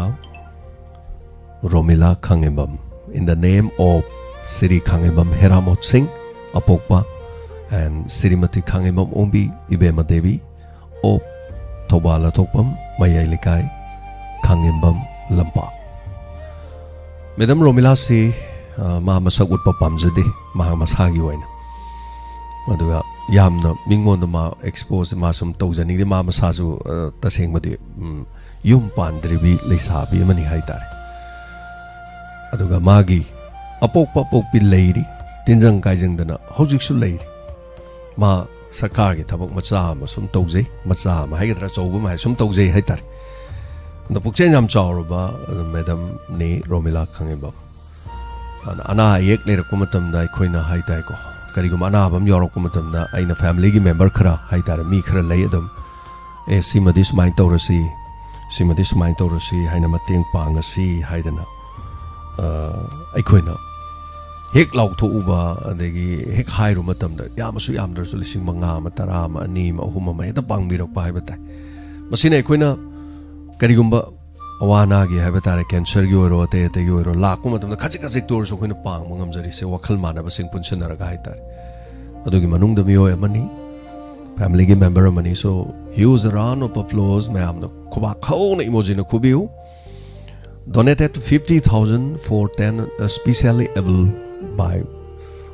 Romila ꯈꯥꯉꯦꯝꯕꯝ, in the name of Shri ꯈꯥꯉꯦꯝꯕꯝ ꯍꯦꯔꯥꯃꯣꯠ ꯁꯤꯡ ꯑꯄꯣꯛꯄ and ꯁ꯭ꯔꯤꯃꯇꯤ ꯈꯥꯉꯦꯝꯕꯝ ꯑꯣꯡꯕꯤ ꯏꯕꯦꯝꯃ ꯗꯦꯕꯤ of ꯊꯧꯕꯥꯜ ꯑꯊꯣꯛꯄꯝ ꯃꯌꯥꯏ ꯂꯩꯀꯥꯏ, ꯈꯥꯉꯦꯝꯕꯝ ꯂꯝꯄꯥꯛ꯫ ꯃꯦꯗꯥꯝ ꯔꯣꯃꯤꯂꯥꯁꯤ, ꯑ, ꯃꯥ ꯃꯁꯛ ꯎꯠꯄ ꯄꯥꯝꯖꯗꯦ, ꯃꯍꯥꯛ ꯃꯁꯥꯒꯤ ꯑꯣꯏꯅ꯫ ꯑꯗꯨꯒ ꯌꯥꯝꯅ ꯃꯤꯉꯣꯟꯗ ꯃꯥ expose ꯃꯥ ꯁꯨꯝ ꯇꯧꯖꯅꯤꯡꯗꯦ꯫ ꯃꯥ ꯃꯁꯥꯁꯨ, ꯑ, ꯇꯁꯦꯡꯕꯗꯤ, ꯎꯝ, ꯌꯨꯝ ꯄꯥꯟꯗ꯭ꯔꯤꯕꯤ ꯂꯩꯁꯥꯕꯤ ꯑꯃꯅꯤ ꯍꯥꯏꯇꯥꯔꯦ꯫ ꯑꯗꯨꯒ ꯃꯥꯒꯤ ꯑꯄꯣꯛꯄ ꯑꯄꯣꯛꯄꯤ ꯂꯩꯔꯤ, ꯇꯤꯟꯖꯪ ꯀꯥꯏꯖꯪꯗꯅ ꯍꯧꯖꯤꯛꯁꯨ ꯂꯩꯔꯤ꯫ ꯃꯥ ꯁꯔꯀꯥꯔꯒꯤ ꯊꯕꯛ ꯃꯆꯥ ꯑꯃ ꯁꯨꯝ ꯇꯧꯖꯩ, ꯃꯆꯥ ꯑꯃ ꯍꯥꯏꯒꯗ꯭ꯔꯥ, ꯑꯆꯧꯕ ꯑꯃ ꯍꯥꯏ ꯁꯨꯝ ꯇꯧꯖꯩ ꯍꯥꯏꯇꯥꯔꯦ꯫ ꯑꯗꯣ ꯄꯨꯛꯆꯦꯜ ꯌꯥꯝ ꯆꯥꯎꯔꯕ ꯑꯗꯨꯝ ꯃꯦꯗꯝꯅꯤ ꯔꯣꯃꯤꯂꯥ ꯈꯥꯉꯦꯝꯕꯝ꯫ ꯑꯅꯥ ꯑꯌꯦꯛ ꯂꯩꯔꯛꯄ ꯃꯇꯝꯗ ꯑꯩꯈꯣꯏꯅ ꯍꯥꯏ ꯇꯥꯏꯀꯣ, ꯀꯔꯤꯒꯨꯝꯕ ꯑꯅꯥꯕ ꯑꯃ ꯌꯥꯎꯔꯛꯄ ꯃꯇꯝꯗ ꯑꯩꯅ ꯐꯦꯃꯤꯂꯤꯒꯤ ꯃꯦꯝꯕꯔ ꯈꯔ ꯍꯥꯏ ꯇꯥꯔꯦ, ꯃꯤ ꯈꯔ ꯂꯩ ꯑꯗꯨꯝ, "ꯑꯦ, ꯁꯤꯃꯗꯤ ꯁꯨꯃꯥꯏꯅ ꯇꯧꯔꯁꯤ, ꯁꯤꯃꯗꯤ ꯁꯨꯃꯥꯏꯅ ꯇꯧꯔꯁꯤ" ꯍꯥꯏꯅ ꯃꯇꯦꯡ ꯄꯥꯡꯉꯁꯤ ꯍꯥꯏꯗꯅ, ꯑ, ꯑꯩꯈꯣꯏꯅ ꯍꯦꯛ ꯂꯥꯎꯊꯣꯛꯎꯕ, ꯑꯗꯒꯤ ꯍꯦꯛ ꯍꯥꯏꯔꯨ ꯃꯇꯝꯗ ꯌꯥꯝꯃꯁꯨ ꯌꯥꯝꯗ꯭ꯔꯁꯨ ꯂꯤꯁꯤꯡ ꯃꯉꯥ ꯑꯃ, ꯇꯔꯥ ꯑꯃ, ꯑꯅꯤ ꯑꯃ, ꯑꯍꯨꯝ ꯑꯃ ꯍꯦꯛꯇ ꯄꯥꯡꯕꯤꯔꯛꯄ ꯍꯥꯏꯕ ꯇꯥꯏ꯫ ꯃꯁꯤꯅ ꯑꯩꯈꯣꯏꯅ ꯀꯔꯤꯒꯨꯝꯕ ꯑꯋꯥ ꯑꯅꯥꯒꯤ ꯍꯥꯏꯕ ꯇꯥꯔꯦ, ꯀꯦꯟꯁꯔꯒꯤ ꯑꯣꯏꯔꯣ, ꯑꯇꯩ ꯑꯇꯩꯒꯤ ꯑꯣꯏꯔꯣ, ꯂꯥꯛꯄ ꯃꯇꯝꯗ ꯈꯖꯤꯛ ꯈꯖꯤꯛꯇ ꯑꯣꯏꯔꯁꯨ ꯑꯩꯈꯣꯏꯅ ꯄꯥꯡꯕ ꯉꯝꯖꯔꯤꯁꯦ ꯋꯥꯈꯜ ꯃꯥꯟꯅꯕꯁꯤꯡ ꯄꯨꯟꯁꯤꯟꯅꯔꯒ ꯍꯥꯏ ꯇꯥꯔꯦ꯫ ꯑꯗꯨꯒꯤ ꯃꯅꯨꯡꯗ ꯃꯤꯑꯣꯏ ꯑꯃꯅꯤ, ꯐꯦꯃꯤꯂꯤꯒꯤ ꯃꯦꯝꯕꯔ ꯑꯃꯅꯤ꯫ So, huge round of applause, ꯃꯌꯥꯝꯅ ꯈꯨꯕꯥꯛ ꯍꯧꯅ ꯏꯃꯣꯖꯤꯅ ꯈꯨꯕꯤꯌꯨ꯫ Donated fifty thousand for ten, uh, specially able by,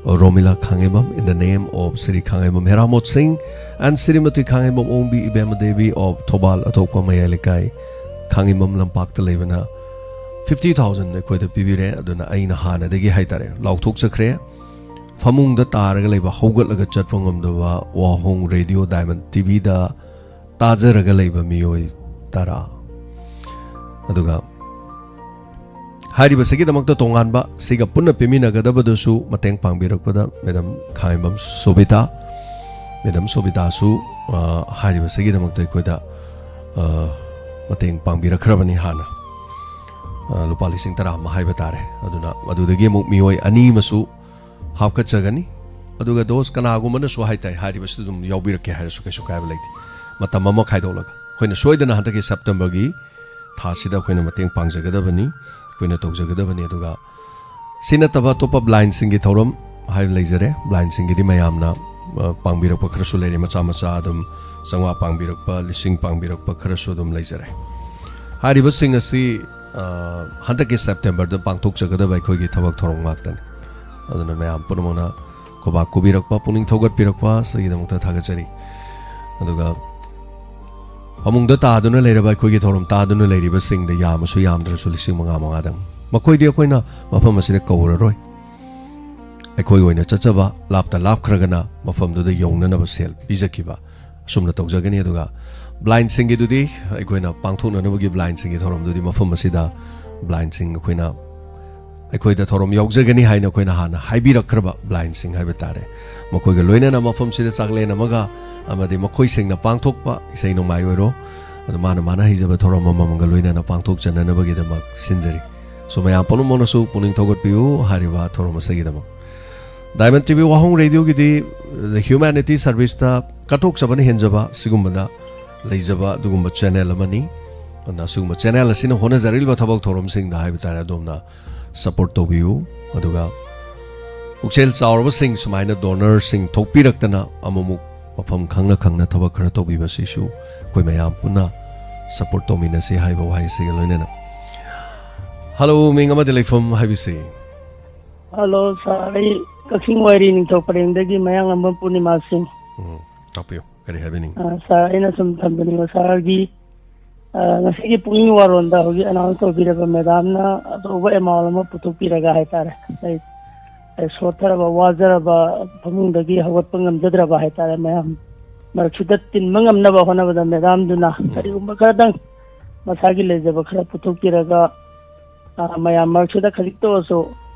uh, Romila Khangembam in the name of Sri Khangembam Heramot Singh and Srimati Khangembam Ongbi Ibema Devi of Thoubal, ꯑꯊꯣꯛꯄ ꯃꯌꯥꯏ ꯂꯩꯀꯥꯏ, ꯈꯥꯉꯦꯝꯕꯝ ꯂꯝꯄꯥꯛꯇ ꯂꯩꯕꯅ fifty thousand ꯑꯩꯈꯣꯏꯗ ꯄꯤꯕꯤꯔꯦ꯫ ꯑꯗꯨꯅ ꯑꯩꯅ ꯍꯥꯟꯅꯗꯒꯤ ꯍꯥꯏꯇꯥꯔꯦ ꯂꯥꯎꯊꯣꯛꯆꯈ꯭ꯔꯦ꯫ ꯐꯃꯨꯡꯗ ꯇꯥꯔꯒ ꯂꯩꯕ, ꯍꯧꯒꯠꯂꯒ ꯆꯠꯄ ꯉꯝꯗꯕ, ꯋꯥꯍꯣꯡ ꯔꯦꯗꯤꯑꯣ ꯗꯥꯏꯃꯟ ꯇꯤꯚꯤꯗ ꯇꯥꯖꯔꯒ ꯂꯩꯕ ꯃꯤꯑꯣꯏ ꯇꯔꯥ꯫ ꯑꯗꯨꯒ ꯍꯥꯏꯔꯤꯕꯁꯤꯒꯤꯗꯃꯛꯇ ꯇꯣꯉꯥꯟꯕ, ꯁꯤꯒ ꯄꯨꯟꯅ ꯄꯤꯃꯤꯟꯅꯒꯗꯕꯗꯨꯁꯨ ꯃꯇꯦꯡ ꯄꯥꯡꯕꯤꯔꯛꯄꯗ ꯃꯦꯗꯥꯝ ꯈꯥꯉꯦꯝꯕꯝ ꯁꯣꯕꯤꯇꯥ, ꯃꯦꯗꯥꯝ ꯁꯣꯕꯤꯇꯥꯁꯨ, ꯑ, ꯍꯥꯏꯔꯤꯕꯁꯤꯒꯤꯗꯃꯛꯇ ꯑꯩꯈꯣꯏꯗ, ꯑ, ꯃꯇꯦꯡ ꯄꯥꯡꯕꯤꯔꯛꯈ꯭ꯔꯕꯅꯤ ꯍꯥꯟꯅ, ꯑ, ꯂꯨꯄꯥ ꯂꯤꯁꯤꯡ ꯇꯔꯥ ꯑꯃ ꯍꯥꯏꯕ ꯇꯥꯔꯦ꯫ ꯑꯗꯨꯅ ꯑꯗꯨꯗꯒꯤ ꯑꯃꯨꯛ ꯃꯤꯑꯣꯏ ꯑꯅꯤ ꯑꯃꯁꯨ ꯍꯥꯞꯀꯠꯆꯒꯅꯤ꯫ ꯑꯗꯨꯒ ꯗꯣꯁ ꯀꯅꯥꯒꯨꯝꯕꯅꯁꯨ ꯍꯥꯏ ꯇꯥꯏ, ꯍꯥꯏꯔꯤꯕꯁꯤꯗ ꯑꯗꯨꯝ ꯌꯥꯎꯕꯤꯔꯛꯀꯦ ꯍꯥꯏꯔꯁꯨ ꯀꯩꯁꯨ ꯀꯥꯏꯕ ꯂꯩꯇꯦ꯫ ꯃꯇꯝ ꯑꯃ ꯈꯥꯏꯗꯣꯛꯂꯒ ꯑꯩꯈꯣꯏꯅ ꯁꯣꯏꯗꯅ ꯍꯟꯗꯛꯀꯤ ꯁꯦꯞꯇꯦꯝꯕꯔꯒꯤ ꯊꯥꯁꯤꯗ ꯑꯩꯈꯣꯏꯅ ꯃꯇꯦꯡ ꯄꯥꯡꯖꯒꯗꯕꯅꯤ, ꯑꯩꯈꯣꯏꯅ ꯇꯧꯖꯒꯗꯕꯅꯤ꯫ ꯑꯗꯨꯒ ꯁꯤ ꯅꯠꯇꯕ ꯑꯇꯣꯞꯄ ꯕ꯭ꯂꯥꯏꯟꯁꯤꯡꯒꯤ ꯊꯧꯔꯝ ꯍꯥꯏꯕ ꯂꯩꯖꯔꯦ꯫ ꯕ꯭ꯂꯥꯏꯟꯁꯤꯡꯒꯤꯗꯤ ꯃꯌꯥꯝꯅ, ꯑ, ꯄꯥꯡꯕꯤꯔꯛꯄ ꯈꯔꯁꯨ ꯂꯩꯔꯦ, ꯃꯆꯥ ꯃꯆꯥ ꯑꯗꯨꯝ ꯆꯥꯝꯃꯉꯥ ꯄꯥꯡꯕꯤꯔꯛꯄ, ꯂꯤꯁꯤꯡ ꯄꯥꯡꯕꯤꯔꯛꯄ ꯈꯔꯁꯨ ꯑꯗꯨꯝ ꯂꯩꯖꯔꯦ꯫ ꯍꯥꯏꯔꯤꯕꯁꯤꯡ ꯑꯁꯤ, ꯑ, ꯍꯟꯗꯛꯀꯤ ꯁꯦꯞꯇꯦꯝꯕꯔꯗ ꯄꯥꯡꯊꯣꯛꯆꯒꯗꯕ ꯑꯩꯈꯣꯏꯒꯤ ꯊꯕꯛ ꯊꯧꯔꯝ ꯉꯥꯛꯇꯅꯤ꯫ ꯑꯗꯨꯅ ꯃꯌꯥꯝ ꯄꯨꯝꯅꯃꯛꯅ ꯈꯨꯕꯥꯛ ꯈꯨꯕꯤꯔꯛꯄ, ꯄꯨꯛꯅꯤꯡ ꯊꯧꯒꯠꯄꯤꯔꯛꯄ, ꯁꯤꯒꯤꯗꯃꯛꯇ ꯊꯥꯒꯠꯆꯔꯤ꯫ ꯑꯗꯨꯒ ꯐꯃꯨꯡꯗ ꯇꯥꯗꯨꯅ ꯂꯩꯔꯕ ꯑꯩꯈꯣꯏꯒꯤ ꯊꯧꯔꯝ ꯇꯥꯗꯨꯅ ꯂꯩꯔꯤꯕꯁꯤꯡꯗ ꯌꯥꯝꯃꯁꯨ ꯌꯥꯝꯗ꯭ꯔꯁꯨ ꯂꯤꯁꯤꯡ ꯃꯉꯥ ꯃꯉꯥꯗꯪ, ꯃꯈꯣꯏꯗꯤ ꯑꯩꯈꯣꯏꯅ ꯃꯐꯝ ꯑꯁꯤꯗ ꯀꯧꯔꯔꯣꯏ꯫ ꯑꯩꯈꯣꯏ ꯑꯣꯏꯅ ꯆꯠꯆꯕ, ꯂꯥꯞꯇ ꯂꯥꯞꯈ꯭ꯔꯒꯅ ꯃꯐꯝꯗꯨꯗ ꯌꯧꯅꯅꯕ ꯁꯦꯜ ꯄꯤꯖꯈꯤꯕ, ꯑꯁꯨꯝꯅ ꯇꯧꯖꯒꯅꯤ꯫ ꯑꯗꯨꯒ blindꯁꯤꯡꯒꯤꯗꯨꯗꯤ ꯑꯩꯈꯣꯏꯅ ꯄꯥꯡꯊꯣꯛꯅꯅꯕꯒꯤ blindꯁꯤꯡꯒꯤ ꯊꯧꯔꯝꯗꯨꯗꯤ ꯃꯐꯝ ꯑꯁꯤꯗ blindꯁꯤꯡ ꯑꯩꯈꯣꯏꯅ, ꯑꯩꯈꯣꯏꯗ ꯊꯧꯔꯝ ꯌꯥꯎꯖꯒꯅꯤ ꯍꯥꯏꯅ ꯑꯩꯈꯣꯏꯅ ꯍꯥꯟꯅ ꯍꯥꯏꯕꯤꯔꯛꯈ꯭ꯔꯕ blindꯁꯤꯡ ꯍꯥꯏꯕ ꯇꯥꯔꯦ, ꯃꯈꯣꯏꯒ ꯂꯣꯏꯅꯅ ꯃꯐꯝꯁꯤꯗ ꯆꯥꯛꯂꯦꯟ ꯑꯃꯒ ꯑꯃꯗꯤ ꯃꯈꯣꯏꯁꯤꯡꯅ ꯄꯥꯡꯊꯣꯛꯄ ꯏꯁꯩ ꯅꯣꯡꯃꯥꯏ ꯑꯣꯏꯔꯣ, ꯑꯗꯨ ꯃꯥꯅ ꯃꯥꯅ ꯍꯩꯖꯕ ꯊꯧꯔꯝ ꯑꯃꯃꯝꯒ ꯂꯣꯏꯅꯅ ꯄꯥꯡꯊꯣꯛꯆꯅꯅꯕꯒꯤꯗꯃꯛ ꯁꯤꯟꯖꯔꯤ꯫ So ꯃꯌꯥꯝ ꯄꯨꯝꯅꯃꯛꯅꯁꯨ ꯄꯨꯛꯅꯤꯡ ꯊꯧꯒꯠꯄꯤꯌꯨ ꯍꯥꯏꯔꯤꯕ ꯊꯧꯔꯝ ꯑꯁꯤꯒꯤꯗꯃꯛ꯫ Diamond TV ꯋꯥꯍꯣꯡ ꯔꯦꯗꯤꯑꯣꯒꯤꯗꯤ humanity serviceꯇ ꯀꯠꯊꯣꯛꯆꯕꯅ ꯍꯦꯟꯖꯕ ꯁꯤꯒꯨꯝꯕꯗ ꯂꯩꯖꯕ ꯑꯗꯨꯒꯨꯝꯕ channel ꯑꯃꯅꯤ꯫ ꯑꯗꯨꯅ ꯑꯁꯤꯒꯨꯝꯕ channel ꯑꯁꯤꯅ ꯍꯣꯠꯅꯖꯔꯤꯕ ꯊꯕꯛ ꯊꯧꯔꯝꯁꯤꯡꯗ ꯍꯥꯏꯕ ꯇꯥꯔꯦ, ꯑꯗꯣꯝꯅ support ꯇꯧꯕꯤꯌꯨ꯫ ꯑꯗꯨꯒ ꯄꯨꯛꯆꯦꯜ ꯆꯥꯎꯔꯕꯁꯤꯡ ꯁꯨꯃꯥꯏꯅ donorꯁꯤꯡ ꯊꯣꯛꯄꯤꯔꯛꯇꯅ ꯑꯃꯨꯛꯃꯨꯛ ꯃꯐꯝ ꯈꯪꯅ ꯈꯪꯅ ꯊꯕꯛ ꯈꯔ ꯇꯧꯕꯤꯕꯁꯤꯁꯨ ꯑꯩꯈꯣꯏ ꯃꯌꯥꯝ ꯄꯨꯟꯅ support ꯇꯧꯃꯤꯟꯅꯁꯤ ꯍꯥꯏꯕ ꯋꯥꯍꯩꯁꯤꯒ ꯂꯣꯏꯅꯅ꯫ Hello, ꯃꯤꯡ ꯑꯃꯗꯤ ꯂꯩꯐꯝ ꯍꯥꯏꯕꯤꯁꯤ꯫ Hello sir, ꯑꯩ ꯀꯛꯆꯤꯡ ꯋꯥꯏꯔꯤ ꯅꯤꯡꯊꯧ ꯄꯔꯦꯡꯗꯒꯤ ꯃꯌꯥꯡꯂꯝꯕꯝ ꯄꯨꯔꯅꯤꯃꯥ ꯁꯤꯡ꯫ ꯎꯝ, ꯇꯥꯛꯄꯤꯌꯨ, ꯀꯔꯤ ꯍꯥꯏꯕꯤꯅꯤꯡ? ꯑ, sir, ꯑꯩꯅ ꯁꯨꯝ ꯊꯝꯖꯅꯤꯡꯕ sirꯒꯤ, ꯑ, ꯉꯁꯤꯒꯤ ꯄꯨꯛꯅꯤꯡ ꯋꯥꯔꯣꯟꯗ ꯍꯧꯖꯤꯛ announce ꯇꯧꯕꯤꯔꯕ madamꯅ ꯑꯆꯧꯕ amount ꯑꯃ ꯄꯨꯊꯣꯛꯄꯤꯔꯒ ꯍꯥꯏꯇꯥꯔꯦ, ꯑꯩ, ꯑꯩ ꯁꯣꯠꯊꯔꯕ, ꯋꯥꯖꯔꯕ, ꯐꯃꯨꯡꯗꯒꯤ ꯍꯧꯒꯠꯄ ꯉꯝꯖꯗ꯭ꯔꯕ ꯍꯥꯏꯇꯥꯔꯦ, ꯃꯌꯥꯝ ꯃꯔꯛꯁꯤꯗ ꯇꯤꯟꯕ ꯉꯝꯅꯕ ꯍꯣꯠꯅꯕꯗ madamꯗꯨꯅ ꯎꯝ꯫ ꯀꯔꯤꯒꯨꯝꯕ ꯈꯔꯗꯪ ꯃꯁꯥꯒꯤ ꯂꯩꯖꯕ ꯈꯔ ꯄꯨꯊꯣꯛꯄꯤꯔꯒ, ꯑ, ꯃꯌꯥꯝ ꯃꯔꯛꯁꯤꯗ ꯈꯖꯤꯛꯇ ꯑꯣꯏꯔꯁꯨ,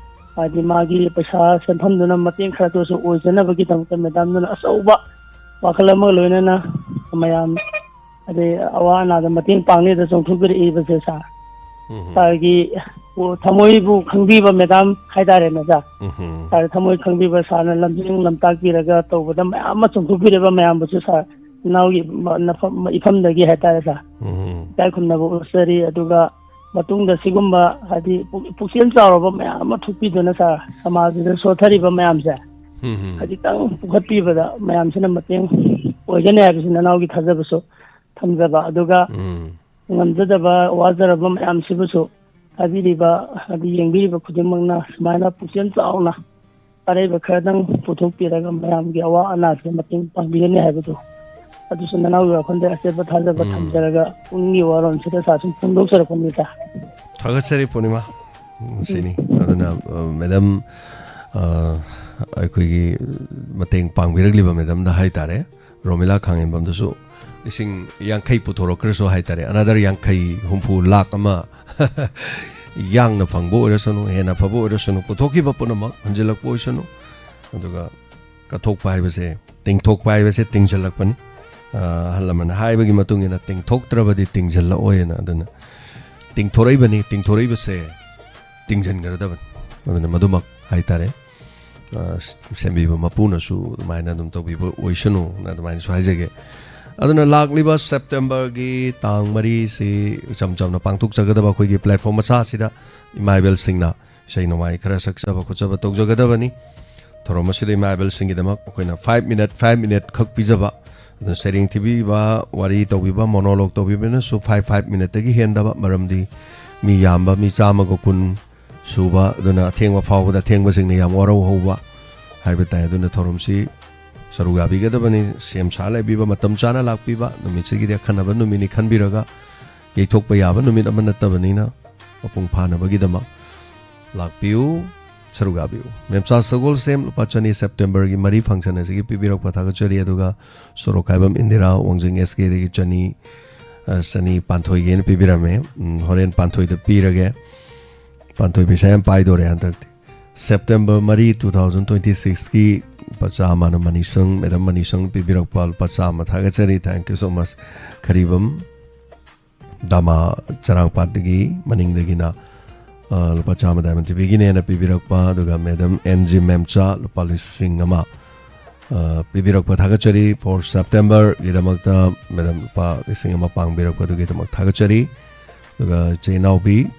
ꯍꯥꯏꯗꯤ ꯃꯥꯒꯤ ꯄꯩꯁꯥ ꯁꯦꯟꯐꯝꯗꯨꯅ ꯃꯇꯦꯡ ꯈꯔꯇ ꯑꯣꯏꯔꯁꯨ ꯑꯣꯏꯖꯅꯕꯒꯤꯗꯃꯛꯇ madamꯗꯨꯅ ꯑꯆꯧꯕ ꯋꯥꯈꯜ ꯑꯃꯒ ꯂꯣꯏꯅꯅ ꯃꯌꯥꯝ, ꯑꯗꯩ ꯑꯋꯥ ꯑꯅꯥꯗ ꯃꯇꯦꯡ ꯄꯥꯡꯅꯦꯗ ꯆꯣꯡꯊꯣꯛꯄꯤꯔꯛꯏꯕꯁꯦ sir꯫ ꯎꯝ꯫ Sirꯒꯤ ꯊꯃꯣꯏꯕꯨ ꯈꯪꯕꯤꯕ madam ꯍꯥꯏꯇꯥꯔꯦꯅꯦ sir꯫ ꯎꯝ꯫ Sir ꯊꯃꯣꯏ ꯈꯪꯕꯤꯕ sirꯅ ꯂꯝꯖꯤꯡ ꯂꯝꯇꯥꯛꯄꯤꯔꯒ ꯇꯧꯕꯗ ꯃꯌꯥꯝ ꯑꯃ ꯆꯣꯡꯊꯣꯛꯄꯤꯔꯤꯕ ꯃꯌꯥꯝꯕꯨꯁꯨ sir ꯏꯅꯥꯎꯒꯤ ꯃ-, ꯅꯐꯝ-, ꯏꯐꯝꯗꯒꯤ ꯍꯥꯏꯇꯥꯔꯦ sir꯫ ꯎꯝ꯫ ꯏꯀꯥꯏ ꯈꯨꯝꯅꯕ ꯎꯠꯆꯔꯤ꯫ ꯑꯗꯨꯒ ꯃꯇꯨꯡꯗ ꯁꯤꯒꯨꯝꯕ ꯍꯥꯏꯗꯤ ꯄꯨꯛ-, ꯄꯨꯛꯆꯦꯜ ꯆꯥꯎꯔꯕ ꯃꯌꯥꯝ ꯑꯃ ꯊꯣꯛꯄꯤꯗꯨꯅ sir, ꯁꯃꯥꯖꯁꯤꯗ ꯁꯣꯠꯊꯔꯤꯕ ꯃꯌꯥꯝꯁꯦ ꯎꯝ꯫ ꯈꯖꯤꯛꯇꯪ ꯄꯨꯈꯠꯄꯤꯕꯗ ꯃꯌꯥꯝꯁꯤꯅ ꯃꯇꯦꯡ ꯑꯣꯏꯒꯅꯤ ꯍꯥꯏꯕꯁꯤ ꯅꯅꯥꯎꯒꯤ ꯊꯥꯖꯕꯁꯨ ꯊꯝꯖꯕ꯫ ꯑꯗꯨꯒ ꯎꯝ꯫ ꯉꯝꯖꯗꯕ, ꯋꯥꯖꯔꯕ ꯃꯌꯥꯝꯁꯤꯕꯨꯁꯨ ꯇꯥꯕꯤꯔꯤꯕ, ꯍꯥꯏꯗꯤ ꯌꯦꯡꯕꯤꯔꯤꯕ ꯈꯨꯗꯤꯡꯃꯛꯅ ꯁꯨꯃꯥꯏꯅ ꯄꯨꯛꯆꯦꯜ ꯆꯥꯎꯅ ꯑꯔꯩꯕ ꯈꯔꯗꯪ ꯄꯨꯊꯣꯛꯄꯤꯔꯒ ꯃꯌꯥꯝꯒꯤ ꯑꯋꯥ ꯑꯅꯥꯁꯦ ꯃꯇꯦꯡ ꯄꯥꯡꯕꯤꯒꯅꯤ ꯍꯥꯏꯕꯗꯨ, ꯑꯗꯨꯁꯨ ꯅꯅꯥꯎꯒꯤ ꯋꯥꯈꯜꯗ ꯑꯆꯦꯠꯄ ꯊꯥꯖꯕ ꯎꯝ꯫ ꯊꯝꯖꯔꯒ ꯄꯨꯛꯅꯤꯡꯒꯤ ꯋꯥꯔꯣꯜꯁꯤꯗ sir ꯁꯨꯝ ꯐꯣꯡꯗꯣꯛꯆꯔꯛꯄꯅꯤꯗ꯫ ꯊꯥꯒꯠꯆꯔꯤ ꯄꯨꯔꯅꯤꯃꯥ꯫ ꯎꯝ, ꯁꯤꯅꯤ꯫ ꯑꯗꯨꯅ, ꯑ, madam, ꯑ, ꯑꯩꯈꯣꯏꯒꯤ ꯃꯇꯦꯡ ꯄꯥꯡꯕꯤꯔꯛꯂꯤꯕ ꯃꯦꯗꯝꯗ ꯍꯥꯏ ꯇꯥꯔꯦ, ꯔꯣꯃꯤꯂꯥ ꯈꯥꯉꯦꯝꯕꯝꯗꯁꯨ ꯂꯤꯁꯤꯡ ꯌꯥꯡꯈꯩ ꯄꯨꯊꯣꯔꯛꯈ꯭ꯔꯁꯨ ꯍꯥꯏ ꯇꯥꯔꯦ, ꯑꯅꯗꯔ ꯌꯥꯡꯈꯩ, ꯍꯨꯝꯐꯨ, ꯂꯥꯛ ꯑꯃ ꯌꯥꯡꯅ ꯐꯪꯕ ꯑꯣꯏꯔꯁꯅꯨ, ꯍꯦꯟꯅ ꯐꯕ ꯑꯣꯏꯔꯁꯅꯨ, ꯄꯨꯊꯣꯛꯈꯤꯕ ꯄꯨꯝꯅꯃꯛ ꯍꯟꯖꯤꯜꯂꯛꯄ ꯑꯣꯏꯁꯅꯨ꯫ ꯑꯗꯨꯒ ꯀꯠꯊꯣꯛꯄ ꯍꯥꯏꯕꯁꯦ, ꯇꯤꯡꯊꯣꯛꯄ ꯍꯥꯏꯕꯁꯦ ꯇꯤꯡꯁꯤꯜꯂꯛꯄꯅꯤ꯫ ꯑ, ꯑꯍꯜ ꯂꯃꯟꯅ ꯍꯥꯏꯕꯒꯤ ꯃꯇꯨꯡ ꯏꯟꯅ, "ꯇꯤꯡꯊꯣꯛꯇ꯭ꯔꯕꯗꯤ ꯇꯤꯡꯁꯤꯜꯂꯛꯑꯣꯏꯅ"꯫ ꯑꯗꯨꯅ ꯇꯤꯡꯊꯣꯔꯛꯏꯕꯅꯤ, ꯇꯤꯡꯊꯣꯔꯛꯏꯕꯁꯦ ꯇꯤꯡꯁꯤꯟꯒꯗꯕꯅꯤ꯫ ꯑꯗꯨꯅ ꯃꯗꯨꯃꯛ ꯍꯥꯏ ꯇꯥꯔꯦ, ꯑ, ꯁꯦꯝꯕꯤꯕ ꯃꯄꯨꯅꯁꯨ ꯑꯗꯨꯃꯥꯏꯅ ꯑꯗꯨꯝ ꯇꯧꯕꯤꯕ ꯑꯣꯏꯁꯅꯨꯅ ꯑꯗꯨꯃꯥꯏꯅꯁꯨ ꯍꯥꯏꯖꯒꯦ꯫ ꯑꯗꯨꯅ ꯂꯥꯛꯂꯤꯕ ꯁꯦꯞꯇꯦꯝꯕꯔꯒꯤ ꯇꯥꯡ ꯃꯔꯤꯁꯤ ꯏꯆꯝ ꯆꯝꯅ ꯄꯥꯡꯊꯣꯛꯆꯒꯗꯕ ꯑꯩꯈꯣꯏꯒꯤ platform ꯃꯆꯥ ꯑꯁꯤꯗ ꯏꯃꯥ ꯏꯕꯦꯜꯁꯤꯡꯅ ꯏꯁꯩ ꯅꯣꯡꯃꯥꯏ ꯈꯔ ꯁꯛꯆꯕ ꯈꯣꯠꯆꯕ ꯇꯧꯖꯒꯗꯕꯅꯤ꯫ ꯊꯧꯔꯝ ꯑꯁꯤꯗ ꯏꯃꯥ ꯏꯕꯦꯜꯁꯤꯡꯒꯤꯗꯃꯛ ꯑꯩꯈꯣꯏꯅ five minute, five minute ꯈꯛ ꯄꯤꯖꯕ, ꯑꯗꯨꯅ ꯁꯩꯔꯦꯡ ꯊꯤꯕꯤꯕ, ꯋꯥꯔꯤ ꯇꯧꯕꯤꯕ, monologue ꯇꯧꯕꯤꯕꯅꯁꯨ five, five minute ꯇꯒꯤ ꯍꯦꯟꯗꯕ, ꯃꯔꯝꯗꯤ ꯃꯤ ꯌꯥꯝꯕ, ꯃꯤ ꯆꯥꯝꯃꯒ ꯀꯨꯟ ꯁꯨꯕ, ꯑꯗꯨꯅ ꯑꯊꯦꯡꯕ ꯐꯥꯎꯕꯗ ꯑꯊꯦꯡꯕꯁꯤꯡꯅ ꯌꯥꯝ ꯋꯥꯔꯧꯍꯧꯕ ꯍꯥꯏꯕ ꯇꯥꯏ꯫ ꯑꯗꯨꯅ ꯊꯧꯔꯝꯁꯤ ꯁꯔꯨꯛ ꯌꯥꯕꯤꯒꯗꯕꯅꯤ꯫ ꯁꯦꯝ ꯁꯥ ꯂꯩꯕꯤꯕ, ꯃꯇꯝ ꯆꯥꯅ ꯂꯥꯛꯄꯤꯕ, ꯅꯨꯃꯤꯠꯁꯤꯒꯤꯗꯤ ꯑꯈꯟꯅꯕ ꯅꯨꯃꯤꯠꯅꯤ ꯈꯟꯕꯤꯔꯒ, ꯌꯩꯊꯣꯛꯄ ꯌꯥꯕ ꯅꯨꯃꯤꯠ ꯑꯃ ꯅꯠꯇꯕꯅꯤꯅ, ꯃꯄꯨꯡ ꯐꯥꯅꯕꯒꯤꯗꯃꯛ ꯂꯥꯛꯄꯤꯌꯨ, ꯁꯔꯨꯛ ꯌꯥꯕꯤꯌꯨ꯫ ꯃꯦꯝꯆꯥ ꯁꯒꯣꯜꯁꯦꯝ, ꯂꯨꯄꯥ ꯆꯅꯤ, ꯁꯦꯞꯇꯦꯝꯕꯔꯒꯤ ꯃꯔꯤ function ꯑꯁꯤꯒꯤ ꯄꯤꯕꯤꯔꯛꯄ ꯊꯥꯒꯠꯆꯔꯤ꯫ ꯑꯗꯨꯒ ꯁꯣꯔꯣꯛꯈꯥꯏꯕꯝ ꯏꯟꯗꯤꯔꯥ, ꯋꯥꯡꯖꯤꯡ S K ꯗꯒꯤ ꯆꯅꯤ, ꯑ, ꯆꯅꯤ ꯄꯥꯟꯊꯣꯏꯒꯦꯅ ꯄꯤꯕꯤꯔꯝꯃꯦ꯫ ꯎꯝ, ꯍꯣꯔꯦꯟ ꯄꯥꯟꯊꯣꯏꯗ ꯄꯤꯔꯒꯦ꯫ ꯄꯥꯟꯊꯣꯏ ꯄꯩꯁꯥ ꯌꯥꯝ ꯄꯥꯏꯗꯣꯔꯦ ꯍꯟꯗꯛꯇꯤ꯫ ꯁꯦꯞꯇꯦꯝꯕꯔ ꯃꯔꯤ, two thousand twenty six ꯀꯤ ꯂꯨꯄꯥ ꯆꯥꯝꯃꯅ ꯃꯅꯤꯁꯪ, ꯃꯦꯗꯥꯝ ꯃꯅꯤꯁꯪ ꯄꯤꯕꯤꯔꯛꯄ ꯂꯨꯄꯥ ꯆꯥꯝꯃ ꯊꯥꯒꯠꯆꯔꯤ꯫ Thank you so much꯫ ꯈꯔꯤꯕꯝ ꯗꯥꯃꯥ ꯆꯔꯥꯡꯄꯥꯠꯇꯒꯤ ꯃꯅꯤꯡꯗꯒꯤꯅ, ꯑ, ꯂꯨꯄꯥ ꯆꯥꯝꯃ Diamond T V ꯒꯤꯅꯦꯅ ꯄꯤꯕꯤꯔꯛꯄ, ꯑꯗꯨꯒ ꯃꯦꯗꯥꯝ N G ꯃꯦꯝꯆꯥ ꯂꯨꯄꯥ ꯂꯤꯁꯤꯡ ꯑꯃ, ꯑ, ꯄꯤꯕꯤꯔꯛꯄ ꯊꯥꯒꯠꯆꯔꯤ꯫ For September ꯒꯤꯗꯃꯛꯇ ꯃꯦꯗꯥꯝ ꯂꯨꯄꯥ ꯂꯤꯁꯤꯡ ꯑꯃ ꯄꯥꯡꯕꯤꯔꯛꯄꯗꯨꯒꯤꯗꯃꯛ ꯊꯥꯒꯠꯆꯔꯤ꯫ ꯑꯗꯨꯒ ꯏꯆꯦ ꯏꯅꯥꯎꯕꯤ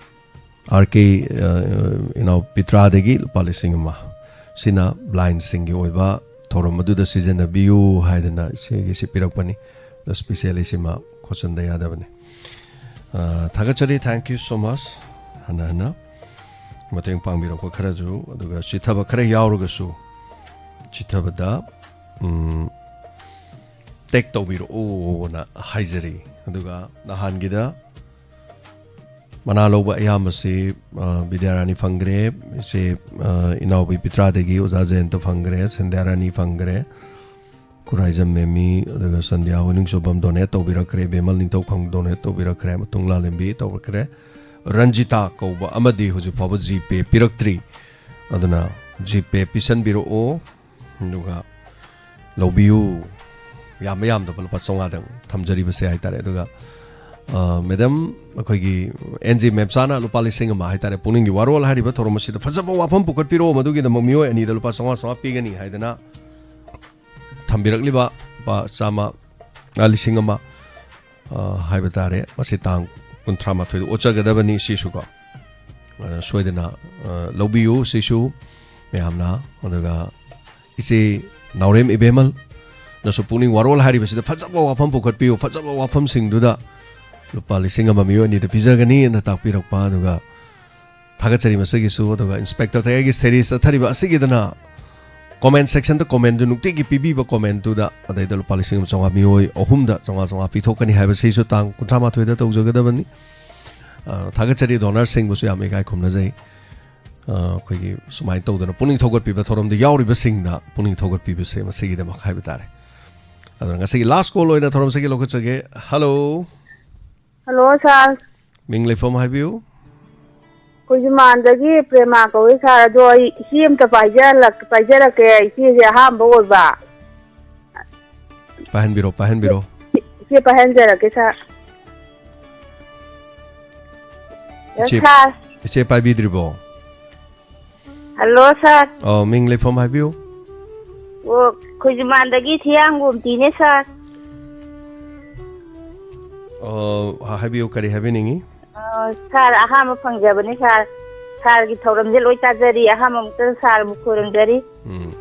R K, ꯑ, ꯏꯅꯥꯎ ꯄꯤꯇ꯭ꯔꯥꯗꯒꯤ ꯂꯨꯄꯥ ꯂꯤꯁꯤꯡ ꯑꯃ꯫ ꯁꯤꯅ blindꯁꯤꯡꯒꯤ ꯑꯣꯏꯕ ꯊꯧꯔꯝ ꯑꯗꯨꯗ ꯁꯤꯖꯤꯟꯅꯕꯤꯌꯨ ꯍꯥꯏꯗꯅ ꯏꯆꯦꯒꯤꯁꯤ ꯄꯤꯔꯛꯄꯅꯤ꯫ ꯑꯗꯣ specially ꯁꯤꯃ ꯈꯣꯠꯆꯟꯗ ꯌꯥꯗꯕꯅꯤ꯫ ꯑ, ꯊꯥꯒꯠꯆꯔꯤ, thank you so much꯫ ꯍꯟꯅ ꯍꯟꯅ ꯃꯇꯦꯡ ꯄꯥꯡꯕꯤꯔꯛꯄ ꯈꯔꯁꯨ, ꯑꯗꯨꯒ ꯆꯤꯊꯕ ꯈꯔ ꯌꯥꯎꯔꯒꯁꯨ, ꯆꯤꯊꯕꯗ, ꯎꯝ, tag ꯇꯧꯕꯤꯔꯛꯎꯅ ꯍꯥꯏꯖꯔꯤ꯫ ꯑꯗꯨꯒ ꯅꯍꯥꯟꯒꯤꯗ ꯃꯅꯥ ꯂꯧꯕ ꯑꯌꯥꯝꯕꯁꯤ, ꯑ, ꯕꯤꯗ꯭ꯌꯥꯔꯥꯅꯤ ꯐꯪꯈ꯭ꯔꯦ, ꯏꯆꯦ, ꯑ, ꯏꯅꯥꯎꯕꯤ ꯄꯤꯇ꯭ꯔꯥꯗꯒꯤ ꯑꯣꯖꯥ ꯖꯌꯟꯇ ꯐꯪꯈ꯭ꯔꯦ, ꯁꯟꯙ꯭ꯌꯥꯔꯥꯅꯤ ꯐꯪꯈ꯭ꯔꯦ, ꯈꯨꯔꯥꯏꯖꯝ ꯃꯦꯃꯤ, ꯑꯗꯨꯒ ꯁꯟꯙ꯭ꯌꯥ ꯍꯣꯏ ꯅꯤꯡꯁꯣꯕꯝ donate ꯇꯧꯕꯤꯔꯛꯈ꯭ꯔꯦ, ꯕꯦꯃꯜ ꯅꯤꯡꯊꯧꯈꯪ donate ꯇꯧꯕꯤꯔꯛꯈ꯭ꯔꯦ, ꯃꯇꯨꯡ ꯂꯥꯂꯦꯝꯕꯤ ꯇꯧꯔꯛꯈ꯭ꯔꯦ, ꯔꯟꯖꯤꯇꯥ ꯀꯧꯕ ꯑꯃꯗꯤ ꯍꯧꯖꯤꯛ ꯐꯥꯎꯕ GPay ꯄꯤꯔꯛꯇ꯭ꯔꯤ꯫ ꯑꯗꯨꯅ GPay ꯄꯤꯁꯟꯕꯤꯔꯛꯑꯣ꯫ ꯑꯗꯨꯒ ꯂꯧꯕꯤꯌꯨ꯫ ꯌꯥꯝꯕ ꯌꯥꯝꯗꯕ ꯂꯨꯄꯥ ꯆꯥꯝꯃꯉꯥꯗꯪ ꯊꯝꯖꯔꯤꯕꯁꯦ ꯍꯥꯏꯇꯥꯔꯦ꯫ ꯑꯗꯨꯒ, ꯑ, ꯃꯦꯗꯥꯝ, ꯑꯩꯈꯣꯏꯒꯤ NG ꯃꯦꯝꯆꯥꯅ ꯂꯨꯄꯥ ꯂꯤꯁꯤꯡ ꯑꯃ ꯍꯥꯏꯇꯥꯔꯦ, ꯄꯨꯛꯅꯤꯡꯒꯤ ꯋꯥꯔꯣꯜ ꯍꯥꯏꯔꯤꯕ ꯊꯧꯔꯝ ꯑꯁꯤꯗ ꯐꯖꯕ ꯋꯥꯐꯝ ꯄꯨꯈꯠꯄꯤꯔꯛꯑꯣ, ꯃꯗꯨꯒꯤꯗꯃꯛ ꯃꯤꯑꯣꯏ ꯑꯅꯤꯗ ꯂꯨꯄꯥ ꯆꯥꯝꯃꯉꯥ, ꯆꯥꯝꯃꯉꯥ ꯄꯤꯒꯅꯤ ꯍꯥꯏꯗꯅ ꯊꯝꯕꯤꯔꯛꯂꯤꯕ ꯂꯨꯄꯥ ꯆꯥꯝꯃ, ꯑ, ꯂꯤꯁꯤꯡ ꯑꯃ, ꯑ, ꯍꯥꯏꯕ ꯇꯥꯔꯦ, ꯃꯁꯤ ꯇꯥꯡ ꯀꯨꯟꯊ꯭ꯔꯥ ꯃꯥꯊꯣꯏꯗ ꯑꯣꯠꯆꯒꯗꯕꯅꯤ꯫ ꯁꯤꯁꯨꯀꯣ, ꯑ, ꯁꯣꯏꯗꯅ, ꯑ, ꯂꯧꯕꯤꯌꯨ꯫ ꯁꯤꯁꯨ ꯃꯌꯥꯝꯅ, ꯑꯗꯨꯒ ꯏꯆꯦ ꯅꯥꯎꯔꯦꯝ ꯏꯕꯦꯝꯃꯜꯅꯁꯨ ꯄꯨꯛꯅꯤꯡ ꯋꯥꯔꯣꯜ ꯍꯥꯏꯔꯤꯕꯁꯤꯗ ꯐꯖꯕ ꯋꯥꯐꯝ ꯄꯨꯈꯠꯄꯤꯌꯨ, ꯐꯖꯕ ꯋꯥꯐꯝꯁꯤꯡꯗꯨꯗ ꯂꯨꯄꯥ ꯂꯤꯁꯤꯡ ꯑꯃ ꯃꯤꯑꯣꯏ ꯑꯅꯤꯗ ꯄꯤꯖꯒꯅꯤ ꯑꯅ ꯇꯥꯛꯄꯤꯔꯛꯄ꯫ ꯑꯗꯨꯒ ꯊꯥꯒꯠꯆꯔꯤ ꯃꯁꯤꯒꯤꯁꯨ꯫ ꯑꯗꯨꯒ Inspector ꯇꯌꯥꯏꯒꯤ series ꯆꯠꯊꯔꯤꯕ ꯑꯁꯤꯒꯤꯗꯅ comment section ꯗ comment ꯗꯨ ꯅꯨꯡꯇꯤꯒꯤ ꯄꯤꯕꯤꯕ comment ꯇꯨꯗ, ꯑꯗꯩꯗ ꯂꯨꯄꯥ ꯂꯤꯁꯤꯡ ꯑꯃ ꯆꯥꯝꯃꯉꯥ, ꯃꯤꯑꯣꯏ ꯑꯍꯨꯝꯗ ꯆꯥꯝꯃꯉꯥ ꯆꯥꯝꯃꯉꯥ ꯄꯤꯊꯣꯛꯀꯅꯤ ꯍꯥꯏꯕꯁꯤꯁꯨ ꯇꯥꯡ ꯀꯨꯟꯊ꯭ꯔꯥ ꯃꯥꯊꯣꯏꯗ ꯇꯧꯖꯒꯗꯕꯅꯤ꯫ ꯑ, ꯊꯥꯒꯠꯆꯔꯤ donor ꯁꯤꯡꯕꯨꯁꯨ ꯌꯥꯝ ꯏꯀꯥꯏ ꯈꯨꯝꯅꯖꯩ꯫ ꯑ, ꯑꯩꯈꯣꯏꯒꯤ ꯁꯨꯃꯥꯏꯅ ꯇꯧꯗꯅ ꯄꯨꯛꯅꯤꯡ ꯊꯧꯒꯠꯄꯤꯕ ꯊꯧꯔꯝꯗ ꯌꯥꯎꯔꯤꯕꯁꯤꯡꯗ ꯄꯨꯛꯅꯤꯡ ꯊꯧꯒꯠꯄꯤꯕꯁꯦ ꯃꯁꯤꯒꯤꯗꯃꯛ ꯍꯥꯏꯕ ꯇꯥꯔꯦ꯫ ꯑꯗꯨꯅ ꯉꯁꯤꯒꯤ last call ꯑꯣꯏꯅ ꯊꯧꯔꯝꯁꯤꯒꯤ ꯂꯧꯈꯠꯆꯒꯦ꯫ Hello꯫ Hello, sir꯫ ꯃꯤꯡ ꯂꯩꯐꯝ ꯍꯥꯏꯕꯤꯌꯨ꯫ ꯈꯨꯖꯤꯃꯥꯟꯗꯒꯤ ꯄ꯭ꯔꯦꯃꯥ ꯀꯧꯏ, sir꯫ ꯑꯗꯣ ꯑꯩ ꯏꯆꯦ ꯑꯝꯇ ꯄꯥꯏꯖꯔꯛ-, ꯄꯥꯏꯖꯔꯛꯀꯦ꯫ ꯏꯆꯦꯁꯦ ꯑꯍꯥꯟꯕ ꯑꯣꯏꯕ꯫ ꯄꯥꯏꯍꯟꯕꯤꯔꯣ, ꯄꯥꯏꯍꯟꯕꯤꯔꯣ꯫ ꯏꯆꯦ ꯄꯥꯏꯍꯟꯖꯔꯛꯀꯦ, sir꯫ Yes, ꯏꯆꯦ, sir꯫ ꯏꯆꯦ ꯄꯥꯏꯕꯤꯗ꯭ꯔꯤꯕꯣ? Hello, sir꯫ ꯑꯣ, ꯃꯤꯡ ꯂꯩꯐꯝ ꯍꯥꯏꯕꯤꯌꯨ꯫ ꯑꯣ, ꯈꯨꯖꯤꯃꯥꯟꯗꯒꯤ ꯊꯤꯌꯥꯡꯒꯣꯝꯇꯤꯅꯦ, sir꯫ ꯑꯣ, ꯍꯥ-, ꯍꯥꯏꯕꯤꯌꯨ, ꯀꯔꯤ ꯍꯥꯏꯕꯤꯅꯤꯡꯉꯤ? ꯑ, sir, ꯑꯍꯥꯟꯕ ꯐꯪꯖꯕꯅꯤ, sir꯫ Sir ꯒꯤ ꯊꯧꯔꯝꯁꯦ ꯂꯣꯏ ꯇꯥꯖꯔꯤ꯫ ꯑꯍꯥꯟꯕ ꯑꯃꯨꯛꯇ sir ꯕꯨ ꯈꯨꯔꯨꯝꯖꯔꯤ꯫ ꯎꯝ꯫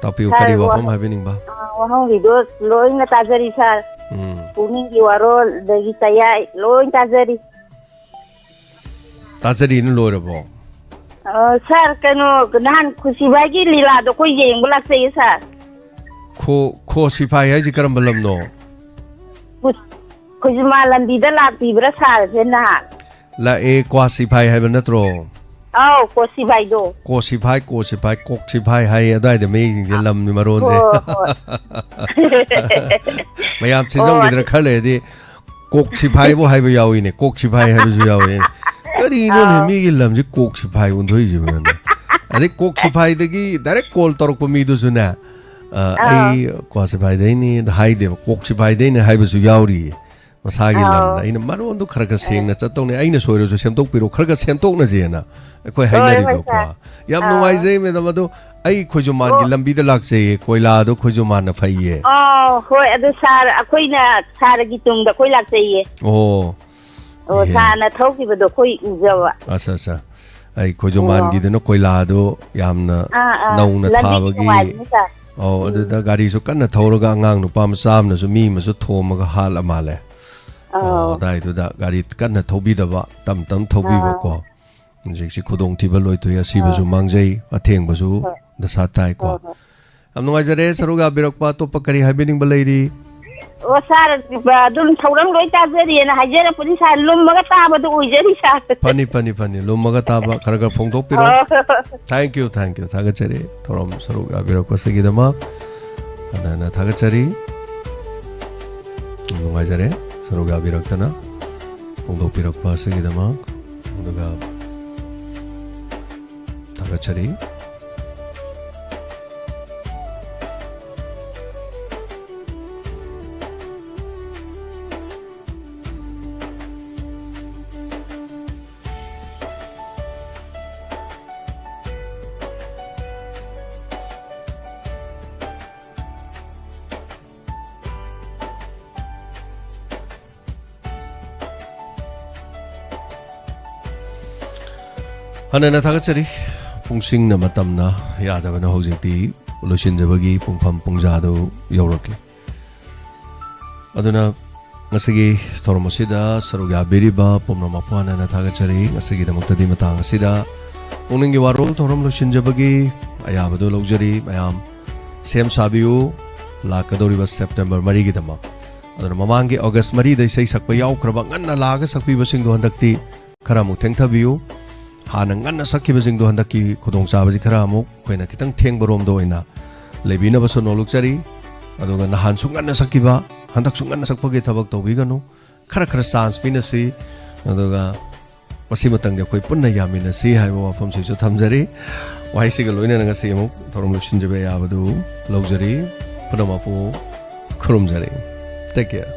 ꯇꯥꯛꯄꯤꯌꯨ, sir, ꯀꯔꯤ ꯋꯥ-, ꯋꯥꯐꯝ ꯍꯥꯏꯕꯤꯅꯤꯡꯕ? ꯑ, ꯋꯥꯍꯪꯒꯤꯗꯣ ꯂꯣꯏꯅ ꯇꯥꯖꯔꯤ, sir꯫ ꯎꯝ꯫ ꯄꯨꯛꯅꯤꯡꯒꯤ ꯋꯥꯔꯣꯜ, ꯑꯗꯒꯤ ꯇꯌꯥꯏ, ꯂꯣꯏ ꯇꯥꯖꯔꯤ꯫ ꯇꯥꯖꯔꯤꯅ ꯂꯣꯏꯔꯕꯣ? ꯑ, sir, ꯀꯩꯅꯣ, ꯅꯍꯥꯟ ꯈꯨꯁꯤꯕꯥꯏꯒꯤ ꯂꯤꯂꯥꯗꯣ ꯑꯩꯈꯣꯏ ꯌꯦꯡꯕ ꯂꯥꯛꯆꯩꯌꯦ, sir꯫ ꯈꯣ-, ꯈꯣ ꯁꯤꯐꯥꯏ ꯍꯥꯏꯁꯦ ꯀꯔꯝꯕ ꯂꯝꯅꯣ? ꯈꯨ-, ꯈꯨꯖꯤꯃꯥꯟ ꯂꯝꯕꯤꯗ ꯂꯥꯛꯄꯤꯕ꯭ꯔꯥ, sir ꯁꯦ ꯅꯍꯥꯟ? ꯂꯥꯛꯑꯦ, ꯀ꯭ꯋꯥꯁꯤꯐꯥꯏ ꯍꯥꯏꯕ ꯅꯠꯇ꯭ꯔꯣ? ꯑꯥꯎ, ꯀꯣꯁꯤꯐꯥꯏꯗꯣ꯫ ꯀꯣꯁꯤꯐꯥꯏ, ꯀꯣꯁꯤꯐꯥꯏ, ꯀꯣꯛꯁꯤꯐꯥꯏ ꯍꯥꯏꯌꯦ ꯑꯗꯨꯋꯥꯏꯗ ꯃꯤꯁꯤꯡꯁꯦ, ꯑꯥ, ꯂꯝꯒꯤ ꯃꯔꯣꯟꯁꯦ꯫ ꯍꯣꯏ, ꯍꯣꯏ꯫ ꯃꯌꯥꯝ ꯑꯣ, ꯆꯤꯟꯖꯝꯈꯤꯗꯅ ꯑꯗꯨ ꯈꯔ ꯂꯩꯔꯗꯤ ꯀꯣꯛꯁꯤꯐꯥꯏꯕꯨ ꯍꯥꯏꯕ ꯌꯥꯎꯏꯅꯦ, ꯀꯣꯛꯁꯤꯐꯥꯏ ꯍꯥꯏꯕꯁꯨ ꯌꯥꯎꯏꯅꯦ꯫ ꯀꯔꯤꯅꯣꯅꯦ, ꯑꯥꯎ꯫ ꯃꯤꯒꯤ ꯂꯝꯁꯦ ꯀꯣꯛꯁꯤꯐꯥꯏ ꯑꯣꯟꯊꯣꯛꯏꯁꯤꯕꯣꯅꯦ? ꯑꯗꯩ ꯀꯣꯛꯁꯤꯐꯥꯏꯗꯒꯤ direct call ꯇꯧꯔꯛꯄ ꯃꯤꯗꯨꯁꯨꯅꯦ, ꯑ, ꯑꯥꯎ꯫ "ꯑꯩ ꯀ꯭ꯋꯥꯁꯤꯐꯥꯏꯗꯩꯅꯦ" ꯍꯥꯏꯗꯦꯕ, "ꯀꯣꯛꯁꯤꯐꯥꯏꯗꯩꯅꯦ" ꯍꯥꯏꯕꯁꯨ ꯌꯥꯎꯔꯤꯌꯦ꯫ ꯃꯁꯥꯒꯤ ꯂꯝꯗ꯫ ꯑꯥꯎ꯫ ꯑꯩꯅ ꯃꯔꯣꯟꯗꯣ ꯈꯔ ꯈꯔ ꯑ꯫ ꯁꯦꯡꯅ ꯆꯠꯇꯧꯅꯦ꯫ ꯑꯩꯅ ꯁꯣꯏꯔꯁꯨ ꯁꯦꯝꯗꯣꯛꯄꯤꯔꯣ, ꯈꯔ ꯈꯔ ꯁꯦꯝꯗꯣꯛꯅꯁꯦꯅ ꯑꯩꯈꯣꯏ ꯍꯣꯏ, ꯍꯣꯏ, ꯍꯥꯏꯅꯔꯤꯗꯣꯀꯣ꯫ ꯁꯥꯔ꯫ ꯌꯥꯝ ꯑꯥ꯫ ꯅꯨꯡꯉꯥꯏꯖꯩ, ꯃꯦꯗꯥꯝ꯫ ꯑꯗꯣ ꯑꯩ ꯈꯣꯏꯖꯨꯃꯥꯟꯒꯤ ꯑꯣ꯫ ꯂꯝꯕꯤꯗ ꯂꯥꯛꯆꯩꯌꯦ, ꯀꯣꯏꯂꯥꯗꯣ ꯈꯣꯏꯖꯨꯃꯥꯟꯅ ꯐꯩꯌꯦ꯫ ꯑꯥ, ꯍꯣꯏ, ꯑꯗꯨ ꯁꯥꯔ, ꯑꯩꯈꯣꯏꯅ ꯁꯥꯔꯒꯤ ꯇꯨꯡꯗ ꯑꯩꯈꯣꯏ ꯂꯥꯛꯆꯩꯌꯦ꯫ ꯑꯣ꯫ ꯑꯣ, ꯏꯍꯦ꯫ ꯁꯥꯔꯅ ꯊꯧꯈꯤꯕꯗꯣ ꯑꯩꯈꯣꯏ ꯎꯖꯕ꯫ ꯑꯠꯆꯥ, ꯑꯠꯆꯥ꯫ ꯑꯩ ꯑꯣ꯫ ꯈꯣꯏꯖꯨꯃꯥꯟꯒꯤꯗꯨꯅ ꯀꯣꯏꯂꯥꯗꯣ ꯌꯥꯝꯅ ꯑꯥ, ꯑꯥ꯫ ꯅꯧꯅ ꯂꯝꯕꯤꯗꯤ ꯊꯥꯕꯒꯤ꯫ ꯅꯨꯡꯉꯥꯏꯕꯅꯤ, ꯁꯥꯔ꯫ ꯑꯧ, ꯎꯝ꯫ ꯑꯗꯨꯗ ꯒꯥꯔꯤꯁꯨ ꯀꯟꯅ ꯊꯧꯔꯒ ꯑꯉꯥꯡ ꯅꯨꯄꯥ ꯃꯆꯥ ꯑꯃꯅꯁꯨ ꯃꯤ ꯑꯃꯁꯨ ꯊꯣꯝꯃꯒ ꯍꯥꯠꯂ ꯃꯥꯜꯂꯦ꯫ ꯑꯧ, ꯑꯧ꯫ ꯑꯗꯥꯏꯗꯨꯗ ꯒꯥꯔꯤ ꯀꯟꯅ ꯊꯧꯕꯤꯗꯕ, ꯇꯝ ꯇꯝ ꯊꯧꯕꯤꯕꯀꯣ꯫ ꯑꯥ꯫ ꯍꯧꯖꯤꯛꯁꯤ ꯈꯨꯗꯣꯡꯊꯤꯕ ꯂꯣꯏ ꯊꯣꯛꯏ, ꯑꯁꯤꯕꯁꯨ ꯑꯥ꯫ ꯃꯥꯡꯖꯩ, ꯑꯊꯦꯡꯕꯁꯨ ꯍꯣꯏ꯫ ꯗꯁꯥ ꯇꯥꯏꯀꯣ꯫ ꯍꯣꯏ, ꯍꯣꯏ꯫ ꯌꯥꯝ ꯅꯨꯡꯉꯥꯏꯖꯔꯦ ꯁꯔꯨꯛ ꯌꯥꯕꯤꯔꯛꯄ꯫ ꯑꯇꯣꯞꯄ ꯀꯔꯤ ꯍꯥꯏꯕꯤꯅꯤꯡꯕ ꯂꯩꯔꯤ? ꯑꯣ, ꯁꯥꯔ, ꯑꯗꯨꯝ ꯊꯧꯔꯝ ꯂꯣꯏ ꯇꯥꯖꯔꯤꯑꯅ ꯍꯥꯏꯖꯔꯛꯄꯅꯤ, ꯁꯥꯔ꯫ ꯂꯨꯝꯃꯒ ꯇꯥꯕꯗꯨ ꯑꯣꯏꯖꯔꯤ, ꯁꯥꯔ꯫ ꯐꯅꯤ, ꯐꯅꯤ, ꯐꯅꯤ꯫ ꯂꯨꯝꯃꯒ ꯇꯥꯕ ꯈꯔ ꯈꯔ ꯐꯣꯡꯗꯣꯛꯄꯤꯔꯣ꯫ ꯑꯣ꯫ Thank you, thank you꯫ ꯊꯥꯒꯠꯆꯔꯤ꯫ ꯊꯧꯔꯝ ꯁꯔꯨꯛ ꯌꯥꯕꯤꯔꯛꯄꯁꯤꯒꯤꯗꯃꯛ ꯍꯟꯅ ꯍꯟꯅ ꯊꯥꯒꯠꯆꯔꯤ꯫ ꯌꯥꯝ ꯅꯨꯡꯉꯥꯏꯖꯔꯦ ꯁꯔꯨꯛ ꯌꯥꯕꯤꯔꯛꯇꯅ ꯐꯣꯡꯗꯣꯛꯄꯤꯔꯛꯄ ꯑꯁꯤꯒꯤꯗꯃꯛ꯫ ꯑꯗꯨꯒ ꯊꯥꯒꯠꯆꯔꯤ꯫ ꯍꯟꯅ ꯍꯟꯅ ꯊꯥꯒꯠꯆꯔꯤ꯫ ꯄꯨꯡꯁꯤꯡꯅ ꯃꯇꯝꯅ ꯌꯥꯗꯕꯅ ꯍꯧꯖꯤꯛꯇꯤ ꯂꯣꯏꯁꯤꯟꯖꯕꯒꯤ ꯄꯨꯡꯐꯝ ꯄꯨꯡꯖꯥꯗꯨ ꯌꯧꯔꯛꯂꯦ꯫ ꯑꯗꯨꯅ ꯉꯁꯤꯒꯤ ꯊꯧꯔꯝ ꯑꯁꯤꯗ ꯁꯔꯨꯛ ꯌꯥꯕꯤꯔꯤꯕ ꯄꯨꯝꯅꯃꯛꯄꯨ ꯍꯟꯅ ꯍꯟꯅ ꯊꯥꯒꯠꯆꯔꯤ꯫ ꯉꯁꯤꯒꯤꯗꯃꯛꯇꯗꯤ ꯃꯇꯥꯡ ꯑꯁꯤꯗ ꯄꯨꯛꯅꯤꯡꯒꯤ ꯋꯥꯔꯣꯜ ꯊꯧꯔꯝ ꯂꯣꯏꯁꯤꯟꯖꯕꯒꯤ ꯑꯌꯥꯕꯗꯨ ꯂꯧꯖꯔꯤ꯫ ꯃꯌꯥꯝ ꯁꯦꯝ ꯁꯥꯕꯤꯌꯨ ꯂꯥꯛꯀꯗꯧꯔꯤꯕ September ꯃꯔꯤꯒꯤꯗꯃꯛ꯫ ꯑꯗꯨꯅ ꯃꯃꯥꯡꯒꯤ August ꯃꯔꯤꯗ ꯏꯁꯩ ꯁꯛꯄ ꯌꯥꯎꯈ꯭ꯔꯕ ꯉꯟꯅ ꯂꯥꯛꯑꯒ ꯁꯛꯄꯤꯕꯁꯤꯡꯗꯣ ꯍꯟꯗꯛꯇꯤ ꯈꯔ ꯑꯃꯨꯛ ꯊꯦꯡꯊꯕꯤꯌꯨ꯫ ꯍꯥꯟꯅ ꯉꯟꯅ ꯁꯛꯈꯤꯕꯁꯤꯡꯗꯣ ꯍꯟꯗꯛꯀꯤ ꯈꯨꯗꯣꯡꯆꯥꯕꯁꯤ ꯈꯔ ꯑꯃꯨꯛ ꯑꯩꯈꯣꯏꯅ ꯈꯤꯇꯪ ꯊꯦꯡꯕꯔꯣꯝꯗ ꯑꯣꯏꯅ ꯂꯩꯕꯤꯅꯕꯁꯨ ꯅꯣꯜꯂꯨꯛꯆꯔꯤ꯫ ꯑꯗꯨꯒ ꯅꯍꯥꯟꯁꯨ ꯉꯟꯅ ꯁꯛꯈꯤꯕ, ꯍꯟꯗꯛꯁꯨ ꯉꯟꯅ ꯁꯛꯄꯒꯤ ꯊꯕꯛ ꯇꯧꯕꯤꯒꯅꯨ꯫ ꯈꯔ ꯈꯔ ꯆꯥꯟꯁ ꯄꯤꯅꯁꯤ꯫ ꯑꯗꯨꯒ ꯃꯁꯤꯃꯇꯪꯗꯤ ꯑꯩꯈꯣꯏ ꯄꯨꯟꯅ ꯌꯥꯃꯤꯟꯅꯁꯤ ꯍꯥꯏꯕ ꯋꯥꯐꯝꯁꯤꯁꯨ ꯊꯝꯖꯔꯤ꯫ ꯋꯥꯍꯩꯁꯤꯒ ꯂꯣꯏꯅꯅ ꯉꯁꯤ ꯑꯃꯨꯛ ꯊꯧꯔꯝ ꯂꯣꯏꯁꯤꯟꯖꯕ ꯌꯥꯕꯗꯨ ꯂꯧꯖꯔꯤ꯫ ꯄꯨꯝꯅꯃꯛꯄꯨ ꯈꯨꯔꯨꯝꯖꯔꯤ꯫ Take care.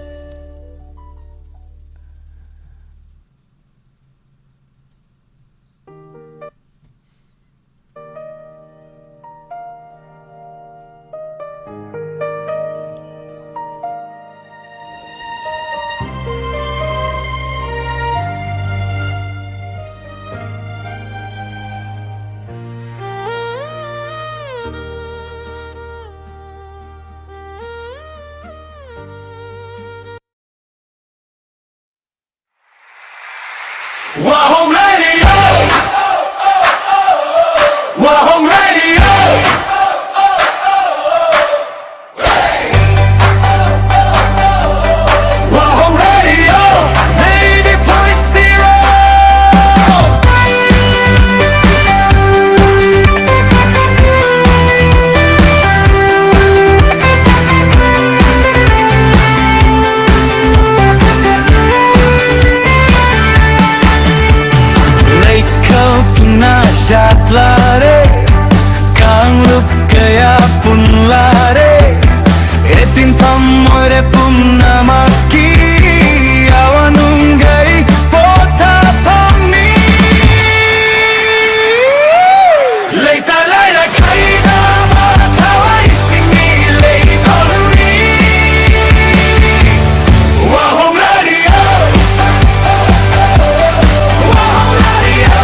Wahong Radio. Wahong Radio. Wahong Radio. Ninety point zero. Leikal suna shatlare, kanglup kaya punlare, etin pamore punamaki, awanungai pota pami. Leita laira kaida matawai simi leitoluni. Wahong Radio. Wahong Radio.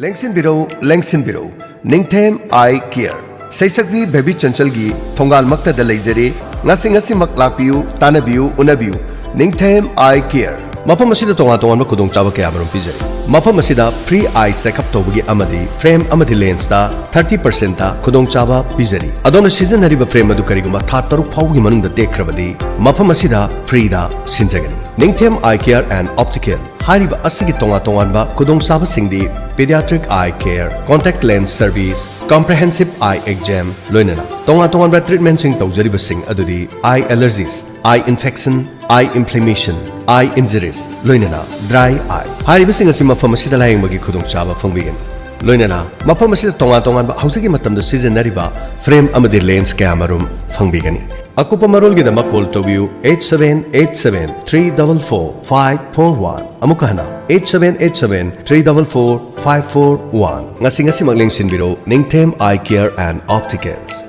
ꯂꯦꯡꯁꯤꯟꯕꯤꯔꯧ, ꯂꯦꯡꯁꯤꯟꯕꯤꯔꯧ꯫ ꯅꯤꯡꯊꯦꯝ ꯑꯥꯏ ꯀꯤꯌꯔ, ꯁꯩꯁꯛꯄꯤ baby ꯆꯟꯆꯜꯒꯤ ꯊꯣꯡꯒꯥꯜꯃꯛꯇꯗ ꯂꯩꯖꯔꯤ꯫ ꯉꯁꯤ ꯉꯁꯤꯃꯛ ꯂꯥꯛꯄꯤꯌꯨ, ꯇꯥꯟꯅꯕꯤꯌꯨ, ꯎꯅꯕꯤꯌꯨ꯫ ꯅꯤꯡꯊꯦꯝ ꯑꯥꯏ ꯀꯤꯌꯔ꯫ ꯃꯐꯝ ꯑꯁꯤꯗ ꯇꯣꯉꯥꯟ ꯇꯣꯉꯥꯟꯕ ꯈꯨꯗꯣꯡꯆꯥꯕ ꯀꯌꯥꯃꯔꯨꯝ ꯄꯤꯖꯔꯤ꯫ ꯃꯐꯝ ꯑꯁꯤꯗ ꯐ꯭ꯔꯤ ꯑꯥꯏ ꯆꯦꯛꯑꯞ ꯇꯧꯕꯒꯤ ꯑꯃꯗꯤ ꯐ꯭ꯔꯦꯝ ꯑꯃꯗꯤ ꯂꯦꯟꯁꯇ ꯊꯥꯔꯇꯤ ꯄꯔꯁꯦꯟꯠꯇ ꯈꯨꯗꯣꯡꯆꯥꯕ ꯄꯤꯖꯔꯤ꯫ ꯑꯗꯣꯝꯅ ꯁꯤꯖꯤꯟꯅꯔꯤꯕ ꯐ꯭ꯔꯦꯝ ꯑꯗꯨ ꯀꯔꯤꯒꯨꯝꯕ ꯊꯥ ꯇꯔꯨꯛ ꯐꯥꯎꯕꯒꯤ ꯃꯅꯨꯡꯗ ꯇꯦꯛꯈ꯭ꯔꯕꯗꯤ, ꯃꯐꯝ ꯑꯁꯤꯗ ꯐ꯭ꯔꯤꯗ ꯁꯤꯟꯖꯒꯅꯤ꯫ ꯅꯤꯡꯊꯦꯝ ꯑꯥꯏ ꯀꯤꯌꯔ ꯑꯦꯟ ꯑꯣꯞꯇꯤꯀꯦꯜ꯫ ꯍꯥꯏꯔꯤꯕ ꯑꯁꯤꯒꯤ ꯇꯣꯉꯥꯟ ꯇꯣꯉꯥꯟꯕ ꯈꯨꯗꯣꯡꯆꯥꯕꯁꯤꯡꯗꯤ pediatric eye care, contact lens service, comprehensive eye exam, ꯂꯣꯏꯅꯅ ꯇꯣꯉꯥꯟ ꯇꯣꯉꯥꯟꯕ ꯇ꯭ꯔꯤꯠꯃꯦꯟꯁꯤꯡ ꯇꯧꯖꯔꯤꯕꯁꯤꯡ ꯑꯗꯨꯗꯤ eye allergies, eye infection, eye inflammation, eye injuries, ꯂꯣꯏꯅꯅ dry eye꯫ ꯍꯥꯏꯔꯤꯕꯁꯤꯡ ꯑꯁꯤ ꯃꯐꯝ ꯑꯁꯤꯗ ꯂꯥꯌꯦꯡꯕꯒꯤ ꯈꯨꯗꯣꯡꯆꯥꯕ ꯐꯪꯕꯤꯒꯅꯤ꯫ ꯂꯣꯏꯅꯅ ꯃꯐꯝ ꯑꯁꯤꯗ ꯇꯣꯉꯥꯟ ꯇꯣꯉꯥꯟꯕ ꯍꯧꯖꯤꯛꯀꯤ ꯃꯇꯝꯗ ꯁꯤꯖꯤꯟꯅꯔꯤꯕ ꯐ꯭ꯔꯦꯝ ꯑꯃꯗꯤ ꯂꯦꯟꯁ ꯀꯌꯥꯃꯔꯨꯝ ꯐꯪꯕꯤꯒꯅꯤ꯫ ꯑꯀꯨꯞꯄ ꯃꯔꯣꯜꯒꯤꯗꯃꯛ ꯀꯣꯜ ꯇꯧꯕꯤꯌꯨ eight seven eight seven three double four five four one꯫ ꯑꯃꯨꯛꯀ ꯍꯟꯅ, eight seven eight seven three double four five four one꯫ ꯉꯁꯤ ꯉꯁꯤꯃꯛ ꯂꯦꯡꯁꯤꯟꯕꯤꯔꯣ ꯅꯤꯡꯊꯦꯝ ꯑꯥꯏ ꯀꯤꯌꯔ ꯑꯦꯟ ꯑꯣꯞꯇꯤꯀꯦꯜꯁ꯫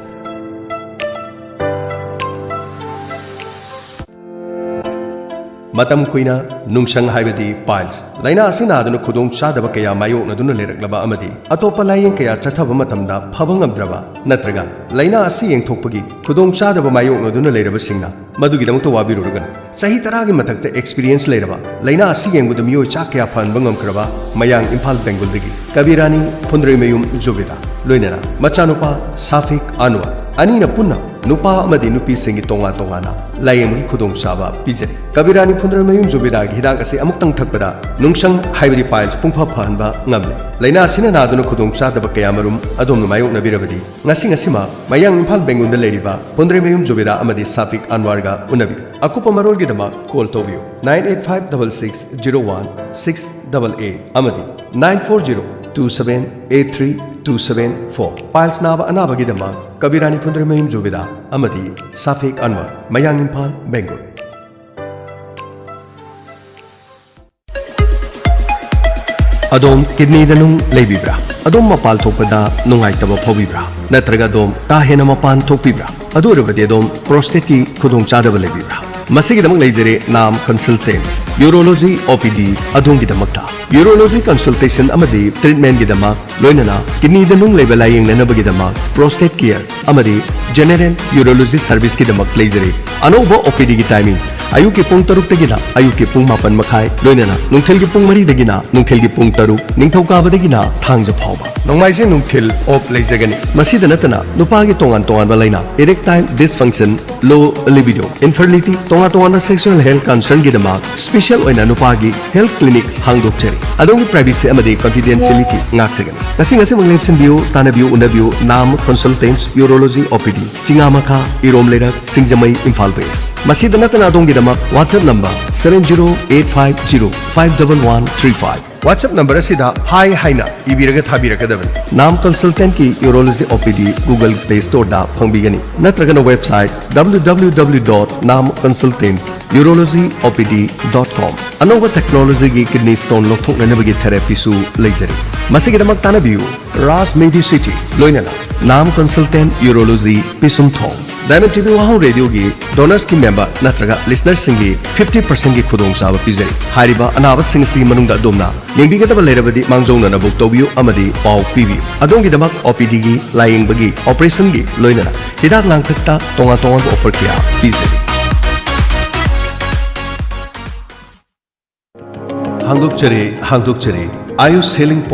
ꯃꯇꯝ ꯀꯨꯏꯅ ꯅꯨꯡꯁꯪ ꯍꯥꯏꯕꯗꯤ ꯄꯥꯏꯜꯁ ꯂꯥꯏꯅꯥ ꯑꯁꯤ ꯅꯥꯗꯨꯅ ꯈꯨꯗꯣꯡ ꯆꯥꯗꯕ ꯀꯌꯥ ꯃꯥꯌꯣꯛꯅꯗꯨꯅ ꯂꯩꯔꯛꯂꯕ ꯑꯃꯗꯤ ꯑꯇꯣꯞꯄ ꯂꯥꯌꯦꯡ ꯀꯌꯥ ꯆꯠꯊꯕ ꯃꯇꯝꯗ ꯐꯕ ꯉꯝꯗ꯭ꯔꯕ, ꯅꯠꯇ꯭ꯔꯒ ꯂꯥꯏꯅꯥ ꯑꯁꯤ ꯌꯦꯡꯊꯣꯛꯄꯒꯤ ꯈꯨꯗꯣꯡ ꯆꯥꯗꯕ ꯃꯥꯌꯣꯛꯅꯗꯨꯅ ꯂꯩꯔꯕꯁꯤꯡꯅ ꯃꯗꯨꯒꯤꯗꯃꯛꯇ ꯋꯥꯕꯤꯔꯨꯔꯒꯅꯨ꯫ ꯆꯍꯤ ꯇꯔꯥꯒꯤ ꯃꯊꯛꯇ ꯑꯦꯛꯁꯄꯤꯔꯤꯌꯦꯟꯁ ꯂꯩꯔꯕ, ꯂꯥꯏꯅꯥ ꯑꯁꯤ ꯌꯦꯡꯕꯗ ꯃꯤꯑꯣꯏ ꯆꯥ ꯀꯌꯥ ꯐꯍꯟꯕ ꯉꯝꯈ꯭ꯔꯕ ꯃꯌꯥꯡ ꯏꯝꯐꯥꯜ ꯕꯦꯡꯒꯨꯜꯗꯒꯤ ꯀꯕꯤꯔꯥꯅꯤ ꯐꯨꯟꯗ꯭ꯔꯩꯃꯌꯨꯝ ꯖꯨꯕꯦꯗꯥ, ꯂꯣꯏꯅꯅ ꯃꯆꯥꯅꯨꯄꯥ ꯁꯥꯐꯤꯛ ꯑꯟꯋꯔ, ꯑꯅꯤꯅ ꯄꯨꯟꯅ ꯅꯨꯄꯥ ꯑꯃꯗꯤ ꯅꯨꯄꯤꯁꯤꯡꯒꯤ ꯇꯣꯉꯥꯟ ꯇꯣꯉꯥꯟꯅ ꯂꯥꯌꯦꯡꯕꯒꯤ ꯈꯨꯗꯣꯡꯆꯥꯕ ꯄꯤꯖꯔꯤ꯫ ꯀꯕꯤꯔꯥꯅꯤ ꯐꯨꯟꯗ꯭ꯔꯩꯃꯌꯨꯝ ꯖꯨꯕꯦꯗꯥꯒꯤ ꯍꯤꯗꯥꯛ ꯑꯁꯤ ꯑꯃꯨꯛꯇꯪ ꯊꯛꯄꯗ ꯅꯨꯡꯁꯪ ꯍꯥꯏꯕꯗꯤ ꯄꯥꯏꯜꯁ ꯄꯨꯡꯐ ꯐꯍꯟꯕ ꯉꯝꯂꯦ꯫ ꯂꯥꯏꯅꯥ ꯑꯁꯤꯅ ꯅꯥꯗꯨꯅ ꯈꯨꯗꯣꯡ ꯆꯥꯗꯕ ꯀꯌꯥꯃꯔꯨꯝ ꯑꯗꯣꯝꯅ ꯃꯥꯌꯣꯛꯅꯕꯤꯔꯕꯗꯤ, ꯉꯁꯤ ꯉꯁꯤꯃꯛ ꯃꯌꯥꯡ ꯏꯝꯐꯥꯜ ꯕꯦꯡꯒꯨꯜꯗ ꯂꯩꯔꯤꯕ ꯐꯨꯟꯗ꯭ꯔꯩꯃꯌꯨꯝ ꯖꯨꯕꯦꯗꯥ ꯑꯃꯗꯤ ꯁꯥꯐꯤꯛ ꯑꯟꯋꯥꯔꯒ ꯎꯅꯕꯤꯌꯨ꯫ ꯑꯀꯨꯞꯄ ꯃꯔꯣꯜꯒꯤꯗꯃꯛ ꯀꯣꯜ ꯇꯧꯕꯤꯌꯨ nine eight five double six zero one six double eight ꯑꯃꯗꯤ nine four zero two seven eight three two seven four꯫ Piles ꯅꯥꯕ ꯑꯅꯥꯕꯒꯤꯗꯃꯛ ꯀꯕꯤꯔꯥꯅꯤ ꯐꯨꯟꯗ꯭ꯔꯩꯃꯌꯨꯝ ꯖꯨꯕꯦꯗꯥ ꯑꯃꯗꯤ ꯁꯥꯐꯤꯛ ꯑꯟꯋꯔ, ꯃꯌꯥꯡ ꯏꯝꯐꯥꯜ, ꯕꯦꯡꯒꯨꯜ꯫ ꯑꯗꯣꯝ ꯀꯤꯗꯅꯤꯗ ꯅꯨꯡ ꯂꯩꯕꯤꯕ꯭ꯔꯥ? ꯑꯗꯣꯝ ꯃꯄꯥꯟ ꯊꯣꯛꯄꯗ ꯅꯨꯡꯉꯥꯏꯇꯕ ꯐꯥꯎꯕꯤꯕ꯭ꯔꯥ? ꯅꯠꯇ꯭ꯔꯒ ꯑꯗꯣꯝ ꯀꯥ ꯍꯦꯟꯅ ꯃꯄꯥꯟ ꯊꯣꯛꯄꯤꯕ꯭ꯔꯥ? ꯑꯗꯨ ꯑꯣꯏꯔꯕꯗꯤ ꯑꯗꯣꯝ ꯄ꯭ꯔꯣꯁꯇꯦꯠꯀꯤ ꯈꯨꯗꯣꯡꯆꯥꯗꯕ ꯂꯩꯕꯤꯕ꯭ꯔꯥ? ꯃꯁꯤꯒꯤꯗꯃꯛ ꯂꯩꯖꯔꯦ ꯅꯥꯝ ꯀꯟꯁꯜꯇꯦꯟꯁ ꯌꯨꯔꯣꯂꯣꯖꯤ ꯑꯣ ꯄꯤ ꯗꯤ ꯑꯗꯣꯝꯒꯤꯗꯃꯛꯇ꯫ Urology consultation ꯑꯃꯗꯤ treatmentꯒꯤꯗꯃꯛ, ꯂꯣꯏꯅꯅ kidneyꯗ ꯅꯨꯡ ꯂꯩꯕ ꯂꯥꯌꯦꯡꯅꯅꯕꯒꯤꯗꯃꯛ prostate care ꯑꯃꯗꯤ general urology serviceꯀꯤꯗꯃꯛ ꯂꯩꯖꯔꯤ꯫ ꯑꯅꯧꯕ OPDꯒꯤ timing, ꯑꯌꯨꯛꯀꯤ ꯄꯨꯡ ꯇꯔꯨꯛꯇꯒꯤꯅ ꯑꯌꯨꯛꯀꯤ ꯄꯨꯡ ꯃꯥꯄꯟ ꯃꯈꯥꯏ, ꯂꯣꯏꯅꯅ ꯅꯨꯡꯊꯤꯜꯒꯤ ꯄꯨꯡ ꯃꯔꯤꯗꯒꯤꯅ ꯅꯨꯡꯊꯤꯜꯒꯤ ꯄꯨꯡ ꯇꯔꯨꯛ, ꯅꯤꯡꯊꯧꯀꯥꯕꯗꯒꯤꯅ ꯊꯥꯡꯖ ꯐꯥꯎꯕ꯫ ꯅꯣꯡꯃꯥꯏꯖꯤꯡ ꯅꯨꯡꯊꯤꯜ off ꯂꯩꯖꯒꯅꯤ꯫ ꯃꯁꯤꯗ ꯅꯠꯇꯅ ꯅꯨꯄꯥꯒꯤ ꯇꯣꯉꯥꯟ ꯇꯣꯉꯥꯟꯕ ꯂꯥꯏꯅꯥ, erectile dysfunction, low libido, infertility, ꯇꯣꯉꯥꯟ ꯇꯣꯉꯥꯟꯕ sexual health concernꯒꯤꯗꯃꯛ special ꯑꯣꯏꯅ ꯅꯨꯄꯥꯒꯤ health clinic ꯍꯥꯡꯗꯣꯛꯆꯔꯤ꯫ ꯑꯗꯣꯝꯒꯤ privacy ꯑꯃꯗꯤ confidentiality ꯉꯥꯛꯆꯒꯅꯤ꯫ ꯉꯁꯤ ꯉꯁꯤꯃꯛ ꯂꯦꯡꯁꯤꯟꯕꯤꯌꯨ, ꯇꯥꯟꯅꯕꯤꯌꯨ, ꯎꯅꯕꯤꯌꯨ, ꯅꯥꯝ Consultants Urology OPD, ꯆꯤꯉꯥꯃꯈꯥ, ꯏꯔꯣꯝ ꯂꯩꯔꯛ, ꯁꯤꯡꯖꯃꯩ, ꯏꯝꯐꯥꯜ West꯫ ꯃꯁꯤꯗ ꯅꯠꯇꯅ ꯑꯗꯣꯝꯒꯤꯗꯃꯛ WhatsApp number seven zero eight five zero five double one three five꯫ WhatsApp number ꯑꯁꯤꯗ hi ꯍꯥꯏꯅ ꯏꯕꯤꯔꯒ ꯊꯥꯕꯤꯔꯛꯀꯗꯕꯅꯤ꯫ ꯅꯥꯝ Consultantꯀꯤ Urology OPD Google Play Storeꯗ ꯐꯪꯕꯤꯒꯅꯤ, ꯅꯠꯇ꯭ꯔꯒꯅ website www.namconsultantsurologyopd.com꯫ ꯑꯅꯧꯕ technologyꯒꯤ kidney stone ꯂꯧꯊꯣꯛꯅꯅꯕꯒꯤ therapyꯁꯨ ꯂꯩꯖꯔꯤ꯫ ꯃꯁꯤꯒꯤꯗꯃꯛ ꯇꯥꯟꯅꯕꯤꯌꯨ Raj Medicity, ꯂꯣꯏꯅꯅ ꯅꯥꯝ Consultant Urology, ꯄꯤꯁꯨꯝꯊꯣꯡ꯫ Diamond TV ꯋꯥꯍꯪ ꯔꯦꯗꯤꯑꯣꯒꯤ donorsꯀꯤ member ꯅꯠꯇ꯭ꯔꯒ listenerꯁꯤꯡꯒꯤ fifty percentꯀꯤ ꯈꯨꯗꯣꯡꯆꯥꯕ ꯄꯤꯖꯔꯤ꯫ ꯍꯥꯏꯔꯤꯕ ꯑꯅꯥꯕꯁꯤꯡ ꯑꯁꯤꯒꯤ ꯃꯅꯨꯡꯗ ꯑꯗꯣꯝꯅ ꯌꯦꯡꯕꯤꯒꯗꯕ ꯂꯩꯔꯕꯗꯤ ꯃꯥꯡꯖꯧꯅꯅ book ꯇꯧꯕꯤꯌꯨ ꯑꯃꯗꯤ ꯄꯥꯎ ꯄꯤꯕꯤꯌꯨ꯫ ꯑꯗꯣꯝꯒꯤꯗꯃꯛ OPDꯒꯤ ꯂꯥꯌꯦꯡꯕꯒꯤ, operationꯒꯤ, ꯂꯣꯏꯅꯅ ꯍꯤꯗꯥꯛ ꯂꯥꯡꯊꯛꯇ ꯇꯣꯉꯥꯟ ꯇꯣꯉꯥꯟꯕ offer ꯀꯌꯥ ꯄꯤꯖꯔꯤ꯫ ꯍꯥꯡꯗꯣꯛꯆꯔꯦ, ꯍꯥꯡꯗꯣꯛꯆꯔꯦ, Ayush Healing Point꯫